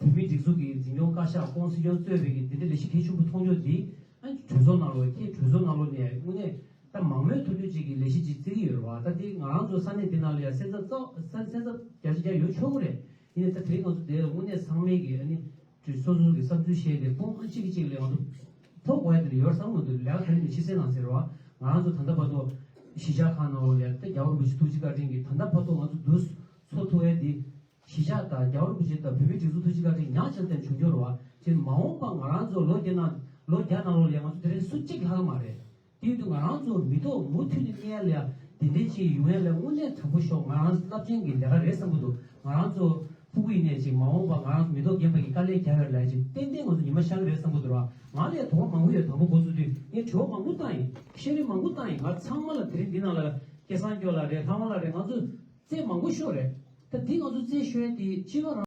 བོད་མིའི་སྒྲིག་འཛུགས་ཀྱི་འཛིན་སྐྱོང་བཀའ་ཤག་ཀོང་སི་ཡོང་གཙོས་པའི་གི་འདི་འདྲའི་ལས་གཞི་གལ་ཆེན་པོ་མཐོང་ཆོག་འདི། ཨ་གྲོས་ཚོགས་ནང་ལོགས་ཁྱེད་གྲོས་ཚོགས་ནང་ལོགས་ནས་དངོས་གནས་ད་མང་མོས་ཐུབ་རྒྱུ་ཅིག་གི་ལས་གཞི་ཅིག་བརྩི་གི་ཡོད་རེད་བ། ད་འདི་ང་རང་ཚོ་ས་གནས་འདི་ནང་ལ་ཡང་སེམས་འཚབ་རྩ་སེམས་འཚབ་བརྒྱ་ཆ་བརྒྱ་ཡོད་ཆོག་གི་རེད། ཡིན་ནའི་ད་དེ་རིང་ང་ཚོ་འདིར་དངོས་གནས་ཚང་མས་གི་ཨ་ནི་གྲོས་སོ་སོ་གི་བསམ་ཚུལ་བཤད་དེ་དཔུང་ཨ་གཅིག་གིས་གཅིག་ལ་ང་ཚོ་ཐོབ་དགོས་ཡ་དེ་འདྲ་ཡོད་བསམ་གི་འདུག་ལས་ཀ་ད་རིང་ནས་ཕྱི་གསལ་ནང་གསལ་རེད་བ། ང་རང་ཚོ་ད་ལྟ་བར་དུ་གཞིས་ཆགས་ཁག་ནང་ལོགས་ལ་ཡ་ད་རྒྱལ་བ་རིན་པོ་ཆེ་ཐུགས་རྗེ་བཀའ་དྲིན་གྱིས་ད་ལྟ་བར་དུ་ང་ཚོ་འདུ་འཚོ་ཐུབ་ཡ་དེ། གཞིས་ཆགས་དང་རྒྱལ་བ་རིན་པོ་ཆེ་དང་བོད་མིའི་སྒྲིག་འཛུགས་ཐུགས་རྗེ་བཀའ་དྲིན་ཉག་ཅིག་ལ་བྱུང་རྒྱུ་རེད་བ། དེ་མ་འོངས་པ་ང་རང་ཚོ་ལོ་བརྒྱ་ནང་ལོ་བརྒྱ་ནང་ལོགས་ལ་ཡ་ང་ཚོ་དེ་རིང་སུ་གཅིག་ལྷག་གི་མ་རེད། དེ་ཡིན་དུས་ང་རང་ཚོ་མི་ཐོག་མུ་མཐུད་ནས་གནས་ཡ་ལ་ཡ་དེ་འདྲའི་ཅིག་ཡོང་ཡ་ལ་དངོས་གནས་དྲང་པོ་ཤོག་ང་རང་ཚོ་རླབས་ཆེན་གྱི་ལས་ཀ་རེད་བསམ་གྱི་འདུག་ང་རང་ཚོ་ཕྲུ་གུ་ཡིན་ནའི་ཅིག་མ་འོངས་པ་ང་རང་ཚོ་མི་ཐོག་རྒན་པ་གི་དཀའ་ལས་རྒྱག་ཡ་ལ་ཅིག་ཏན་ཏན་ང་ཚོ་ཉི་མ་ཤར་གི་རེད་བསམ་གྱི་འདུག་ར། ང་ལ་ཡ་དོགས་པ་མང་པོ་ཡོད། དང་པོ་འགོ་ཚུགས་དུས་ངས་དྲི་བ་མང་པོ་བཏང་ཡིན། བཤད་རིམ་མང་པོ་བཏང་ཡིན། ང་ཚང་མ་ལ་དེ་རིང་འདི་ནང་ལ་སྐལ་བཟང་སྐྱོ་ལགས་རེད། ལྷ་དབང་ལགས་རེད། ང་ཚོ་རྩེད་མང་པོ་ཤོར་རེད། ད་འདི་ང་ཚོ་རྩེད་ཤོར་ཡ་དེ་སྤྱི་པ་རང་